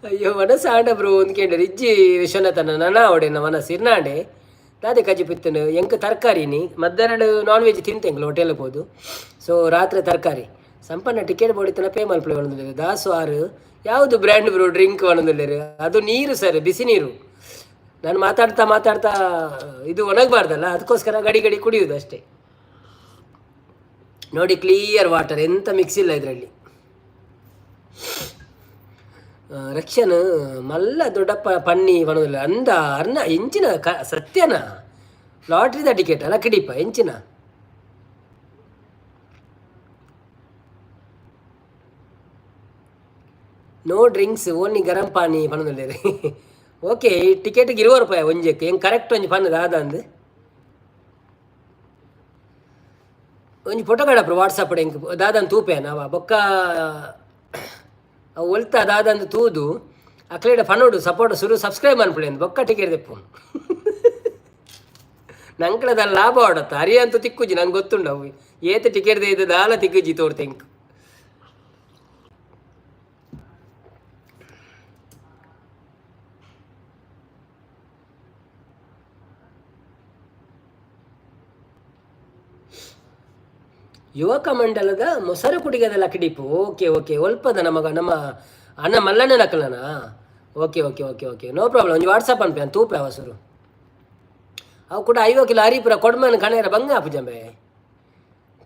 [SPEAKER 1] ಅಯ್ಯೋ ಮನಸ್ಸಾಂಡ ಬ್ರೋ ಅಂದ್ಕೊಂಡೆ. ಇಜ್ಜಿ ವಿಶ್ವನಾಥನ ನನ ಅವಡೆನ ಮನಸ್ಸು ಇರ್ನಾಂಡೆ ದಾದೆ ಕಜಿ ಪಿತ್ತನು. ಎಂಕ್ ತರಕಾರಿನಿ ಮಧ್ಯಾಹ್ನ ನಾನ್ ವೆಜ್ ತಿಂತೆಂಗ್ಲು ಹೋಟೆಲ್ ಪೋದು. ಸೊ ರಾತ್ರಿ ತರಕಾರಿ. ಸಂಪನ್ನ ಟಿಕೆಟ್ ಬೋಡಿತನ ಪೇ ಮಲ್ಪಲೆ ಪನೊಂದುಲ್ಲೆರ್. ದಾಸು ಆರು ಯಾವುದು ಬ್ರ್ಯಾಂಡ್ ಬ್ರೋ ಡ್ರಿಂಕ್ ಪನೊಂದುಲ್ಲೆರ್. ಅದು ನೀರು ಸರ್, ಬಿಸಿ ನೀರು. ನಾನು ಮಾತಾಡ್ತಾ ಮಾತಾಡ್ತಾ ಇದು ಒಣಗಬಾರ್ದಲ್ಲ, ಅದಕ್ಕೋಸ್ಕರ ಗಡಿ ಗಡಿ ಕುಡಿಯುವುದು ಅಷ್ಟೇ. ನೋಡಿ, ಕ್ಲಿಯರ್ ವಾಟರ್, ಎಂತ ಮಿಕ್ಸ್ ಇಲ್ಲ ಇದರಲ್ಲಿ. ರಕ್ಷನ್ ಮಲ್ಲ ದೊಡ್ಡಪ್ಪ ಪನ್ನಿ ಪನೊಂದುಲ್ಲೆರ್. ಅಂದ ಅರ್ನ ಎಂಚಿನ ಕ ಸತ್ಯನ ಲಾಟ್ರಿದ ಟಿಕೆಟ್ ಅಲ್ಲ ಕಿಡಿಪ ಎಂಚಿನ? ನೋ ಡ್ರಿಂಕ್ಸ್, ಓನ್ಲಿ ಗರಂ ಪಾನಿ ಪನೊಂದುಲ್ಲೆರ್. ಓಕೆ, ಈ ಟಿಕೆಟ್ಗೆ 20 ರೂಪಾಯಿ ಒಂಜೆಕ್. ಎಂಕ್ ಕರೆಕ್ಟ್ ಒಂಜಿ ಪನ್ನುದ ದಾದಂದ್ ಒಂಜಿ ಫೋಟೋ ಕಡಪ್ರು ವಾಟ್ಸಪ್ ಎಂಕ್ ದಾದಂದ್ ತೂಪೇನ ಅವ ಬೊಕ್ಕ ಅವು ಒಲ್ತ ದಾದಂದ್ ತೂದು ಅಕ್ಲೆಡ ಪನೊಡು ಸಪೋರ್ಟ್ ಸುರು ಸಬ್ಸ್ಕ್ರೈಬ್ ಮನ್ಪುಲೆ ಬೊಕ್ಕ ಟಿಕೆಟ್ ದೆಪ್ಪು. ನಂಕಳದ ಲಾಭ ಆಡತ್ತ ಅರಿ ಅಂತೂ ತಿಕ್ಕುಜಿ, ನಂಗೆ ಗೊತ್ತುಂಡು. ಅವು ಏತ್ ಟಿಕೆಟ್ ದೆಯ್ದು ದಾಲ ತಿಕ್ಕುಜಿ ತೋರ್ತೆ ಎಂಕ್. ಯುವಕ ಮಂಡಲದ ಮೊಸರು ಕುಡಿಗದ ಲಕಿಡಿಪು. ಓಕೆ ಓಕೆ, ಒಲ್ಪದ ನಮಗ ನಮ್ಮ ಅಣ್ಣ ಮಲ್ಲಣ್ಣ ನಕಲನ. Okay okay okay okay, no problem. ಒಂಜಿ ವಾಟ್ಸಪ್ ಅನ್ಪೆ ತೂಪೆ ಅವಸರು. ಅವು ಕೂಡ 50 ಕಿಲೋ ಅರಿಪುರ ಕೊಡ್ಮನ್ ಕಣೇರ ಬಂಗ ಆಪುಜಂಬೆ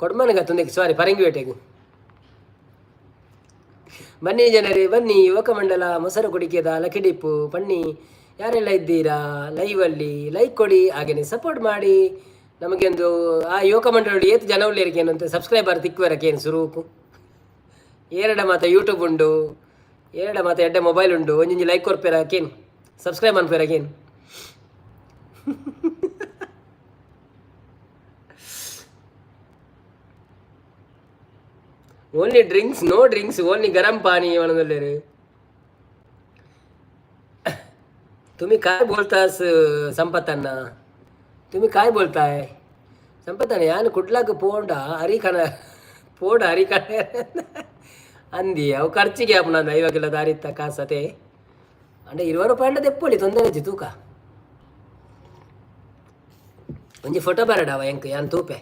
[SPEAKER 1] ಕೊಡ್ಮನ್ ಗತ್ತೊಂದಕ್ಕೆ. ಸಾರಿ, ಪರಂಗಿಪೇಟೆಗೆ ಬನ್ನಿ ಜನರೇ, ಬನ್ನಿ. ಯುವಕ ಮಂಡಲ ಮೊಸರು ಕುಡಿಕೆದ ಲಕಿಡಿಪ್ಪು ಬನ್ನಿ. ಯಾರೆಲ್ಲ ಇದ್ದೀರಾ ಲೈವಲ್ಲಿ, ಲೈಕ್ ಕೊಡಿ, ಹಾಗೆಯೇ ಸಪೋರ್ಟ್ ಮಾಡಿ. ನಮಗೆ ಒಂದು ಆ ಯುವಕ ಮಂಡಳಿ ಏತ್ ಜನ ಉಳ್ಳೇರಿಗೆ ಏನಂತ ಸಬ್ಸ್ಕ್ರೈಬರ್ ತಿಕ್ಕುವರಕ್ಕೆ ಏನು ಸುರೂಕು. ಏರಡ ಮಾತ ಯೂಟ್ಯೂಬ್ ಉಂಡು, ಏರಡ ಮಾತ ಎಡ್ಡೆ ಮೊಬೈಲ್ ಉಂಡು. ಒಂಜೊಂಜಿ ಲೈಕ್ ಕೊರ್ಪೇರ ಕೇನ್, ಸಬ್ಸ್ಕ್ರೈಬ್ ಅನ್ಪೇರ ಕೇನ್. Only drinks, no drinks, only garam pani म्हणून. तुम्ही काय बोलतास संपताना? तुम्ही काय बोलताय ಸಂಪತ್ತಣ್ಣ? ಯಾನ್ ಕುಡ್ಲಾಗ ಪೋಂಡ ಅರಿಕನ ಪೋಡ ಅರಿಕನ ಅಂದಿ. ಅವು ಖರ್ಚಿಗೆ ಆಪುನ 50 ಕಿಲೋ ದಾರಿತ್ತ ಕಾಸತೆ ಅಂಡ 20 ರೂಪಾಯಿ ಅಂಡ ದೆಪ್ಪೊಲಿ, ತೊಂದರೆ ಇಜ್ಜಿ. ತೂಕ, ಒಂಜಿ ಫೋಟೋ ಬರಡವ ಎಂಕ್, ಯಾನ್ ತೂಪೆ.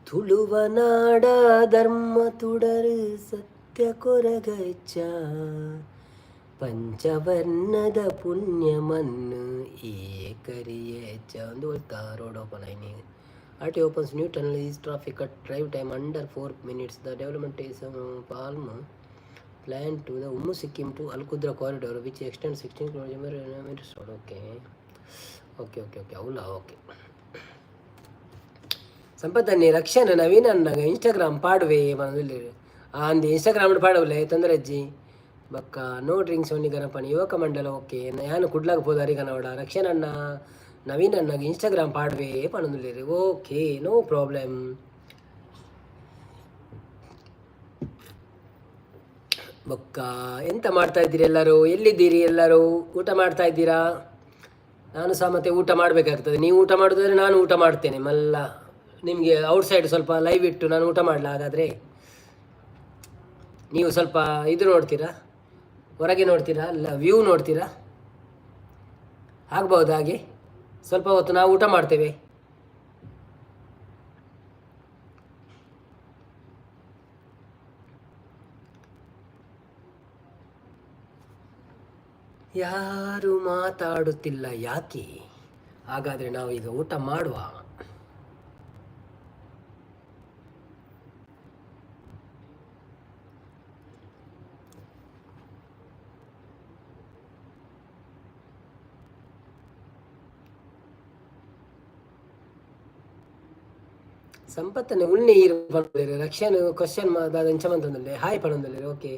[SPEAKER 1] ತುಳುವನಾಡ ಧರ್ಮ ತುಡರು ಸತ್ಯ ಕೊರಗಚ್ಚ, ಪಂಚವರ್ಣದ ಪುಣ್ಯ ಮಣ್ಣು ಈ ಕರಿಯಚ್ಚ. ಒಂದು ಒಲ್ತಾ ರೋಡ್ ಓಪನ್ ಆಯ್ನಿ. RT opens new tunnel, ease traffic, cut drive time under 4 minutes. The development is palm plan to the Umm Sikkim to Al Qudra corridor, which extend 16 kilometres. Okay okay okay okay, అవునా? Okay. ಸಂಪತ್ತನ್ನಿ ರಕ್ಷಣೆ ನವೀನ ಅನ್ನಾಗ Instagram ಪಾಡುವೆ ಮನದಲ್ಲಿ ಅಂದು Instagram ಪಾಡವಲೆ, ತೊಂದರೆ ಅಜ್ಜಿ. ಬಕ್ಕ no drinks, only ಗಣಪನಿ ಯುವಕ ಮಂಡಲ. Okay, ಯಾನು ಕುಡ್ಲಾಗ ಪೋದಾರಿ ಕನವಡ. ರಕ್ಷಣ್ ಅಣ್ಣ, ನವೀನ್ ಅಣ್ಣಗೆ ಇನ್ಸ್ಟಾಗ್ರಾಮ್ ಪಾಡುವೆ ಪನೊಂದುಲ್ಲೆರ್. Okay, no problem. ಬೊಕ್ಕ ಎಂತ ಮಾಡ್ತಾ ಇದ್ದೀರಿ ಎಲ್ಲರೂ? ಎಲ್ಲಿದ್ದೀರಿ ಎಲ್ಲರೂ? ಊಟ ಮಾಡ್ತಾ ಇದ್ದೀರಾ? ನಾನು ಸಹ ಮತ್ತೆ ಊಟ ಮಾಡಬೇಕಾಗ್ತದೆ. ನೀವು ಊಟ ಮಾಡೋದಾದ್ರೆ ನಾನು ಊಟ ಮಾಡ್ತೇನೆ. ಮಲ್ಲ ನಿಮಗೆ ಔಟ್ಸೈಡ್ ಸ್ವಲ್ಪ ಲೈವ್ ಇಟ್ಟು ನಾನು ಊಟ ಮಾಡಲ? ಹಾಗಾದರೆ ನೀವು ಸ್ವಲ್ಪ ಇದು ನೋಡ್ತೀರಾ, ಹೊರಗೆ ನೋಡ್ತೀರಾ ಅಲ್ಲ, ವ್ಯೂ ನೋಡ್ತೀರಾ? ಆಗ್ಬೋದು ಹಾಗೆ. ಸ್ವಲ್ಪ ಹೊತ್ತು ನಾವು ಊಟ ಮಾಡ್ತೇವೆ. ಯಾರು ಮಾತಾಡುತ್ತಿಲ್ಲ ಯಾಕೆ? ಹಾಗಾದರೆ ನಾವು ಈಗ ಊಟ ಮಾಡುವ. ಸಂಪತ್ತನೆ ಉಣ್ಣೆ ಈರು ಪನೊಂದುಲ್ಲೆರ್. ರಕ್ಷಣ್ ಕ್ವಶನ್ ದಾದ ಇಂಚ ಮಂತೊಂದುಲ್ಲೆ. ಹಾಯ್ ಪನೊಂದುಲ್ಲೆರ್. ಓಕೆ,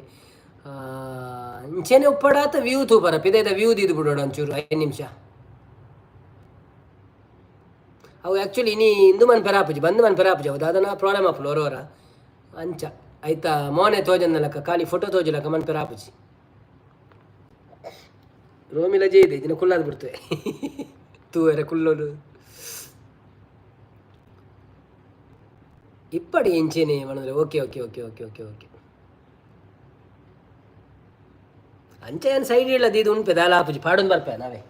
[SPEAKER 1] ಇಂಚೆನೆ ಉಪ್ಪಡಾತ ವ್ಯೂ ತೂಪರ ಪಿದೈದ ವ್ಯೂ ದೀದ್ ಬಿಡೋಣ ಒಂಚೂರು 5 ನಿಮಿಷ. ಅವು ಆ್ಯಕ್ಚುಲಿ ಇನಿ ಇಂದು ಮನ್ಪೆರ ಆಪುಜಿ, ಬಂದ್ ಮನ್ಪೆರ ಆಪುಜಿ. ಅವು ದಾದನ ಪ್ರಾಬ್ಲಮ್ ಆಪುಂಡು ಒರೋರ. ಅಂಚ ಐತ ಮೋನೆ ತೋಜಂದಲಕ್ಕ, ಖಾಲಿ ಫೋಟೋ ತೋಜಲಕ್ಕ ಮನ್ಪೆರ ಆಪುಜಿ. ರೋಮಿಲ ಜೈದೆ ದಿನ ಕುಲ್ಲಾದ್ ಬಿಡ್ತೇವೆ ತೂವೆರೆ ಕುಲ್ಲೋಡು. ಇಪ್ಪಡಿ ಇಂಚೆನೆ ಮನದ್ರೆ. Okay okay okay okay okay okay. ಅಂಚೆ ಏನು ಸೈಡ್ ಇಲ್ಲ ದೀದು ಉಂಪೆ ದಾಲ ಆಪುಜಿ, ಪಾಡೊಂದು ಬರ್ಪೆ ನಾವೇ.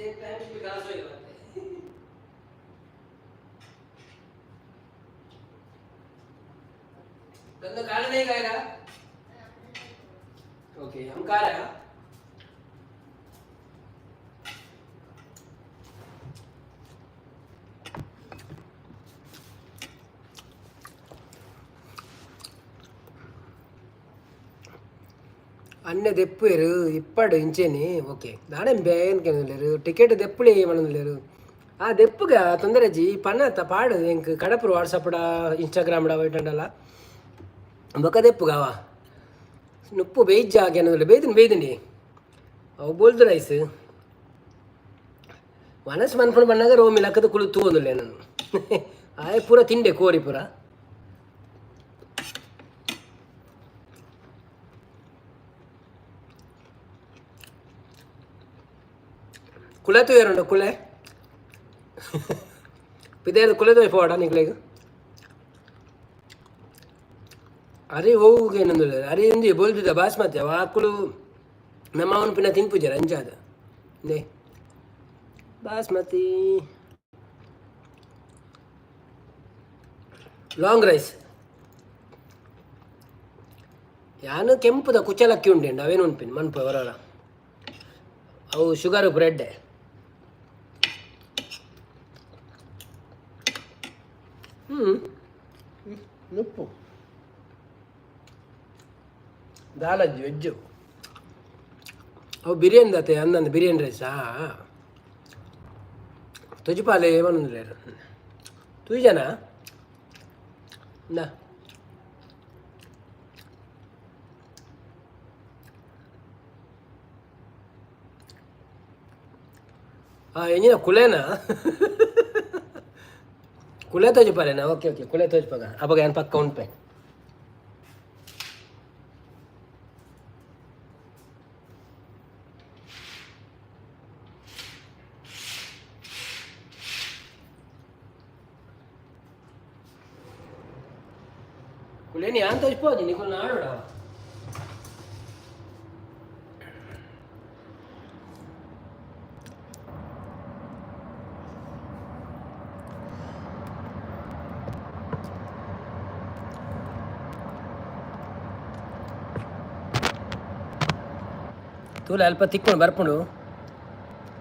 [SPEAKER 1] एक टाइम विकास होएगा। गंगा काल नहीं खाएगा। ಓಕೆ, हम खा रहे हैं। ಅಣ್ಣೆ ದೆಪ್ಪುವೆರು ಇಪ್ಪಡು ಇಂಚೇನಿ. ಓಕೆ, ದಾಡೆಂಬೆ ಏನ್ಕೇನುಲ್ಲೇರು, ಟಿಕೆಟ್ ದೆಪ್ಪುಳಿ ಮಣನುಲ್ಲೇರು. ಆ ದೆಪ್ಪುಗ ತೊಂದರೆ ಜಿ ಪನ್ನತ್ತ ಪಾಡು ಎಂಕ್ ಕಡಪುರು ವಾಟ್ಸಪ್ಡ ಇನ್ಸ್ಟಾಗ್ರಾಮ್ಡ ವೈಟಂಡಲ ಬೊಕ ದೆಪ್ಪುಗಾವ ನುಪ್ಪು ಬೇಯ್ಜ ಕೇನೋದಿಲ್ಲ. ಬೇಯ್ದಿನಿ ಬೇಯ್ದಿನಿ ಅವು ಬೋಲ್ದು ರೈಸ್ ವನಸ್ ಮನ್ಪುಣ ಬಣ್ಣಾಗ ರೋಮಿ ಲಕ್ಕದ ಕುಳು ತೂವೊಂದುಲ್ಲೆ ನಾನು. ಆಯೆ ಪೂರ ತಿಂಡೆ ಕೋರಿ ಪೂರ. ಕುಲೆ ತೂಯರುಂಡ ಕುಲೆ ಪಿದೇರ್ ಕುಲೆ ತೋಯ್ ಪೋಡ ನಿಕ್ಲೆಗ್. ಅರಿ ಹೋಗುಗೆ ಏನಂದ್ರೆ ಅರಿ ಇಂದು ಬೋಲ್ದಿದ್ದ ಬಾಸ್ಮತಿ ಅವ ಆಕುಲು ನಮ್ಮ ಅವನ ಪಿನ್ನ ತಿನ್ಪುಜಾರ ಅಂಚಾದ. ನೇ ಬಾಸ್ಮತಿ ಲಾಂಗ್ ರೈಸ್. ಯಾನು ಕೆಂಪುದ ಕುಚಲಕ್ಕಿ ಉಂಡೆಂಡು, ಅವೇನು ಉನ್ಪಿನಿ ಮನ್ಪು ಅವರವರ. ಅವು ಶುಗರ್ ಬ್ರೆಡ್. ಹ್ಞೂ.
[SPEAKER 2] ನುಪ್ಪು.
[SPEAKER 1] ದಾಲಜ್ಜಿ ವೆಜ್ಜು. ಅವು ಬಿರಿಯಾನಿ ದಾತೆ ಅಂದಂದು ಬಿರಿಯಾನಿ ರೈಸಾ ತುಜಿಪಾಲೆ ಏಮನುಂದಿಲ್ಲೇರು ತುಯ್ಜನ ಇಂದಾ. ಆ ಎಂಜಿನ ಕುಲೇನಾ? ಕುಲೆ ತೋಜಿಪಾಲೇನಾ? ಓಕೆ ಓಕೆ, ಕುಲೆ ತೋಜಿಪಾಗ ಅವಾಗ ಏನು ಪಕ್ಕ ಉಂಟೆ. ಕುಲೇನಿ ಯಾನ್ ತೋಜಿಪೋದಿ ನಿಕುಲ್ ನಾಡೋಡ. ತೂಲೆ ಅಲ್ಪ ತಿಕ್ಕೊಂಡು ಬರ್ಪುಂಡು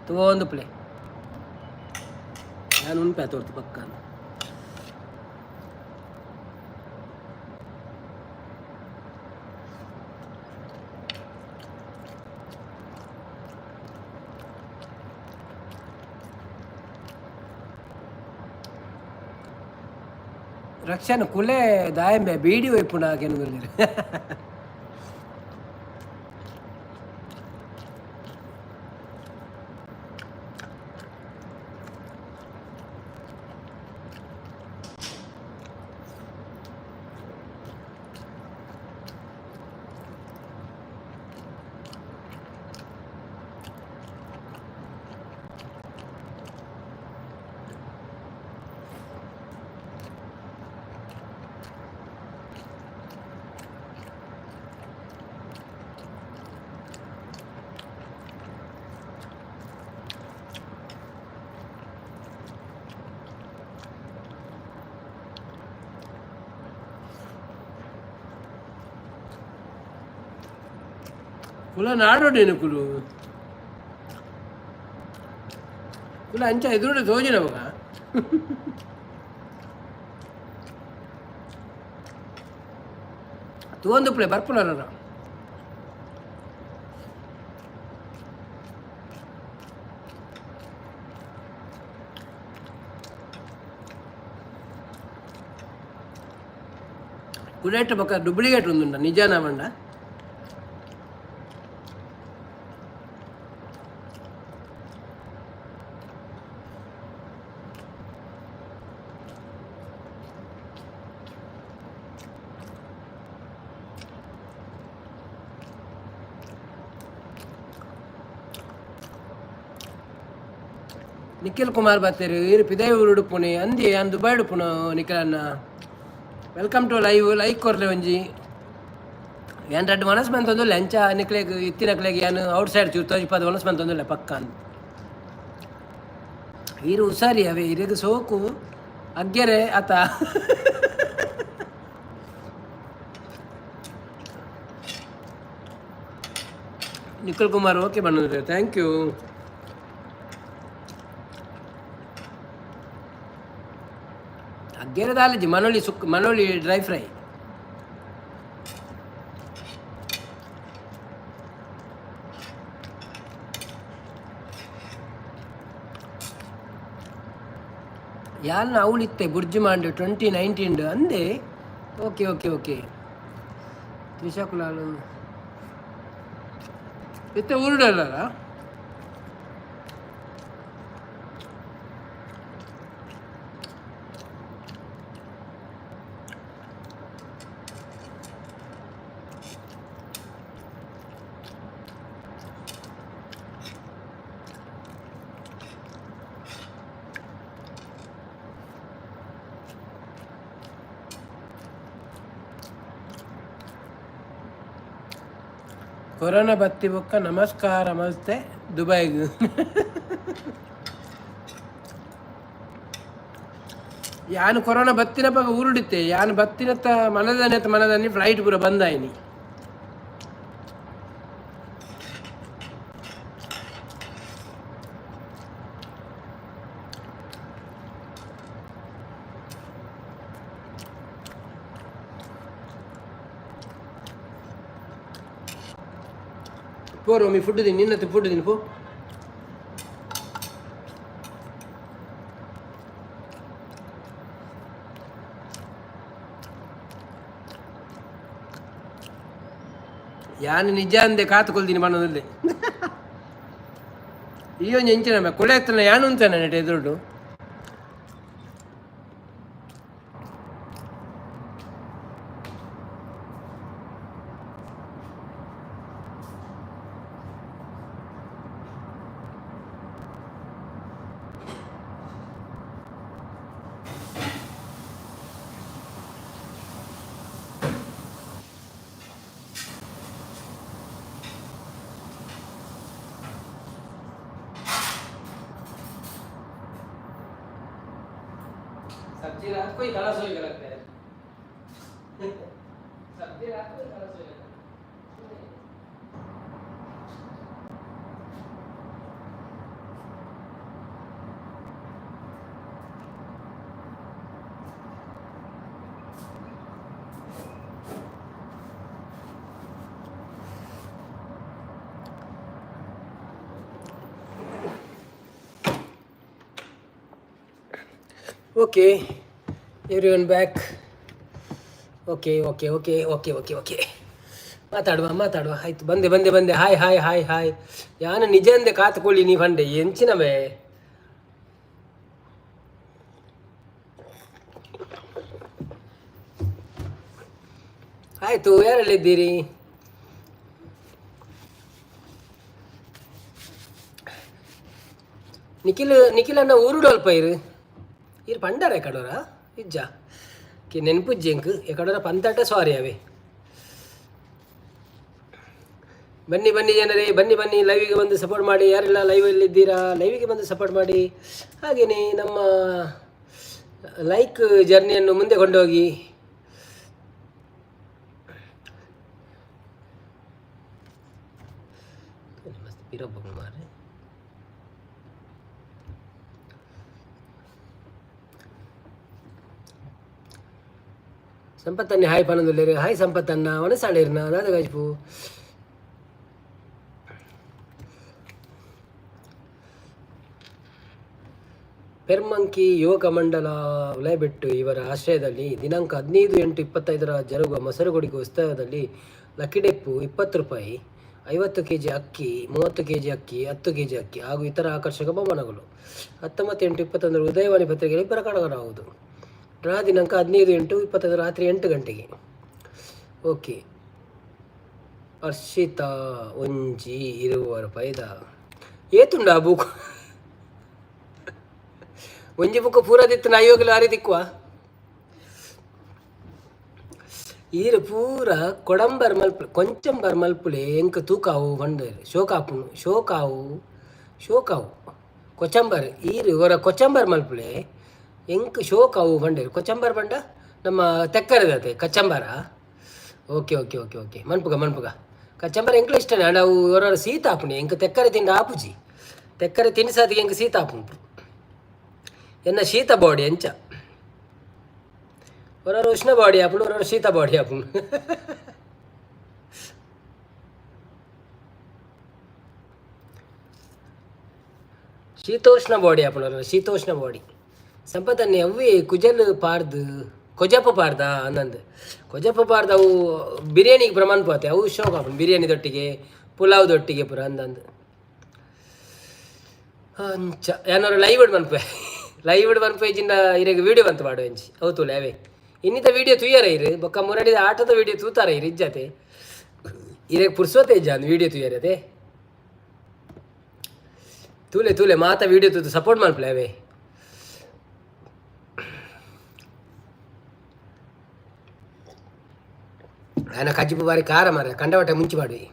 [SPEAKER 1] ತೂ ಒಂದು ಪ್ಲೇ. ನಾನು ಉನ್ಪೆ ತೋರ್ತು ಪಕ್ಕ. ರಕ್ಷಣ ಕುಲೆ ದಾಯಂಬೆ ಬೀಡಿ ಒಯ್ಪುಂಡು ಆಕೆನು. ಕುಲ ನಾಡೋಡೇನು ಕುಲು ಕುಲ ಅಂಚ ಎದುರುಡೆ ತೋಜಿನ ಮಗ ತೂವೊಂದು ಪ್ಲೇ ಬರ್ಪುನರ. ಕುಲೇಟ್ ಬೊಕ ಡೂಪ್ಲಿಕೇಟ್ ಒಂದುಂಡ ನಿಜಾನ ಪಂಡ. ನಿಖಿಲ್ ಕುಮಾರ್ ಬತ್ತೇರು ಇರು ಪಿದೈ ಉಡುಪುನಿ ಅಂದಿ ಯಾನ್ ದುಬೈ ಉಡುಪುನು. ನಿಖಿಲನ್ನ welcome to live. Like ಕೊರ್ಲೆ ಒಂಜಿ. ಯಾನ್ ರಡ್ಡ್ ವನಸ್ ಮಂತೊಂದುಲ್ಲೆ ಅಂಚ ನಿಕ್ಲೆಗ್ ಇತ್ತಿನಕ್ಲೆಗ್ ಯಾನ್ ಔಟ್ ಸೈಡ್ ಚೂರು ತೋಜಿಪಾದ್ ವನಸ್ ಮಂತೊಂದುಲ್ಲೆ ಪಕ್ಕ ಅಂದ್. ಈರು ಹುಷಾರಿ ಅವೇ ಇರೆಗ್ ಸೋಕು ಅಗ್ಗೆರೆ ಅತ. Nikhil Kumar okay ಬಂದ್ರೆ thank you. ಅಗ್ಗೇರದಾಲಜಿ ಮನೋಳಿ ಸುಕ್ ಮನೋಳಿ ಡ್ರೈ ಫ್ರೈ. ಯಾಲ್ನ ಅವಳಿತ್ತೆ ಬುರ್ಜಿ ಮಾಂಡ್ 2019 ಅಂದೆ. Okay okay okay. Trisha Kulalu ಇತ್ತೆ ಊರುಡಲ್ಲ. ಕೊರೋನಾ ಬತ್ತಿ ಬೊಕ್ಕ ನಮಸ್ಕಾರ ನಮಸ್ತೆ ದುಬೈಗ್. ಯಾನು ಕೊರೋನಾ ಬತ್ತಿನ ಪಗ ಊರುಡಿತ್ತೆ. ಯಾನು ಬತ್ತಿನತ್ತ ಮನದನ್ನೆತ್ತ ಮನದನ್ನಿ ಫ್ಲೈಟ್ ಪೂರ ಬಂದಾಯಿನಿ. ಪೋ ರೋಮಿ, ಫುಡ್ ತಿನ್ನು. ನಿನ್ನತ್ತೆ ಫುಡ್ ತಿನ್ನು ಪೋ. ಯಾನು ನಿಜ ಅಂದೆ ಕಾತುಕೊಲ್ತೀನಿ ಮನದಲ್ಲಿ. ಈ ಒಂಜಿ ಎಂಚಿನ ಕೊಳೆ ಎತ್ತನ ಯಾನು ಅಂತಾನೆ ನೆಟ್ ಎದುರುಡು. सब्जी रात को ही खलास होएगा लगता है। सब्जी रात को ही खलास होएगा। Okay, everyone back. Okay okay okay okay okay okay. ಮಾತಾಡುವ ಮಾತಾಡುವ. ಆಯ್ತು, ಬಂದೆ ಬಂದೆ ಬಂದೆ. Hi hi hi hi. ಯಾನು ನಿಜ ಅಂದೆ ಕಾತುಕೊಳ್ಳಿ ನೀ ಬಂಡೆ ಎಂಚಿನವೇ. ಆಯಿತು, ಯಾರೆಲ್ಲಿದ್ದೀರಿ? ನಿಖಿಲ್, ನಿಖಿಲನ್ನ ಊರುಡು ಅಲ್ಪ ಇರು. ಇರು ಪಂಡಾರ ಎಕಡೋರ ಇಜ್ಜ ಕಿ ನೆನಪುಜ್ಜಿ ಎಂಕ್. ಎಕಡೋರ ಪಂತಾಟ ಸಾರಿ ಅವೇ. ಬನ್ನಿ ಬನ್ನಿ ಜನರೇ, ಬನ್ನಿ ಬನ್ನಿ, ಲೈವಿಗೆ ಬಂದು ಸಪೋರ್ಟ್ ಮಾಡಿ. ಯಾರೆಲ್ಲ ಲೈವಲ್ಲಿ ಇದ್ದೀರಾ, ಲೈವಿಗೆ ಬಂದು ಸಪೋರ್ಟ್ ಮಾಡಿ. ಹಾಗೆಯೇ ನಮ್ಮ ಲೈಕ್ ಜರ್ನಿಯನ್ನು ಮುಂದೆ ಕೊಂಡೋಗಿ. ಮಸ್ತ್ ಪಿರೊಬ್ಬ ಮಾರ್ರೆ. ಸಂಪತ್ತನ್ನೇ ಹಾಯ್ ಪನೊಂದುಲ್ಲೆರ್. ಹಾಯ್ ಸಂಪತ್ತನ್ನ, ವನಸಾಳೇರ್ನ ದಾದ ಕಾಜ್ಪು? ಪೆರ್ಮಂಕಿ ಯುವಕ ಮಂಡಲ ಉಲಯಬೆಟ್ಟು ಇವರ ಆಶ್ರಯದಲ್ಲಿ ದಿನಾಂಕ 15/8/25ರ ಜರುಗುವ ಮೊಸರುಗುಡಿಗೆ ಉತ್ಸವದಲ್ಲಿ ಲಕ್ಕಿಡೆಪ್ಪು 20 ರೂಪಾಯಿ, 50 ಕೆಜಿ ಅಕ್ಕಿ, 30 ಕೆಜಿ ಅಕ್ಕಿ, 10 ಕೆಜಿ ಅಕ್ಕಿ ಹಾಗೂ ಇತರ ಆಕರ್ಷಕ ಬಹುಮಾನಗಳು. 19/8/21 ಉದಯವಾಣಿ ಪತ್ರಿಕೆಯಲ್ಲಿ ಪ್ರಕಟವಾಗುವುದು. ಡ್ರಾ ದಿನಾಂಕ 15/8/25 ರಾತ್ರಿ 8 ಗಂಟೆಗೆ. ಓಕೆ. ಹರ್ಷಿತಾ ಒಂಜಿ 20 ರೂಪಾಯಿದ ಏತುಂಡ ಬುಕ್? ಒಂಜಿ ಬುಕ್ ಪೂರ ದಿತ್ತು ನಾಯೋಗಿಲ ಆರಿ ದಿಕ್ಕುವ. ಈರು ಪೂರ ಕೊಡಂಬರ್ ಮಲ್ಪುಲೆ, ಕೊಂಚಂಬರ್ ಮಲ್ಪುಲೆ, ಎಂಕ್ ತೂಕಾವು ಪಂಡೇರು. ಶೋಕಾಪುನು ಶೋಕಾವು ಶೋಕಾವು ಕೊಚಂಬರ್. ಈರು ಹೊರ ಕೊಚಂಬರ್ ಮಲ್ಪುಲೆ, ಎಂಕ್ ಶೋಕಾವು ಪಂಡೇರು. ಕೊಚಂಬರ್ ಪಂಡ ನಮ್ಮ ತೆಕ್ಕರದತೆ ಕಚಂಬರ. Okay okay okay okay. ಮನ್ಪುಗ ಮನ್ಪುಗ. ಕಚಂಬರ್ ಎಂಕ್ಲ ಇಷ್ಟನೇ. ಅಂಡ ಅವು ಹೊರ ಶೀತ ಆಪುಂಡು. ಎಂಕ್ ತೆಕ್ಕರೆ ತಿಂಡ ಆಪುಜಿ. ತೆಕ್ಕರೆ ತಿನ್ಸಾದಿಗೆ ಎಂಕ್ ಶೀತ ಆಪುಂಡು. ಎನ್ನ ಶೀತ ಬಾಡಿ ಎಂಚ. ಹೊರ ಉಷ್ಣ ಬಾಡಿ ಆಪುಂಡು, ಹೊರ ಶೀತ ಬಾಡಿ ಆಪುಂಡು. ಶೀತೋಷ್ಣ ಬಾಡಿ ಆಪುಂಡು, ಶೀತೋಷ್ಣ ಬಾಡಿ. ಸಂಪತನ್ನಿ ಅವ್ವೇ ಕುಜಲ್ ಪಾರ್ದು ಕೊಜಪ ಪಾರ್ದ ಅಂದಂದು. ಕೊಜಪ ಪಾರ್ದು ಅವು ಬಿರಿಯಾನಿಗೆ ಪ್ರಮಾಣ ಪೋತೆ. ಅವು ಶೋಕ್ ಆಪುಂಡು ಬಿರಿಯಾನಿ ದೊಟ್ಟಿಗೆ, ಪುಲಾವ್ ದೊಟ್ಟಿಗೆ ಪೂರ ಅಂದಂದು. ಅಂಚ ಯಾನೊರ ಲೈವ್ ಮನ್ಪೆ, ಲೈವ್ ಮನ್ಪೆ ಜಿಂದ ಇರೆಗ್ ವೀಡಿಯೋ ಬಂತು ಪಾಡು ಎಂಚಿ ಅವು ತೂಲೆ ಅವೇ. ಇನ್ನಿತ ವೀಡಿಯೋ ತೂಯರ ಇರು. ಬೊಕ್ಕ ಮುರಡಿದ ಆಟದ ವೀಡಿಯೋ ತೂತಾರ ಇರು. ಇಜ್ಜತೆ ಇರೆಗ್ ಪುರ್ಸೋತೆ ಇಜ್ಜ ಅಂದ್ ವೀಡಿಯೋ ತೂಯರತೆ. ತೂಲೆ ತೂಲೆ ಮಾತ ವೀಡಿಯೋ ತೂತು ಸಪೋರ್ಟ್ ಮನ್ಪಲೆ ಅವೇ. ఆయన ಕಜ್ಜಿಪು ಬಾರಿ ಖಾರ ಮಾರ, ಕಂಡವಟೆ ಮುಂಚಿ ಬಾಡುವಿ.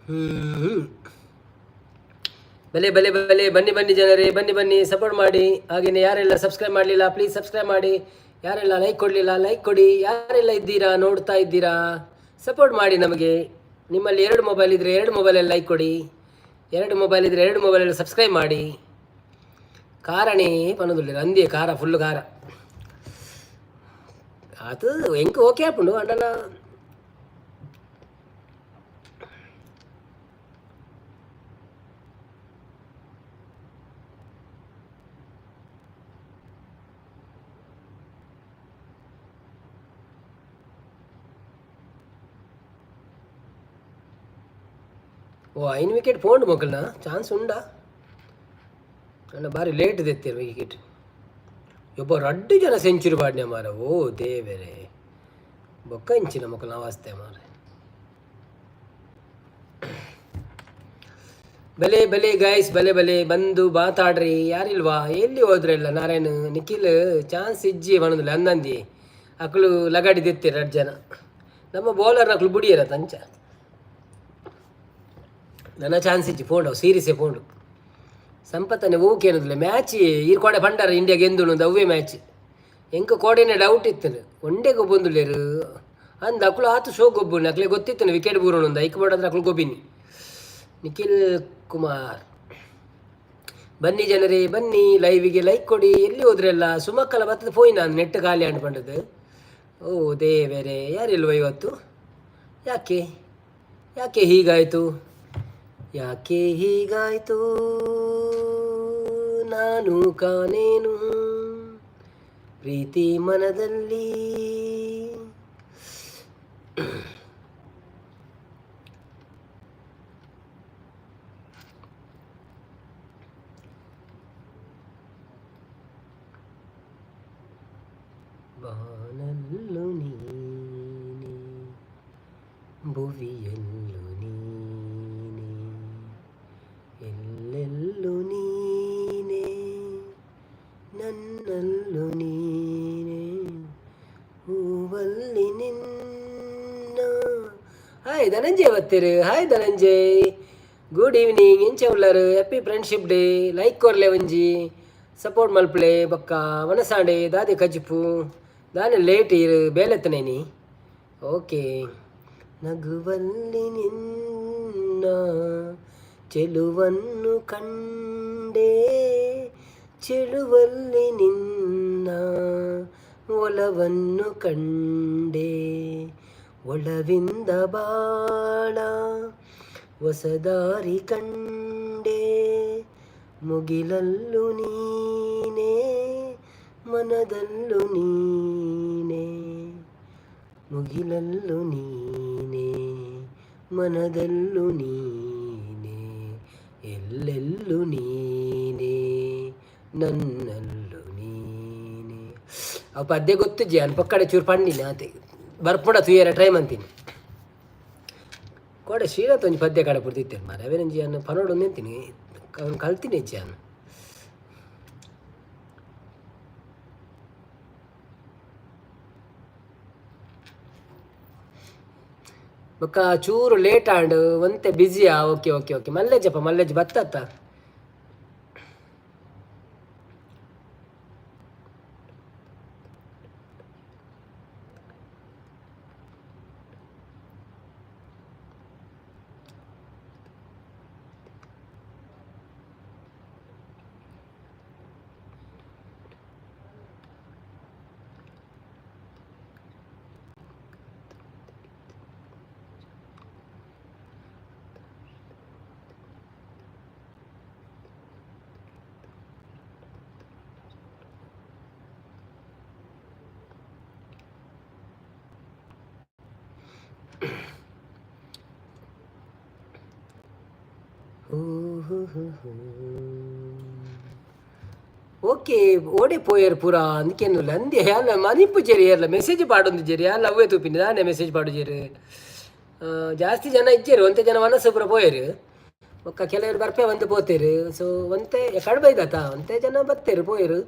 [SPEAKER 1] ಹ್ಞೂ, ಬಲೆ ಬಲೆ ಬಲೆ, ಬನ್ನಿ ಬನ್ನಿ ಜನರೇ, ಬನ್ನಿ ಬನ್ನಿ, ಸಪೋರ್ಟ್ ಮಾಡಿ. ಹಾಗೆಯೇ ಯಾರೆಲ್ಲ ಸಬ್ಸ್ಕ್ರೈಬ್ ಮಾಡಲಿಲ್ಲ, ಪ್ಲೀಸ್ ಸಬ್ಸ್ಕ್ರೈಬ್ ಮಾಡಿ. ಯಾರೆಲ್ಲ ಲೈಕ್ ಕೊಡಲಿಲ್ಲ, ಲೈಕ್ ಕೊಡಿ. ಯಾರೆಲ್ಲ ಇದ್ದೀರಾ, ನೋಡ್ತಾ ಇದ್ದೀರಾ, ಸಪೋರ್ಟ್ ಮಾಡಿ ನಮಗೆ. ನಿಮ್ಮಲ್ಲಿ ಎರಡು ಮೊಬೈಲ್ ಇದ್ದರೆ ಎರಡು ಮೊಬೈಲಲ್ಲಿ ಲೈಕ್ ಕೊಡಿ. ಎರಡು ಮೊಬೈಲ್ ಇದ್ದರೆ ಎರಡು ಮೊಬೈಲಲ್ಲಿ ಸಬ್ಸ್ಕ್ರೈಬ್ ಮಾಡಿ. ಖಾರಣೇ ಪನದುಲ್ಲ ಅಂದೇ, ಖಾರ ಫುಲ್ ಖಾರ. ಅದು ಎಂಕ್ ಓಕೆ ಆಪುಂಡು ಅಂಡಲ. ಓ, ಐನು ವಿಕೆಟ್ ಪೋಂಡು ಮೊಕಲ್ನ ಚಾನ್ಸ್ ಉಂಡಾ? ಅಣ್ಣ ಬಾರಿ ಲೇಟ್ ದೆತ್ತೆರ್ ವಿಕೆಟ್. ಒಬ್ಬ ರಡ್ಡು ಜನ ಸೆಂಚುರಿ ಪಾಡ್ನೆ ಮಾರ. ಓ ದೇವೆರೆ, ಬೊಕ್ಕ ಇಂಚಿನ ಮೊಕಲ್ನ ಅವಸ್ಥೆ ಮಾರ. ಬಲೆ ಬಲೆ ಗೈಸ್, ಬಲೆ ಬಲೆ, ಬಂದು ಮಾತಾಡ್ರಿ. ಯಾರಿಲ್ವಾ? ಎಲ್ಲಿ ಹೋದ್ರೆಲ್ಲ? ನಾರಾಯಣ್, ನಿಖಿಲ್ ಚಾನ್ಸ್ ಇಜ್ಜಿ ಪನೊಂದುಲ್ಲ ಅಂದಂದಿ. ಅಕುಲು ಲಗಾಡಿ ದೆತ್ತೆರ್ ರಡ್ಡ್ ಜನ. ನಮ್ಮ ಬೌಲರ್ನಕುಲು ಬುಡಿಯರ ತಂಚ. ನನ್ನ ಚಾನ್ಸ್ ಇಜ್ಜಿ, ಪೋಂಡು ಅವು ಸೀರೀಸೇ ಪೋಂಡು. ಸಂಪತ್ತನೆ ಓಕೆ ಅನ್ನೋದಿಲ್ಲ ಮ್ಯಾಚ್. ಈರ್ ಕೋಡೆ ಪಂಡಾರ ಇಂಡಿಯಾ ಗೆಂದುನು, ಅವ್ವೇ ಮ್ಯಾಚ್. ಎಂಕ ಕೋಡೆನೆ ಡೌಟ್ ಇತ್ತು, ಒಂಡೆ ಗೊಬ್ಬೊಂದುಲ್ಲೇರು ಅಂದ್. ಅಕುಲು ಆತು ಶೋ ಗೊಬ್ಬುನು. ಅಕ್ಲೆ ಗೊತ್ತಿತ್ತು ವಿಕೆಟ್ ಬೂರುನು. ಐಕ್ ಬೋಡಾದ್ರೆ ಅಕುಲು ಗೊಬ್ಬಿನಿ. ನಿಖಿಲ್ ಕುಮಾರ್, ಬನ್ನಿ ಜನರೇ, ಬನ್ನಿ, ಲೈವಿಗೆ ಲೈಕ್ ಕೊಡಿ. ಎಲ್ಲಿ ಹೋದ್ರೆಲ್ಲ? ಸುಮಕ್ಕಲ ಬತ್ತದ ಪೋಯಿ ನಾನು ನೆಟ್ ಖಾಲಿ ಅಂಡ್ ಪಂಡದು. ಓ ದೇವೆರೆ, ಯಾರಿಲ್ವ ಇವತ್ತು? ಯಾಕೆ ಯಾಕೆ ಹೀಗಾಯಿತು? ಯಾಕೆ ಹೀಗಾಯಿತು ನಾನು ಕಾಣೇನು ಪ್ರೀತಿ ಮನದಲ್ಲಿ. ಬಾನಲ್ಲು ನೀನೆ, ಭುವಿಯಲ್ಲೂ ನೀನೆ, ಎಲ್ಲೆಲ್ಲೂ ನೀನೆ, ನನ್ನಲ್ಲೂ ನೀನೆ, ಹೂವಲ್ಲಿ ನಿನ್ನ. ಹಾಯ್ ಧನಂಜಯ್ ಬತ್ತೀರು. Hi Dhananjay, good evening. ಎಂಚ ಉಲ್ಲರು? Happy friendship day. ಲೈಕ್ ಕೊರ್ಲೆ ಒಂಜಿ, ಸಪೋರ್ಟ್ ಮಲ್ಪಲೆ. ಬೊಕ್ಕ ವನಸಾಂಡೆ ದಾದೆ ಕಜಿಪು? ದಾನೆ ಲೇಟ್ ಇರು ಬೇಲೆತ್ತನೇನಿ? ಓಕೆ. ನಗುವಲ್ಲಿ ನಿನ್ನ ಚೆಲುವನ್ನು ಕಂಡೆ, ಚೆಲುವಲ್ಲಿ ನಿನ್ನ ಒಲವನ್ನು ಕಂಡೆ, ಒಲವಿಂದ ಬಾಳ ಹೊಸದಾರಿ ಕಂಡೆ, ಮುಗಿಲಲ್ಲೂ ನೀನೇ, ಮನದಲ್ಲೂ ನೀನೇ, ಮುಗಿಲಲ್ಲೂ ನೀನೇ, ಮನದಲ್ಲೂ ನೀನೇ, ಎಲ್ಲೆಲ್ಲೂ ನೀನೇ, ನನ್ನಲ್ಲೂ ನೀನೇ. ಅವು ಪದ್ಯ ಗೊತ್ತಿಜ್ಜಿ ಅನ್ ಪಕ್ಕಡೆ ಚೂರು ಪಂಡಿನಿ ಆತೆ. ಬರ್ಪುಡ ತುಯ್ಯರ ಟ್ರೈ ಮಂತೀನಿ. ಕೋಡೆ ಶ್ರೀನಾಥ್ ಒಂಜಿ ಪದ್ಯ ಕಡೆ ಪುರ್ತಿತ್ತೇನೆ ಮಾರೆ. ಅವೇನಂಜಿ ಅನ್ನ ಪನೋಡು ನಿಂತೀನಿ, ಅವನು ಕಲ್ತೀನಿ ಹೆಚ್ಚಿ ಅನ್ನ. ಬೊಕ್ಕ ಚೂರು ಲೇಟ್ ಆಂಡ್, ಒಂತೆ ಬ್ಯುಸಿಯಾ? Okay okay okay, Mallejjappa Mallejja ಬತ್ತತ್ತ. Okay, ಓಡೆ ಪೋಯರ್ ಪೂರ ಅಂದ್ಕೇನುಲ್ಲ ಅಂದೆ ಅಲ್ಲ ಮನಿಪ್ಪು ಜೇರಿ ಅಲ್ಲ ಮೆಸೇಜ್ ಪಾಡೊಂದು ಜೇರಿ ಅಲ್ಲ ಅವೇ ತೂಪಿನಿ ದಾನೆ ಮೆಸೇಜ್ ಪಾಡು ಜೇರು. ಜಾಸ್ತಿ ಜನ ಇಜ್ಜೇರು, ಒಂತೆ ಜನ ಮನಸ್ಸು ಪೂರ ಪೋಯರು. ಬೊಕ್ಕ ಕೆಲವರು ಬರ್ಪೆ ಬಂದು ಪೋತೇರು. ಸೊ ಒಂತೆ ಕಡ್ಬೈದಾತ ಒಂತೆ ಜನ ಬತ್ತೇರು ಪೋಯರು.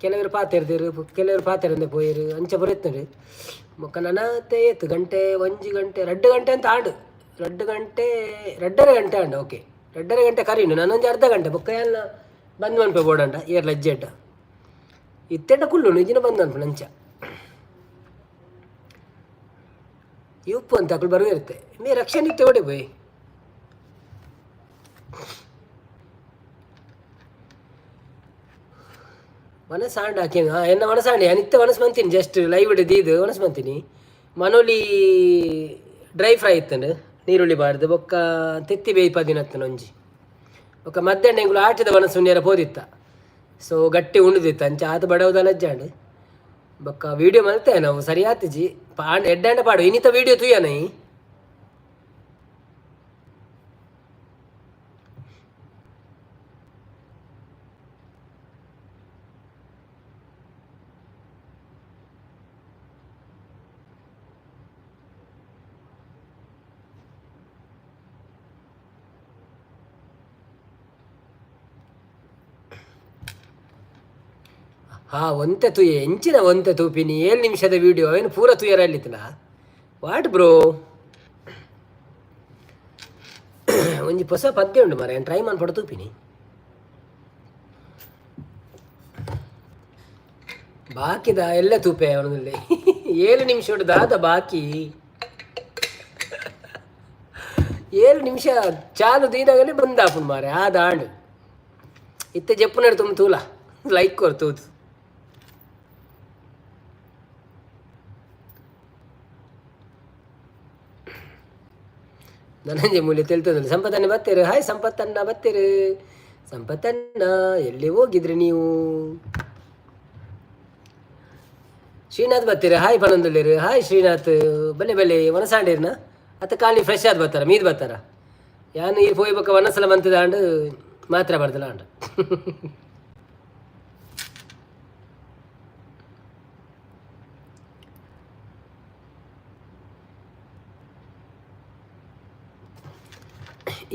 [SPEAKER 1] ಕೆಲವರು ಪಾತೆರ್ದೇರು, ಕೆಲವರು ಪಾತೆರಂದೆ ಪೋಯರು. ಅಂಚ ಬರೆತ್ತರು. ಬೊಕ್ಕ ನನತೆ ಏತು ಗಂಟೆ? 1 ಗಂಟೆ, 2 ಗಂಟೆ ಅಂತ ಆಡು. 2 ಗಂಟೆ, 2.5 ಗಂಟೆ ಆಂಡ. ಓಕೆ, 2.5 ಗಂಟೆ ಕರೀನು. ನಾನೊಂದು ಅರ್ಧ ಗಂಟೆ ಬೊಕ್ಕ ಎಲ್ಲ ಬಂದ್ ಮನ್ಪೆ ಬೋಡಂಡ. ಏರ್ ಲಜ್ಜೆಡ್ಡ ಇತ್ತೆಡ್ಡ ಕುಲ್ಲು ನಿಜಿನ ಬಂದ್ ಅನ್ಪು ನಂಚ ಇಪ್ಪು ಅಂತ ಅಕುಲು ಬರುವ ಇರುತ್ತೆ. ಮೇ ರಕ್ಷಣೆ ಇತ್ತೆ ಓಡೆ ಪೋಯ್. ವನಸಾಂಡ ಹಾಕಿ ಎನ್ನ ವನಸಾಂಡೆ ಅನಿತ್ತ ವನಸ್ ಮಂತೀನಿ. ಜಸ್ಟ್ ಲೈವ್ ದೀದು ವನಸ್ ಮಂತೀನಿ. ಮನೋಲಿ ಡ್ರೈ ಫ್ರೈ ಇತ್ತಂಡು, ನೀರುಳ್ಳಿ ಬಾರ್ದು. ಬೊಕ್ಕ ತೆತ್ತಿ ಬೇಯ್ಪದಿನತ್ತನ ಒಂಜಿ. ಬೊಕ್ಕ ಮಧ್ಯಾಹ್ನ ಎಂಗುಲು ಆಟದ ವನಸು ಉನ್ಯರ ಪೋದಿತ್ತ. ಸೊ ಗಟ್ಟಿ ಉಂಡುದಿತ್ತ. ಅಂಚ ಆತ ಬಡವದ ಲಜ್ಜಾಂಡ್. ಬೊಕ್ಕ ವೀಡಿಯೋ ಮಲ್ತೆ ನಾವು ಸರಿ ಆತಿಜಿ. ಪಾಂಡ್ ಎಡ್ಡಾಂಡ ಪಾಡು. ಇನ್ನಿತ ವೀಡಿಯೋ ತೂಯನೈ. ಹಾ, ಒಂತೆ ತೂಯೆ. ಎಂಚಿನ ಒಂತೆ ತೂಪಿನಿ? 7 ನಿಮಿಷದ ವೀಡಿಯೋ ಏನು ಪೂರ ತೂಯರ ಅಲ್ಲಿತ್ತನ? What bro? ಒಂಜಿ ಹೊಸ ಪದ್ಯ ಉಂಡು ಮಾರೆ, ಟ್ರೈ ಮನ್ಪಡ ತೂಪಿನಿ. ಬಾಕಿದ ಎಲ್ಲ ತೂಪೆ ಅವನಲ್ಲಿ. 7 ನಿಮಿಷ ದಾದ ಬಾಕಿ. 7 ನಿಮಿಷ ಚಾಲು ದೀನಾಗನೆ ಬಂದಾಪುನ್ ಮಾರೆ. ಆ ದಾಂಡು ಇತ್ತೆ ಜಪ್ಪುನಡು ತುಂಬ ತೂಲ. ಲೈಕ್ ಕೊರ್ ತೂದು. ಧನಂಜಯ ಮೂಲ್ಯ ತೆಲ್ತದಲ್ಲ. ಸಂಪತ್ತನ್ನ ಬತ್ತೀರು. ಹಾಯ್ ಸಂಪತ್ತನ್ನ, ಬತ್ತೀರು ಸಂಪತ್ತನ್ನ. ಎಲ್ಲಿ ಹೋಗಿದ್ರಿ ನೀವು? ಶ್ರೀನಾಥ್ ಬತ್ತೀರ. ಹಾಯ್ ಪನಂದುಲ್ಲೇರು. ಹಾಯ್ ಶ್ರೀನಾಥ್, ಬಲೆ ಬಲೆ. ವನಸಾಂಡೀರ್ನ ಅತ್ತ ಖಾಲಿ ಫ್ರೆಶ್ ಆದ್ ಬರ್ತಾರ, ಮೀದ್ ಬರ್ತಾರ. ಯಾನು ಈ ಪೋಯ್ಬಕ್ಕ ವನಸಲ ಮಂತದ ಆಂಡ್ ಮಾತ್ರ ಬರ್ದಲ ಆಂಡ್.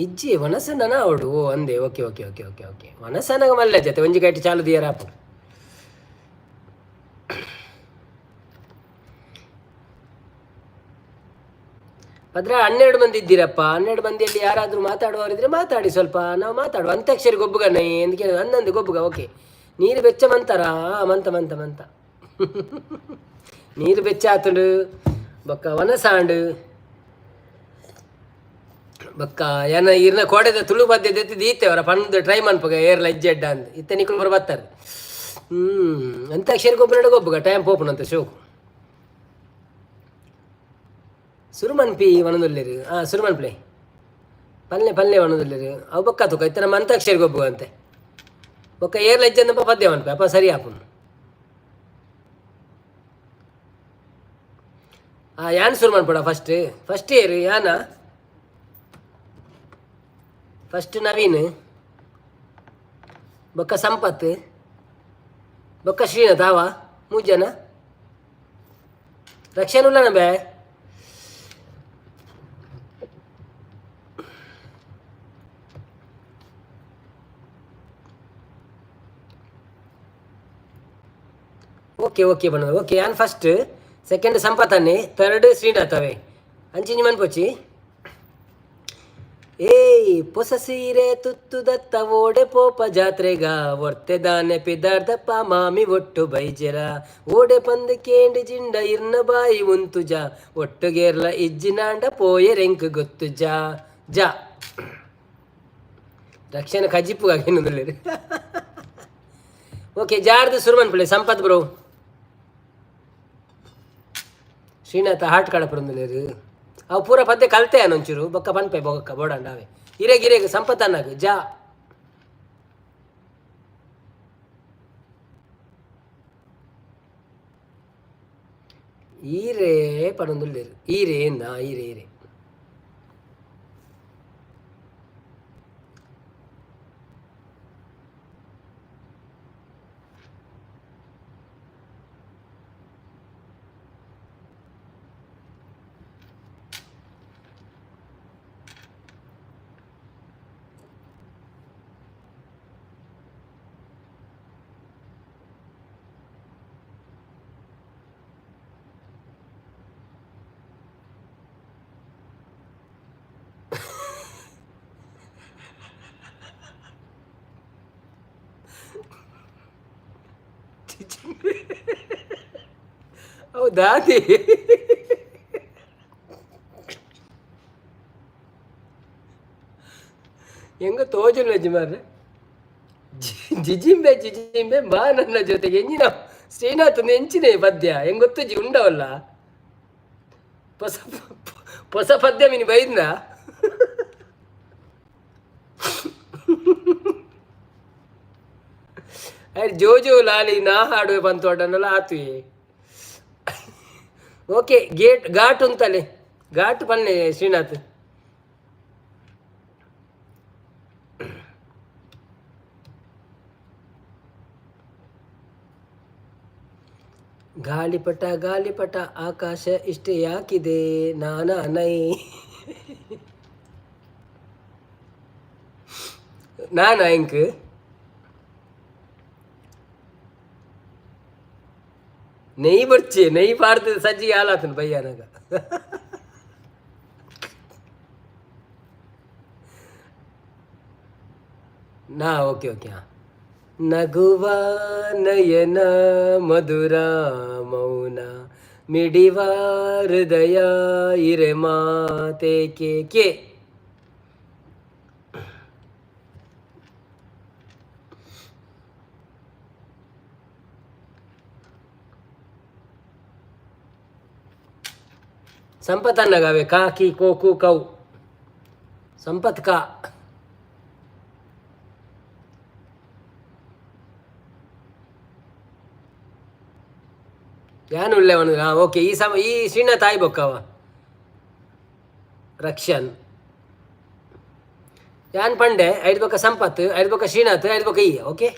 [SPEAKER 1] ಇಜ್ಜಿ ವನಸನ ಅವಡು. ಓ ಅಂದೆ. Okay okay okay okay okay. ವನಸನಗ ಮಲ್ಲ ಜೊತೆ ಒಂಜಿ ಗಂಟೆ ಚಾಲು ದಿಯರ ಆಪುಂಡು. ಭದ್ರ 12 ಮಂದಿ ಇದ್ದೀರಪ್ಪ. 12 ಮಂದಿಯಲ್ಲಿ ಯಾರಾದರೂ ಮಾತಾಡುವವರಿದ್ರೆ ಮಾತಾಡಿ ಸ್ವಲ್ಪ, ನಾವು ಮಾತಾಡುವ. ಅಂತ್ಯಾಕ್ಷರಿ ಗೊಬ್ಬುಗ ನೈ ಎಂದಕ್ಕೆ 11 ಗೊಬ್ಬುಗ. ಓಕೆ, ನೀರು ಬೆಚ್ಚ ಮಂತಾರ. ಮಂತ ಮಂತ ಮಂತ ನೀರು ಬೆಚ್ಚ ಆತುಂಡು. ಬೊಕ್ಕ ವನಸಾಂಡು. ಬೊಕ್ಕ ಏನ ಇರ್ನ ಕೋಡೆದ ತುಳು ಪದ್ಯ ದೆತ್ತಿ ದೀತೆ ಅವರ ಪಂದ್ ಟ್ರೈ ಮನ್ಪಗ ಏರ್ಲ ಇಜ್ಜೆಡ್ಡ ಅಂದ್. ಇತ್ತೆ ನಿಕುಲು ಬರ ಬರ್ತಾರೆ. ಅಂತ್ಯಾಕ್ಷರಿ ಗೊಬ್ಬರ ಗೊಬ್ಬುಗ. ಟೈಮ್ ಪೋಪುನಂತ ಶೋಕು. ಸುರುಮನ್ಪಿ ವನದೊಲ್ಲೇರು. ಹಾಂ, ಸುರುಮನ್ಪ್ಲೆ ಪಲ್ಲೆ ಪಲ್ಲೆ ವನದೊಲ್ಲೇರು. ಅವು ಬೊಕ್ಕ ತುಕ ಇತ್ತೆ ನಮ್ಮ ಅಂತ್ಯಾಕ್ಷರಿ ಗೊಬ್ಬುಗ ಅಂತೆ. ಬೊಕ್ಕ ಏರ್ಲ ಇಜ್ಜಂದಪ್ಪ ಪದ್ಯ ಮನ್ಪೆ ಅಪ್ಪ ಸರಿ ಆಪುಂಡು. ಹಾಂ, ಯಾನ್ ಸುರು ಮನ್ಪಡ? ಫಸ್ಟ್ ಫಸ್ಟ್ ಏರು ಯಾನ? ಫಸ್ಟ್ ನವೀನ್, ಬೊಕ್ಕ ಸಂಪತ್, ಬೊಕ್ಕ ಶ್ರೀನಾಥ್. ಆವ ಮೂರು ಜನ. ರಕ್ಷಣೆ ಉಲ್ಲ ಬೇ. ಓಕೆ ಓಕೆ ಬಣ್ಣ. ಓಕೆ, ಯಾನ್ ಫಸ್ಟ್, ಸೆಕೆಂಡ್ ಸಂಪತ್ ಅನ್ನೆ, ಥರ್ಡ್ ಶ್ರೀನಾಥ್ ಅವೇ. ಅಂಚಿಂಜಿ ಮನ್ಪೊಚ್ಚಿ. ಏಯ್, ಪೊಸ ಸೀರೆ ತುತ್ತುದತ್ತ ಓಡೆ ಪೋಪ ಜಾತ್ರೆಗ? ಒರ್ತೆ ದಾನೆ ಪಿದಾರ್ದಪ್ಪ ಮಾಮಿ ಒಟ್ಟು ಬೈಜೆರ? ಓಡೆ ಪಂದ್ ಕೇಂಡ್ ಜಿಂಡ ಇರ್ನ ಬಾಯಿ ಉಂತುಜ. ಒಟ್ಟುಗೇರ್ಲ ಇಜ್ಜಿನಾಂಡ ಪೋಯೆರೆಂಕ್ ಗೊತ್ತುಜ ಜ. ರಕ್ಷಣೆ ಕಜಿಪ್ಪು. ಓಕೆ, ಜಾರ್ದು ಸುರುಮನ್ ಪಿಳ್ಳೆ. ಸಂಪತ್ ಬ್ರೋ, ಶ್ರೀನಾಥ ಹಾಟ್ ಕಡಪುರಂದುಲೇರು. ಅವು ಪೂರ ಪದ್ಯ ಕಲ್ತೆ ಒಂಚೂರು. ಬೊಕ್ಕ ಪನ್ಪೆ ಬೊಕ್ಕ ಬೋಡಂಡ ಅವೆ. ಇರೆಗ್ ಇರೆಗ್ ಸಂಪತ್ ಅನ್ನಾಗ ಜಾ. ಈರೇ ಪನೊಂದುಲ್ಲೇರು. ಈರೇ ಎಂದ? ಈರೆ ಈರೆ. ಜಿಜಿಂಬೆ. ಹೌದಾ? ಹೆಂಗ ತೋಜುಲ್ಲ ಮಾರ್ರೆ. ಜಿಜಿಂಬೆ ಜಿಜಿಂಬೆ ಬಾ ನನ್ನ ಜೊತೆಗೆ. ಎಂಜಿನ ಶ್ರೀನಾಥ್ ಎಂಚಿನೇ ಪದ್ಯ ಹೆಂಗ್ ಗೊತ್ತುಜಿ ಉಂಡವಲ್ಲ. ಹೊಸ ಹೊಸ ಪದ್ಯ ಮಿನಿ ಬೈದ್ನ. ಅರೆ ಜೋಜೋ ಲಾಲಿ ನಾ ಹಾಡುವೆ ಬಂತೋಡನ್ನಲ್ಲ ಆತುವೆ. ಓಕೆ, ಗೇಟ್ ಘಾಟ್ ಉಂತಲೆ, ಘಾಟ್ ಪನ್ನೆ ಶ್ರೀನಾಥ್. ಗಾಳಿಪಟ ಗಾಳಿಪಟ ಆಕಾಶ ಇಷ್ಟೇ ಯಾಕಿದೆ ನಾನಾ ನೈ ನಾನಾ ಇಂಕ್. ನೆಯ್ ಬರ್ಚಿ, ನೆಯ್ ಪಾಡ್ದು ಸಜ್ಜಿಗೆ ಹಾಲಾತನ ಬಯ್ಯಾನಾಗ. ನಾ ಓಕೆ ಓಕೆ. ಹಾಂ, ನಗುವ ನಯನ ಮಧುರ ಮೌನ ಮಿಡಿವ ಹೃದಯ ಇರೆ ಮಾತೆ ಕೆ ಕೆ. ಸಂಪತ್ತನ್ನಗವೆ ಕಾ ಕಿ ಕೋ ಕು ಕೌ ಸಂಪತ್ ಕಾ. ಯಾನು ಉಳ್ಳೆ. ಹಾಂ, ಓಕೆ. ಈ ಸಮ ಈ ಶ್ರೀನಾಥ್ ಆಯ್ ಬೊಕ್ಕವ ರಕ್ಷನ್ ಯಾನ್ ಪಂಡೆ. ಐದು ಬೊಕ್ಕ ಸಂಪತ್, ಐದು ಬೊಕ್ಕ ಶ್ರೀನಾಥ್, ಐದು ಬೊಕ್ಕ ಈ. ಓಕೆ.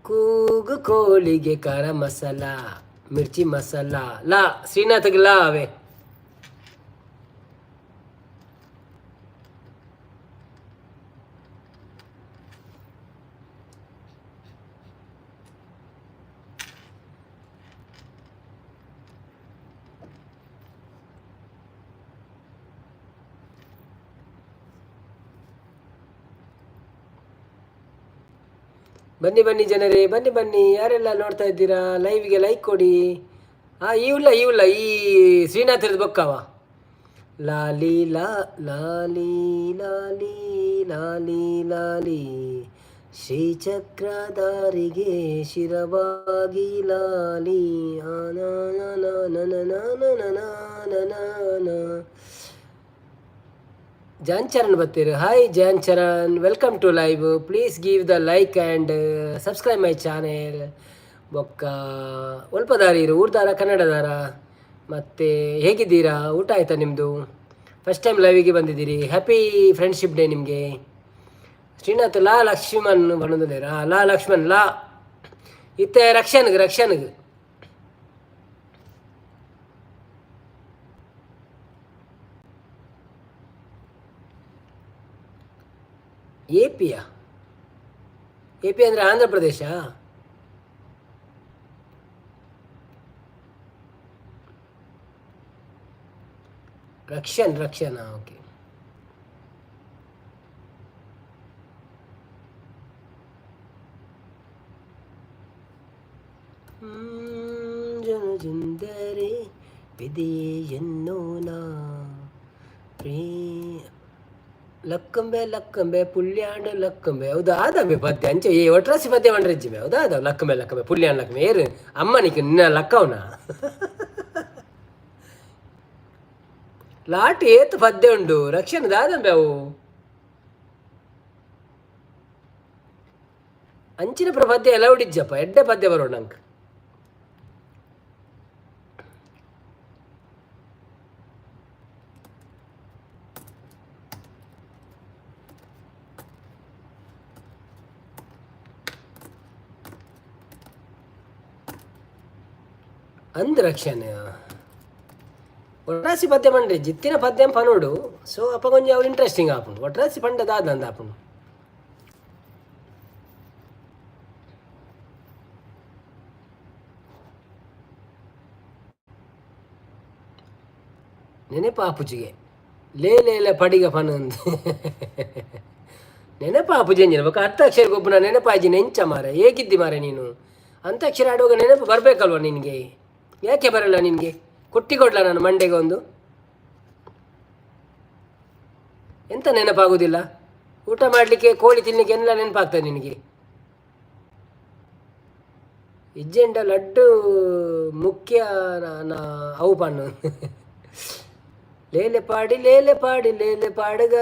[SPEAKER 1] ಕೂಗು ಕೋಳಿಗೆ ಖಾರ ಮಸಾಲ ಮಿರ್ಚಿ ಮಸಾಲ. ಲಾ, ಶ್ರೀನಾಥ್ಗೆ ಲಾ ಅವೇ. ಬನ್ನಿ ಬನ್ನಿ ಜನರೇ, ಬನ್ನಿ ಬನ್ನಿ. ಯಾರೆಲ್ಲ ನೋಡ್ತಾ ಇದ್ದೀರಾ, ಲೈವ್ಗೆ ಲೈಕ್ ಕೊಡಿ. ಹಾಂ, ಇವುಲ್ಲ ಇವುಲ್ಲ ಈ ಶ್ರೀನಾಥ್ ಬೊಕ್ಕವ. ಲಾಲಿ ಲಾ ಲಾಲಿ ಲಾಲಿ ಲಾಲಿ ಲಾಲಿ ಶ್ರೀಚಕ್ರಧಾರಿಗೆ ಶಿರವಾಗಿ ಲಾಲಿ. ಆ. ಜಾನ್ ಚರಣ್ ಬತ್ತೀರು. Hi John Charan, welcome to live. Please give the like and subscribe my channel. ಬೊಕ್ಕ ಒಲ್ಪದಾರಿರು, ಊರ್ದಾರ ಕನ್ನಡದಾರ? ಮತ್ತು ಹೇಗಿದ್ದೀರಾ? ಊಟ ಆಯಿತಾ ನಿಮ್ಮದು? ಫಸ್ಟ್ ಟೈಮ್ ಲೈವಿಗೆ ಬಂದಿದ್ದೀರಿ. ಹ್ಯಾಪಿ ಫ್ರೆಂಡ್ಶಿಪ್ ಡೇ ನಿಮಗೆ. ಶ್ರೀನಾಥ್ ಲಾ ಲಕ್ಷ್ಮಣ್ ಬಂದಿದ್ದೀರಾ? ಲಾ ಲಕ್ಷ್ಮಣ್ ಲಾ. ಇತ್ತೆ ರಕ್ಷನ್ಗೆ ರಕ್ಷನ್ಗೆ. ಎ ಪಿಯಾ? ಎ ಪಿ ಅಂದರೆ ಆಂಧ್ರ ಪ್ರದೇಶ. ರಕ್ಷನ್ ರಕ್ಷನ್, ಓಕೆ. ಜನಜುಂದರೆ ವಿಧಿಯನ್ನೋನ ಪ್ರೀ ಲಕ್ಕಂಬೆ ಲಕ್ಕಂಬೆ ಪುಲ್ಯಾಂಡು ಲಕ್ಕಂಬೆ. ಹೌದಾ? ಆದವೆ ಪದ್ಯ ಅಂಚೆ. ಈ ಒಟ್ರಾಸಿ ಪದ್ಯ ಮಂಡ್ರಿಜ್ಜಿಮೆ. ಹೌದಾ? ಅದ ಲಕ್ಕಂಬೆ ಲಕ್ಕಂಬೆ ಪುಲ್ಯಾಂಡ್ ಲಕ್ಕಂಬೆ. ಏರು ಅಮ್ಮನಿಗೆ ನಿನ್ನ ಲಕ್ಕವನ ಲಾಟ್ ಏತ್ ಪದ್ಯ ಉಂಡು ರಕ್ಷಣೆ ದಾದಂಬೆ ಅವು. ಅಂಚಿನ ಪದ್ಯ ಎಲ್ಲ ಉಡಿಜ್ಜಪ್ಪ. ಎಡ್ಡೆ ಪದ್ಯ ಬರೋಣ ನಂಗೆ. ಅಂದ್ ರಕ್ಷಣೆ ಒಟ್ರಾಸಿ ಪದ್ಯ ಪಂಡ್ರೆ ಜಿತ್ತಿನ ಪದ್ಯ ಪನೋಡು. ಸೊ ಅಪ್ಪ ಕೊಂಚ ಅವು ಇಂಟ್ರೆಸ್ಟಿಂಗ್ ಆಪುಂಡು. ಒಟ್ರಾಸಿ ಪಂಡ ದಾದ ಅಂದ ಆಪುಂಡು. ನೆನಪಾಪುಜಿಗೆ ಲೇ ಲೇಲೆ ಪಡಿಗ ಪನಂದು ನೆನಪಾಪುಜಿ ಅಂಜಿನ ಬೊಕ್ಕ ಅಂತಾಕ್ಷರಿ ಗೊಬ್ಬನ ನೆನಪಾಜಿ ನೆಂಚ ಮಾರೆ, ಹೇಗಿದ್ದಿ ಮಾರೆ ನೀನು? ಅಂತಾಕ್ಷರಿ ಆಡುವಾಗ ನೆನಪು ಬರಬೇಕಲ್ವ ನಿನಗೆ? ಯಾಕೆ ಬರಲ್ಲ ನಿನಗೆ? ಕೊಟ್ಟಿ ಕೊಡ್ಲ ನಾನು ಮಂಡೆಗೆ ಒಂದು? ಎಂತ ನೆನಪಾಗುವುದಿಲ್ಲ? ಊಟ ಮಾಡಲಿಕ್ಕೆ, ಕೋಳಿ ತಿನ್ನಲಿಕ್ಕೆ ಎಲ್ಲ ನೆನಪಾಗ್ತದೆ ನಿನಗೆ. ಇಜ್ಜೆಂಡ ಲಡ್ಡು ಮುಖ್ಯ ಅವು ಪಣ್ಣು. ಲೇಲೆ ಪಾಡಿ ಲೇಲೆ ಪಾಡಿ ಲೇಲೆ ಪಾಡುಗ,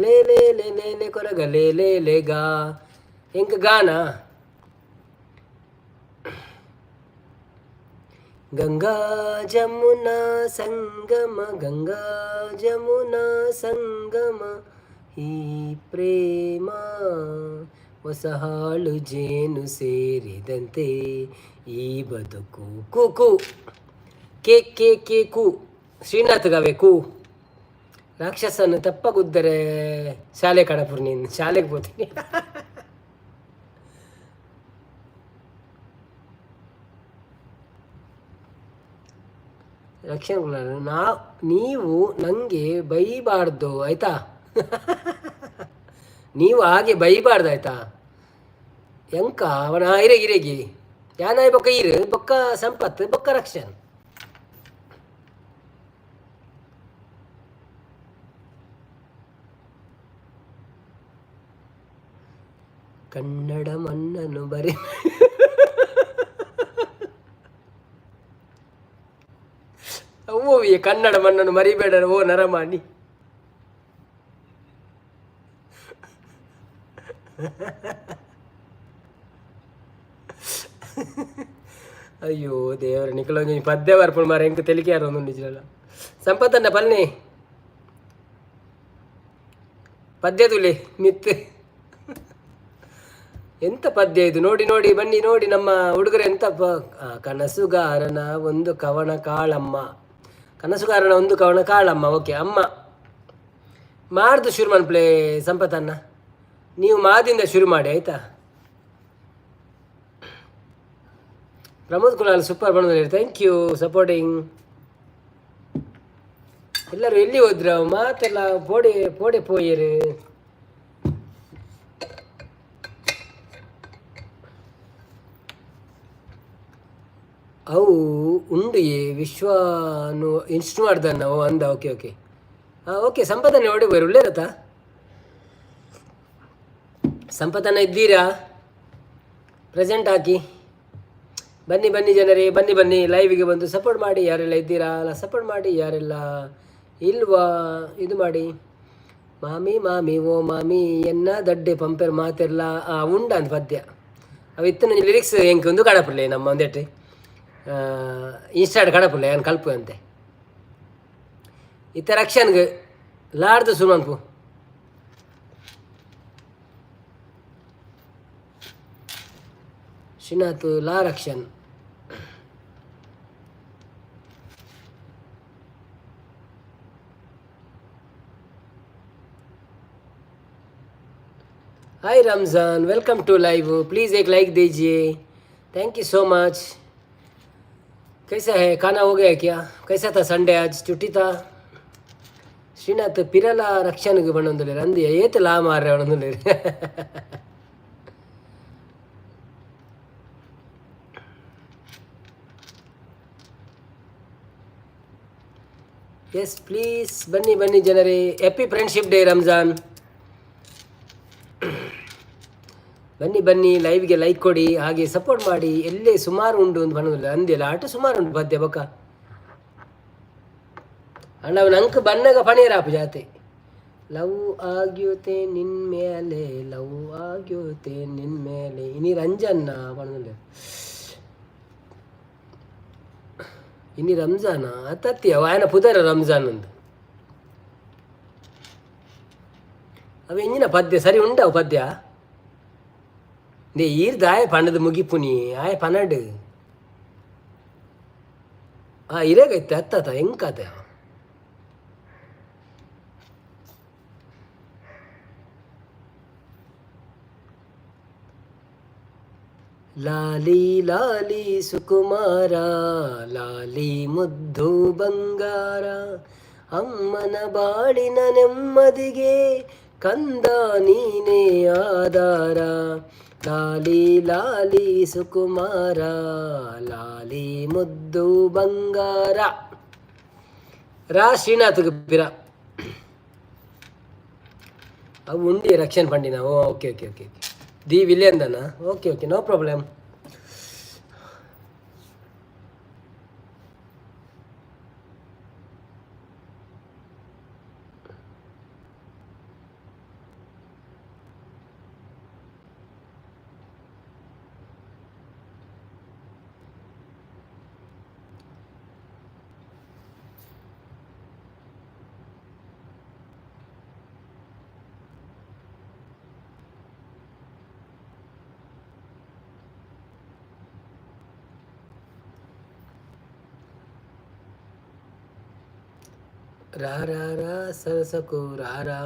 [SPEAKER 1] ಲೇ ಲೇ ಲೇ ಲೇ ಲೇ ಕೊರಗ ಲೇ ಲೇ ಲೇ ಗಾ ಎಂಕ ಗಾನ. ಗಂಗಾ ಜಮುನಾ ಸಂಗಮ, ಗಂಗಾ ಜಮುನಾ ಸಂಗಮ, ಈ ಪ್ರೇಮ ಹೊಸ ಹಾಳು ಜೇನು ಸೇರಿದಂತೆ ಈ ಬದುಕು. ಕು ಕು ಕೆ ಕೆ ಕೆ ಕು ಶ್ರೀನಾಥ್ ಗಾವೆ ಕು. ರಾಕ್ಷಸನ್ನು ತಪ್ಪಗುದ್ದರೆ ಶಾಲೆ ಕಡಪುರ್, ನೀನು ಶಾಲೆಗೆ ಹೋಗ್ತೀನಿ. ರಕ್ಷಣೆ ನಾ ನೀವು ನನಗೆ ಬೈಬಾರ್ದು ಆಯಿತಾ? ನೀವು ಹಾಗೆ ಬೈಬಾರ್ದು ಆಯಿತಾ? ಎಂಕ ಅವನ ಇರೆಗಿ ಇರೆಗಿ ಯಾನಾಯ್ ಬೊಕ್ಕ ಇರು ಬೊಕ್ಕ ಸಂಪತ್ತು ಬೊಕ್ಕ ರಕ್ಷಣೆ. ಕನ್ನಡ ಮನ್ನನು ಬರಿ ಓವಿಯ ಕನ್ನಡ ಮಣ್ಣನ್ನು ಮರಿಬೇಡ ಓ ನರಮಾನಿ. ಅಯ್ಯೋ ದೇವರ ನಿಖಲೊಂಜಿ ಪದ್ಯ ಬರ್ಪುಂಡು ಮಾರೆ, ಎಂಕ್ ತೆಲಿಕೆ ಯಾರು ಒಂದುಂಡು ಸಂಪತ್ತನ್ನ ಪಲ್ನಿ ಪದ್ಯ ತುಲಿ ಮಿತ್. ಎಂತ ಪದ್ಯ ಇದು? ನೋಡಿ ನೋಡಿ, ಬನ್ನಿ ನೋಡಿ ನಮ್ಮ ಹುಡುಗರು ಎಂತ ಕನಸುಗಾರನ ಒಂದು ಕವನ ಕಾಳಮ್ಮ, ಕನಸುಗಾರನ ಒಂದು ಕವನ ಕಾಳಮ್ಮ. ಓಕೆ ಅಮ್ಮ ಮಾರ್ದು ಶುರು ಮನ್ಪ್ಲೆ ಸಂಪತ್ತನ್ನ, ನೀವು ಮಾದಿಂದ ಶುರು ಮಾಡಿ ಆಯಿತಾ? ಪ್ರಮೋದ್ ಕುಲಾಲ್ ಸೂಪರ್ ಬಂದ್ರೆ, thank you supporting. ಎಲ್ಲರೂ ಎಲ್ಲಿ ಹೋದ್ರ? ಮಾತೆಲ್ಲ ಪೋಡೆ ಪೋಡೆ ಪೋಯರು. ಅವು ಉಂಡು ವಿಶ್ವನು ಇನ್ಸ್ಟು ಮಾಡ್ದನ್ನ ಓ ಅಂದ. ಓಕೆ ಓಕೆ ಹಾಂ ಓಕೆ. ಸಂಪತ್ತನ್ನ ಓಡಿ ಬೋರು ಉಳ್ಳೇರತ್ತ? ಸಂಪತ್ತನ್ನ ಇದ್ದೀರಾ? Present hockey. ಬನ್ನಿ ಬನ್ನಿ ಜನರೇ, ಬನ್ನಿ ಬನ್ನಿ, ಲೈವಿಗೆ ಬಂದು ಸಪೋರ್ಟ್ ಮಾಡಿ. ಯಾರೆಲ್ಲ ಇದ್ದೀರಾ ಅಲ್ಲ ಸಪೋರ್ಟ್ ಮಾಡಿ, ಯಾರೆಲ್ಲ ಇಲ್ವಾ ಇದು ಮಾಡಿ. ಮಾಮಿ ಮಾಮಿ ಓ ಮಾಮಿ ಎನ್ನ ದಡ್ಡೆ ಪಂಪೆರ್ ಮಾತೆಲ್ಲ ಉಂಡ ಅಂತ ಪದ್ಯ ಅವು ಇತ್ತು. ಲಿರಿಕ್ಸ್ ಎಂಕ್ ಒಂದು ಕಾಣಪುರ್ಲೆ ನಮ್ಮ ಒಂದೆಟ್ಟು ಇನ್ಸ್ಟಾಡ್ ಕಡಪುರ್ಲೆ ಏನು ಕಲ್ಪು ಅಂತೆ. ಇತ್ತ ರಕ್ಷನ್ಗೆ ಲಾಡ್ದು ಸುಮನ್ಪು. ಶ್ರೀನಾಥ್ ಲಾ Rakshan. Hi Ramzan, welcome to live. Please एक लाइक दीजिए, thank you so much. कैसा है? खाना हो गया क्या? कैसा था संडे? आज छुट्टी था. ಶ್ರೀನಾಥ್ ಪಿರಲ ರಕ್ಷಣೆಗೆ ಬಂದೊಂದುಲ್ಲೇರು ಅಂದಿಯ ಏತ್ ಲಾ ಮಾರ್ರೆ ಅವನೊಂದುಲ್ಲೇರು. ಎಸ್ ಪ್ಲೀಸ್ ಬನ್ನಿ ಬನ್ನಿ ಜನರೇ. Happy friendship day Ramzan. ಬನ್ನಿ ಬನ್ನಿ, ಲೈವ್ಗೆ ಲೈಕ್ ಕೊಡಿ, ಹಾಗೆ ಸಪೋರ್ಟ್ ಮಾಡಿ. ಎಲ್ಲೇ ಸುಮಾರು ಉಂಡು ಒಂದು ಬಣ್ಣದಿಲ್ಲ ಅಂದಿಲ್ಲ ಆಟ ಸುಮಾರು ಉಂಟು ಪದ್ಯ ಬೊಕ್ಕ ಅಣ್ಣ ಅವನ ಅಂಕ ಬನ್ನಗ ಪಣಿಯರಾಪು ಜಾತೆ. ಲವ್ ಆಗ್ಯೋತೆ ನಿನ್ ಮೇಲೆ, ಲವ್ ಆಗ್ಯೋತೆ ನಿನ್ ಮೇಲೆ ಇನಿ ರಂಜನ್ನ ಪಣದಿಲ್ಲ ಇನಿ ರಂಜಾನ ಅತ್ತತ್ತಿ ಅವ ಪುದರ ರಂಜಾನ್ ಅಂದು. ಅವ ಎಂಜಿನ ಪದ್ಯ ಸರಿ ಉಂಡವು ಪದ್ಯ ನೇ ಈರ್ದ ಆಯ ಪಣದ ಮುಗಿಪುನಿ ಆಯ ಪನಡು ಆ ಇರೇಗೈತೆ ಅತ್ತತ ಎಂಕಾತೆ. ಲಾಲಿ ಲಾಲಿ ಸುಕುಮಾರ, ಲಾಲಿ ಮುದ್ದು ಬಂಗಾರ. ಅಮ್ಮನ ಬಾಳಿನ ನೆಮ್ಮದಿಗೆ ಕಂದ ನೀನೇ ಆಧಾರ. ಲಾಲಿ ಲಾಲಿ ಸುಕುಮಾರ, ಲಾಲಿ ಮುದ್ದು ಬಂಗಾರ. ರಾ ಶ್ರೀನಾಥ್ ಪಿರ ಅವು ಉಂಡಿ ರಕ್ಷಣ್ ಪಂಡಿನ. ಓ, okay okay okay. The ವಿಲಿಯಂದನ. Okay okay, no problem. ರಾ ರಾ ರಾ ಸರಸಕು ರಾ ರಾ,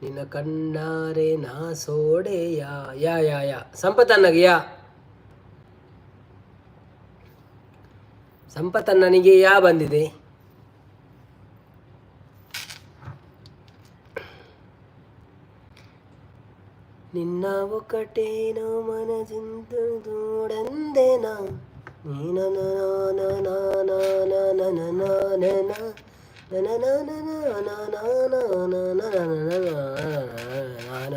[SPEAKER 1] ನಿನ್ನ ಕಣ್ಣಾರೆ ನಾ ಸೋಡೆಯ. ಯಾ ಯಾ ಯಾ ಸಂಪತ್ತನ್ನಗೆ ಯಾ, ಸಂಪತ್ತಣ್ಣನಿಗೆ ಯಾ ಬಂದಿದೆ. ನಿನ್ನ ಒಕಟೇನೋ ಮನಜಿಂದೂಡಂದೆನ ನೀನ ನ ನ ನ ನ ನ ನ ನ ನ ನ ನ ನ ನ ನ ನ ನ ನ ನ.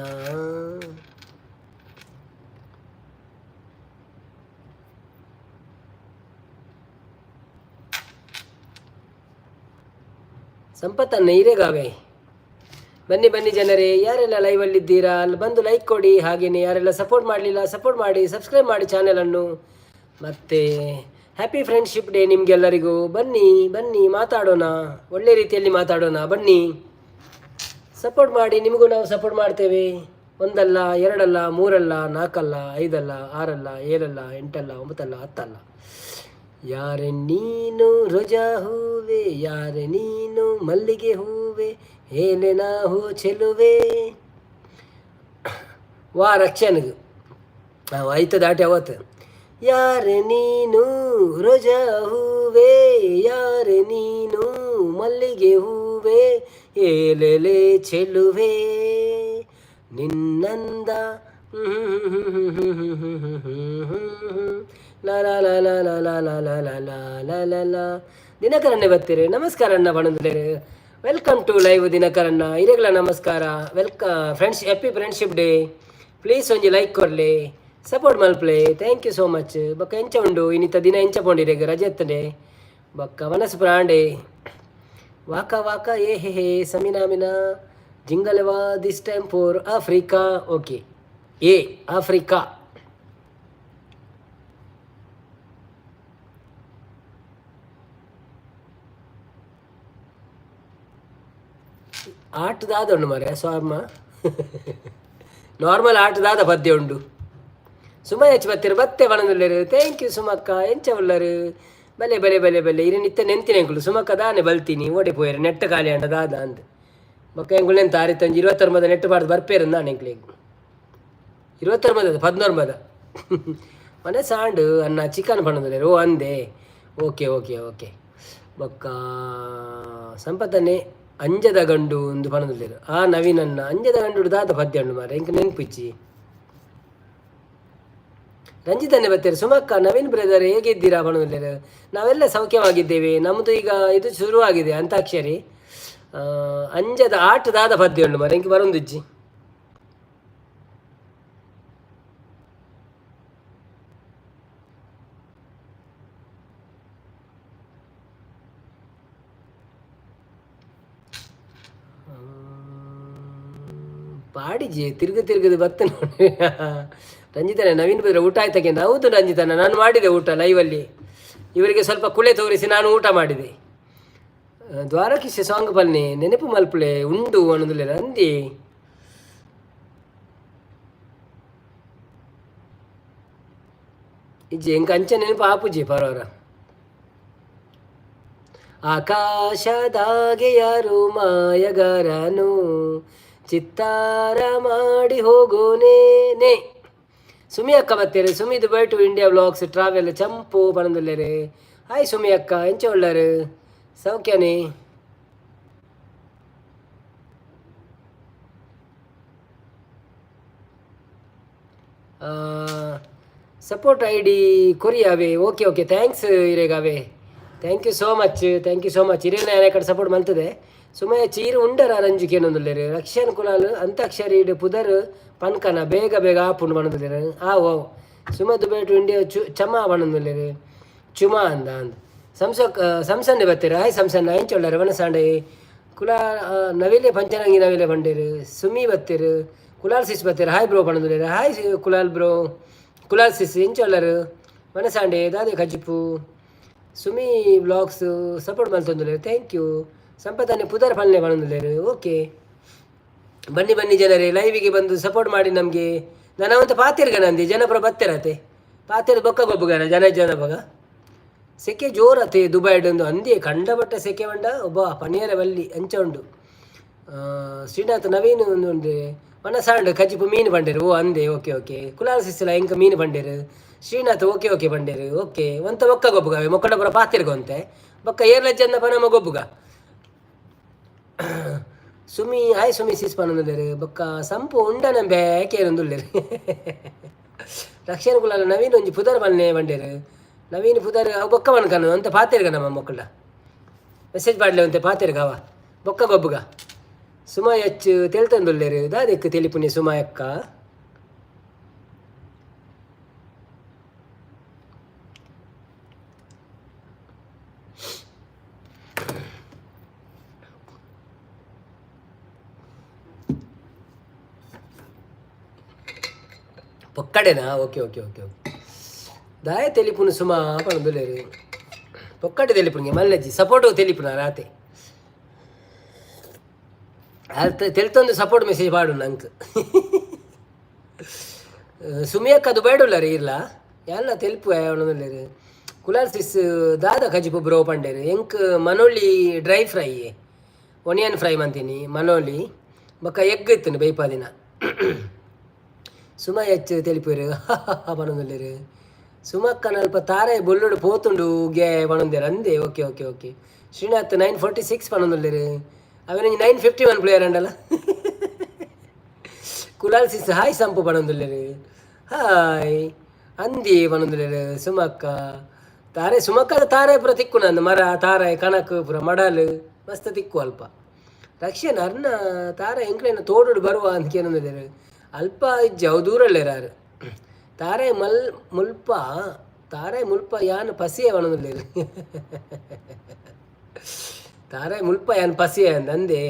[SPEAKER 1] ಸಂಪತ್ತನ್ನ ಹಿರೇಗಾವೆ. ಬನ್ನಿ ಬನ್ನಿ ಜನರೇ, ಯಾರೆಲ್ಲ ಲೈವಲ್ಲಿದ್ದೀರಾ ಅಲ್ಲಿ ಬಂದು ಲೈಕ್ ಕೊಡಿ. ಹಾಗೆಯೇ ಯಾರೆಲ್ಲ ಸಪೋರ್ಟ್ ಮಾಡಲಿಲ್ಲ, ಸಪೋರ್ಟ್ ಮಾಡಿ, ಸಬ್ಸ್ಕ್ರೈಬ್ ಮಾಡಿ ಚಾನೆಲನ್ನು. ಮತ್ತು happy friendship day ನಿಮಗೆಲ್ಲರಿಗೂ. ಬನ್ನಿ ಬನ್ನಿ, ಮಾತಾಡೋಣ, ಒಳ್ಳೆ ರೀತಿಯಲ್ಲಿ ಮಾತಾಡೋಣ ಬನ್ನಿ. ಸಪೋರ್ಟ್ ಮಾಡಿ, ನಿಮಗೂ ನಾವು ಸಪೋರ್ಟ್ ಮಾಡ್ತೇವೆ. ಒಂದಲ್ಲ, ಎರಡಲ್ಲ, ಮೂರಲ್ಲ, ನಾಲ್ಕಲ್ಲ, ಐದಲ್ಲ, ಆರಲ್ಲ, ಏಳಲ್ಲ, ಎಂಟಲ್ಲ, ಒಂಬತ್ತಲ್ಲ, ಹತ್ತಲ್ಲ. ಯಾರೆ ನೀನು ರೋಜಾ ಹೂವೆ, ಯಾರೆ ನೀನು ಮಲ್ಲಿಗೆ ಹೂವೆ, ಹೇಲೆ ಹೂ ಚೆಲುವೆ. ವಾ ರಕ್ಷಣೆಗೆ ನಾವು ಐತ ದಾಟಿ ಅವತ್ತು. ಯಾರೆ ನೀನು ರೋಜಾ ಹೂವೆ, ಯಾರೆ ನೀನು ಮಲ್ಲಿಗೆ ಹೂವೆ, ಏಲೆಲೆ ಚೆಲುವೆ ನಿನ್ನಂದ. ಲಾ ಲಾ ಲಾ ಲಾ ಲಾ ಲಾ ಲಾ ಲಾ ಲಾ ಲಾ ಲಾ ಲಾ ಲಾ. ದಿನಕರನ್ನೇ ಬರ್ತೀರಿ. ನಮಸ್ಕಾರ ಅಣ್ಣ ಬಣಂದ್ರೆ. Welcome to live ದಿನಕರಣ್ಣ. ಹಿರೇಗಳ ನಮಸ್ಕಾರ. Friends, happy friendship day. Please ಒಂಜಿ ಲೈಕ್ ಕೊರ್ಲೆ, ಸಪೋರ್ಟ್ ಮಲ್ಪ್ಲೆ. Thank you so much. ಬೊಕ್ಕ ಎಂಚ ಉಂಡು ಇನ್ನಿತ ದಿನ? ಎಂಚ ಪೋಂಡಿರೇಗ? ರಜೆ ಎತ್ತಂಡೆ. ಬೊಕ್ಕ ಮನಸ್ಸು ಪ್ರಾಂಡೆ. ವಾಕ ವಾಕ ಏ ಹೇ ಹೇ ಸಮಿನಾಮಿನ ಜಿಂಗಲೆವಾ. This time for Africa. Okay, A Africa. ಆಟದಾದ ಉಂಡು ಮರೆ ಸ್ವಾಮ, ನಾರ್ಮಲ್ ಆಟದಾದ ಪದ್ಯ ಉಂಡು. ಸುಮ ಹೆಚ್ಚು ಬತ್ತೀರು ಬತ್ತೆ ಬಣದುಲ್ಲೇರು. Thank you ಸುಮಕ್ಕ. ಎಂಚ ಉಲ್ಲರು? ಬಲೆ ಬಲೆ ಬಲೆ ಬಲೆ. ಇರು ನಿತ್ತ ನೆಂತಿನ ಎಂಕುಲು. ಸುಮಕ್ಕ ದಾನೆ ಬಲ್ತೀನಿ ಓಡಿ ಪೋಯರು, ನೆಟ್ಟ ಖಾಲಿ ಅಂಡ ದಾದ ಅಂದ್. ಬೊಕ್ಕ ಎಂಕುಲು ನೆಂತ ಆರಿತ್ತಂಜಿ 29 ನೆಟ್ಟು ಪಾಡ್ದು ಬರ್ಪೇರು ನಾನು ಎಂಕ್ಲೆಗ್. 29 19 ಮನೆ ಸಾಂಡು ಅನ್ನ ಚಿಕನ್ ಪಣ್ಣುದಿಲ್ಲೆರ್. ಓ ಅಂದೆ, okay okay okay. ಬೊಕ್ಕ ಸಂಪತ್ತನೆ ಅಂಜದ ಗಂಡು ಒಂದು ಪಣದುಲ್ಲೆರ್. ಆ ನವೀನನ್ನ ಅಂಜದ ಗಂಡು ದಾದ ಪದ್ಯ ಉಂಡು ಮಾರೆ, ಎಂಕ್ ನೆನ್ಪಿಚ್ಚಿ. ರಂಜಿತನ್ನೇ ಬರ್ತಾರೆ. ಸುಮಕ್ಕ, ನವೀನ್ ಬ್ರದರ್ ಹೇಗಿದ್ದೀರಾ ಪಣದುಲ್ಲೆರ್. ನಾವೆಲ್ಲ ಸೌಖ್ಯವಾಗಿದ್ದೇವೆ. ನಮ್ಮದು ಈಗ ಇದು ಶುರುವಾಗಿದೆ ಅಂತಾಕ್ಷರಿ. ಅಂಜದ ಆಟದಾದ ಪದ್ಯ ಉಂಡು ಮಾರೆ, ಎಂಕ್ ಬರೊಂದಿಜ್ಜಿ. ಪಾಡಿಜಿ ತಿರುಗು ತಿರುಗದು ಬತ್ತ ನೋಡಿ. ರಂಜಿತನ, ನವೀನ್ ಬದ್ರೆ ಊಟ ಆಯ್ತಕ್ಕೆ? ಹೌದು ರಂಜಿತನ, ನಾನು ಮಾಡಿದೆ ಊಟ ಲೈವಲ್ಲಿ. ಇವರಿಗೆ ಸ್ವಲ್ಪ ಕುಳೆ ತೋರಿಸಿ ನಾನು ಊಟ ಮಾಡಿದೆ. ದ್ವಾರಕೀಶ ಸಾಂಗ್ ಪಲ್ನೆ ನೆನಪು ಮಲ್ಪುಲೆ ಉಂಡು ಅನ್ನೋದಿಲ್ಲ ರಂದಿ. ಇಜ್ಜಿ, ಎಂಕ ಅಂಚೆ ನೆನಪು ಆಪುಜಿ ಪರವರ. ಆಕಾಶದಾಗೆ ಯಾರು ಮಾಯಗಾರನು, ಚಿತ್ತಾರ ಮಾಡಿ ಹೋಗೋನೇನೆ. ಸುಮಿ ಅಕ್ಕ ಬತ್ತೀರಿ. ಸುಮಿದು Dubai to India vlogs travel ಚಂಪು ಪಣದುಲ್ಲೇರು. ಹಾಯ್ ಸುಮಿ ಅಕ್ಕ, ಎಂಚ ಉಳ್ಳರು? ಸೌಖ್ಯನೇ? Support ID ಕೊರಿಯಾವೆ. Okay okay, thanks ಇರೇಗಾವೆ. Thank you so much, thank you so much. ಇರೇನ ಕಡೆ support ಮಲ್ತದೆ. ಸುಮಯ ಚೀರು ಉಂಡರ ರಂಜುಕೆ ಏನೊಂದುಲ್ಲೇರು. ರಕ್ಷನ್ ಕುಲಾಲ್ ಅಂತಾಕ್ಷರಿ ಪುದರ್ ಪನ್ಕನ ಬೇಗ ಬೇಗ ಆಪುಂಡು ಪನೊಂದುಲ್ಲೇರು. ಆವು ಆವು. ಸುಮ ದುಬೈ ಟು ಇಂಡಿಯಾ ಚು ಚಮ ಪನೊಂದುಲ್ಲೇರು. ಚುಮಾ ಅಂದ ಅಂದ್ ಸಂಸ ಸಂಸನ್ನೆ ಬತ್ತೀರ. ಹಾಯ್ ಸಂಸನ್ನ, ಎಂಚೊಳ್ಳಾರೆ ವನಸಾಂಡೆ ಕುಲ ನವಿಲೆ ಪಂಚರಂಗಿ ನವಿಲೆ ಬಂಡೇರು. ಸುಮಿ ಬತ್ತೀರು, ಕುಲಾಲ್ ಸಿಸ್ ಬತ್ತೀರು. ಹಾಯ್ ಬ್ರೋ ಪನೊಂದುಲ್ಲೇರು. Hi Kulal bro, Kulal sis, ಎಂಚೊಳ್ಳಾರು ವನಸಾಂಡೆ ದಾದೆ ಕಜಿಪು. ಸುಮಿ ಬ್ಲಾಗ್ಸ್ ಸಪೋರ್ಟ್ ಮಲ್ತೊಂದುಲ್ಲೇರು, thank you. ಸಂಪತನೆ ಪುದರ್ ಪಲ್ನೆ ಪನೊಂದುಲ್ಲೇರು. ಓಕೆ, ಬನ್ನಿ ಬನ್ನಿ ಜನರೇ, ಲೈವಿಗೆ ಬಂದು ಸಪೋರ್ಟ್ ಮಾಡಿ ನಮಗೆ. ನನವಂತ ಪಾತಿರ್ಗ ನಂದಿ ಜನಪುರ ಬತ್ತಿರತೆ ಪಾತಿರ ಬೊಕ್ಕ ಗೊಬ್ಬುಗಾರ ಜನ ಜನ ಬಗ. ಸೆಕೆ ಜೋರತೆ ದುಬೈಡ್ ಒಂದು ಅಂದೇ ಕಂಡಬಟ್ಟ ಸೆಕೆ ಬಂಡ ಒಬ್ಬ ಪನಿಯರ ಬಲ್ಲಿ ಅಂಚ ಉಂಡು. ಶ್ರೀನಾಥ್ ನವೀನ್ ಒಂದು ಉಂಡು ಮನಸಾಂಡ್ ಕಜಿಪು ಮೀನು ಬಂಡೇರು. ಓ ಅಂದೆ, ಓಕೆ ಓಕೆ. ಕುಲಾಲ್ ಸಿಸ್ಲ ಎಂಕ ಮೀನು ಬಂಡೇರು. ಶ್ರೀನಾಥ್ ಓಕೆ ಓಕೆ ಬಂಡೇರು. ಓಕೆ, ಒಂತ ಬೊಕ್ಕ ಗೊಬ್ಬುಗ ಮೊಕ್ಕಡಪುರ ಪಾತಿರ್ಗೊಂತೆ ಬೊಕ್ಕ ಏರ್ಲ ಜನ ಪನಮ ಗೊಬ್ಬುಗ. ಸುಮಿ ಹಾಯ್ ಸುಮಿ ಸಿಸ್ ಪನೊಂದುಲ್ಲೇರು. ಬೊಕ್ಕ ಸಂಪು ಉಂಡನ ಬೇಕೇನೊಂದುಲ್ಲೇರು. ರಕ್ಷಣ ಕುಲಾಲ ನವೀನ್ ಒಂಜಿ ಪುದರ್ ಬನ್ನೆ ಬಂಡೇರು. ನವೀನ್ ಪುದರ್ ಅವು ಬೊಕ್ಕ ಬನ್ಕನು ಅಂತ ಪಾತಿರ್ಗ ನಮ್ಮ ಮೊಕ್ಕಳ ಮೆಸೇಜ್ ಪಾಡ್ಲೆ ಅಂತೆ ಪಾತಿರ್ಗ ಅವ ಬೊಕ್ಕ ಗೊಬ್ಬುಗ. ಸುಮ ಹೆಚ್ಚು ತೆಲ್ತಂದುಲ್ಲೇರು. ದಾದೆಕ್ಕು ತೆಲಿಪುನಿ ಸುಮಾಯಕ್ಕ? ಪೊಕ್ಕಡೆನಾ? Okay okay okay okay. ದಾಯ ತೆಲಿಪುನು ಸುಮಾ ಪಣದುಲ್ಲೇರು. ಪೊಕ್ಕಡೆ ತೆಲಿಪುನಿಗೆ ಮಲ್ಲಜ್ಜಿ ಸಪೋರ್ಟ್ ತೆಲಿಪುನ ರಾತೆ ಅದು ತೆಲ್ತೊಂದು ಸಪೋರ್ಟ್ ಮೆಸೇಜ್ ಪಾಡು ನಂಕ್. ಸುಮಿಯಕ್ಕ ಅದು ಬೇಡುಲ್ಲರಿ ಇರ್ಲ ಎಲ್ಲ ತೆಲ್ಪು ಅವನೊಂದುಲ್ಲೇರು. ಕುಲಾಲ್ ಸಿಸ್ ದಾದ ಕಜಿಪು ಬ್ರೋ ಪಂಡೇರು. ಎಂಕ್ ಮನೋಳಿ ಡ್ರೈ ಫ್ರೈ, ಒನಿಯನ್ ಫ್ರೈ ಮಂತೀನಿ ಮನೋಳಿ. ಬೊಕ್ಕ ಎಗ್ ಇತ್ತು ಬೇಯ್ಪಾದಿನ. ಸುಮ ಹೆಚ್ಚು ತೆಲಿಪುರು ಪನೊಂದುಲ್ಲೇರು. ಸುಮಕ್ಕನ ಅಲ್ಪ ತಾರೆ ಬೊಲ್ಲುಡು ಪೋತುಂಡು ಗೆ ಪನೊಂದೇರು ಅಂದೆ. Okay okay okay. Srinath 946 ಪನೊಂದುಲ್ಲೇರು. ಅವನ 951 ಪ್ಲೇಯರ್ ಅಂಡಲ್ಲ. ಕುಲಾಲ್ ಸಿಸ್ ಹಾಯ್ ಸಂಪು ಪನೊಂದುಲ್ಲೇರು. ಹಾಯ್ ಅಂದಿ ಪನೊಂದುಲ್ಲೇರು ಸುಮಕ್ಕ. ತಾರೆ ಸುಮಕ್ಕದ ತಾರೆ ಪೂರ ತಿಕ್ಕು ನಂದು ಮರ ತಾರೆ ಕಣಕ್ ಪೂರ ಮಡಲ್ ಮಸ್ತ್ ತಿಕ್ಕು ಅಲ್ಪ. ರಕ್ಷಣ ಅರ್ನ ತಾರೆ ಎಂಕ್ಲೇನ ತೋಡುಡು ಬರುವ ಅಂತ ಕೇನೊಂದುಲ್ಲೇರು. ಅಲ್ಪ ಇಜ್ಜಿ ಅವು ದೂರಲ್ಲೇರಾರು. ತಾರೆ ಮಲ್ ಮುಲ್ಪ ತಾರೆ ಮುಲ್ಪ ಯಾನ್ ಪಸಿಯೆ ಪನೊಂದುಲ್ಲೇರು. ತಾರೆ ಮುಲ್ಪ ಯಾನ್ ಪಸಿಯೆ ಅಂದ್ ಅಂದೆ.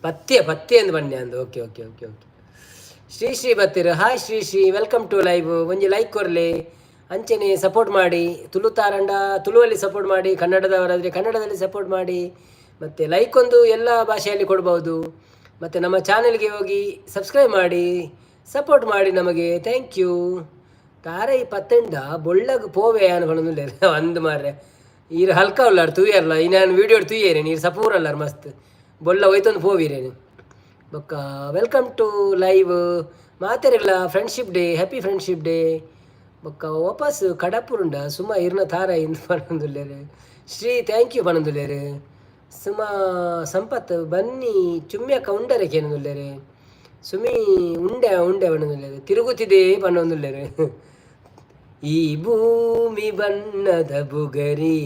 [SPEAKER 1] ಪತ್ಯ ಪತ್ಯ ಅಂದ್ ಬನ್ನಿ ಅಂದ್. Okay okay okay okay. Shri Shri ಬತ್ತೀರು. Hi Shri Shri, welcome to live. ಒಂಜಿ ಲೈಕ್ ಕೊರ್ಲೆ, ಅಂಚನೆ ಸಪೋರ್ಟ್ ಮಾಡಿ. ತುಳು ತಾರಂಡ ತುಳುವಲ್ಲಿ ಸಪೋರ್ಟ್ ಮಾಡಿ, ಕನ್ನಡದವರಾದರೆ ಕನ್ನಡದಲ್ಲಿ ಸಪೋರ್ಟ್ ಮಾಡಿ. ಮತ್ತು ಲೈಕ್ ಒಂದು ಎಲ್ಲ ಭಾಷೆಯಲ್ಲಿ ಕೊಡ್ಬೋದು. ಮತ್ತು ನಮ್ಮ ಚಾನೆಲ್ಗೆ ಹೋಗಿ ಸಬ್ಸ್ಕ್ರೈಬ್ ಮಾಡಿ, ಸಪೋರ್ಟ್ ಮಾಡಿ ನಮಗೆ. Thank you. ತಾರೆ ಪತ್ತೆಂಡ ಬೊಳ್ಳಗ್ ಪೋವೆ ಅನ್ಕೊಂಡುಲ್ಲೇರು ಅಂದ್ ಮಾರ್ರೆ. ಈರ್ ಹಲ್ಕ ಉಲ್ಲಾರ್ ತೂಯರ್ಲ ಈ ನಾನು ವೀಡಿಯೋ ತೂಯೇರೆ ನೀರು ಸಪೂರ್ ಅಲ್ಲಾರ್ ಮಸ್ತ್ ಬೊಳ್ಳ ಹೋಯ್ತೊಂದು ಪೋವಿರೇನು. ಬೊಕ್ಕ welcome to live ಮಾತೆರೆಗ್ಲ friendship day, happy friendship day. ಬೊಕ್ಕ ವಾಪಸ್ ಕಡಪುರುಂಡ ಸುಮ ಇರ್ನ ತಾರ ಇಂದು ಪನೊಂದುಲ್ಲೇರು. Shri thank you ಪನೊಂದುಲ್ಲೇರು. ಸುಮ ಸಂಪತ್ ಬನ್ನಿ ಚುಮ್ಯಕ ಉಂಡರೆ ಕೇನೊಂದುಲ್ಲೇರು. ಸುಮಿ ಉಂಡೆ ಉಂಡೆ ಪನೊಂದುಲ್ಲೇರು. ತಿರುಗುತ್ತಿದೆ ಪನೊಂದುಲ್ಲೇರು. ಈ ಭೂಮಿ ಬಣ್ಣದ ಬುಗರಿ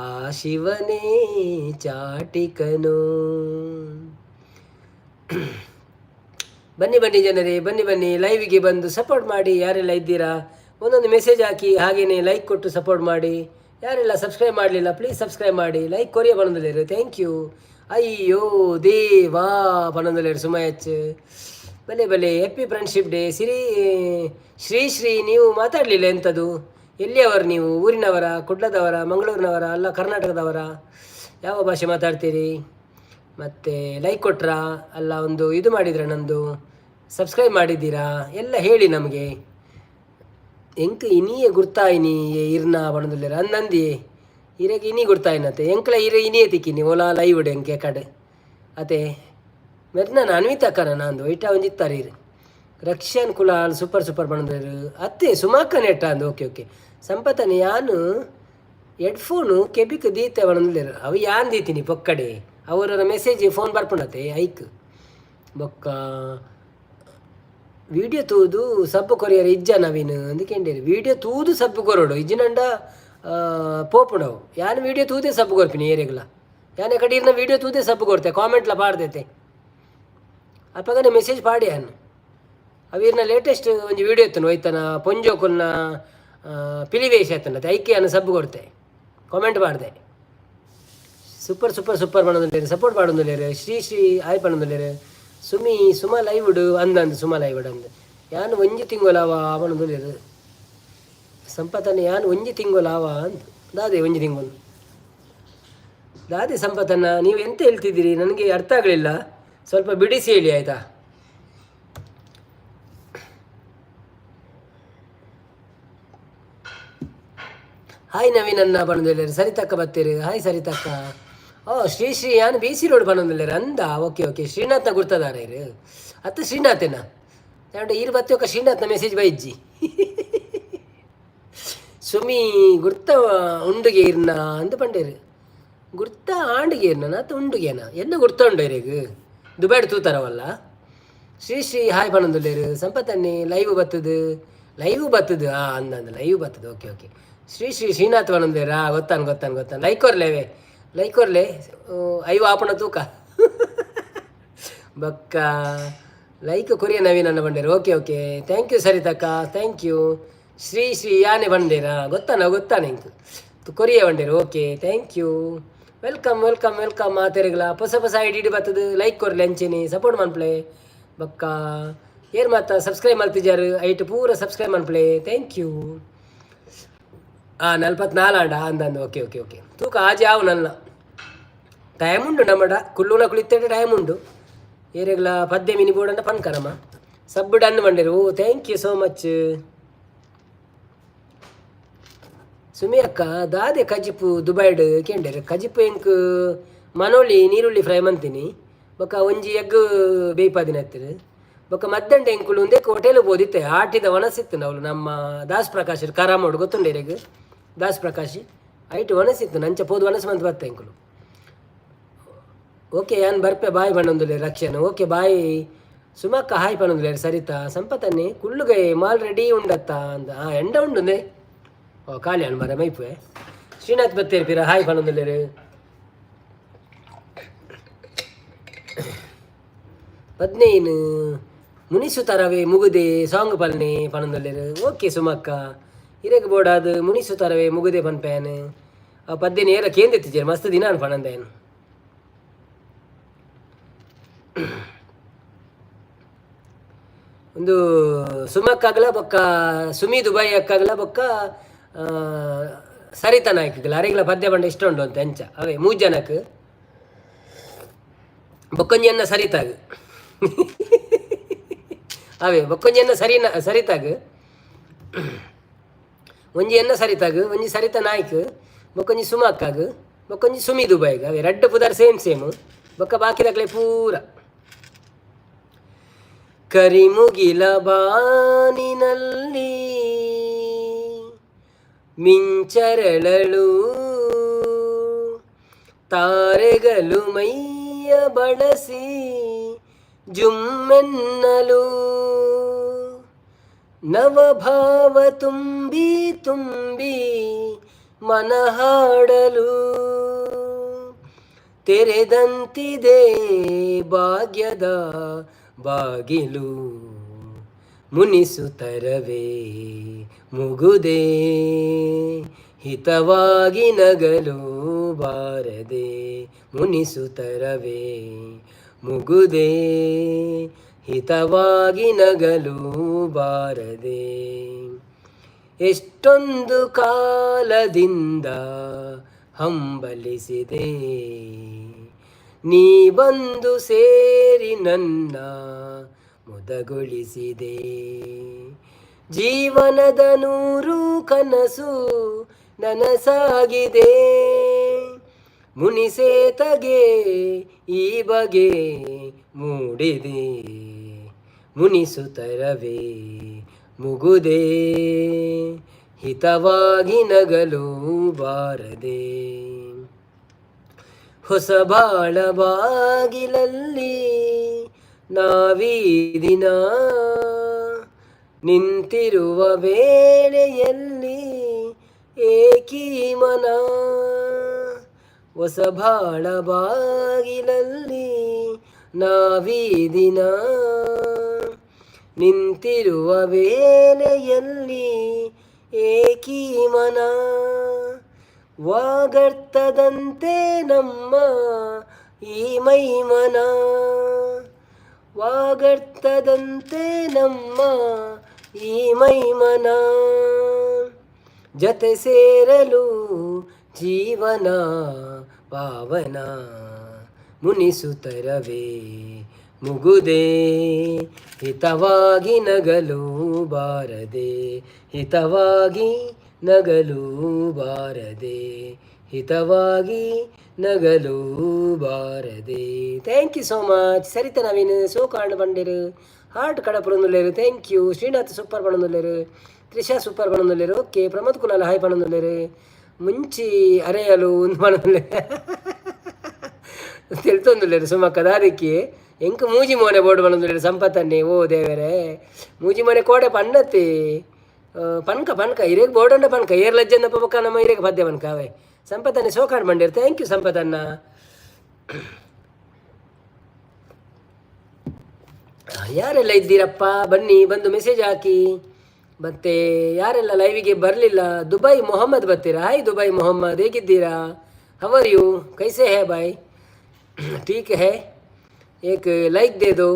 [SPEAKER 1] ಆ ಶಿವನೇ ಚಾಟಿಕನು. ಬನ್ನಿ ಬನ್ನಿ ಜನರೇ, ಬನ್ನಿ ಬನ್ನಿ, ಲೈವಿಗೆ ಬಂದು ಸಪೋರ್ಟ್ ಮಾಡಿ. ಯಾರೆಲ್ಲ ಇದ್ದೀರಾ ಒಂದೊಂದು ಮೆಸೇಜ್ ಹಾಕಿ, ಹಾಗೆಯೇ ಲೈಕ್ ಕೊಟ್ಟು ಸಪೋರ್ಟ್ ಮಾಡಿ. ಯಾರೆಲ್ಲ ಸಬ್ಸ್ಕ್ರೈಬ್ ಮಾಡಲಿಲ್ಲ ಪ್ಲೀಸ್ ಸಬ್ಸ್ಕ್ರೈಬ್ ಮಾಡಿ. ಲೈಕ್ ಕೊರಿಯ ಪನೊಂದುಲ್ಲೇರು, thank you. ಅಯ್ಯೋ ದೇವಾ ಪನೊಂದುಲ್ಲೇರು ಸುಮಯಚ್. ಬಲೆ ಬಲೆ happy friendship day. Siri Shri Shri, ನೀವು ಮಾತಾಡಲಿಲ್ಲ ಎಂಥದ್ದು? ಎಲ್ಲಿಯವರು ನೀವು? ಊರಿನವರ, ಕುಡ್ಲದವರ, ಮಂಗಳೂರಿನವರ, ಅಲ್ಲ ಕರ್ನಾಟಕದವರ? ಯಾವ ಭಾಷೆ ಮಾತಾಡ್ತೀರಿ? ಮತ್ತು ಲೈಕ್ ಕೊಟ್ರಾ, ಅಲ್ಲ ಒಂದು ಇದು ಮಾಡಿದ್ರ, ನಂದು ಸಬ್ಸ್ಕ್ರೈಬ್ ಮಾಡಿದ್ದೀರಾ, ಎಲ್ಲ ಹೇಳಿ ನಮಗೆ. ಎಂಕ್ ಇನಿಯೇ ಗುರ್ತಾಯಿನಿ ಇರ್ನ ಪಣೊಂದುಲ್ಲೆರ್ ಅಂದಂದಿ. ಇರೆಗ್ ಇನಿ ಗುರ್ತಾಯಿನತೆ ಎಂಕ್ಲ ಇರೆ ಇನಿಯೇ ತಿಕ್ಕಿನಿ ಓಲಾ ಲೈವ್ ಎಂಕೆ ಕಡೆ ಅತೆ ಮೆರ್ನ ಅನ್ವಿತಕ್ಕನ ನಾಂದು ಐಟ ಒಂಜಿತ್ತಾರೆ ಇರು. ರಕ್ಷನ್ ಕುಲಾಲ್ ಸೂಪರ್ ಸೂಪರ್ ಪಣೊಂದುಲ್ಲೆರ್. ಅತ್ತೆ ಸುಮಾಕ ನೆಟ್ಟ ಅಂದು. Okay okay. ಸಂಪತನೆ ಯಾನು ಹೆಡ್ಫೋನು ಕೆಬಿಕ್ ದೀತೆ ಪಣೊಂದುಲ್ಲೆರ್. ಅವು ಯಾನ್ ದೀತೀನಿ ಪೊಕ್ಕಡೆ ಅವರ ಮೆಸೇಜ್ ಫೋನ್ ಬರ್ಪುಂಡತೆ ಐಕ್. ಬೊಕ್ಕ ವಿಡಿಯೋ ತೂದು ಸಬ್ಬು ಕೊರಿಯರ್ ಇಜ್ಜ ನವೀನ್ ಅಂದ್ ಕೇಂಡೇರು. ವಿಡಿಯೋ ತೂದು ಸಬ್ಬು ಕೊರೊಡು, ಇಜ್ಜಿನಂಡ ಪೋಪುಂಡವು. ಯಾನ್ ವಿಡಿಯೋ ತೂದೇ ಸಬ್ಬು ಕೊರ್ಪಿನಿ ಏರೆಗ್ಲ. ಯಾನ್ ಕಡೀರ್ನ ವಿಡಿಯೋ ತೂದೇ ಸಬ್ಬು ಕೊರ್ತೆ, ಕಾಮೆಂಟ್ಲ ಪಾಡ್ದೈತೆ. ಅಪಗನೆ ಮೆಸೇಜ್ ಪಾಡಿ ಯಾನ್. ಅವೀರ್ನ ಲೇಟೆಸ್ಟ್ ಒಂಜಿ ವಿಡಿಯೋ ಇತ್ತು ಒಯ್ತನ ಪೊಂಜೋಕುಲ್ನ ಪಿಲಿವೇಶ ಎತ್ತನ, ಐಕೆ ಯಾನ್ ಸಬ್ಬು ಕೊರ್ತೆ, ಕಾಮೆಂಟ್ ಪಾಡ್ದೆ. ಸೂಪರ್ ಸೂಪರ್ ಸೂಪರ್ ಪನೊಂದುಲ್ಲೆರ್, ಸಪೋರ್ಟ್ ಪಾಡೊಂದುಲ್ಲೆರ್. ಶ್ರೀ ಶ್ರೀ ಆಯ್ ಪನೊಂದುಲ್ಲೆರ್. ಸುಮಿ ಸುಮ ಲೈವ್ಡ್ ಅಂದ್ ಅಂದ್, ಸುಮ ಲೈವ್ಡ್ ಅಂದ್. ಯಾನ್ ಒಂಜಿ ತಿಂಗೊಲಾವ ಪನೊಂದುಲ್ಲೆರ್. ಸಂಪತನ ಯಾನ್ ಒಂಜಿ ತಿಂಗೊಲಾವ ಅಂದ್. ದಾದೆ ಒಂಜಿ ತಿಂಗಳು ದಾದೆ? ಸಂಪತನ್ನ, ನೀವು ಎಂತ ಹೇಳ್ತಿದ್ದೀರಿ? ನನಗೆ ಅರ್ಥ ಆಗಲಿಲ್ಲ, ಸ್ವಲ್ಪ ಬಿಡಿಸಿ ಹೇಳಿ, ಆಯ್ತಾ? ಹಾಯ್ ನವೀನ್ ಅನ್ನ ಪನೊಂದುಲ್ಲೆರ್. ಸರಿತಕ್ಕ ಬತ್ತೀರಿ. ಹಾಯ್ ಸರಿತಕ್ಕ. ಓ ಶ್ರೀ ಶ್ರೀ, ಯಾನ್ ಬಿ ಸಿ ರೋಡ್ ಪನೊಂದುಲ್ಲೆರ್ ಅಂದ. ಓಕೆ ಓಕೆ, ಶ್ರೀನಾಥ್ನ ಗುರ್ತದಾರ ಇರು ಅತ್ತ? ಶ್ರೀನಾಥೇನ ಯಾಂಡ ಈರ್ ಬತ್ತಿ ఒక ಶ್ರೀನಾಥ್ನ ಮೆಸೇಜ್ ಬೈಜ್ಜಿ. ಸುಮಿ ಗುರ್ತ ಉಂಡುಗೆ ಇರ್ನ ಅಂದ್ ಪಂಡೇರು. ಗುರ್ತ ಆಂಡುಗೆ ಇರ್ನ ಅತ್ತ ಉಂಡುಗೇನ? ಎನ್ನ ಗುರ್ತ ಉಂಡು ಇರೆಗ್? ದುಬೈಡ್ ತೂತಾರವಲ್ಲ. ಶ್ರೀ ಶ್ರೀ ಹಾಯ್ ಪನೊಂದುಲ್ಲೆರ್. ಸಂಪತನ್ನಿ ಲೈವ್ ಬತ್ತದು, ಲೈವ್ ಬತ್ತದು. ಆ ಅಂದ ಅಂದ, ಲೈವ್ ಬತ್ತದು. Okay okay. ಶ್ರೀ ಶ್ರೀ ಶ್ರೀನಾಥ್ ಪನೊಂದೇರಾ? ಗೊತ್ತಾನ್ ಗೊತ್ತಾನ್ ಗೊತ್ತಾನ್. ಲೈಕ್ ಕೊರ್ಲೇವೆ, ಲೈಕ್ ಕೊರ್ಲೆ. ಐವ ಆಪಣ ತೂಕ. ಬಕ್ಕ ಲೈಕ್ ಕೊರಿಯ ನವೀನ್ ಅನ್ನ ಬಂಡೇರು. ಓಕೆ ಓಕೆ, thank you ಸರಿತಕ್ಕ, thank you. Shri Shri ಯಾನೆ ಬಂಡೇರಾ? ಗೊತ್ತಾನ ಗೊತ್ತಾನೆ ಇಂಕ್ ಕೊರಿಯ ಬಂಡೇರು. Okay, thank you. Welcome welcome welcome ಮಾತೆರೆಗ್ಲ. ಹೊಸ ಹೊಸ ಐಡಿ ಡಿ ಬತ್ತದು, ಲೈಕ್ ಕೊರ್ಲೆ, ಅಂಚೆನೆ ಸಪೋರ್ಟ್ ಮನ್ಪ್ಲೆ. ಬಕ್ಕ ಏರ್ ಮಾತ ಸಬ್ಸ್ಕ್ರೈಬ್ ಮಲ್ತಿಜಾರು, ಐಟ್ ಪೂರ ಸಬ್ಸ್ಕ್ರೈಬ್ ಮನ್ಪ್ಲೆ. Thank you. ಆ 44 ಆಂಡ ಅಂದ ಅಂದ. ಓಕೆ ಓಕೆ ಓಕೆ, ತೂಕ ಆಜಿ ಆವು ನನ್ನ ಟೈಮ್ ಉಂಡು. ನಮ್ಮಡ ಕುಲ್ಲುನ ಕುಳಿತೇಟೆ ಟೈಮ್ ಉಂಡು. ಏರೆಗ್ಲ ಪದ್ಯ ಮಿನಿ ಬೋರ್ಡ್ ಪನ್ಕರಮ್ಮ. ಸಬ್ ಡನ್ ಬಂಡೇರು. ಓ thank you so much. Sumi ಅಕ್ಕ, ದಾದೆ ಕಜಿಪು ದುಬೈಡ್ ಕೇಂಡೇರು. ಕಜಿಪು ಎಂಕ್ ಮನೋಳಿ ನೀರುಳ್ಳಿ ಫ್ರೈ ಮಂತೀನಿ. ಬೊಕ್ಕ ಒಂಜಿ ಎಗ್ ಬೇಯ್ಪಾದಿನ ಹತ್ತಿರ. ಬೊಕ್ಕ ಮದ್ದಂಡೆ ಎಂಕುಲು ಉಂದೆಕ್ ಹೋಟೆಲ್ ಬೋದಿತ್ತೆ. ಆಟಿದ ವನಸಿತ್ತು ಅವಳು ನಮ್ಮ ದಾಸ್ ಪ್ರಕಾಶ್ ಕರಾಮೋಡು, ಗೊತ್ತುಂಡು ಇರೆಗ್ ದಾಸ್ ಪ್ರಕಾಶ್? ಐಟ್ ವನಸಿತ್ತು, ನಂಚ ಪೋದು ವನಸ್ ಮಂತ್ ಬತ್ತ ಎಂಕುಲು. ಓಕೆ, ಯಾನ್ ಬರ್ಪೆ, ಬಾಯ್ ಪನ್ನೊಂದುಲ್ಲೆ ರಕ್ಷಣ. Okay, bye. ಸುಮಕ್ಕ ಹಾಯ್ ಪನ್ನೊಂದುಲ್ಲೆರ್. ಸರಿತಾ ಸಂಪತನ್ನಿ ಕುಳ್ಳುಗೈ ಮಾಲ್ ರೆಡಿ ಉಂಡತ್ತ ಅಂದ. ಆ ಎಂಡ ಉಂಡುಂದೆ. ಓ ಖಾಲಿ ಅಣ್ಣ ಮರ ಮೈಪುವೆ. ಶ್ರೀನಾಥ್ ಬತ್ತೇರ್ ಪಿರ ಹಾಯ್ ಪನ್ನೊಂದುಲ್ಲೆರ್. 15 ಮುನಿಸು ತರವೇ ಮುಗುದೆ ಸಾಂಗ್ ಪಲ್ನೆ ಪನ್ನೊಂದುಲ್ಲೆರ್. ಓಕೆ ಸುಮಕ್ಕ, ಇರೆಗ್ ಬೋಡಾದ್ ಮುನಿಸು ತರವೇ ಮುಗುದೆ ಪನ್ಪೇನ್. ಆ ಪದ್ಯನ ಏರ ಕೇಂದಿತ್ತಿಜೆರ್ ಮಸ್ತ್ ದಿನ ಪನಂದೇನು. ಒಂದು ಸುಮಕ್ಕಾಗಲ ಬೊಕ್ಕ ಸುಮಿ ದುಬೈ ಅಕ್ಕಾಗಲ ಬೊಕ್ಕ ಸರಿತಾ ನಾಯ್ಕಗಲ ಅರೆಗ್ಲ ಪದ್ಯ ಬಂಡ ಇಷ್ಟ ಉಂಡು ಅಂತ ಅಂಚ. ಅವೇ ಮೂರು ಜನಕ್, ಬೊಕ್ಕೊಂಜಿ ಅನ್ನ ಸರಿತಾಗ. ಅವೇ ಬೊಕ್ಕೊಂಜಿ ಅನ್ನ ಸರಿನ ಸರಿತಾಗ, ಒಂಜಿ ಎನ್ನ ಸರಿತಾಗ, ಒಂಜಿ ಸರಿತಾ ನಾಯ್ಕ್, ಬೊಕ್ಕೊಂಜಿ ಸುಮಕ್ಕಾಗ, ಬೊಕ್ಕೊಂಜಿ ಸುಮಿ ದುಬೈಗ್. ಅವೇ ರಡ್ಡ್ ಪುದರ್ ಸೇಮ್ ಸೇಮ್. ಬೊಕ್ಕ ಬಾಕಿದಕ್ಲೆ ಪೂರ. ಕರಿಮುಗಿಲ ಬಾನಿನಲ್ಲಿ ಮಿಂಚರಳಲು, ತಾರೆಗಳು ಮೈಯ ಬಳಸಿ ಜುಮ್ಮೆನ್ನಲು, ನವಭಾವ ತುಂಬಿ ತುಂಬಿ ಮನಹಾಡಲು, ತೆರೆದಂತಿದೆ ಭಾಗ್ಯದ ಬಾಗಿಲು. ಮುನಿಸುತ್ತರವೇ ಮುಗುದೆ, ಹಿತವಾಗಿ ನಗಲು ಬಾರದೆ. ಮುನಿಸುತ್ತರವೇ ಮುಗುದೆ, ಹಿತವಾಗಿ ನಗಲು ಬಾರದೆ. ಎಷ್ಟೊಂದು ಕಾಲದಿಂದ ಹಂಬಲಿಸಿದೆ, ನೀ ಬಂದು ಸೇರಿ ನನ್ನ ಮುದಗೊಳಿಸಿದೆ. ಜೀವನದ ನೂರು ಕನಸು ನನಸಾಗಿದೆ. ಮುನಿಸೇತಗೆ ಈ ಬಗೆ ಮೂಡಿದೆ. ಮುನಿಸುತ್ತರವೇ ಮುಗುದೆ, ಹಿತವಾಗಿ ನಗಲು ಬಾರದೆ. ಹೊಸ ಬಾಳ ಬಾಗಿಲಲ್ಲಿ ನಾವೀ ದಿನ ನಿಂತಿರುವ ವೇಳೆಯಲ್ಲಿ ಏಕೀ ಮನ, ಹೊಸ ಬಾಳ ಬಾಗಿಲಲ್ಲಿ ನಾವೀ ದಿನ. ನಿಂತಿರುವ ವೇಳೆಯಲ್ಲಿ ಏಕೀ ಮನ, ವಾಗರ್ತದಂತೆ ನಮ್ಮ ಈ ಮೈಮನ, ವಾಗರ್ತದಂತೆ ನಮ್ಮ ಈ ಮೈಮನ. ಜತೆ ಸೇರಲು ಜೀವನ ಪಾವನ, ಮುನಿಸುತ್ತರವೇ ಮುಗುದೇ. ಹಿತವಾಗಿ ನಗಲು ಬಾರದೆ, ಹಿತವಾಗಿ ನಗಲು ಬಾರದೆ, ಹಿತವಾಗಿ ನಗಲು ಬಾರದೆ. Thank you so much. Saritha Naveen ಸೋಕಾಂಡ್ ಬಂಡಿರು, heart ಕಡಪುರನುಲ್ಲೇರು. Thank you. Srinath super ಪಣನುಲ್ಲೇರು, Trisha super ಪಣನುಲ್ಲೇರು. Okay, Pramod Kulal hi ಪಣನುಲ್ಲೇರು. ಮುಂಚಿ ಅರೆಯಲು ಒಂದು ಪಣನುಲ್ಲೇರು, ತೆಲ್ತೊಂದುಲ್ಲೇರು. ಸುಮಕ್ಕ ದಾದಿಕ್ಕಿ ಎಂಕ್ ಮೂಜಿ ಮೋನೆ ಬೋರ್ಡ್ ಪಣನುಲ್ಲೇರು. ಸಂಪತ್ತನ್ನೇ, ಓ ದೇವರೇ, ಮೂಜಿ ಮೋನೆ ಕೋಡೆ ಪಣ್ಣತ್ತಿ ಪನ್ಕ ಪನ್ಕ ಇರೇಗ್ ಬೋರ್ಡ್ ಪನ್ಕ ಏರ್ ಲಜ್ಜನ್ನ ಪಕ್ಕ ನಮ್ಮ ಇರೇಗ್ ಪದ್ಯ ಪನ್ಕ ಅವೇ. ಸಂಪತ್ತನ್ನೇ ಸೋಕಾಡ್ ಬಂಡೇರು. Thank you ಸಂಪತ್ತನ್ನ. ಯಾರೆಲ್ಲ ಇದ್ದೀರಪ್ಪ? ಬನ್ನಿ, ಬಂದು ಮೆಸೇಜ್ ಹಾಕಿ. ಮತ್ತೆ ಯಾರೆಲ್ಲ ಲೈವಿಗೆ ಬರಲಿಲ್ಲ? ದುಬೈ ಮೊಹಮ್ಮದ್ ಬರ್ತೀರಾ? ಹಾಯ್ ದುಬೈ ಮೊಹಮ್ಮದ್, ಹೇಗಿದ್ದೀರಾ? How are you? ಕೈಸೆ ಹೇ ಬಾಯ್? ठीक है. एक लाइक दे दो.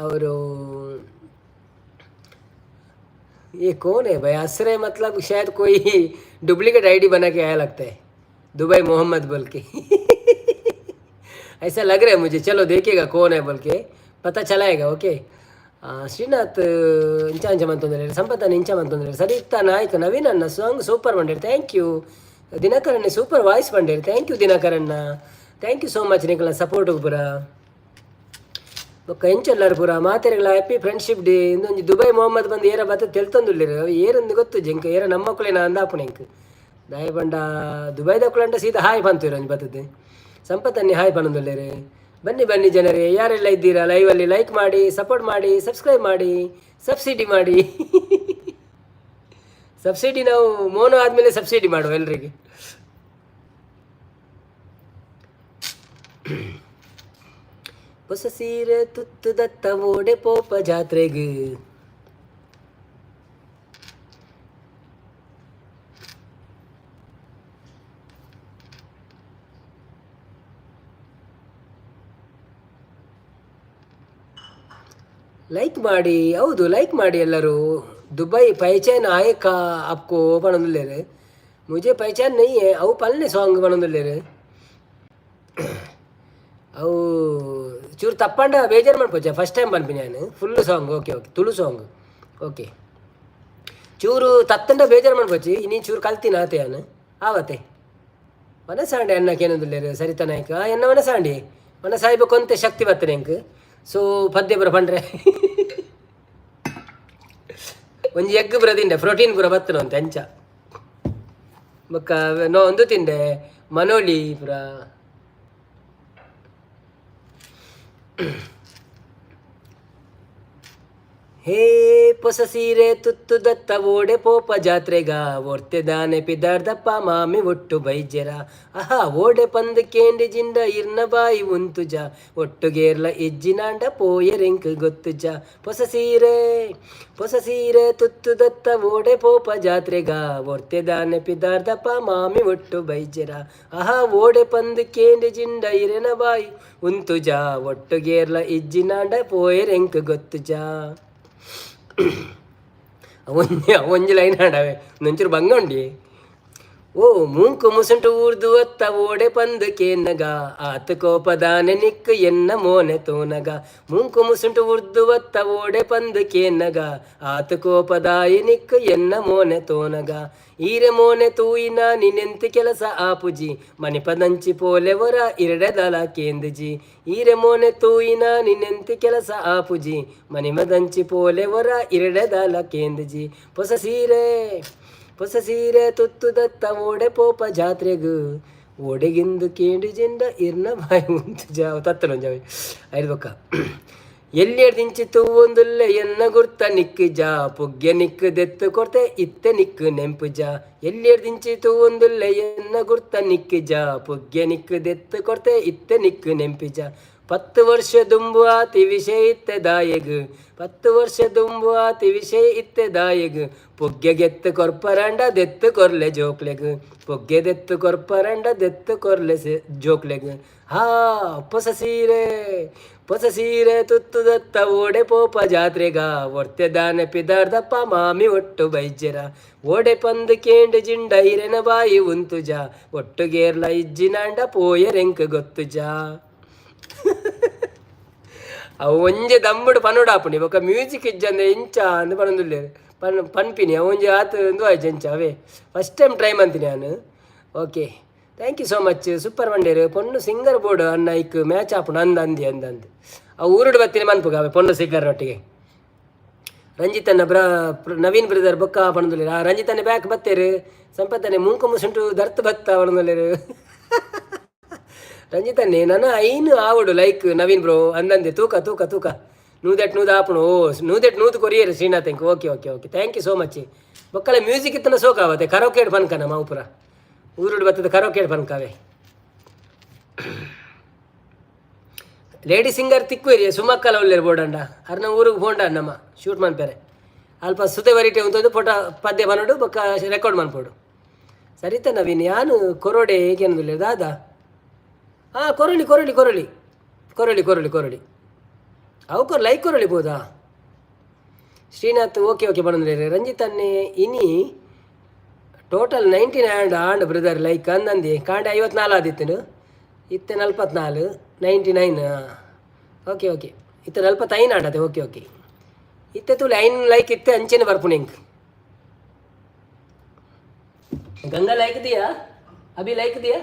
[SPEAKER 1] और ये कौन है भाई? आश्रय, मतलब शायद कोई डुप्लीकेट आईडी बना के आया लगता है, दुबई मोहम्मद बोल के ऐसा लग रहा है मुझे. चलो, देखेगा कौन है बोल के, पता चलाएगा. ಓಕೆ, ಶ್ರೀನಾಥ್ ಇಂಚ ಅಂಚ ಮಂತೊಂದುಲ್ಲೆರ್, ಸಂಪತ್ತನ್ನ ಇಂಚ ಮಂತೊಂದುಲ್ಲೆರ್. ಸರಿತಾ ನಾಯ್ಕ, ನವೀನ್ ಅಣ್ಣ ಸಾಂಗ್ ಸೂಪರ್ ಬಂಡೇರ್. Thank you. ದಿನಕರಣ್ಣ super voice ಬಂಡೇರ್. Thank you ದಿನಕರಣ್ಣ, thank you so much ನಿಕಲ್ನ support ಪೂರ. ಬೊಕ್ಕ ಎಂಚೆಲ್ಲಾರು ಪೂರ ಮಾತೆರೆಗಳ happy friendship day. ಇಂದೊಂಜಿ Dubai Mohammed ಬಂದು ಏರ ಬತ್ತ ತೆಲ್ತೊಂದುಲ್ಲೆರ್. ಏರಂದು ಗೊತ್ತು ಜಂಕ್, ಏರ ನಮ್ಮಕ್ಕಳೇನ ಅಂದಾಪುಣ ಎಂಕ್. ದಾಯ ಪಂಡ ದುಬೈದಕ್ಕುಲಂಡ ಸೀದಾ ಹಾಯ್ ಪಂತುರು ಒಂಜಿ ಬತ್ತದೆ. ಸಂಪತ್ತನ್ನಿ ಹಾಯ್ ಪನೊಂದುಲ್ಲೆರ್. ಬನ್ನಿ ಬನ್ನಿ ಜನರೇ, ಯಾರೆಲ್ಲ ಇದ್ದೀರಾ ಲೈವಲ್ಲಿ, ಲೈಕ್ ಮಾಡಿ, ಸಪೋರ್ಟ್ ಮಾಡಿ, ಸಬ್ಸ್ಕ್ರೈಬ್ ಮಾಡಿ, ಸಬ್ಸಿಡಿ ಮಾಡಿ. ಸಬ್ಸಿಡಿ ನಾವು ಮೋನೋ ಆದಮೇಲೆ ಸಬ್ಸಿಡಿ ಮಾಡುವ ಎಲ್ರಿಗೆ. ಹೊಸ ಸೀರೆ ತುತ್ತು ದತ್ತ ಓಡೆ ಪೋಪ ಜಾತ್ರೆಗೆ. ಲೈಕ್ ಮಾಡಿ, ಹೌದು, ಲೈಕ್ ಮಾಡಿ ಎಲ್ಲರೂ. दुबई पहचान आए का आपको पनೊಂದುಲ್ಲೆರ್. मुझे पहचान नहीं है. ಅವು ಪಲ್ನೆ ಸಾಂಗ್ ಪನೊಂದುಲ್ಲೆರ್. ಅವು ಚೂರು ತಪ್ಪಂಡ ಬೇಜಾರು ಮನ್ಪೊಚ್ಚ, ಫಸ್ಟ್ ಟೈಮ್ ಪನ್ಪಿ ನಾನು. Full song okay okay Tulu song okay. ಚೂರು ತತ್ತಂಡ ಬೇಜಾರು ಮನ್ಪೊಚ್ಚಿ, ಇನಿ ಚೂರು ಕಲ್ತಿನ ಆತೆ ಯಾನು ಆವತ್ತೆ. ವನಸಾಂಡೆ ಅನ್ನ ಕೇನೊಂದುಲ್ಲೆರ್ ಸರಿತಾ ನಾಯ್ಕ. ಎನ್ನ ವನಸಾಂಡಿ ವನಸಾಯಿಬ ಕೊಂತೆ ಶಕ್ತಿ ಬತ್ತನೆ ಎಂಕ್. ಸೊ ಪದ್ಯ ಪೂರ ಪಂಡ್ರೆ ಒಂಜಿ ಎಗ್ ಪೂರ ತಿಂಡೆ, ಪ್ರೋಟೀನ್ ಪೂರ ಬತ್ತನ ಅಂತೆ ಅಂಚ. ಬೊಕ್ಕ ನೋ ಒಂದು ತಿಂಡೆ ಮನೋಳಿ ಪೂರ. ಹೇ ಪೊಸ ಸೀರೆ ತುತ್ತು ದತ್ತ ಓಡೆ ಪೋಪ ಜಾತ್ರೆಗ, ಒರ್ತೆ ದಾನೆ ಪಿದಾರ್ದಪ್ಪ ಮಾಮಿ ಒಟ್ಟು ಬೈಜೆರ. ಆಹಾ ಓಡೆ ಪಂದ್ ಕೇಂಡಿ ಜಿಂಡ ಇರ್ನ ಬಾಯಿ ಉಂತುಜ, ಒಟ್ಟುಗೇರ್ಲ ಇಜ್ಜಿನಾಂಡ ಪೋಯರೆಂಕ್ ಗೊತ್ತುಜ. ಪೊಸ ಸೀರೆ ಪೊಸ ಸೀರೆ ತುತ್ತು ದತ್ತ ಓಡೆ ಪೋಪ ಜಾತ್ರೆಗ, ಒರ್ತೆ ದಾನೆ ಪಿದಾರ್ದಪ್ಪ ಮಾಮಿ ಒಟ್ಟು ಬೈಜೆರ. ಆಹಾ ಓಡೆ ಪಂದ್ ಕೇಂಡಿ ಜಿಂಡ ಇರೆನ ಬಾಯಿ ಉಂತುಜ, ಒಟ್ಟುಗೇರ್ಲ ಇಜ್ಜಿನಾಂಡ ಪೋಯರೆಂಕ್ ಗೊತ್ತುಜ. ಒಂಜಿ ಒಂಜಿ ಲೈನ್ ಆಡವೆ, ಒಂಚೂರು ಬಂಗ ಉಂಡಿ. ಓ ಮೂಂಕು ಮುಸುಂಟು ಊರ್ದು ಅತ್ತ ಓಡೆ ಪಂದು ಕೇನಗ, ಆತ ಕೋಪದಾನೆ ನಿಕ್ಕು ಎನ್ನ ಮೋನೆ ತೋನಗ. ಮೂಂಕು ಮುಸುಂಟು ಉರ್ದು ಅತ್ತ ಓಡೆ ಪಂದು ಕೇನಗ, ಆತ ಕೋಪದಾಯ ನಿಕ್ಕು ಎನ್ನ ಮೋನೆ ತೋನಗ. ಈರೆ ಮೋನೆ ತೂಯಿನ ನಿನೆಂತಿ ಕೆಲಸ ಆಪುಜಿ, ಮಣಿಪದಂಚಿ ಪೋಲೆವರ ಇರಡೆದಲ ಕೇಂದ್ಜಿ. ಈರೆ ಮೋನೆ ತೂಯಿನ ನಿನೆಂತಿ ಕೆಲಸ ಆಪುಜಿ, ಮಣಿಮದಂಚಿ ಪೋಲೆವರ ಇರಡೆದಲ ಕೇಂದ್ಜಿ. ಹೊಸ ಸೀರೆ ಹೊಸ ಸೀರೆ ತುತ್ತು ದತ್ತ ಓಡೆ ಪೋಪ ಜಾತ್ರೆಗ್, ಓಡೆಗಿಂದು ಕೇಂಡು ಜಿಂಡ ಇರ್ನ ಬಾಯಿ ಉಂತು ಜಾವ ತತ್ತನ ಜಾವೆ ಐದು ಬೊಕ್ಕ. ಎಲ್ಯೆಡ್ದಿಂಚಿ ತೂವೊಂದುಲ್ಲೆ ಎನ್ನ ಗುರ್ತ ನಿಕ್ಕ್ ಜಾ, ಪುಗ್ಗೆ ನಿಕ್ಕ್ ದೆತ್ತು ಕೊರ್ತೆ ಇತ್ತೆ ನಿಕ್ಕ್ ನೆಂಪುಜ. ಎಲ್ಯೆಡ್ದಿಂಚಿ ತೂವೊಂದುಲ್ಲೆ ಎನ್ನ ಗುರ್ತ ನಿಕ್ಕ್ ಜಾ, ಪುಗ್ಗೆ ನಿಕ್ಕ್ ದೆತ್ತು ಕೊರ್ತೆ ಇತ್ತೆ ನಿಕ್ಕ್ ನೆಂಪಿಜ. 10 ವರ್ಷ ದುಂಬು ಆತಿ ವಿಷಯ ಇತ್ತೆ ದಾಯೆಗ್, 10 ವರ್ಷ ದುಂಬು ಆತಿ ವಿಷಯ ಇತ್ತೆ ದಾಯೆಗ್. ಪುಗ್ಗೆ ಗೆತ್ತು ಕೊರ್ಪರಂಡ ದೆತ್ತು ಕೊರ್ಲೆ ಜೋಕ್ಲೆಗ್, ಪುಗ್ಗೆ ದೆತ್ತು ಕೊರ್ಪರಂಡ ದೆತ್ತು ಕೊರ್ಲೆ ಜೋಕ್ಲೆಗ್. ಹಾ ಪೊಸ ಸೀರೆ ಪೊಸ ಸೀರೆ ತುತ್ತುದತ್ತ ಓಡೆ ಪೋಪ ಜಾತ್ರೆಗ, ಒರ್ತೆ ದಾನೆ ಪಿದಾರ್ದಪ್ಪ ಮಾಮಿ ಒಟ್ಟು ಬೈಜೆರ. ಓಡೆ ಪಂದ್ ಕೇಂಡ್ ಜಿಂಡ ಇರೆನ ಬಾಯಿ ಉಂತುಜ, ಒಟ್ಟುಗೇರ್ಲ ಇಜ್ಜಿನಾಂಡ ಪೋಯೆರೆಂಕ್ ಗೊತ್ತುಜ. ಅವು ಒಂಜೆ ದಮ್ಮುಡು ಪನೊಡಾಪುಂಡು, ಬೊಕ್ಕ ಮ್ಯೂಸಿಕ್ ಇಜ್ಜಂದೆ ಎಂಚ ಅಂದ್ ಪನೊಂದುಲ್ಲೆರ್. ಪನ್ ಪನ್ಪಿನಿ ಅವು ಒಂಜಿ ಆತ್ ಉಂದು ಆಯ್ಜಿ ಎಂಚ ಅವೇ first time try ಮಂತಿನಿ ಯಾನ್. Okay, thank you so much. Super ಪಂಡೇರು. ಪೊಣ್ಣು ಸಿಂಗರ್ ಬೋರ್ಡ್ ಅನ್ನ ಐಕ್ ಮ್ಯಾಚ್ ಆಪುಂಡು ಅಂದ್ ಅಂದಿ ಅಂದ್ ಅಂದ್. ಅವು ಊರುಡು ಬತ್ತಿನ ಮನ್ಪುಗ ಅವೆ ಪೊಣ್ಣು ಸಿಂಗರ್ ಒಟ್ಟಿಗೆ. ರಂಜಿತನ್ನ ಬ್ರ ನವೀನ್ ಬ್ರದರ್ ಬೊಕ್ಕ ಪನೊಂದುಲ್ಲೆರ್. ಆ ರಂಜಿತನ್ನ ಬ್ಯಾಕ್ ಬತ್ತೇರು. ಸಂಪತ್ತನೆ ಮುಂಕು ಮುಸುಂಟು ದರ್ತ್ ಬತ್ತ ಪನೊಂದುಲ್ಲೆರ್. ರಂಜಿತನ್ನೇ ನನ ಐನು ಆವಡು ಲೈಕ್ ನವೀನ್ ಬ್ರೋ ಅಂದಂದೆ. ತೂಕ ತೂಕ ತೂಕ ನೂದೆಟ್ ನೂದು ಆಪುಂಡು. ಓ, ನೂದೆಟ್ ನೂದು ಕೊರಿಯರ್ ಶ್ರೀನಾಥ್ ಎಂಕ್. Okay okay okay, thank you so much. ಬೊಕ್ಕಲ music ಇತ್ತನ ಸೋಕ ಆವತ್ತೆ. ಕರೋಕೇಡ್ ಪನ್ಕನ ಮಾವುಪುರ ಊರುಡು ಬತ್ತದ ಕರೋಕೇಡ್ ಪನ್ಕವೆ. Lady singer ತಿಕ್ಕುವೇರಿ ಸುಮಕ್ಕಲ ಉಲ್ಲೇರು ಬೋಡಂಡ. ಅರ್ನ ಊರಿಗೆ ಪೋಂಡ ನಮ್ಮ ಶೂಟ್ ಮನ್ಪೆರೆ. ಅಲ್ಪ ಸುತೆ ವರಿಟೆ ಉಂತೊಂದು ಪೊಟ ಪದ್ಯ ಪನೊಡು ಬೊಕ್ಕ ರೆಕಾರ್ಡ್ ಮನ್ಪೊಡು. ಸರಿತ ನವೀನ್ ಯಾನು ಕೊರೊಡೆ ಏಕೆಂದುಲ್ಲೇರು ದಾದಾ. ಹಾಂ, ಕೊರೊಳಿ ಕೊರೊಳಿ ಕೊರೊಳಿ ಕೊರೊಳಿ ಕೊರೊಳಿ ಕೊರೊಳಿ ಅವು ಕೊರ್ ಲೈಕ್ ಕೊರೊಳಿ ಬೋದಾ. ಶ್ರೀನಾಥ್ ಓಕೆ ಓಕೆ ಪನೊಂದುಲ್ಲೆರ್. ರಂಜಿತ್ ಅನ್ನೆ ಇನಿ ಟೋಟಲ್ 99 and brother like ಅಂದಂದಿ. ಕಾಂಡೆ 54 ಆದಿತ್ತನು, ಇತ್ತೆ 44, 99. ಓಕೆ ಓಕೆ, ಇತ್ತೆ 45 ಆಂಡತೆ. ಓಕೆ ಓಕೆ, ಇತ್ತೆ ತೂಲೆ ಐನ್ ಲೈಕ್ ಇತ್ತೆ ಅಂಚೆನೆ ಬರ್ಪುಂಡು ಎಂಕ್. गंगा लाइक दिया? अभी लाइक दिया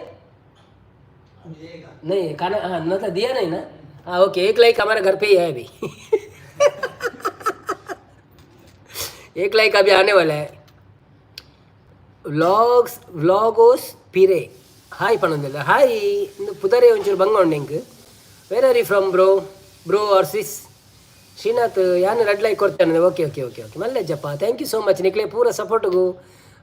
[SPEAKER 1] नहीं? खाना हाँ मतलब दिया नहीं ना? हाँ ओके, एक लाइक हमारे घर पे ही है अभी। एक लाइक अभी आने वाला है। ವ್ಲಾಗ್ಸ್ ವ್ಲಾಗೋಸ್ ಪಿರೆ ಹಾಯ್ ಪನೊಂದಿಲ್ಲ. ಹಾಯ್, ಇಂದು ಪುದರೇ ಒಂಚೂರು ಬಂಗ ಉಂಡು ಎಂಕ್. Where are you from bro, bro or sis? Srinath ಯಾನ್ ರಡ್ಡ್ ಲೈಕ್ ಕೊರ್ತೇನೆ. Okay okay okay okay, Mallejjappa, thank you so much. ನಿಕ್ಲೆ ಪೂರ ಸಪೋರ್ಟ್ಗು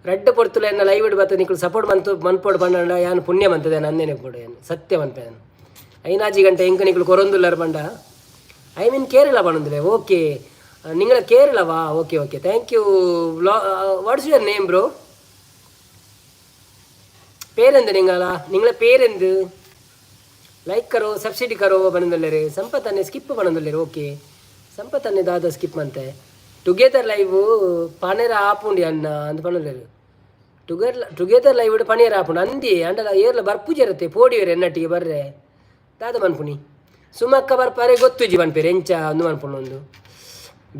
[SPEAKER 1] ರಡ್ಡ್ ಪೊರ್ತುಲ ಎನ್ನ ಲೈವ್ ಬತ್ತ ನಿಕ್ಲು ಸಪೋರ್ಟ್ ಮಂತು ಮನ್ಪೋಡು ಪಂಡ ಯಾನ್ ಪುಣ್ಯ ಮಂತದೆ ಅಂದೇನೆ ಪೋಡು. ಯಾನ್ ಸತ್ಯ ಮನ್ಪೆ. ಯಾನ್ ಐನಾಜಿ ಗಂಟೆ ಎಂಕ್ ನಿಕ್ಲು ಕೊರೊಂದುಲ್ಲರ್ ಪಂಡ. I mean Kerala ಪನೊಂದುಲ್ಲೆ. Okay, ನಿಂಗಳ ಕೇರಳವಾ? Okay okay, thank you. What's your name bro? പേരെന്ത് നിങ്ങളാ? നിങ്ങളെ പേരെന്ത്? ಲೈಕ್ ಕರೋ ಸಬ್ಸಿಡಿ ಕರೋ ಪನೊಂದುಲ್ಲೆರ್. ಸಂಪತ್ ಅನ್ನೆ ಸ್ಕಿಪ್ ಪನೊಂದುಲ್ಲೆರ್. ಓಕೆ, ಸಂಪತ್ ಅನ್ನೆ ದಾದ ಸ್ಕಿಪ್ ಮಂತೆ? ಟುಗೆದರ್ ಲೈವ್ ಪನೆರ ಆಪುಂಡಿ ಅನ್ನ ಅಂದ್ ಪನೊಂದುಲ್ಲೆರ್. Together together live ಪನಿಯರ ಆಪುಂಡು ಅಂದಿ. ಅಂಡಲ ಏರ್ಲ ಬರ್ಪುಜೆರತ್ತೆ ಪೋಡಿಯೆರ್ ಎನ್ನಟ್ಟಿಗೆ ಬರ್ರೆ ದಾದ ಮನ್ಪುನಿ. ಸುಮಕ್ಕ ಬರ್ಪಾರೆ ಗೊತ್ತುಜಿ ಪನ್ಪೆರ್ ಎಂಚ ಅಂದು ಮನ್ಪುಂಡು. ಒಂದು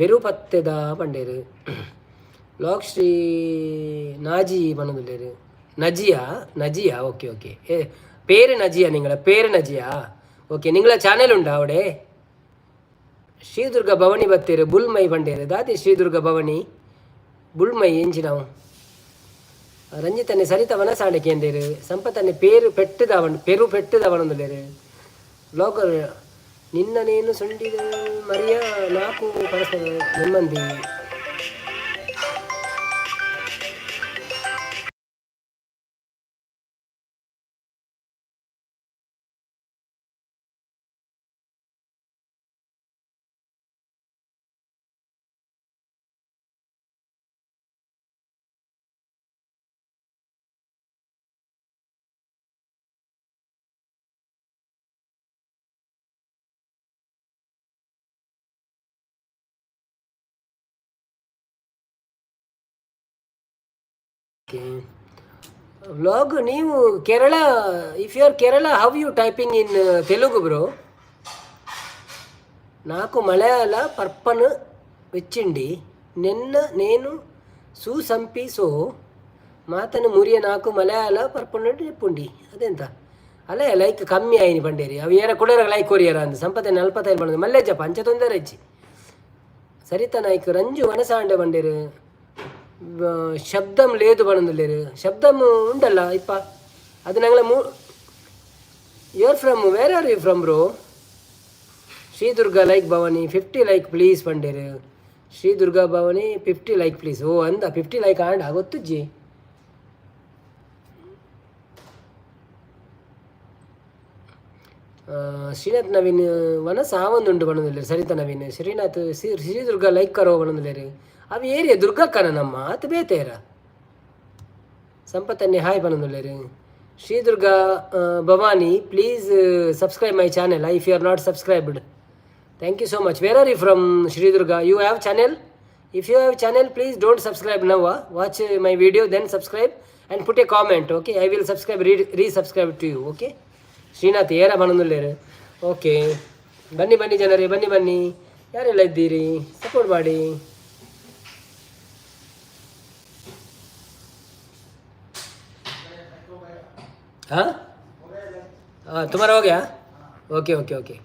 [SPEAKER 1] ಬೆರು ಪತ್ತೆದ ಪಂಡೇರು. ಲಾಕ್ ಶ್ರೀ ನಾಜಿ ಪನೊಂದುಲ್ಲೆರ್. ನಜಿಯಾ ನಜಿಯಾ? ಓಕೆ ಓಕೆ, ಏ പേര് നജിയ? നിങ്ങളെ പേര് നജിയ? ഓക്കെ, നിങ്ങളെ ಚಾನೆಲ್ ಉಂಡಾ ಅವಡೆ? ಶ್ರೀದುರ್ಗ ಭವನಿ ಬತ್ತೇರು ಬುಲ್ಮೈ ಬಂಡೇರು. ದಾದಿ ಶ್ರೀದುರ್ಗ ಭವನಿ ಬುಲ್ಮೈ ಎಂಚಿನವು? ರಂಜಿತನ್ನೆ ಸರಿತ ವನಸಾಂಡೆ ಕೇಂದೇರು. ಸಂಪತ್ತನ್ನೆ ಪೇರು ಪೆಟ್ಟುದವನ್ ಪೆರು ಪೆಟ್ಟುದವನೊಂದುಲ್ಲೆರ್. ಬ್ಲಾಗರ್ ನಿನ್ನ ನೇನು ಸುಂಡಿದ ಮರಿಯ ನಾಲ್ಕು ಪರಸ್ಪರ ನಿಮ್ಮಂದಿ. ಓಕೆ, ವ್ಲಾಗ್ ನೀವು Kerala, if you are Kerala, how you typing in Telugu bro? నాకు మలయాళ పర్పను వెచ్చిండి నిన్న నేను సూసంపి సో మాతను మురియ నాకు మలయాళ పర్పను చెప్పుండి. అదెంత ಅಲ್ಲೇ ಲೈಕ್ ಕಮ್ಮಿ ಆಯ್ನಿ ಪಂಡೇರಿ. ಅವು ಏರ ಕುಡರ ಲೈಕ್ ಕೊರಿಯರ ಅಂದ್ ಸಂಪತ್ತೆ 45 ಬಂದ ಮಲ್ಲೇಜಪ್ಪ ಅಂಚೆ ತೊಂದರೆ ಹೆಚ್ಚಿ. ಸರಿತಾ ನಾಯ್ಕ್ ರಂಜು ವನಸಾಂಡೆ ಬಂಡೇರು. ಶಬ್ದಂ ಲೇದು ಪನೊಂದುಲ್ಲೆರ್. ಶಬ್ದಂ ಉಂಡಲ್ಲ ಇಪ್ಪ ಅದು ನಂಗಳ ಮೂ. You are from where are you from bro? Shri Durga like Bhavani 50 like please ಪಂಡೇರು. Shri Durga Bhavani 50 like please. ಓ ಅಂದ 50 like and ಗೊತ್ತುಜ್ಜಿ. ಶ್ರೀನಾಥ್ ನವೀನ್ ವನಸ್ ಆವೊಂದುಂಡು ಪನೊಂದುಲ್ಲೆರ್. ಸರಿತಾ ನವೀನ್. ಶ್ರೀನಾಥ್ ಶ್ರೀ ಶ್ರೀ ದುರ್ಗಾ ಲೈಕ್ ಕರೋ ಪನೊಂದುಲ್ಲೆರ್. ಅವು ಏರಿಯ ದುರ್ಗಕ್ಕನ ನಮ್ಮ ಅತ್ ಬೇತೇರ. ಸಂಪತ್ತನ್ನೇ ಹಾಯ್ ಪನೊಂದುಲ್ಲೆರ್. Shri Durga Bhavani, please subscribe my channel if you are not subscribed. Thank you so much. Where are you from, Shri Durga? You have channel? If you have channel, please don't subscribe now. Watch my video, then subscribe and put a comment, okay? I will subscribe, resubscribe to you, okay? Srinath ಏರ ಪನೊಂದುಲ್ಲೆರ್. Okay, ಬನ್ನಿ ಬನ್ನಿ ಜನರೇ, ಬನ್ನಿ ಬನ್ನಿ. ಯಾರೆಲ್ಲ ಇದ್ದೀರಿ, support ಮಾಡಿ. हाँ हाँ, तुम्हारा हो गया? Okay okay okay.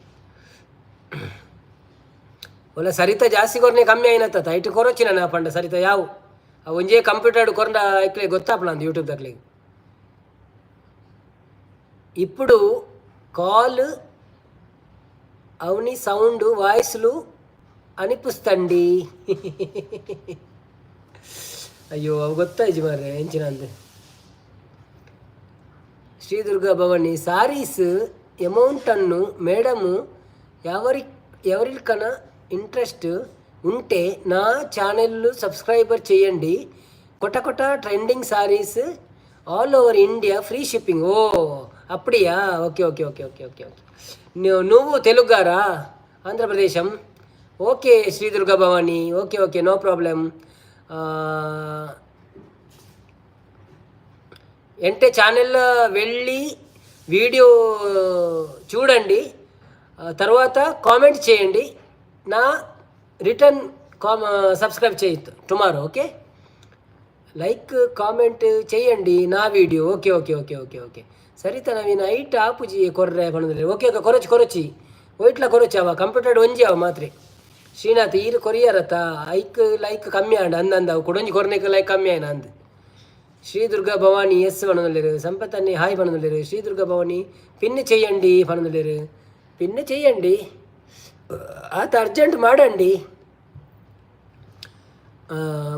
[SPEAKER 1] ಒಲ್ಲ ಸರಿತಾ ಜಾಸ್ತಿ ಕೊರ್ನೆ ಕಮ್ಮಿ అయినತ್ತ ಇಟ್ಟು ಕೊರೊಚ್ಚಿನ ನಾ ಪಂಡ ಸರಿತಾ ಯಾವು ಆ ಒಂಜೇ ಕಂಪ್ಯೂಟರ್ ಕೊರಂಡ ಐಕ್ಲೆ ಗೊತ್ತಾಪಣ ಅಂದ್ ಯೂಟ್ಯೂಬ್ ದಕ್ಲೆಗ್. ఇప్పుడు కాల్ అవుని సౌండ్ వాయిస్లు అనిపిస్తండి. అయ్యో, ಅವು ಗೊತ್ತಾಯ್ತು ಮಾರ್ರೆ ಎಂಚಿನ ಅಂದ್. ಶ್ರೀ ದುರ್ಗಾ ಭವಾನಿ ಸಾರೀಸ್ ಅಮೌಂಟನ್ನು ಮೇಡಮ್ ఎవరి ఎవరికైనా ఇంట్రెస్ట్ ఉంటే నా ఛానల్ సబ్స్క్రైబర్ చేయండి. కొత్త కొత్త trending sarees, all over India free shipping. ఓ అప్పుడియా? Okay okay okay okay okay okay. నువ్వు తెలుగుగారా? ఆంధ్రప్రదేశం. Okay Shri Durga Bhavani, okay okay, no problem. అంటే ఛానల్లో వెళ్ళి వీడియో చూడండి, తర్వాత కామెంట్ చేయండి. నా రిటర్న్ సబ్స్క్రైబ్ చేయొద్దు tomorrow. Okay, like comment చేయండి నా video. Okay okay okay okay okay. Saritha Naveen ಐಟ್ ಆಪುಜಿ ಕೊರ್ರೆ ಪಣಂದ್ರೆ. ಓಕೆ ಓಕೆ, ಕೊರಚಿ ಕೊರಚಿ ಒಯ್ಟ್ಲ ಕೊರಚಿ ಅವ ಕಂಪ್ಯೂಟರ್ ಒಂಜಿ ಅವ ಮಾತ್ರೆ. ಶ್ರೀನಾಥ್ ಈರು ಕೊರಿಯರತ್ತ ಐಕ್ ಲೈಕ್ ಕಮ್ಮಿ ಆಂಡ ಅಂದಂದ ಅವು ಕೊಡೊಂಜಿ ಕೊರ್ನೆಕ್ ಲೈಕ್ ಕಮ್ಮಿ ಆಯ್ನ ಅಂದ್. శ్రీ దుర్గా భవానీ ఎస్ పనొందులేరు. సంపత్ అన్ని హాయ్ పనొందులేరు. శ్రీ దుర్గా భవానీ పిన్ చేయండి పనొందులేరు. పిన్ చేయండి ఆత అర్జెంట్ మాడండి.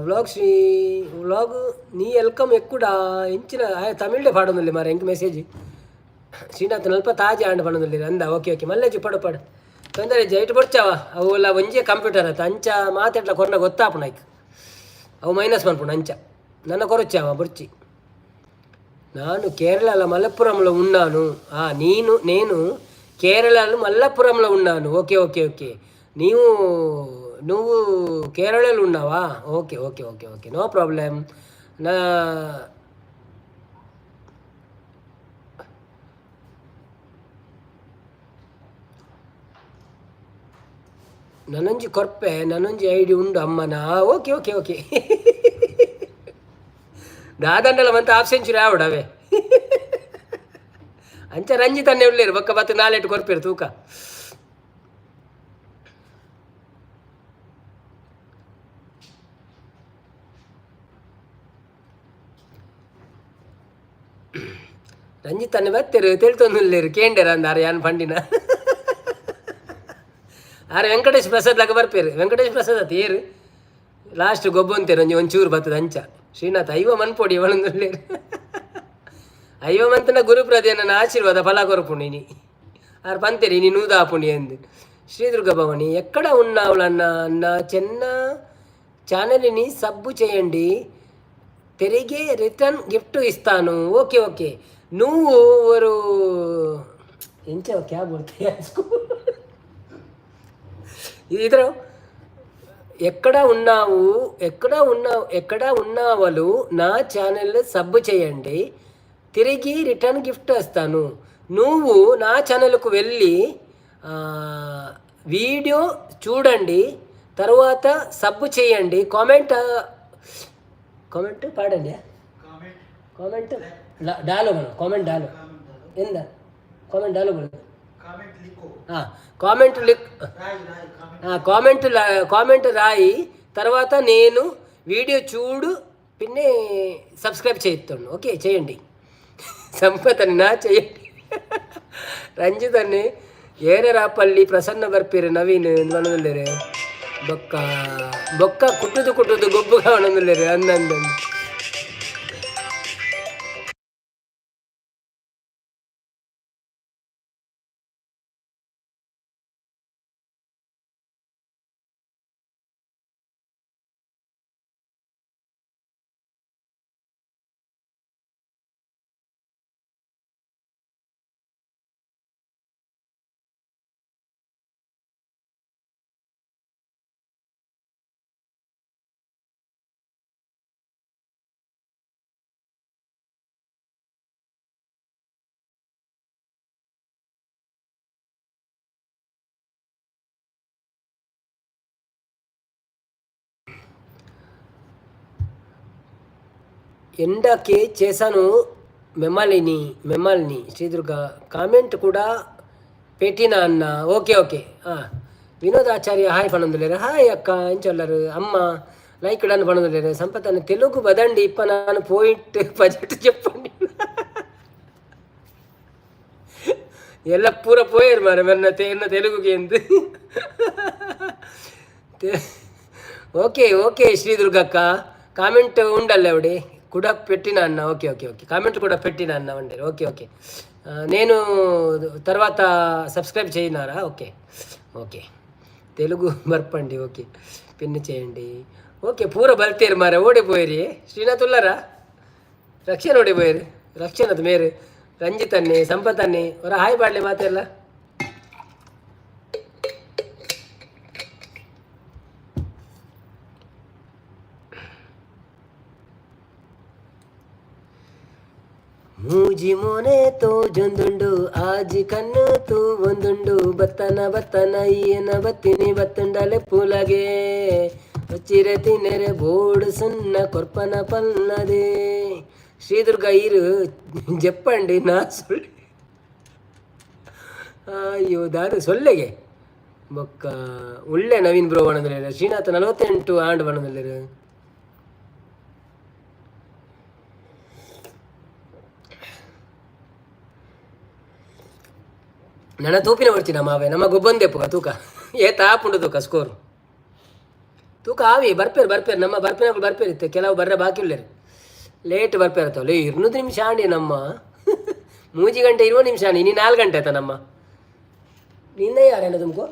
[SPEAKER 1] వ్లాగ్ శ్రీ వ్లాగ్ నీ welcome ఎక్కుడా ఎంచిన తమిళే పాడొందులే మరి ఇంక మెసేజ్. ಶ್ರೀನಾಥ್ ನಲ್ಪ ತಾಜಾ ಆಂಡ್ ಪಣೊಂದುಲ್ಲೆರ್ ಅಂದ. ಓಕೆ ಓಕೆ, ಮಲ್ಲೆಜ್ಜಿ ಪಡು ಪಡು ತೊಂದರೆ ಇಜ್ಜಿ. ಐಟ್ ಬೊಡ್ಚವ ಅವು ಎಲ್ಲ ಒಂಜೇ ಕಂಪ್ಯೂಟರ್ ಅತ್ತ ಅಂಚ ಮಾತೆಟ್ಲ ಕೊರ್ನ ಗೊತ್ತಾಪುಂಡು ಐಕ್ ಅವು ಮೈನಸ್ ಮನ್ಪುಂಡು ಅಂಚ ನನ್ನ ಕೊರೊಚ್ಚವ ಬೊಡ್ಚಿ. ನಾನು కేరళ మల్లపురంలో ఉన్నాను. నేను కేరళలో మల్లపురంలో ఉన్నాను. Okay okay okay. నీవు నువ్వు కేరళలో ఉన్నావా? Okay okay okay okay, no problem. నా ನನೊಂಜಿ ಕೊರ್ಪೆ ನನೊಂಜಿ ಐಡಿ ಉಂಡು ಅಮ್ಮನ. Okay okay okay. ದಾದಂಡಲ ಮಂತ ಹಾಫ್ ಸೆಂಚುರಿ ಆವಡ್ ಅವೇ ಅಂಚ ರಂಜಿತ್ ಅನ್ನೆ ಉಳ್ಳೇರು ಬೊಕ್ಕ ಬತ್ತು ನಾಲೆಟ್ ಕೊರ್ಪೇರು ತೂಕ. ರಂಜಿತ್ ಅನ್ನೆ ಬತ್ತೆರು ತೆಳ್ತೊಂದುಲ್ಲೇರು ಕೇಂಡೇರ ಅಂದಾರ ಯಾನ್ ಪಂಡಿನ. ಆರೆ ವೆಂಕಟೇಶ್ ಪ್ರಸಾದ್ ಲಗ ಬರ್ಪೇರು. ವೆಂಕಟೇಶ್ ಪ್ರಸಾದ್ ಅತ್ ಏರು ಲಾಸ್ಟ್ ಗೊಬ್ಬೊಂತೇರು ಒಂಜಿ ಒಂಚೂರು ಬತ್ತದ ಅಂಚ. ಶ್ರೀನಾಥ್ ಐವ ಮನ್ಪೊಡಿ ಇವಳೊಂದುಲ್ಲೇರು ಐವ ಮಂತನ ಗುರುಪ್ರದೇನ ಆಶೀರ್ವಾದ ಫಲ ಕೊರಪುಂಡು ಇನಿ ಆರು ಪಂತೇರಿ ಇನಿ ನೂದಾಪುಂಡಿ ಅಂದು. శ్రీ దుర్గా భవాని ఎక్కడ ఉన్నావులన్న నా చిన్న ఛానల్ని సబ్బు చేయండి తిరిగి రిటర్న్ గిఫ్ట్ ఇస్తాను. Okay okay. నువ్వు ஒரு ఎంచా క్యా బోల్తే ఇద్దరు ఎక్కడ ఉన్నావు ఎక్కడ ఉన్నావు ఎక్కడ ఉన్నావలు నా ఛానల్ సబ్ చేయండి తిరిగి రిటర్న్ గిఫ్ట్ వస్తాను. నువ్వు నా ఛానల్కు వెళ్ళి వీడియో చూడండి, తర్వాత సబ్ చేయండి, కామెంట్ కామెంట్ పాడండి, కామెంట్ डालो बोलो, కామెంట్ डालो ಎಂದ కామెంట్ डालो बोलो, కామెంట్ లిక్ కామెంట్ కామెంట్ రాయి, తర్వాత నేను వీడియో చూడు పిన్నే సబ్స్క్రైబ్ చేస్తాను. ఓకే చేయండి. సంపత్ అని నా చేయండి. రంజిత్ అని ಏರರಾಪಲ್ಲಿ ಪ್ರಸನ್ನ ಬರ್ಪೇರು ನವೀನ್ ಮನದಲ್ಲೇರೆ. ಬೊಕ್ಕ ಬೊಕ್ಕ ಕುಟ್ಟುದು ಕುಟ್ಟುದು ಗೊಬ್ಬು ಕಾಣೊಂದುಲ್ಲೇರು ಅಂದಂದ. ఎండకే చేశాను మిమ్మల్ని మిమ్మల్ని శ్రీదుర్గ కామెంట్ కూడా పెట్టిన అన్న. Okay okay. Vinod Acharya hi పనందులేరు. హాయ్ అక్క ఎంచొల్లరు అమ్మ లైక్ డన్ పనందులేరు. సంపత్ అన్న తెలుగు బదండి ఇప్ప నాను పాయింట్ బడ్జెట్ చెప్పండి. ಎಲ್ಲ ಪೂರ ಪೋಯರ್ ಮಾರೆ ಮೆನ್ನ ಎನ್ನ ತೆಲುಗುಗೆ ಎಂದು. ఓకే ఓకే శ్రీదుర్గక్క కామెంట్ ఉండాలి ఆవిడ కూడా పెట్టిన అన్న. ఓకే ఓకే ఓకే కామెంట్ కూడా పెట్టిన అన్న ఉండే. ఓకే ఓకే నేను తర్వాత సబ్స్క్రైబ్ చేయనారా? ఓకే ఓకే తెలుగు మర్పండి. ఓకే పిన్ చేయండి. ఓకే పూర బల్తేరు మారే ఓడిపోయారు. శ్రీనాథ్ ఉల్లారా? రక్షణ ఓడిపోయారు. రక్షణ మేరు రంజిత్ అన్ని సంపత్ అన్ని ఒర హాయ్ పాడలే మాతేర్లా. ಮೂಜಿ ಮೋನೆ ತೋಜೊಂದುಂಡು ಆಜಿ ಕಣ್ಣು ತೂ ಒಂದುಂಡು ಬತ್ತನ ಬತ್ತನ ಈಯನ ಬತ್ತಿನಿ ಬತ್ತುಂಡಲೆ ಪುಲಗೆ వచ్చిరే ತಿನೆರೆ ಬೋಡು ಸುನ್ನ ಕೊರ್ಪನ ಪಲ್ಲದೆ. శ్రీదుర్గ ఈరు చెప్పండి నా సొల్లి. ಅಯ್ಯೋ ದಾರು ಸೊಲ್ಲೆಗೆ ಬೊಕ್ಕ ಒಳ್ಳೆ ನವೀನ್ ಬ್ರೋ ಬಣದಲ್ಲೇರು. ಶ್ರೀನಾಥ್ 48 ಆಂಡ್ ಬಣದಲ್ಲೇರು. ನನ್ನ ತೂಪಿನ ಬರ್ತೀನಿ ಮಾವೆ ನಮ್ಮ ಗೊಬ್ಬಂದೆಪ್ಪುಗ ತೂಕ ಏ ತಾಪುಂಡು ತೂಕ ಸ್ಕೋರು ತೂಕ ಆವಿ ಬರ್ಪೇರು ಬರ್ಪೇರು ನಮ್ಮ ಬರ್ಪಿನಗಳು ಬರ್ಪೇರು ಇತ್ತೆ ಕೆಲವು ಬರ್ರೆ ಬಾಕಿ ಉಳ್ಳೇರು ಲೇಟ್ ಬರ್ಪೇರತ್ತಲ್ಲ. 200 ನಿಮಿಷ ಆಂಡಿ ನಮ್ಮ ಮೂಜಿ ಗಂಟೆ 20 ನಿಮಿಷ ಆಂಡಿ ಇನ್ನು 4 ಗಂಟೆ ಆಯ್ತಾ ನಮ್ಮ. ನಿನ್ನ ಯಾರೇನ ತುಮಕು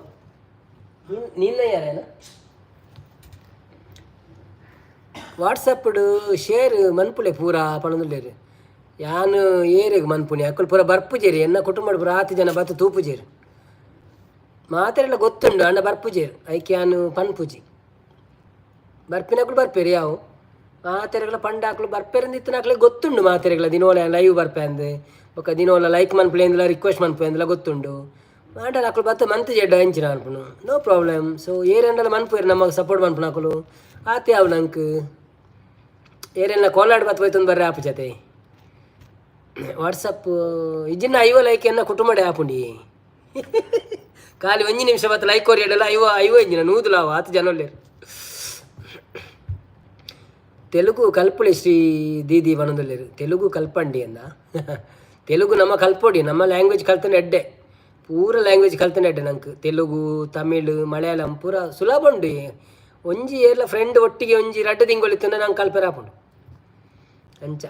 [SPEAKER 1] ನಿನ್ನ ಯಾರೇನ ವಾಟ್ಸಪ್ ಶೇರ್ ಮನ್ಪುಲೆ ಪೂರ ಪಣದುಲ್ಲೇರು ಯಾನು ಏರೆಗ್ ಮನ್ಪುನಿ ಅಕ್ಕಲು ಪೂರ ಬರ್ಪುಜೇರಿ ಎನ್ನ ಕುಟುಂಬ ಪೂರ ಆತು ಜನ ಬತ್ತು ತೂಪುಜೇರು ಮಾತೆರೆಲ್ಲ ಗೊತ್ತುಂಡು ಅಣ್ಣ ಬರ್ಪುಜೇರು ಐಕೆ ಯಾನು ಪನ್ಪುಜಿ ಬರ್ಪಿನಕುಲು ಬರ್ಪೇರು ಯಾವು ಮಾತೆರೆಗಳ ಪಂಡಾಕ್ಲು ಬರ್ಪೇರಂದಿತ್ತನಾಕ್ಲೆ ಗೊತ್ತುಂಡು ಮಾತೆರೆಗಳ ದಿನೋಲ ಲೈವ್ ಬರ್ಪೆ ಅಂದೆ ಬೊಕ್ಕ ದಿನೋಲ ಲೈಕ್ ಮನ್ಪುಲೆ ಅಂದಲ ರಿಕ್ವೆಸ್ಟ್ ಮನ್ಪುಲೆ ಅಂದಲ ಗೊತ್ತುಂಡು ಆಂಡಲ ಅಕ್ಲು ಬತ್ತ ಮಂತ್ ಜೆಡ್ಡ ಅಂಚಿನ ಅನ್ಪುನು ನೋ ಪ್ರಾಬ್ಲಮ್. ಸೊ ಏರೆಂಡಲ ಮನ್ಪುರು ನಮಗೆ ಸಪೋರ್ಟ್ ಮನ್ಪುನಕುಲು ಆತೆ ಅವು ನಂಕ್ ಏರೆಲ್ಲ ಕೋಲಾಡ್ ಬತ್ತ ಹೋಯ್ತಂದು ಬರ್ರೆ ಆಪು ಜತೆ ವಾಟ್ಸಪ್ ಇಜ್ಜಿನ ಐವ ಲೈಕ್ ಎನ್ನ ಕುಟುಂಬಡೆ ಆಪುಂಡಿ ಖಾಲಿ ಒಂಜಿ ನಿಮಿಷ ಬತ್ತ ಲೈಕ್ ಕೊರಿಯಡಲ್ಲ ಐವ ಐವ ಇಂಜಿನ ನೂದುಲಾವ ಆತು ಜನೊಲ್ಲೇರು. తెలుగు కల్పులి శ్రీ దీది వనందులేరు తెలుగు కల్పండి అన్న. తెలుగు నమ్మ కల్పోడి ನಮ್ಮ ಲ್ಯಾಂಗ್ವೇಜ್ ಕಲ್ತನೆ ಎಡ್ಡೆ ಪೂರ ಲ್ಯಾಂಗ್ವೇಜ್ ಕಲ್ತನೆ ಎಡ್ಡೆ ನಂಗೆ ತೆಲುಗು ತಮಿಳು ಮಲಯಾಳಂ ಪೂರ ಸುಲಭ ಉಂಡು. ಒಂಜಿ ಏರ್ಲ ಫ್ರೆಂಡ್ ಒಟ್ಟಿಗೆ ಒಂಜಿ ರಡ್ಡು ತಿಂಗಳು ನಂಗೆ ಕಲ್ಪೆರ ಆಪುಂಡು ಅಂಚ.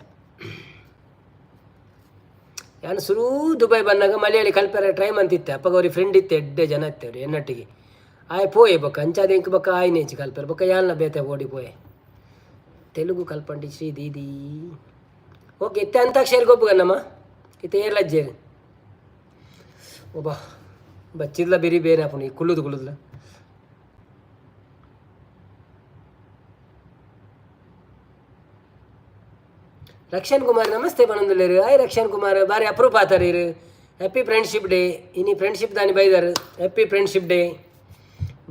[SPEAKER 1] ನಾನು ಸುರೂ ದುಬೈ ಬಂದಾಗ ಮಲಯಾಳಿ ಕಲ್ಪೆರ ಟ್ರೈ ಮಂತಿತ್ತೆ ಅಪ್ಪಗ ಅವ್ರಿಗೆ ಫ್ರೆಂಡ್ ಇತ್ತೆ ಎಡ್ಡೆ ಜನ ಇತ್ತೆ ಅವ್ರು ಎನ್ನೊಟ್ಟಿಗೆ ಆಯ್ ಪೋಯೆ ಬೊಕ್ಕ ಅಂಚಾದ ಇಂಕ್ ಬೊಕ್ಕ ಆಯ್ನೇಚಿ ಕಲ್ಪೆರ ಬೊಕ್ಕ ಯಾಲ್ನ ಬೇತೆ ಓಡಿ ಪೋಯೆ. తెలుగు కల్పండి శ్రీ దీది. ఓకే ఇತ್ತೆ ಅಂತಾಕ್ಷರಿ ಗೊಬ್ಬು ನಮ್ಮ ಇತ್ತೆ ಏರ್ಲಜ್ಜೇರು ಒಬ್ಬ ಬಚ್ಚಿದ್ಲ ಬೇರೆ ಬೇರೆ ಆಪುಂಡು ಕುಲ್ಲುದು ಕುಲ್ಲುದ್ಲ. ರಕ್ಷಣ್ ಕುಮಾರ್ ನಮಸ್ತೆ ಪನೊಂದುಲ್ಲೇರು. ಹಾಯ್ ರಕ್ಷಣ್ ಕುಮಾರ್ ಬಾರಿ ಅಪ್ರೂಪ್ ಆತಾರ ಇರು. ಹ್ಯಾಪಿ ಫ್ರೆಂಡ್ಶಿಪ್ ಡೇ ಇನಿ ಫ್ರೆಂಡ್ಶಿಪ್ ದಾನಿ ಬೈದಾರು ಹ್ಯಾಪಿ ಫ್ರೆಂಡ್ಶಿಪ್ ಡೇ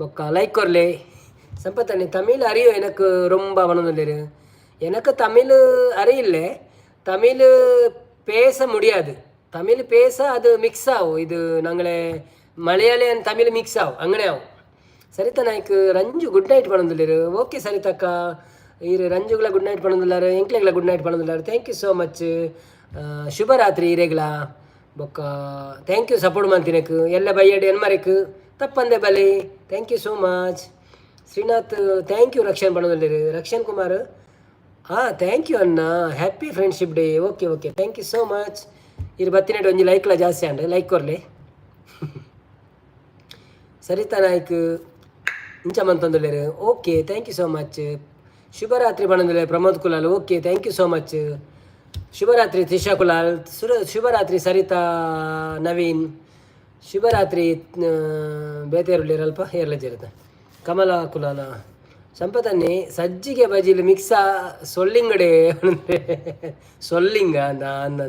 [SPEAKER 1] ಬೊಕ್ಕ ಲೈಕ್ ಕೊರ್ಲೆ. ಸಂಪತ್ತಣ್ಣೆ ತಮಿಳ್ ಅರಿಯೋ எனக்கு ரொம்ப பணந்துள்ளாரு. எனக்கு தமிழ் அறியில்லை, தமிழ் பேச முடியாது. தமிழ் பேச அது மிக்ஸ் ஆகும். இது நாங்களே மலையாளி அண்ட் தமிழ் மிக்ஸ் ஆகும் அங்கனே ஆகும். ಸರಿತಾ ನಾಯ್ಕ್ ರಂಜು ಗುಡ್ ನೈಟ್ ಪಣೊಂದುಲ್ಲೆರ್. ಓಕೆ ಸರಿತಕ್ಕ ಈರ್ ರಂಜುಗಳ ಗುಡ್ ನೈಟ್ ಪಣೊಂದುಲ್ಲಾರ್ ಎಂಕ್ಲೆಗ್ಲ ಗುಡ್ ನೈಟ್ ಪಣೊಂದುಲ್ಲಾರ್. Thank you so much. ಶುಭರಾತ್ರಿ ಇರೆಗ್ಲ. ಬೊಕ್ಕ thank you support ಮಂತಿನಕ್ ಎಲ್ಲ ಬೈಯಡ್ ಎನ್ಮರೆಕ್ ತಪ್ಪಂದೆ ಬಲೆ. Thank you so much Srinath. Thank you Rakshan ಪಣದಲ್ಲಿರು. Rakshan Kumar, ಹಾಂ, thank you ಅಣ್ಣ. Happy Friendship Day. Okay okay, thank you so much. ಇರು ಬತ್ತಿನೆಡ್ ಒಂಜಿ ಲೈಕ್ಲ ಜಾಸ್ತಿ ಅಂಡ್ ಲೈಕ್ ಕೊರ್ಲೆ. ಸರಿತಾ ನಾಯ್ಕ್ ಇಂಚ ಮಂತೊಂದುಲ್ಲೆರ್. Okay, thank you so much. ಶುಭರಾತ್ರಿ ಪಣಂದುಲ್ಲೆ Pramod Kulal. Okay, thank you so much. ಶುಭರಾತ್ರಿ ತ್ರಿಷಾ ಕುಲಾಲ್. ಶುಭರಾತ್ರಿ ಸರಿತಾ ನವೀನ್. ಶುಭರಾತ್ರಿ. ಬೇತೆರುಲ್ಲೆರ್ ಅಲ್ಪ ಏರ್ಲ ಜೇರದ ಕಮಲ ಕುಲಾಲ. ಸಂಪತನ್ನಿ ಸಜ್ಜಿಗೆ ಬಜಿಲ್ ಮಿಕ್ಸ ಸೊಲ್ಲಿಂಗಡೆ ಸೊಲ್ಲಿಂಗ ಅಂದ.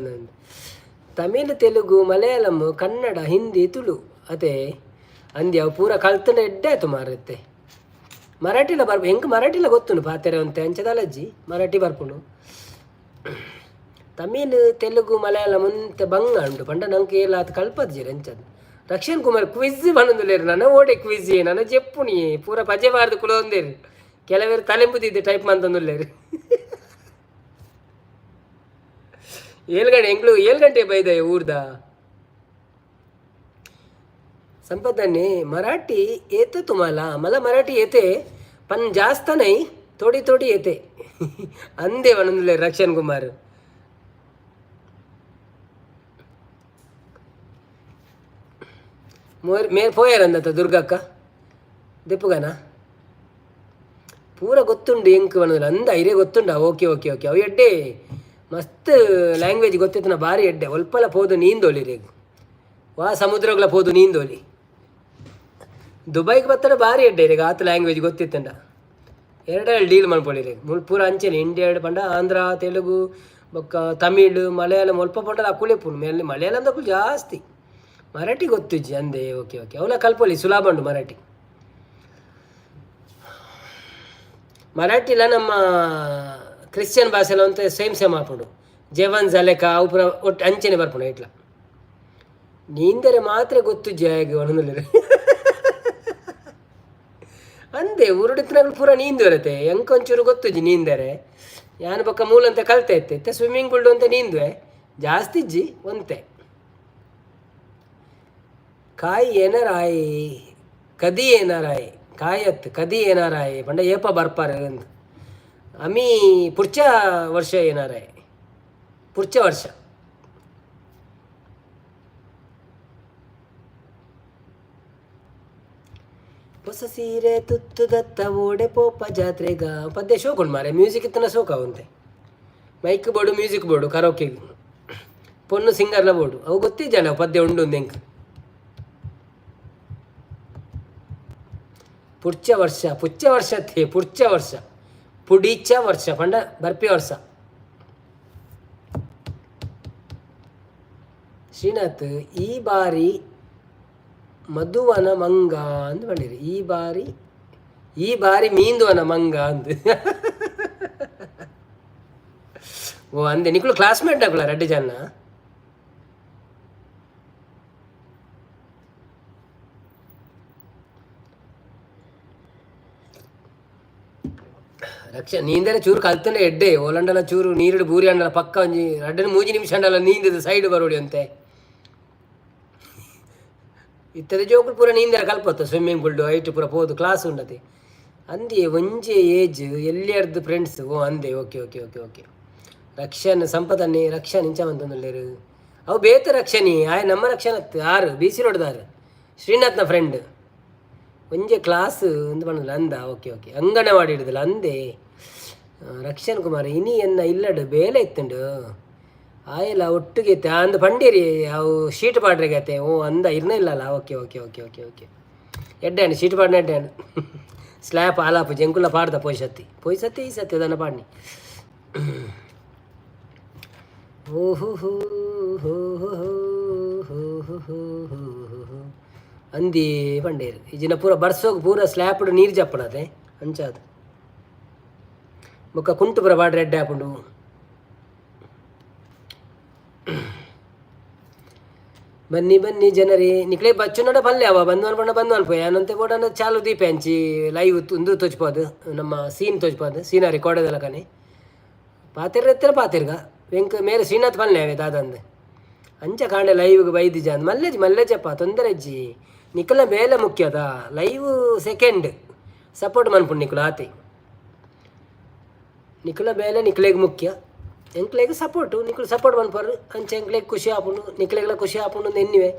[SPEAKER 1] ತಮಿಳ್, ತೆಲುಗು, ಮಲಯಾಳಂ, ಕನ್ನಡ, ಹಿಂದಿ, ತುಳು ಅದೇ ಅಂದಿ. ಅವು ಪೂರ ಕಲ್ತಂಡ ಎಡ್ಡೆ ಆಯ್ತು ಮಾರತ್ತೆ. ಮರಾಠಿಲ ಬರ್ಪ ಎಂಕ್ ಮರಾಠಿಲ ಗೊತ್ತುಂಡು ಪಾತೆರೆ ಅಂತೆ ಅಂಚದಲಜ್ಜಿ ಮರಾಠಿ ಬರ್ಪುಂಡು. ತಮಿಳ್, ತೆಲುಗು, ಮಲಯಾಳಂ ಒಂತೆ ಬಂಗ ಉಂಡು ಪಂಡ ನಂಗೆ ಏಲಾತ್ ಕಲ್ಪದ್ಜೆರ್ ಎಂಚದ. ರಕ್ಷಣ್ ಕುಮಾರ್ ಕ್ವಿಜ್ ಪನೊಂದುಲ್ಲೆರ್. ನನ ಓಡೆ ಕ್ವಿಜ್? ನನ ಜೆಪ್ಪುನಿ ಪೂರ ಪಜೆ ಬಾರ್ದು ಕುಲೊಂದೇರು. ಕೆಲವೇರು ತಲೆಂಬುದಿದ್ದೆ ಟೈಪ್ ಮಂತೊಂದುಲ್ಲೆರ್. 7 ಗಂಟೆ ಎಂಕ್ಲು 7 ಗಂಟೆ ಬೈದ ಊರ್ದ. संपदाने मराठी येतं तुम्हाला? मला मराठी येते, पण जास्त नाही, थोडी थोडी येते ಅಂದೆ ಪನೊಂದುಲ್ಲೆರ್ ರಕ್ಷಣ್ ಕುಮಾರ್. ಮೋರ್ ಮೇರ್ ಪೋಯರಂದತ್ತ ದುರ್ಗಕ್ಕ ದೆಪ್ಪುಗನ ಪೂರ ಗೊತ್ತುಂಡು ಎಂಕ್ ಪನೊಂದುಲ್ಲ ಅಂದ. ಐರೇ ಗೊತ್ತುಂಡ? Okay okay okay. ಅವು ಎಡ್ಡೆ, ಮಸ್ತ್ ಲ್ಯಾಂಗ್ವೇಜ್ ಗೊತ್ತಿತ್ತನ ಬಾರಿ ಎಡ್ಡೆ. ಒಲ್ಪಲ ಪೋದು ನೀಂದೊಲಿ ರೇಗ್ ವಾ ಸಮುದ್ರಗಳ ಪೋದು ನೀಂದೊಲಿ. ದುಬೈಗೆ ಬತ್ತಡ ಬಾರಿ ಎಡ್ಡೆ ಇರೆಗ್ ಆತ್ ಲ್ಯಾಂಗ್ವೇಜ್ ಗೊತ್ತಿತ್ತಂಡ. ಎರಡೆರಡು ಡೀಲ್ ಮನ್ಪೊಲಿ ಇರೆಗ್. ಮುಲ್ ಪೂರ ಅಂಚೆನೆ ಇಂಡಿಯಾಡ್ ಪಂಡ ಆಂಧ್ರ, ತೆಲುಗು ಬೊಕ್ಕ ತಮಿಳ್, ಮಲಯಾಳಂ ಒಲ್ಪ ಪಂಡಲ ಅಕುಲೇ ಪುಂಡು ಮೇಲೆ. ಮಲಯಾಳಂ ದಕುಲು ಜಾಸ್ತಿ. ಮರಾಠಿ ಗೊತ್ತಿಜ್ಜಿ ಅಂದೆ. ಓಕೆ ಓಕೆ, ಅವಲ ಕಲ್ಪೊಲಿ, ಸುಲಭ ಉಂಡು ಮರಾಠಿ. ಮರಾಠಿಲ ನಮ್ಮ ಕ್ರಿಶ್ಚಿಯನ್ ಭಾಷೆಲ ಒಂತೆ ಸೇಮ್ ಸೇಮ್ ಆಪುಂಡು. ಜೆವನ್ ಜಲೆಕ ಅವು ಪೂರ ಒಟ್ಟು ಅಂಚೆನೆ ಬರ್ಪುಂಡು ಇಟ್ಲ. ನೀಂದರೆ ಮಾತ್ರ ಗೊತ್ತುಜ್ಜಿ ಆಯಗ್ ಪನೊಂದುಲ್ಲೆರ್ ಅಂದೆ. ಊರುಡಿತ್ತಿನಕುಲು ಪೂರ ನೀಂದುವರತೆ, ಎಂಕ್ ಒಂಚೂರು ಗೊತ್ತುಜ್ಜಿ ನೀಂದರೆ. ಯಾನ್ ಬೊಕ್ಕ ಮೂಲಂತೆ ಕಲ್ತೆ ಇತ್ತೆ. ಇತ್ತೆ ಸ್ವಿಮ್ಮಿಂಗ್ ಪೂಲ್ ಒಂತೆ ನೀಂದುವೆ, ಜಾಸ್ತಿ ಇಜ್ಜಿ ಒಂತೆ. ಕಾಯಿ ಏನಾರಾಯಿ ಕದಿ ಏನಾರಾಯಿ ಕಾಯಿ ಅತ್ತು ಕದಿ ಏನಾರಾಯಿ ಪಂಡ ಏಪ ಬರ್ಪಾರ ಅಂದ್. ಅಮಿ ಪುರ್ಚ ವರ್ಷ ಏನಾರಾಯಿ, ಪುರ್ಚ ವರ್ಷ. ಹೊಸ ಸೀರೆ ತುತ್ತು ದತ್ತ ಓಡೆ ಪೋಪ ಜಾತ್ರೆಗ ಪದ್ಯ ಶೋಕುಂಡು ಮಾರೆ. ಮ್ಯೂಸಿಕ್ ಇತ್ತನ ಶೋಕ ಅವಂತೆ. ಮೈಕ್ ಬೋಡು, ಮ್ಯೂಸಿಕ್ ಬೋಡು, ಕರೋಕೆ ಪೊನ್ನು ಸಿಂಗರ್ಲ ಬೋಡು. ಅವು ಗೊತ್ತಿಜ್ಜಲ್ಲ ಅವು ಪದ್ಯ ಉಂಡು ಎಂಕ್. ಪುರ್ಚ ವರ್ಷ, ಪುಚ್ಚ ವರ್ಷ ಥೇ, ಪುರ್ಚ ವರ್ಷ, ಪುಡಿಚ ವರ್ಷ ಪಂಡ ಬರ್ಪಿ ವರ್ಷ. ಶ್ರೀನಾಥ್ ಈ ಬಾರಿ ಮಧುವನ ಮಂಗ ಅಂದ್ ಪಂಡಿರಿ. ಈ ಬಾರಿ, ಈ ಬಾರಿ ಮೀಂದುವನ ಮಂಗ ಅಂದ್. ಓ ಅಂದೆ. ನಿಕುಲು ಕ್ಲಾಸ್ಮೇಟ್ ಅಕುಲ ರಡ್ಡ್ ಜನ? ರಕ್ಷ ನೀಂದರೆ ಚೂರು ಕಲ್ತಂಡ ಎಡ್ಡೆ. ಓಲಂಡಲ ಚೂರು ನೀರುಡು ಬೂರಿ ಅಂಡಲ ಪಕ್ಕ ಒಂಜಿ ರಡ್ಡನ ಮೂಜಿ ನಿಮಿಷ ಅಂಡಲ ನೀಂದದ ಸೈಡ್ ಬರೋಡಿ ಅಂತೆ. ಇತ್ತದ ಜೋಕುಲು ಪೂರ ನೀಂದರ ಕಲ್ಪತ್ತ. Swimming pool height ಪೂರ ಪೋದು ಕ್ಲಾಸ್ ಉಂಡತೆ ಅಂದೆ. ಒಂಜಿ ಏಜ್ ಎಲ್ಲಿಯರ್ದು ಫ್ರೆಂಡ್ಸ್. ಓ ಅಂದೆ. Okay okay okay okay. Rakshan ಸಂಪದನ್ನೇ Rakshan ಇಂಚ ಮಂತೊಂದುಲ್ಲೆರ್. ಅವು ಬೇತೆ ರಕ್ಷಣಿ ಆಯ್ ನಮ್ಮ ರಕ್ಷಣ ಆರು ಬಿ ಸಿ ರೋಡ್ದಾರು ಶ್ರೀನಾಥ್ನ ಫ್ರೆಂಡ್. ಒಂಜೆ ಕ್ಲಾಸ್ ಒಂದು ಪಂಡಲ್ಲ ಅಂದ. ಓಕೆ ಓಕೆ, ಅಂಗನವಾಡಿ ಹಿಡಿದಲ್ಲ ಅಂದೆ. ರಕ್ಷಣ್ ಕುಮಾರ್ ಇನಿ ಎನ್ನ ಇಲ್ಲಡ್ ಬೇಲೆ ಇತ್ತುಂಡು ಆಯಲ್ಲ ಒಟ್ಟಿಗೆ ಇತ್ತೆ ಅಂದ್ ಪಂಡೇರಿ ಅವು ಶೀಟ್ ಪಾಡ್ರೆಗತೆ. ಓ ಅಂದ, ಇರ್ನ ಇಲ್ಲಲ್ಲ. Okay okay okay okay okay. ಎಡ್ಡೆ ಅಂಡ್ ಶೀಟ್ ಪಾಡ್ನ ಎಡ್ಡೆ ಅಂಡ್ ಸ್ಲ್ಯಾಪ್ ಆಲಾಪು ಜಂಕುಲ ಪಾಡ್ದ. ಪೋಯ್ ಸತಿ, ಪೋಯ್ ಸತಿ, ಈ ಸತಿ ಅದನ್ನು ಪಾಡ್ನಿ. ಓಹೋ ಹೋ ಹೋ ಹೋ ಹೋ ಹೋ ಹೋ ಅಂದಿ ಪಂಡೇರು. ಈ ಜಿನ ಪೂರ ಬರ್ಸೋಗ್ ಪೂರ ಸ್ಲ್ಯಾಪ್ಡ್ ನೀರು ಜಪ್ಪಣದೆ ಅಂಚಾದ. ಬೊಕ್ಕ ಕುಂಟು ಪೂರ ಪಾಡ್ರೆ ಎಡ್ಡೆ ಆಪುಂಡು. ಬನ್ನಿ ಬನ್ನಿ ಜನರೇ. ನಿಕ್ಲೆ ಬಚ್ಚುನಡ ಪಲ್ಯ ಅವ ಬಂದು ಅನ್ಪಂಡ ಬಂದು ಅನ್ಪೋ ಯಾನಂತೆ ಬೋಡನ ಚಾಲು ದೀಪೆ ಅಂಚಿ ಲೈವ್ ಉಂದು ತೋಚ್ಪಾದು ನಮ್ಮ ಸೀನ್ ತೋಚ್ಪಾದು ಸೀನರಿ ಕೋಡೆದಲಕನೆ ಪಾತೆರ್ ಎತ್ತರ ಪಾತೆರ್ಗ ವೆಂಕ್ ಮೇರೆ ಶ್ರೀನಾಥ್ ಪಲ್ಲೆ ಅವೆ ದಾದಂದು. ಅಂಚ ಕಾಂಡೆ ಲೈವ್ಗೆ ಬೈದಿಜ ಅಂದ್ ಮಲ್ಲೆಜಿ ಮಲ್ಲೆಜಪ್ಪ ತೊಂದರೆ ಅಜ್ಜಿ. ನಿಕಲ ಬೇಲೆ ಮುಖ್ಯದ, ಲೈವ್ ಸೆಕೆಂಡ್. ಸಪೋರ್ಟ್ ಮನ್ಪುಂಡು ನಿಕುಲು ಆತೆ. ನಿಕುಲ ಬೇಲೆ ನಿಕ್ಲೆಗ್ ಮುಖ್ಯ, ಎಂಕ್ಲೆಗ್ ಸಪೋರ್ಟು. ನಿಕುಲು ಸಪೋರ್ಟ್ ಮನ್ಪರು, ಅಂಚ ಎಂಕ್ಲೆಗ್ ಖುಷಿ ಆಪುಂಡು, ನಿಕ್ಲೆಗ್ಲ ಖುಷಿ ಆಪುಂಡು ಎನ್ನಿವೆ.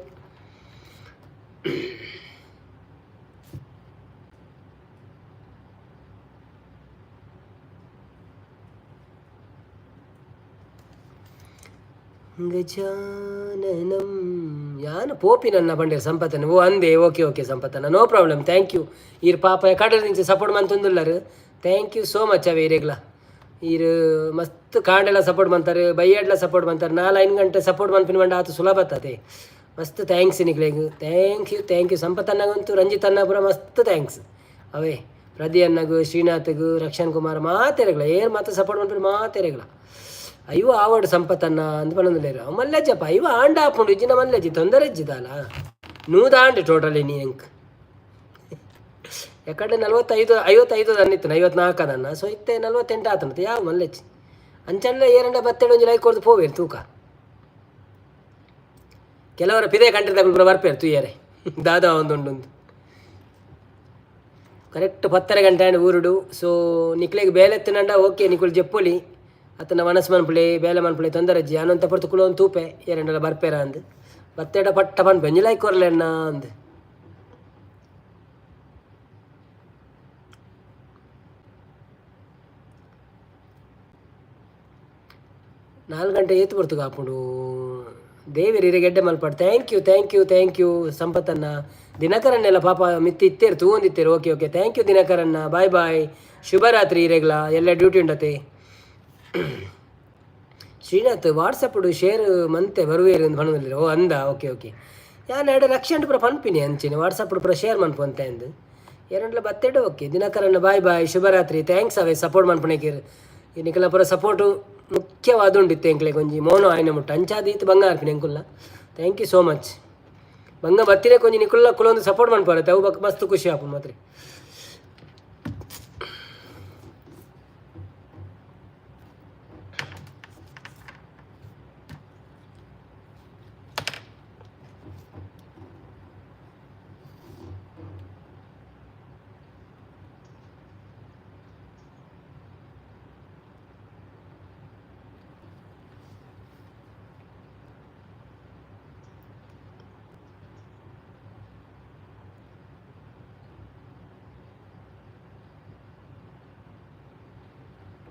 [SPEAKER 1] ಗಜಾನನಂ ಯಾನ್ ಪೋಪಿ ನನ್ನ ಬಂಡೆ ಸಂಪತ್ತನ. ಓ ಅಂದೆ, ಓಕೆ ಓಕೆ ಸಂಪತ್ತನ, ನೋ ಪ್ರಾಬ್ಲಮ್, thank you. ಈರ್ ಪಾಪ ಕಡಲಿಂಚ ಸಪೋರ್ಟ್ ಮಂತೊಂದುಲ್ಲರು, thank you so much. ಅವೆ ಇರೆಗ್ಲ ಈರ್ ಮಸ್ತ್ ಕಾಂಡೆಲ ಸಪೋರ್ಟ್ ಮಂತಾರೆ, ಬೈಯಡ್ಲ ಸಪೋರ್ಟ್ ಮಂತಾರೆ. ನಾಲ್ ಐದು ಗಂಟೆ ಸಪೋರ್ಟ್ ಮನ್ಪಿನ ಮಂಡ ಆತು ಸುಲಭ ಆತದೆ. ಮಸ್ತ್ thanks ನಿಕ್ಲೆಗ್, thank you, thank you. ಸಂಪತ್ತನ್ನಗಂತೂ Ranjith ಅನ್ನ ಪೂರ ಮಸ್ತ್ thanks. ಅವೇ ಪ್ರದಿ ಅಣ್ಣಗು, ಶ್ರೀನಾಥ್ಗು, ರಕ್ಷಣ್ ಕುಮಾರ್ ಮಾತೆರೆಗ್ಲ, ಏರ್ ಮಾತ ಸಪೋರ್ಟ್ ಮನ್ಪಿನ ಮಾತೆರೆಗ್ಲ. ಅಯ್ಯೋ ಆವಡ್ ಸಂಪತ್ತನ್ನ ಅಂದ್ ಪನೊಂದುಲ್ಲೆರ್. ಅವು ಮಲ್ಲೆಜ್ಜಪ್ಪ, ಅಯ್ಯೋ ಆಂಡ ಆಪುಂಡು ಇಜ್ಜಿನ ಮಲ್ಲೆಜ್ಜಿ, ತೊಂದರೆ ಇಜ್ಜಿದಾಲ. ನೂದಾಂಡ್ ಟೋಟಲಿ ನೀ ಎಂಕ್. ಯಾಕಂದ್ರೆ 45 55 ದನ್ನಿತ್ತು, 54 ದನ್ನ. ಸೊ ಇತ್ತೆ 48 ಆತಂತ ಯಾವ ಮಲ್ಲೆಜ್ಜಿ. ಅಂಚಂಡ ಏರಂಡ ಬತ್ತೆಡ್ ಒಂಜಿ ಲೈಕ್ ಕೊರ್ದು ಪೋವೇರು ತೂಕ. ಕೆಲವರ ಪಿದೆ ಕಂಟ್ರಿದಕುಲು ಪೂರ ಬರ್ಪೇರು ತೂಯರೆ, ದಾದಾ ಒಂದುಂಡು. ಕರೆಕ್ಟ್ 10:30 ಗಂಟೆ ಆಂಡ್ ಊರುಡು. ಸೊ ನಿಕ್ಲೆಗ್ ಬೇಲೆ ಎತ್ತಿನಂಡ ಓಕೆ, ನಿಕುಲು ಜೆಪ್ಪೊಲಿ ಅತ್ತನ ಮನಸ್ ಮನ್ಪುಲೆ, ಬೇಲೆ ಮನ್ಪುಲೆ, ತೊಂದರೆ ಅಜ್ಜಿ. ಅನಂತ ಪೊರ್ತು ಕುಲೊಂದು ತೂಪೆ, ಏರಂಡಲ ಬರ್ಪೇರ ಅಂದ್. ಬತ್ತೆಡ ಪಟ್ಟ ಪನ್ಪೆ, ಒಂಜಿ ಲೈಕ್ ಕೊರ್ಲೆ ಅಣ್ಣ ಅಂದ್. 4 ಗಂಟೆ ಏತ್ ಪೊರ್ತುಗು ಆಪುಂಡು. ದೇವೆರ್ ಇರೆಗ್ ಎಡ್ಡೆ ಮಲ್ಪಡ್. Thank you, thank you, thank you ಸಂಪತ್ತನ್ನ. ದಿನಕರನ್ನೆಲ್ಲ ಪಾಪ ಮಿತ್ತಿ ಇತ್ತೇರು, ತೂವೊಂದಿತ್ತೇರು. ಓಕೆ ಓಕೆ, thank you ದಿನಕರನ್ನ, ಬಾಯ್ ಬಾಯ್, ಶುಭರಾತ್ರಿ ಇರೆಗ್ಲ. ಎಲ್ಲ ಡ್ಯೂಟಿ ಉಂಡತೆ. ಶ್ರೀನಾಥ್ ವಾಟ್ಸಪ್ ಶೇರ್ ಮಂತೆ ಬರುವೇರು ಅಂದ್ ಪನೊಂದುಲ್ಲೆರ್. ಓ ಅಂದ, ಓಕೆ ಓಕೆ. ಯಾನ್ ಎಡೆ ರಕ್ಷಣ್ ಪೂರ ಪನ್ಪಿನಿ ಅಂಚೆನೆ, ವಾಟ್ಸಪ್ ಪೂರ ಶೇರ್ ಮನ್ಪು ಅಂತ ಅಂದ್. ಎರಡ್ಲ ಬತ್ತೆಡ್ ಓಕೆ. ದಿನಕರಣ್ಣ ಬಾಯ್ ಬಾಯ್, ಶುಭರಾತ್ರಿ. Thanks ಅವೇ ಸಪೋರ್ಟ್ ಮನ್ಪುನೆಕ್. ನಿಕಲ ಪೂರ ಸಪೋರ್ಟು ಮುಖ್ಯವಾದ ಉಂಡಿತ್ತು ಎಂಕ್ಲೆಗ್ ಒಂಜಿ ಮೋನೋ ಆಯ್ನ ಮುಟ್ಟ. ಅಂಚಾದ್ ಈತ್ ಬಂಗ ಆರ್ಪಿನಿ ಎಂಕುಲ್ಲ. Thank you so much. ಬಂಗ ಬತ್ತಿನೇ ಕೊಂಜಿ ನಿಕುಲ್ಲ ಕುಲೊಂದು ಸಪೋರ್ಟ್ ಮನ್ಪುವರತ್ತೆ, ಅವು ಬೊಕ್ಕ ಮಸ್ತ್ ಖುಷಿ ಆಪುಂಡು ಮಾತ್ರೆ.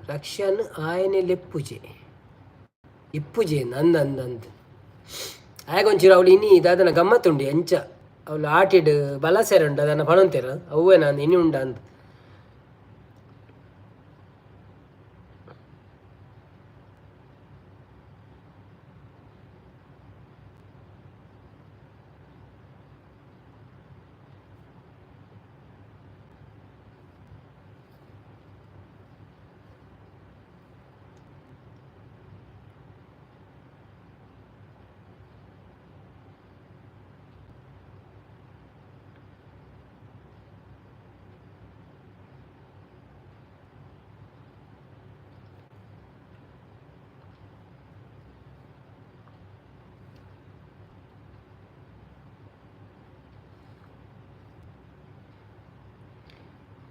[SPEAKER 1] ರಕ್ಷನ್ ಆಯನೆ ಲೆಪ್ಪುಜೆ ಇಪ್ಪುಜೆ ನಂದ್ ಅಂದ್ ಅಂದ್. ಆಯಗೊಂಚೂರು ಅವಳು ಇನಿ ದಾದನ ಗಮ್ಮತ್ತುಂಡು ಎಂಚ ಅವಳು ಆಟಿಡ್ ಬಲಸೆರೆ ಉಂಡು ಅದನ್ನ ಪಣೊಂತೇರು ಅವ್ವೆ ನಾನು ಇನಿ ಉಂಡ ಅಂದ್.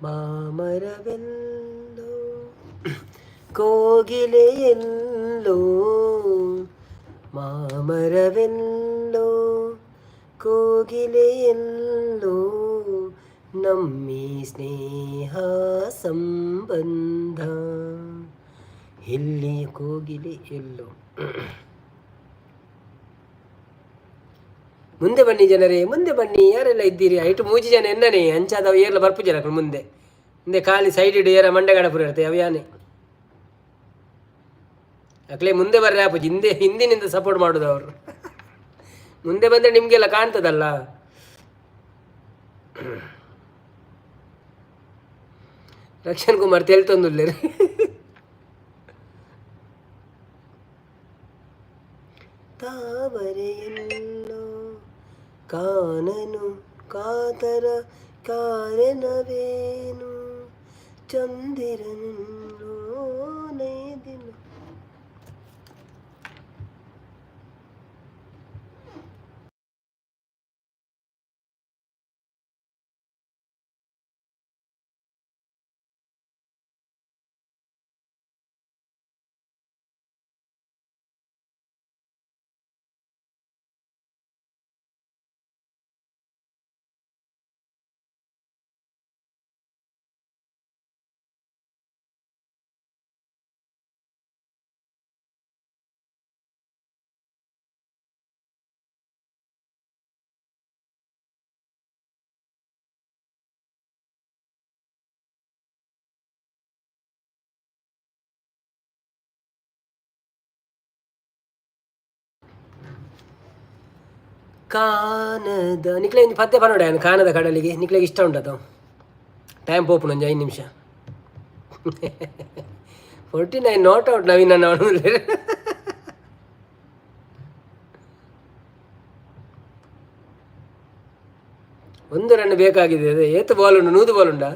[SPEAKER 1] ಮಾಮರವೆಲ್ಲೋ ಕೋಗಿಲೆಯೆಲ್ಲೋ, ಮಾಮರವೆಲ್ಲೋ ಕೋಗಿಲೆಯೆಲ್ಲೋ, ನಮ್ಮಿ ಸ್ನೇಹ ಸಂಬಂಧ ಎಲ್ಲಿ ಕೋಗಿಲೆ ಎಲ್ಲೋ. ಮುಂದೆ ಬನ್ನಿ ಜನರೇ, ಮುಂದೆ ಬನ್ನಿ. ಯಾರೆಲ್ಲ ಇದ್ದೀರಿ? ಐಟು ಮೂಜಿ ಜನ ಎನ್ನನೆ ಅಂಚಾದವು ಏರ್ಲ ಬರ್ಪು ಜನ ಮುಂದೆ ಮುಂದೆ. ಖಾಲಿ ಸೈಡ್ ಇಡು ಏರ ಮಂಡೆಗಡಪುರ ಇರುತ್ತೆ ಅವು ಯಾನೆ. ಅಕ್ಲೆ ಮುಂದೆ ಬರ್ರೆ ಆಪುಜಿ, ಹಿಂದೆ ಹಿಂದಿನಿಂದ ಸಪೋರ್ಟ್ ಮಾಡೋದು ಅವರು. ಮುಂದೆ ಬಂದರೆ ನಿಮಗೆಲ್ಲ ಕಾಣ್ತದಲ್ಲ. ರಕ್ಷಣ್ ಕುಮಾರ್ ತೆಲ್ತೊಂದುಲ್ಲೇರು. ತಾವರೆಯಲ್ಲೋ ಕಾನನು ಕಾತರ ಕಾರಣವೇನು, ಚಂದಿರನೆಲ್ಲೋ ನೇದಿನು. ಕಾನದ ನಿಕ್ಲೆ ಒಂಜಿ ಪದ್ಯ ಪನೋಡೆ ಕಾನದ ಕಡಲಿಗೆ. ನಿಕ್ಲೆಗೆ ಇಷ್ಟ ಉಂಟದು. ಟೈಮ್ ಪೋಪುಂಡು ಒಂಜಿ 5 ನಿಮಿಷ. 49 not out Naveen ಅಣ್ಣ. ಒಂದು ರನ್ ಬೇಕಾಗಿದೆ. ಅದೇ ಏತು ಬಾಲ್ ಉಂಟು? 100 ಬಾಲ್ ಉಂಟಾ?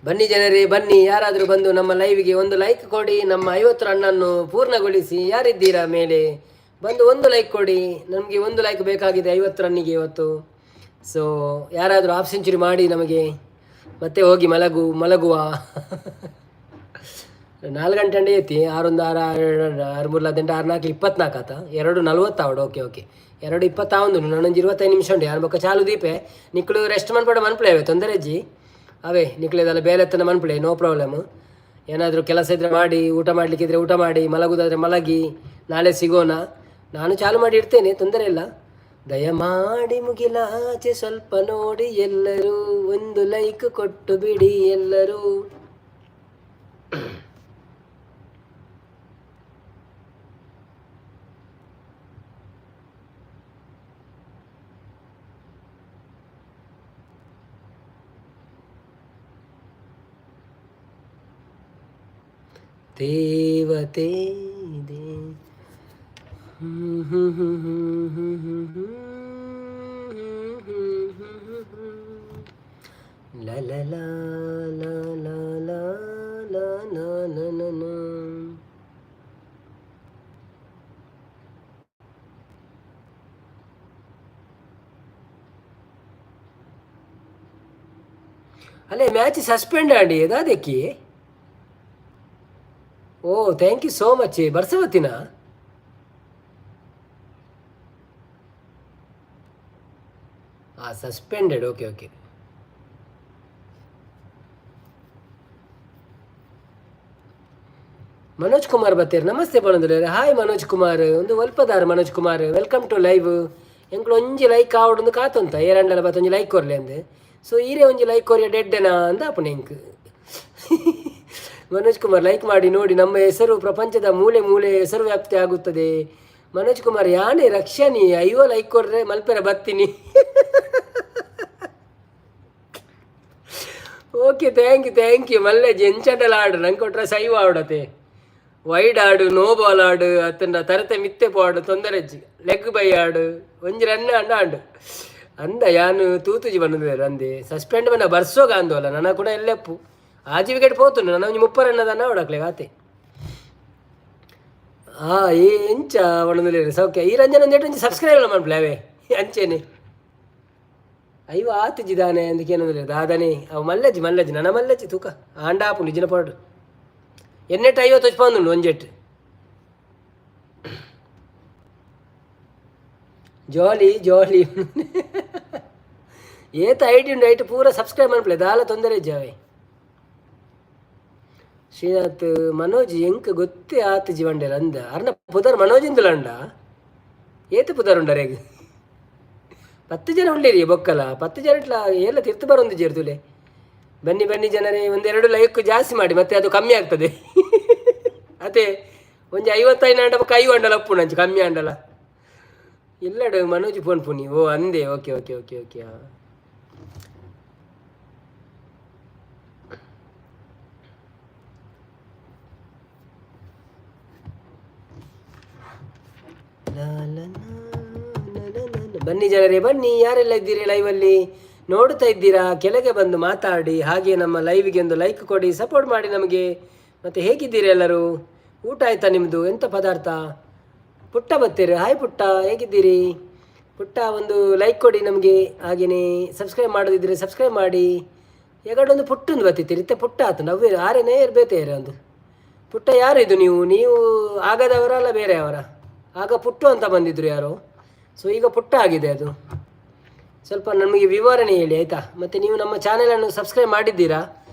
[SPEAKER 1] ಬನ್ನಿ ಜನರೇ, ಬನ್ನಿ. ಯಾರಾದರೂ ಬಂದು ನಮ್ಮ ಲೈವ್ಗೆ ಒಂದು ಲೈಕ್ ಕೊಡಿ. ನಮ್ಮ 50 ರನ್ನನ್ನು ಪೂರ್ಣಗೊಳಿಸಿ. ಯಾರಿದ್ದೀರಾ ಮೇಲೆ ಬಂದು ಒಂದು ಲೈಕ್ ಕೊಡಿ. ನಮಗೆ ಒಂದು ಲೈಕ್ ಬೇಕಾಗಿದೆ 50 ರನ್ನಿಗೆ ಇವತ್ತು. ಸೊ ಯಾರಾದರೂ ಹಾಫ್ ಸೆಂಚುರಿ ಮಾಡಿ ನಮಗೆ. ಮತ್ತೆ ಹೋಗಿ ಮಲಗು ಮಲಗುವ. 4 ಗಂಟೆ ಅಂಡೆ ಐತಿ. ಆರೊಂದು ಆರು, ಆರು, ಆರು ಮೂರು 18, ಆರು ನಾಲ್ಕು 24 ಆತ. 2:40 ಆವಡು. Okay okay, 2:21. ನಾನೊಂದು 25 ನಿಮಿಷ ಉಂಟು. ಯಾರು ಬೊಕ್ಕ ಚಾಲು ದೀಪೆ. ನಿಕ್ಲು ರೆಸ್ಟ್ ಮನ್ಪಡ, ಮನ್ಪುಲೆ ಅವೆ, ತೊಂದರೆ ಅಜ್ಜಿ. ಅವೇ ನಿಕ್ಲೆದಲ್ಲ ಬೇಲೆತ್ತನ ಮನ್ಪುಲೆ, ನೋ ಪ್ರಾಬ್ಲಮ್. ಏನಾದರೂ ಕೆಲಸ ಇದ್ದರೆ ಮಾಡಿ, ಊಟ ಮಾಡಲಿಕ್ಕಿದ್ರೆ ಊಟ ಮಾಡಿ, ಮಲಗುದಾದರೆ ಮಲಗಿ. ನಾಳೆ ಸಿಗೋಣ. ನಾನು ಚಾಲು ಮಾಡಿ ಇಡ್ತೇನೆ, ತೊಂದರೆ ಇಲ್ಲ. ದಯಮಾಡಿ ಮುಗಿಲಾಚೆ ಸ್ವಲ್ಪ ನೋಡಿ ಎಲ್ಲರೂ. ಒಂದು ಲೈಕ್ ಕೊಟ್ಟು ಬಿಡಿ ಎಲ್ಲರೂ. ದೇವತೆ they ಹ್ಮ್ ಹ್ಮ್ ಹ್ಮ್ ಹ್ಮ್ ಹ್ಮ್ ಹ್ಮ್ ಹ್ಮ್ ಹ್ಮ್ ಹ್ಮ್ ಹ್ಮ್. ಲ ಲ ಲ ಲ ಲ ಲ ಲ ಲ ಲ ಲ ಲ. ಅಲ್ಲೇ ಮ್ಯಾಚ್ ಸಸ್ಪೆಂಡ್ ಆಂಡಿ ದಾದಕ್ಕಿ. Oh, thank you so much. ಬರ್ಸವತ್ತಿನ ಹಾಂ suspended. Okay okay. Manoj Kumar ಬತ್ತೇರ್, ನಮಸ್ತೆ ಪನೊಂದುಲ್ಲೆರ್. ಹಾಯ್ ಮನೋಜ್ ಕುಮಾರ್. ಒಂದು ಒಲ್ಪದಾರ್ Manoj Kumar? Welcome to live. ಎಂಕ್ಲು ಒಂಜಿ ಲೈಕ್ ಆವಡೊಂದು ಕಾತೊಂತ, ಏರಂಡಲ ಬತ್ತ ಒಂಜಿ ಲೈಕ್ ಕೊರ್ಲೆ ಅಂದ್. ಸೊ ಈರೆ ಒಂಜಿ ಲೈಕ್ ಕೊರಿಯ ಡೆಡ್ಡೆನಾ ಅಂದ ಆಪುಂಡು ಎಂಕ್. ಮನೋಜ್ ಕುಮಾರ್, ಲೈಕ್ ಮಾಡಿ ನೋಡಿ. ನಮ್ಮ ಹೆಸರು ಪ್ರಪಂಚದ ಮೂಲೆ ಮೂಲೆ ಹೆಸರು ವ್ಯಾಪ್ತಿ ಆಗುತ್ತದೆ. ಮನೋಜ್ ಕುಮಾರ್, ಯಾನೆ ರಕ್ಷಣಿ 50 ಲೈಕ್ ಕೊರ್ರೆ ಮಲ್ಪೆರ ಬತ್ತೀನಿ. Okay, thank you, thank you. ಮಲ್ಲೆಜ್ ಎಂಚಂಡಲ ಆಡು, ನಂಗೆ ಕೊಟ್ರೆ ಸೈವ ಆಡತೆ. ವೈಡ್ ಆಡು, ನೋ ಬಾಲ್ ಆಡು, ಅತ್ತಂಡ ತರತೆ ಮಿತ್ತೆ ಪೋಡು, ತೊಂದರೆ. ಲೆಗ್ ಬೈ ಆಡು, ಒಂಜಿ ರನ್ ಅಂಡ ಆಂಡು ಅಂದ. ಯಾನು ತೂತುಜಿ ಬಂದಿದ್ದಾರೆ ಅಂದೆ. ಸಸ್ಪೆಂಡ್ ಬನ್ನ ಬರ್ಸೋಗ ಅಂದೋಲ್ಲ. ನನ್ನ ಕೂಡ ಎಲ್ಲೆಪ್ಪು ಆಜಿ ವಿಕೆಟ್ ಪೋತುಂಡು. ನನ್ನ ಒಂಜಿ 30 ರನ್ನದನ್ನ ಅವಡಕ್ಲೆ ಆತೆ. ಆ ಏ ಎಂಚ ಒಣಂದುಲ್ಲೆರ್ ಸೌಖ್ಯ ಈ ರಂಜನ್ ಒಂದೇಟು ಒಂಜಿ ಸಬ್ಸ್ಕ್ರೈಬ್ ಮನ್ಪುಲೆ ಅವೇ ಅಂಚೆನೆ. 50 ಆತುಜಿ ದಾನೆ ಅಂದಕೇನೊಂದುಲ್ಲೆರ್ ದಾದನೆ. ಅವು ಮಲ್ಲಜ್ಜಿ ಮಲ್ಲಜ್ಜಿ ನನ ಮಲ್ಲಜ್ಜಿ ತೂಕ ಆಂಡ ಆಪುಂಡು ಇಜ್ಜಿನ ಪಾಡು. ಎನ್ನೆಟ್ 50 ತೊಚ್ಪೊಂದುಂಡು ಒಂಜೆಟ್. ಜಾಲಿ ಜಾಲಿ. ಏತ ಐಡಿ ಉಂಡು ಐಟ್ ಪೂರ ಸಬ್ಸ್ಕ್ರೈಬ್ ಮನ್ಪುಲೆ, ದಾಲ ತೊಂದರೆ ಇಜ್ಜಿ ಅವೇ. ಶ್ರೀನಾಥ್ ಮನೋಜ್ ಎಂಕ್ ಗೊತ್ತೇ ಆತುಜಿ ಬಂಡೆರ್ ಅಂದ. ಅರ್ನ ಪುದರ್ ಮನೋಜ್ ಇಂದುಲಂಡ. ಏತ್ ಪುದರ್ ಉಂಡರೆಗ್? 10 ಜನ ಉಳ್ಳೇರಿ ಬೊಕ್ಕಲ. 10 ಜನ ಇಟ್ಲ ಏರ್ಲ ತಿರ್ತು ಬರೊಂದು ಜೇರ್ತುಲೆ. ಬನ್ನಿ ಬನ್ನಿ ಜನರೇ, ಒಂದೆರಡು ಲೈಕ್ ಜಾಸ್ತಿ ಮಾಡಿ, ಮತ್ತೆ ಅದು ಕಮ್ಮಿ ಆಗ್ತದೆ. ಅದೇ ಒಂಜಿ 55 ಅಂಡ ಬೊಕ್ಕ 5 ಅಂಡಲ ಉಪ್ಪುಂಡು ಅಂಚ ಕಮ್ಮಿ ಅಂಡಲ. ಇಲ್ಲಡು ಮನೋಜ್ ಫೋನ್ ಪುನಿ. ಓ ಅಂದೆ. Okay okay okay okay. ಹಾಂ, ಲಾ ಲಾ ಲಾ ಲಾ ಲಾ ಲಾ. ಬನ್ನಿ ಜನರೇ, ಬನ್ನಿ. ಯಾರೆಲ್ಲ ಇದ್ದೀರಿ ಲೈವಲ್ಲಿ ನೋಡ್ತಾ ಇದ್ದೀರಾ, ಕೆಳಗೆ ಬಂದು ಮಾತಾಡಿ. ಹಾಗೆ ನಮ್ಮ ಲೈವ್ಗೆ ಒಂದು ಲೈಕ್ ಕೊಡಿ, ಸಪೋರ್ಟ್ ಮಾಡಿ ನಮಗೆ. ಮತ್ತು ಹೇಗಿದ್ದೀರಿ ಎಲ್ಲರೂ? ಊಟ ಆಯ್ತಾ ನಿಮ್ಮದು? ಎಂಥ ಪದಾರ್ಥ? ಪುಟ್ಟ ಬತ್ತೀರಿ. ಹಾಯ್ ಪುಟ್ಟ, ಹೇಗಿದ್ದೀರಿ ಪುಟ್ಟ? ಒಂದು ಲೈಕ್ ಕೊಡಿ ನಮಗೆ. ಹಾಗೆಯೇ ಸಬ್ಸ್ಕ್ರೈಬ್ ಮಾಡೋದಿದ್ದರೆ ಸಬ್ಸ್ಕ್ರೈಬ್ ಮಾಡಿ. ಒಂದು ಪುಟ್ಟೊಂದು ಬತ್ತಿತ್ತೀರಿ ಇತ್ತೆ ಪುಟ್ಟ ಆತು ನವ್ವೇ ಆರೇನೇ ಇರ್ಬೇತೇರೆ ಒಂದು ಪುಟ್ಟ. ಯಾರು ಇದು? ನೀವು ನೀವು ಆಗದವರ ಅಲ್ಲ ಬೇರೆಯವರ? ಆಗ ಪುಟ್ಟು ಅಂತ ಬಂದಿದ್ರು ಯಾರೋ. ಸೊ ಈಗ ಪುಟ್ಟ ಆಗಿದೆ ಅದು. ಸ್ವಲ್ಪ ನಮಗೆ ವಿವರಣೆ ಹೇಳಿ, ಆಯಿತಾ? ಮತ್ತು ನೀವು ನಮ್ಮ ಚಾನೆಲನ್ನು ಸಬ್ಸ್ಕ್ರೈಬ್ ಮಾಡಿದ್ದೀರಾ?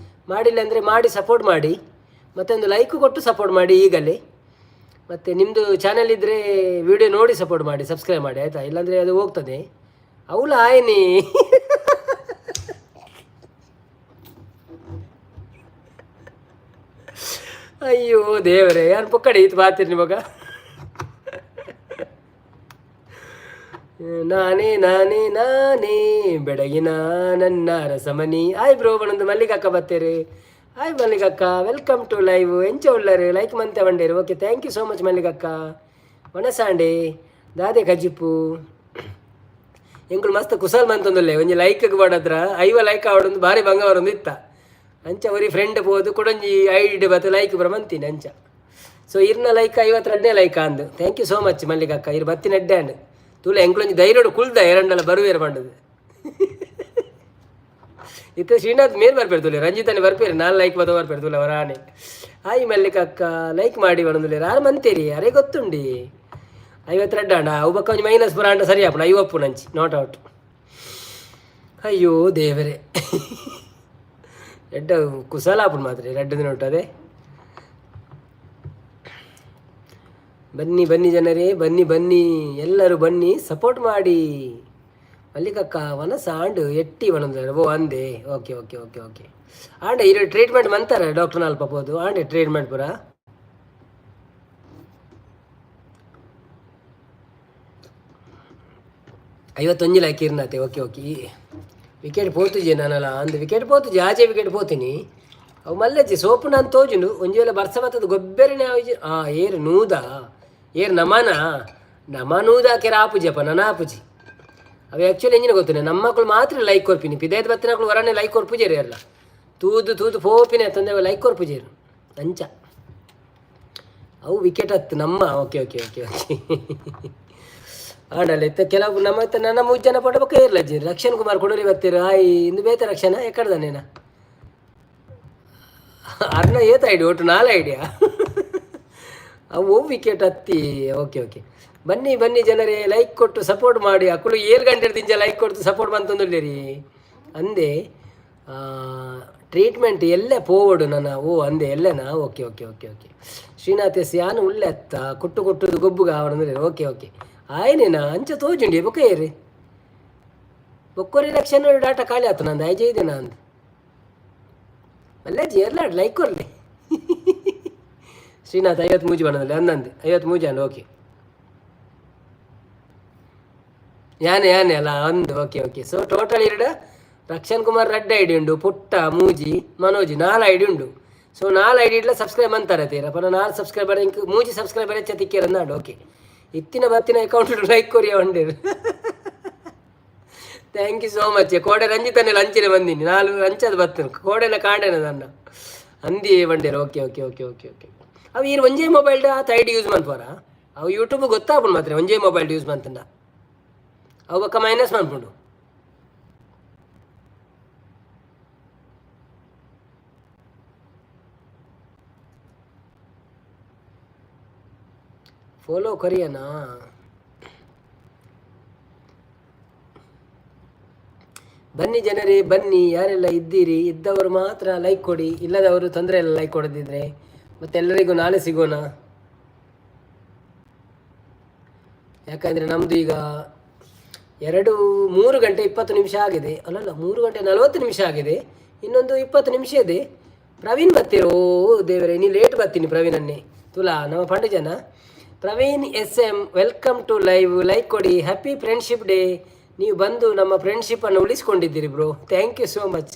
[SPEAKER 1] ಮಾಡಿಲ್ಲ ಅಂದರೆ ಮಾಡಿ, ಸಪೋರ್ಟ್ ಮಾಡಿ. ಮತ್ತು ಒಂದು ಲೈಕ್ ಕೊಟ್ಟು ಸಪೋರ್ಟ್ ಮಾಡಿ ಈಗಲೇ. ಮತ್ತು ನಿಮ್ಮದು ಚಾನೆಲ್ ಇದ್ದರೆ ವಿಡಿಯೋ ನೋಡಿ ಸಪೋರ್ಟ್ ಮಾಡಿ, ಸಬ್ಸ್ಕ್ರೈಬ್ ಮಾಡಿ, ಆಯಿತಾ? ಇಲ್ಲಾಂದರೆ ಅದು ಹೋಗ್ತದೆ. ಅವಳ ಆಯ್ನಿ. ಅಯ್ಯೋ ದೇವರೇ, ಯಾರು ಪೊಕ್ಕಡೆ ಈತ್ ಬಾತಿರ್ ನಿಮಗ. ನಾನೇ ನಾನೇ ನಾನೇ ಬೆಡಗಿನ ನನ್ನ ರಸಮನಿ. ಆಯ್ ಬ್ರೋ ಬಣಂದು ಮಲ್ಲಿಗಕ್ಕ ಬತ್ತೇರಿ. ಹಾಯ್ ಮಲ್ಲಿಗಕ್ಕ, welcome to live. ಎಂಚ ಉಳ್ಳರು? ಲೈಕ್ ಮಂತೆ ಬಂಡೇರು. Okay, thank you so much ಮಲ್ಲಿಗಕ್ಕ. ವನಸಾಂಡೆ ದಾದೆ ಕಜಿಪು? ಎಂಕುಲು ಮಸ್ತ್ ಕುಸಲ್ ಮಂತೊಂದುಲ್ಲೆ. ಒಂಜಿ ಲೈಕ್ ಬಾಡತ್ರ 50 ಲೈಕ್ ಆವಡೊಂದು ಬಾರಿ ಬಂಗಾರೊಂದು ಇತ್ತ. ಅಂಚ ಒರಿ ಫ್ರೆಂಡ್ ಪೋದು ಕುಡೊಂಜಿ ಐಡಿ ಬತ್ತ ಲೈಕ್ ಬರ ಮಂತೀನಿ ಅಂಚ. ಸೊ ಇರ್ನ ಲೈಕ್ 52ನೇ ಲೈಕ್ ಅಂದು. Thank you so much ಮಲ್ಲಿಗಕ್ಕ. ಇರ್ ಬತ್ತಿನ ಎಡ್ಡೆ ಅಂಡ್ ತೂಲೆ ಎಂಕುಲೊಂಜಿ ಧೈರ್ಯಡು ಕುಲ್ದ ಎರಡಲ್ಲ ಬರುವೇರು ಪಂಡದು. ಇತ್ತೆ ಶ್ರೀನಾಥ್ ಮೇಲ್ ಬರ್ಪೇರು ತುಲೆ, ರಂಜಿತಾನೆ ಬರ್ಪೇರು. ನಾನ್ ಲೈಕ್ ಬತ್ತ ಬರ್ಪೇರು ತುಲೆ ಅವರಾನೆ. ಹಾಯ್ ಮಲ್ಲಿಕಕ್ಕ, ಲೈಕ್ ಮಾಡಿ ಬಣದುಲೆ. ಯಾರು ಮಂತೇರಿ ಅರೆ ಗೊತ್ತುಂಡಿ. 52 ಅಣ್ಣ. ಅವು ಬಕ್ಕ ಒಂಜಿ ಮೈನಸ್ ಪುರ ಅಂಡ ಸರಿ ಆಪುಂಡು. 50 ನಂಚಿ not out. ಅಯ್ಯೋ ದೇವರೇ, ಎಡ್ಡ ಕುಸಲ ಆಪುಂಡು ಮಾತ್ರ ರಡ್ಡು ದಿನ ಉಂಟು ಅದೇ. ಬನ್ನಿ ಬನ್ನಿ ಜನರೇ, ಬನ್ನಿ ಬನ್ನಿ, ಎಲ್ಲರೂ ಬನ್ನಿ, ಸಪೋರ್ಟ್ ಮಾಡಿ. ಮಲ್ಲಿಕಕ್ಕ ವನಸ ಆಂಡು ಎಟ್ಟಿ ವನಂದ. ಓ ಅಂದೆ, okay okay okay okay. ಆಂಡೆ ಇರು ಟ್ರೀಟ್ಮೆಂಟ್ ಮಂತಾರೆ ಡಾಕ್ಟರ್ ಅಲ್ಪ ಪೋದು ಆಂಡೆ ಟ್ರೀಟ್ಮೆಂಟ್ ಪೂರ. 51 ಲೈಕ್ ಇರ್ನಾತೆ. Okay okay. Wicket ಪೋತುಜೆ ನಾನಲ್ಲ ಅಂದು. ವಿಕೆಟ್ ಪೋತುಜೆ, ಆಚೆ ವಿಕೆಟ್ ಪೋತೀನಿ. ಅವು ಮಲ್ಲೆಜ್ಜಿ ಸೋಪು ನಾನು ತೋಜುಂಡು. ಒಂಜಿ ವೇಳೆ ಬರ್ಸ ಬತ್ತದ ಗೊಬ್ಬೆರನೆ ಆ ಏರು ನೂದ ಏರು ನಮನ ನಮ ನೂದ ಕೆರ ಆಪುಜಿ ಅಪ್ಪ ನನ ಆಪುಜಿ. ಅವು ಆ್ಯಕ್ಚುಲಿ ಎಂಜಿನ ಗೊತ್ತುನೆ, ನಮ್ಮ ಮಕ್ಕಳು ಮಾತ್ರ ಲೈಕ್ ಕೊರ್ಪಿನಿ. ಪಿದಾಯ್ತು ಬತ್ತಿನಕ್ಳು ವರನೆ ಲೈಕ್ ಕೊರ್ಪುಜೇರು ಎಲ್ಲ. ತೂದು ತೂದು ಪೋಪಿನಿ ತಂದೆ ಲೈಕ್ ಕೊರ್ಪುಜೇರು ಅಂಚ. ಅವು ವಿಕೆಟ್ ಹತ್ತು ನಮ್ಮ. Okay okay okay okay. ಆಂಡಲ ಇತ್ತ ಕೆಲವು ನಮ್ಮ ಇತ್ತ ನನ್ನ ಮೂರು ಜನ ಪಟ ಬೊಕ್ಕ ಇರ್ಲಜ್ಜಿ. ರಕ್ಷಣ್ ಕುಮಾರ್ ಕೊಡೋರಿ ಬತ್ತೀರು. ಹಾಯ್. ಇಂದು ಬೇತೆ ರಕ್ಷಣ ಎಕ್ಕಡ್ದ ನೇನ ಅರ್ನ ಏತ್ ಐಡಿ? ಒಟ್ಟು ನಾಲ್ ಐಡಿಯಾ. ಅವು ವಿಕೆಟ್ ಹತ್ತಿ. Okay okay. ಬನ್ನಿ ಬನ್ನಿ ಜನರೇ, ಲೈಕ್ ಕೊಟ್ಟು ಸಪೋರ್ಟ್ ಮಾಡಿ. ಅಕ್ಕಳು 7 ಗಂಟೆ ದಿಂಚ ಲೈಕ್ ಕೊಟ್ಟು ಸಪೋರ್ಟ್ ಬಂತಂದುಲ್ಲೇರಿ ಅಂದೆ. ಟ್ರೀಟ್ಮೆಂಟ್ ಎಲ್ಲೇ ಪೋವಡು ನನ್ನ. ಓ ಅಂದೆ ಎಲ್ಲೇನಾ? Okay okay okay okay. Srinath S ಯಾನು ಉಲ್ಲೆ ಅತ್ತ ಕೊಟ್ಟು ಕೊಟ್ಟು ಗೊಬ್ಬುಗ ಅವನಂದ್ರೆ. ಓಕೆ ಓಕೆ ಆಯ್ನೇನಾ ಅಂಚ ತೋಜುಂಡಿ ಬೊಕ್ಕ ಏರಿ ಬೊಕ್ಕೊರಿ ಲಕ್ಷಣ ಡಾಟಾ ಖಾಲಿ ಆತು ನಂದು. ಐಜೆ ಇದೆ ನಂದು ಅಲ್ಲೇ ಏರ್ಲಾಡ್ ಲೈಕ್ ಕೊರ್ಲಿ. ಶ್ರೀನಾಥ್ 53 ಬಣ್ಣದಲ್ಲಿ ಅಂದಂದೆ 53 ಅಂಡ್. ಓಕೆ ಯಾನೆ ಯಾನೆ ಅಲ್ಲ ಒಂದು. Okay okay. So total ಎರಡು ರಕ್ಷಣ್ ಕುಮಾರ್ ರಡ್ಡ್ ಐಡಿ ಉಂಡು, ಪುಟ್ಟ ಮೂಜಿ ಮನೋಜ್ ನಾಲ್ ಐಡಿ ಉಂಡು. ಸೊ ನಾಲ್ ಐಡಿ ಇಡ್ಲ ಸಬ್ಸ್ಕ್ರೈಬ್ ಅಂತಾರೆ ತೀರ ಪನ ನಾಲ್ ಸಬ್ಸ್ಕ್ರೈಬರ್ ಇಂಕ್ ಮೂಜಿ ಸಬ್ಸ್ಕ್ರೈಬರ್ ಹೆಚ್ಚ ತಿಕ್ಕಿರ ನಾಡು. ಓಕೆ ಇತ್ತಿನ ಬತ್ತಿನ ಅಕೌಂಟ್ ಲೈಕ್ ಕೊರಿಯ ಉಂಡೇರು. Thank you so much. ಕೋಡೆ ರಂಜಿತನೇ ಲಂಚಿನ ಬಂದೀನಿ ನಾಲ್ ಅಂಚದ ಬತ್ತನು ಕೋಡೆನ ಕಾಂಡೆನ ನನ್ನ ಅಂದಿ ಬಂಡೇರು. Okay okay okay okay okay. ಅವು ಈರ್ ಒಂಜೇ ಮೊಬೈಲ್ ಆತ ಐಡಿ ಯೂಸ್ ಮನ್ಪುವರ? ಅವು ಯೂಟ್ಯೂಬ್ ಗೊತ್ತಾಪುಂಡು ಮಾತ್ರ ಒಂಜೇ ಮೊಬೈಲ್ ಯೂಸ್ ಮಂತಂಡ. ಅವು ಬೊಕ್ಕ ಮೈನಸ್ ಮನ್ಪುಂಡು. ಫಾಲೋ ಕರಿಯನಾ? ಬನ್ನಿ ಜನರೇ ಬನ್ನಿ, ಯಾರೆಲ್ಲ ಇದ್ದೀರಿ ಇದ್ದವರು ಮಾತ್ರ ಲೈಕ್ ಕೊಡಿ, ಇಲ್ಲದವರು ತೊಂದರೆ ಇಲ್ಲ ಲೈಕ್ ಕೊಡದಿದ್ರೆ. ಮತ್ತೆ ಎಲ್ಲರಿಗೂ ನಾಳೆ ಸಿಗೋಣ. ಯಾಕಂದರೆ ನಮ್ಮದು ಈಗ 3 ಗಂಟೆ 20 ನಿಮಿಷ ಆಗಿದೆ. ಅಲ್ಲಲ್ಲ, 3 ಗಂಟೆ 40 ನಿಮಿಷ ಆಗಿದೆ. ಇನ್ನೊಂದು 20 ನಿಮಿಷ ಇದೆ. ಪ್ರವೀಣ್ ಬರ್ತೀರೋ? ದೇವರೇ, ನೀ ಲೇಟ್ ಬರ್ತೀನಿ ಪ್ರವೀಣನ್ನೇ. ತುಲಾ ನಮ್ಮ ಪಂಡ ಜನ. Praveen S M welcome to live. Like ಕೊಡಿ. Happy friendship day. ನೀವು ಬಂದು ನಮ್ಮ ಫ್ರೆಂಡ್ಶಿಪ್ಪನ್ನು ಉಳಿಸ್ಕೊಂಡಿದ್ದೀರಿ bro, thank you so much.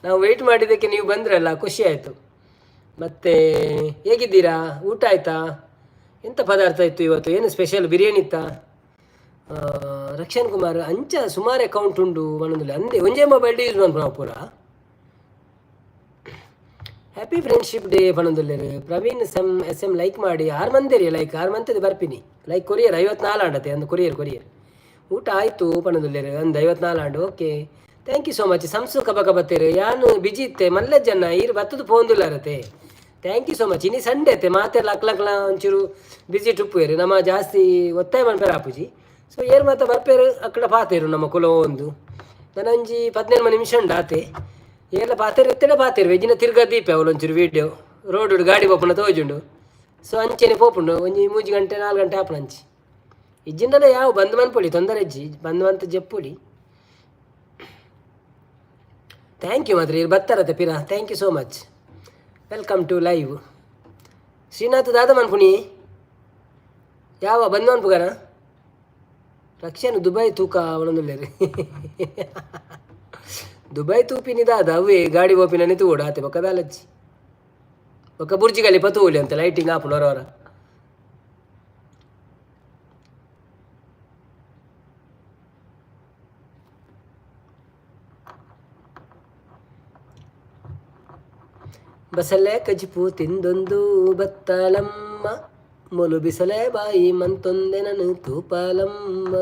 [SPEAKER 1] ನಾವು ವೆಯ್ಟ್ ಮಾಡಿದ್ದಕ್ಕೆ ನೀವು ಬಂದ್ರಲ್ಲ, ಖುಷಿ ಆಯಿತು. ಮತ್ತು ಹೇಗಿದ್ದೀರಾ? ಊಟ ಆಯಿತಾ? ಎಂಥ ಪದಾರ್ಥ ಇತ್ತು ಇವತ್ತು? ಏನು ಸ್ಪೆಷಲ್? ಬಿರಿಯಾನಿ ಇತ್ತಾ? ರಕ್ಷಣ್ ಕುಮಾರ್ ಅಂಚ ಸುಮಾರು ಅಕೌಂಟ್ ಉಂಡು ಮನೊಂದಿಲ್ಲ ಅಂದೆ. ಒಂಜೇ ಮೊಬೈಲ್ ಯೂಸ್ ಮನ್ಪುನ ನಾವು ಪೂರ. Happy friendship day ಪನೊಂದುಲ್ಲೆರ್. Praveen sem S M like ಮಾಡಿ. 6 ಮಂದಿರಿ ಲೈಕ್ 6 ಮಂತದ ಬರ್ಪಿನಿ. ಲೈಕ್ ಕೊರಿಯರ್ 54 ಆಂಡತೆ ಅಂದು ಕೊರಿಯರ್ ಕೊರಿಯರ್. ಊಟ ಆಯಿತು ಪನೊಂದುಲ್ಲೆರ್ ಅಂದು 54 and. Okay thank you so much. ಸಂಸು Kabaka ಬತ್ತೀರು. ಯಾನು ಬಿಜಿ ಇತ್ತೆ ಮಲ್ಲೆ ಜನ ಈರು ಬತ್ತದು ಪೋಂದುಲ್ಲಾರತೆ. Thank you so much. ಇನಿ ಸಂಡೆ ಅತ್ತೆ ಮಾತೆಲ್ಲ ಅಕ್ಲಕ್ಲ ಒಂಚೂರು ಬಿಜಿ ಟ್ರಿಪ್ ನಮ್ಮ ಜಾಸ್ತಿ ಒತ್ತಾಯ ಮನ್ಪೆರ್ ಆಪುಜಿ. ಸೊ ಏರ್ ಮಾತ ಬರ್ಪೇರು ಅಕ್ಕಡ ಪಾತೇರು ನಮ್ಮ ಕುಲ ಒಂದು. ನನೊಂಜಿ 15 ನಿಮಿಷ ಉಂಡು ಆತೆ. ಏರ್ಲ ಪಾತೆರ್ ಇತ್ತೆಡ ಪಾತೆರು ವೆಜ್ಜಿನ ತಿರ್ಗ ದೀಪೆ ಅವಳು ಒಂಚೂರು ವೀಡಿಯೋ ರೋಡ್ ಗಾಡಿ ಪೋಪುನ ತೋಜುಂಡು. ಸೊ ಅಂಚೆನೆ ಪೋಪುಂಡು ಒಂಜಿ 3 ಗಂಟೆ 4 ಗಂಟೆ ಆಪುಂಡು ಅಂಚಿ. ಇಜ್ಜಿಂಡಲ ಯಾವ ಬಂದ್ ಮನ್ಪೊಳಿ, ತೊಂದರೆ ಇಜ್ಜಿ, ಬಂದ್ ಮಂತ್ ಜೆಪ್ಪೊಳಿ. Thank you ಮಾತ್ರ, ಇರು ಬತ್ತಾರತೆ ಪಿರ. Thank you so much, welcome to live. Srinath ದಾದ ಮನ್ಪುಣಿ ಯಾವ ಬಂದ್ ಮನ್ಪುಗಾರ? ರಕ್ಷಣೆ ದುಬೈ ತೂಕ ಅವನೊಂದುಲ್ಲೇರಿ. ದುಬೈ ತೂಪಿನಿ ದಾದ ಅವೇ ಗಾಡಿ ಓಪಿನ ತೂಡು ಆತೆ. ಬೊಕ್ಕ ದಾಲಜ್ಜಿ, ಬೊಕ್ಕ ಬುರ್ಜಿ ಖಲೀಫಾ ತೂಲಿ ಅಂತ ಲೈಟಿಂಗ್ ಆಪುಂಡು ಹೊರ. ಬಸಲೆ ಕಜಿಪು ತಿಂದೊಂದು ಬತ್ತಲಮ್ಮ, ಮೊಲು ಬಿಸಲೆ ಬಾಯಿ ಮಂತೊಂದೆ ನನು ತೂಪಾಲಮ್ಮ.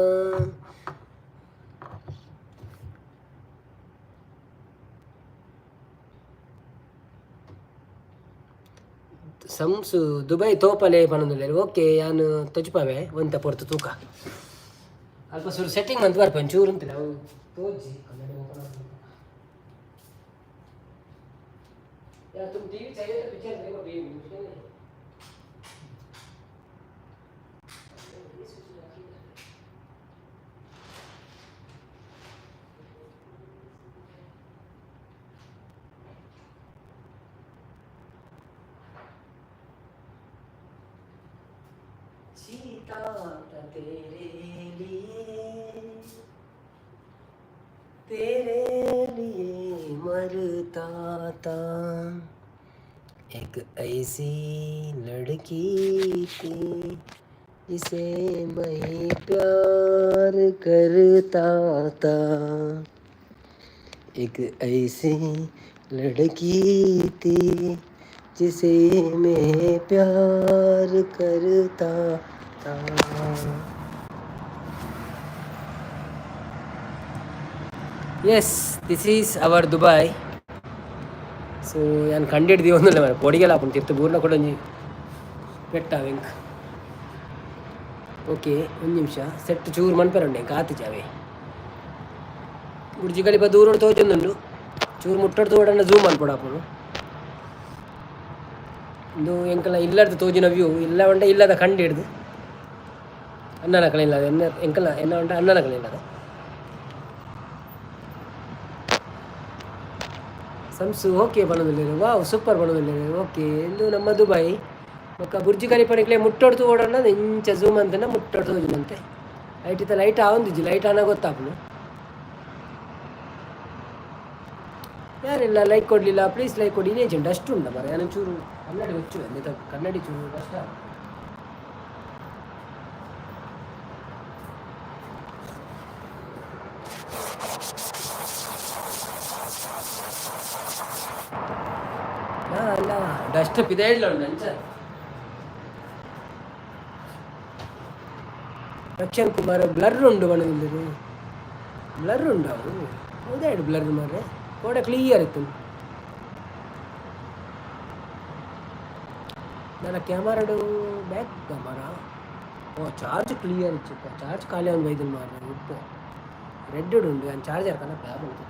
[SPEAKER 1] ಸಂಸು ದುಬೈ ತೋಪಲೆ ಪನೊಂದುಲ್ಲೆರ್. ಓಕೆ, ಯಾನ್ ತೊಜುಪವೆ ಒಂತೆ ಪೊರ್ತು ತೂಕ. ಅಲ್ಪ ಸುರು ಸೆಟ್ಟಿಂಗ್ ಮಂತ್ ಬರ್ಪ, ಒಂಚೂರು ಉಂತಿಲ್ಲ ಅವು ತೋಜಿ. ಕನ್ನಡಿ ಓಪನ್. यार, तुम टीवी चाहिए तो पिक्चर देखो, टीवी मुश्किल नहीं। जीता था तेरे लिए, तेरे लिए मरता था। एक ऐसी लड़की थी जिसे मैं प्यार करता था। एक ऐसी लड़की थी जिसे मैं प्यार करता था. Yes, this is our Dubai. So ಯಾನ್ ಕಂಡಿಡ್ದು ಮರ ಪೊಡಿಗೆಲ ಆಪುಂಡು, ತಿರ್ತು ಬೂರ್ನ ಕೂಡ ಒಂಜಿ ಪೆಟ್ಟ ಎಂಕ್. ಓಕೆ, ಒಂದು ನಿಮಿಷ, ಸೆಟ್ ಚೂರು ಮನ್ಪೆರೆ ಉಂಡು ಎಂಕ್, ಆತಿಜಿ. ಬುರ್ಜ್ ಖಲೀಫಾ ದೂರಡ್ ತೋಜೊಂದುಂಡು. ಚೂರು ಮುಟ್ಟಡ್ ತೋಡಂಡ ಝೂಮ್ ಮನ್ಪೊಡಾಪುಂಡು. ಇಂದು ಎಂಕಲ್ನ ಇಲ್ಲಡ್ದು ತೋಜಿನ ವ್ಯೂ. ಇಲ್ಲ ಪಂಡ ಇಲ್ಲದ ಕಂಡು ಹಿಡ್ದು ಅಣ್ಣನ ಇಲ್ಲ ಎನ್ನ ಎಂಕಲ್ನ ಎನ್ನ ಉಂಡ ಅಣ್ಣನ ಇಲ್ಲದ. ಸಂಸು ಓಕೆ ಪನೊಂದುಲ್ಲೆರ್. ವಾವ್, ಸೂಪರ್ ಪನೊಂದುಲ್ಲೆರ್. ಓಕೆ, ಇಂದು ನಮ್ಮ ದುಬೈ. ಬೊಕ್ಕ ಬುರ್ಜ್ ಖಲೀಫಾ ನಿಕ್ಲೆ ಮುಟ್ಟೊಡ್ದು ಓಡೋಣ. ಇಂಚ ಝೂಮ್ ಅಂತಂಡ ಮುಟ್ಟೊಡ್ದು ತೋಜುನಂತೆ. ಲೈಟ್ ಇತ್ತ ಲೈಟ್ ಆವೊಂದಿಜ್ಜಿ, ಲೈಟ್ ಆನ ಗೊತ್ತಾಪುಂಡು. ಯಾರೆಲ್ಲ ಲೈಕ್ ಕೊಡಲಿಲ್ಲ, ಪ್ಲೀಸ್ ಲೈಕ್ ಕೊಡಿ. ಇನ್ನೇಜ್ ಡಸ್ಟ್ ಉಂಡ ಮರ, ಚೂರು ಕನ್ನಡಿ ಹೊಚ್ಚು, ಕನ್ನಡಿ ಚೂರು ಡಸ್ಟ್. ಅಲ್ಲ, ಡಸ್ಟ್ ಪಿದಾಯಿಡ್ಲ ಉಂಡು ಅಂಚ. ರಕ್ಷನ್ ಕುಮಾರ್ ಬ್ಲರ್ ಉಂಡು ಪನೊಂದುಲ್ಲೆರ್. ಬ್ಲರ್ ಉಂಡು ಅವು? ಹೌದಾ? ಬ್ಲರ್ ಮಾರ್ರೆ, ಕೋಡೆ ಕ್ಲಿಯರ್ ಇತ್ತು. ನನ್ನ ಕ್ಯಾಮರಾಡು ಬ್ಯಾಕ್ ಕ್ಯಾಮರಾ. ಓ, ಚಾರ್ಜ್ ಕ್ಲಿಯರ್ ಇತ್ತು. ಚಾರ್ಜ್ ಖಾಲಿ ಒಂದು ಬೈದನ್ ಮಾರ್ರೆ. ಉಪ್ಪು ರೆಡ್ ಉಂಡು. ನಾನು ಚಾರ್ಜರ್ ಕನ ಬ್ಯಾಗ್ ಉಂಟು.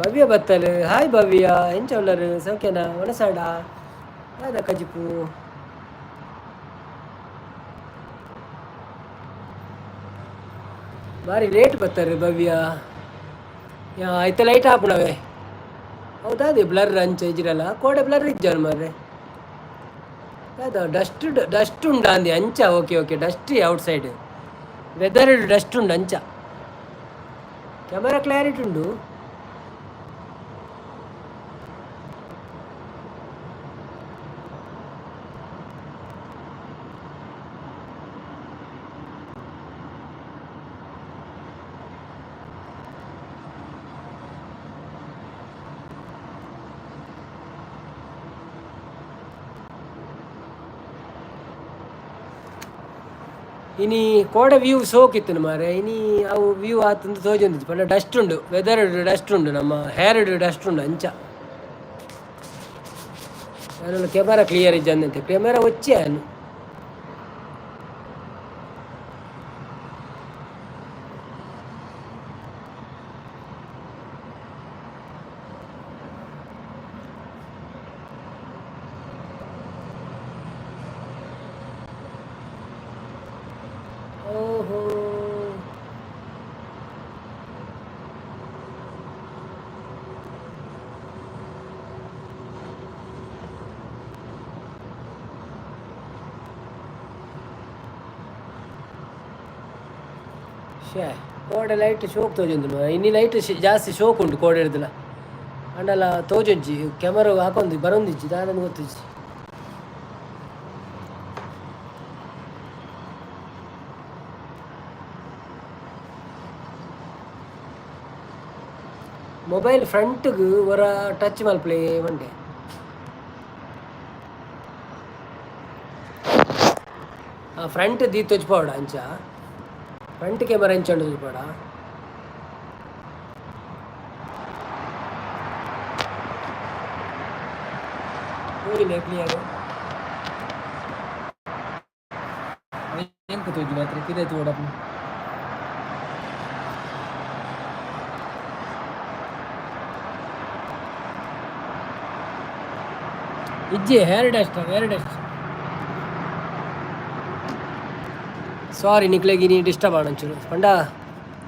[SPEAKER 1] ಭವ್ಯ ಬತ್ತಲ್. ಹಾಯ್ ಭವ್ಯ, ಎಂಚ ಉಲ್ಲರ್? ಸೌಖ್ಯನಾ? ಒಣಸಾಡ ದಾದ ಕಜಿಪು? ಬಾರಿ ಲೇಟ್ ಬತ್ತಾರೆ ಭವ್ಯ. ಯಾ, ಐತ ಲೈಟ್ ಆಪುಣವೆ. ಹೌದಾ ಅದೇ ಬ್ಲರ್ ಅಂಚ ಇಜ್ಜಿರಲ್ಲ ಕೋಡೆ ಬ್ಲರ್ ಇಜ್ಜಾರ ಮಾರ್ರೆ. ಅದ ಡಸ್ಟ್ ಡಸ್ಟ್ ಉಂಡ ಅಂದೆ ಅಂಚ. Okay okay, dust outside weather dust ಉಂಡು ಅಂಚ. ಕ್ಯಾಮರಾ ಕ್ಲಾರಿಟಿ ಉಂಡು. ಇನಿ ಕೋಡೆ ವ್ಯೂ ಸೋಕಿತ್ತು ಮಾರೆ. ಇನಿ ಅವು ವ್ಯೂ ಆತಂದು ತೋಜೊಂದಿತ್ತು ಪಂಡ ಡಸ್ಟ್ ಉಂಡು, ವೆದರ್ ಡಸ್ಟ್ ಉಂಡು, ನಮ್ಮ ಹೇರ್ ಡಸ್ಟ್ ಉಂಡು ಅಂಚ. ನಾನು ಕ್ಯಾಮರಾ ಕ್ಲಿಯರ್ ಇಜ್ಜಂದಂತೆ ಕ್ಯಾಮರಾ ಒಚ್ಚೆ ಅನು. ಓಹೋ, ಶೇ ಕೋಡೆ ಲೈಟ್ ಶೋಕ್ ತೋಜೊಂದು. ಇನ್ನು ಲೈಟ್ ಜಾಸ್ತಿ ಶೋಕ್ ಉಂಟು ಕೋಡೆ ಹಿಡ್ದಲ ಅಂಡಲ ತೋಜೊಂಜಿ. ಕ್ಯಾಮರಾ ಹಾಕೊಂದು ಬರೊಂದಿಜ್ಜಿ ದಾದನ ಗೊತ್ತಿಜ್ಜಿ. ಮೊಬೈಲ್ ಫ್ರಂಟ್ಗ್ ಒರ ಟಚ್ ಮಲ್ಪಲೆ ಮಂಡೆ. ಫ್ರಂಟ್ ದೀ ತೋಜ್ಪಾವಡ ಅಂಚ, ಫ್ರಂಟ್ ಕ್ಯಾಮರಾ ಅಂಚ ಉಂಡು ತೋಜ್ಪಾವಡ. ತೋರಿಲ್ಲ ಕ್ಲಿಯರ್ ಎಂಕ ತೋಜು ಮಾತ್ರ ಪಿದೆ ತೋಡಪ್ಪ. ಇಜ್ಜಿ hair dust, hair dust. Sorry ನಿಕ್ಲೆಗ್ ಇನಿ ಡಿಸ್ಟರ್ಬ್ ಆಂಡ್ ಪಂಡ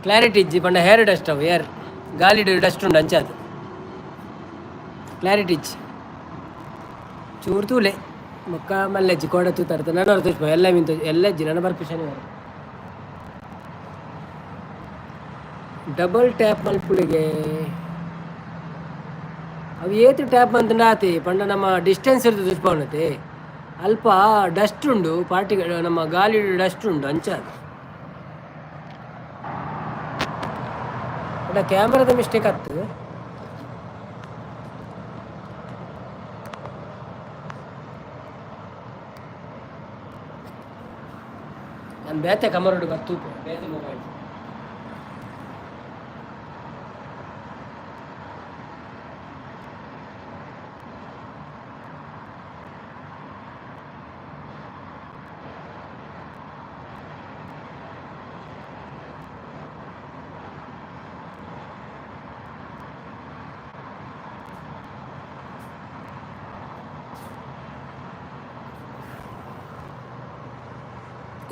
[SPEAKER 1] ಕ್ಲಾರಿಟಿ ಇಜ್ಜಿ ಪಂಡ ಹೇರ್ ಡಸ್ಟ್ ಅವು, ಹೇರ್ ಗಾಲಿಡ್ ಡಸ್ಟ್ ಉಂಡು ಅಂಚ. ಅದು ಕ್ಲಾರಿಟಿ ಇಜ್ಜಿ ಚೂರು ತೂಲೆ ಬೊಕ್ಕ ಮಲ್ಲೆಜ್ಜಿ ಕೋಡ ತೂತಾರ್ತ ನಾನು ತೋಜ್ಪ ಎಲ್ಲ ಮೀನ್ ಎಲ್ಲ ಇಜ್ಜಿ ನನ್ನ ಬರ್ಪಿ ಶನಿವಾರ. ಡಬಲ್ ಟ್ಯಾಪ್ ಮಲ್ಪುಳಿಗೆ ಅವು ಏತ್ ಟ್ಯಾಪ್ ಮಂತಂಡ ಆತೆ ಪಂಡ ನಮ್ಮ ಡಿಸ್ಟೆನ್ಸ್ ಇರ್ತದೆ ತೋಜ್ಪಾವನತೆ. ಅಲ್ಪ ಡಸ್ಟ್ ಉಂಡು, ಪಾರ್ಟಿ ನಮ್ಮ ಗಾಲಿ ಡಸ್ಟ್ ಉಂಡು ಅಂಚ. ಅದು ಪಂಡ ಕ್ಯಾಮ್ರಾದ ಮಿಸ್ಟೇಕ್ ಆತು. ನಾನು ಬೇತೆ ಕಮರೋಡು ಬತ್ತೂಪೆ ಬೇತೆ mobile.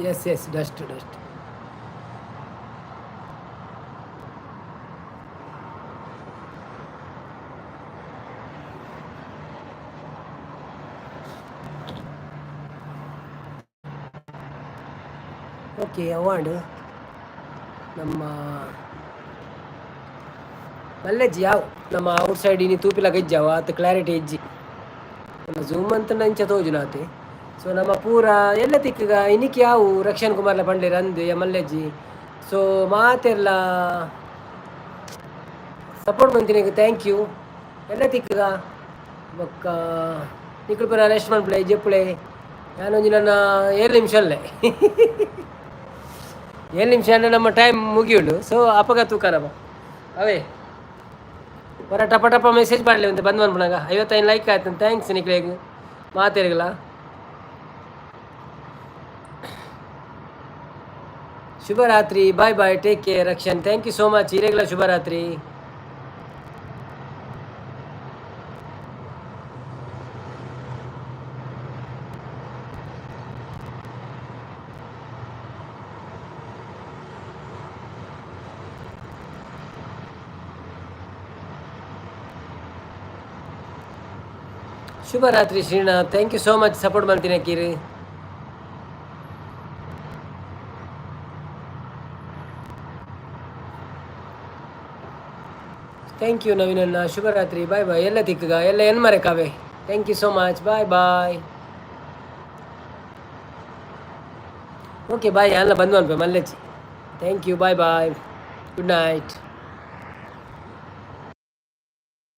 [SPEAKER 1] Yes yes, dust dust. Okay, award ನಮ್ಮ ಮಲ್ಲೆಜ್ಜಿ ಯಾವ ನಮ್ಮ ಔಟ್ ಸೈಡ್ ಇನಿ ತೂಪಿಲ ಗಜ್ಜಾವ ಆತ ಕ್ಲಾರಿಟಿ ಇಜ್ಜಿ. ನಮ್ಮ ಝೂಮ್ ಅಂತ ನಂಚ ತೋಜುನಾತೆ. ಸೊ ನಮ್ಮ ಪೂರ ಎಲ್ಲ ತಿಕ್ಕಗ ಇನಿಕ್ ಯಾವು ರಕ್ಷಣ್ ಕುಮಾರ್ಲ ಪಂಡೇರ್ ಅಂದ್ ಮಲ್ಲೆಜ್ಜಿ. ಸೊ ಮಾತೆಲ್ಲ ಸಪೋರ್ಟ್ ಮಂತಿನ thank you ಎಲ್ಲ ತಿಕ್ಕಗ. ಬೊಕ್ಕ ನಿಕುಲು ಪೂರ ರೆಸ್ಟ್ ಮನ್ಪುಲೆ ಜೆಪ್ಪುಲೆ. ಯಾನೊಂಜಿ ನನ್ನ 7 ನಿಮಿಷ ಅಲ್ಲೇ 7 ನಿಮಿಷ ಅಂದ್ರೆ ನಮ್ಮ ಟೈಮ್ ಮುಗಿಯುಂಡು. ಸೊ ಅಪಗ ತೂಕನಪ್ಪ ಅವೇ ಹೊರ ಟಪ ಟಪ ಮೆಸೇಜ್ ಮಾಡಲಿ ಅಂತ ಬಂದ್ ಮನ್ಪುನಾಗ. 55 ಲೈಕ್ ಆಯ್ತು, thanks ನಿಕ್ಲೆಗ್ ಮಾತೆರ್ಗಲ. ಶುಭರಾತ್ರಿ, bye bye, take care Rakshan, thank you so much. ಹಿರೇಗಳ ಶುಭರಾತ್ರಿ. ಶುಭರಾತ್ರಿ Srinath, thank you so much support ಮಲ್ತಿನ ಕೀರು. Thank you ನವೀನಣ್ಣ, ಶುಭರಾತ್ರಿ, ಬಾಯ್ ಬಾಯ್. ಎಲ್ಲ ತಿಕ್ಕಗ ಎಲ್ಲ ಏನು ಮರೆ ಕಾವೆ. Thank you so much, bye bye. Okay, bye. ಎಲ್ಲ ಬಂದು ಅನ್ಪೆ ಮಲ್ಲೆಚ್ಚಿ. Thank you, bye bye, good night.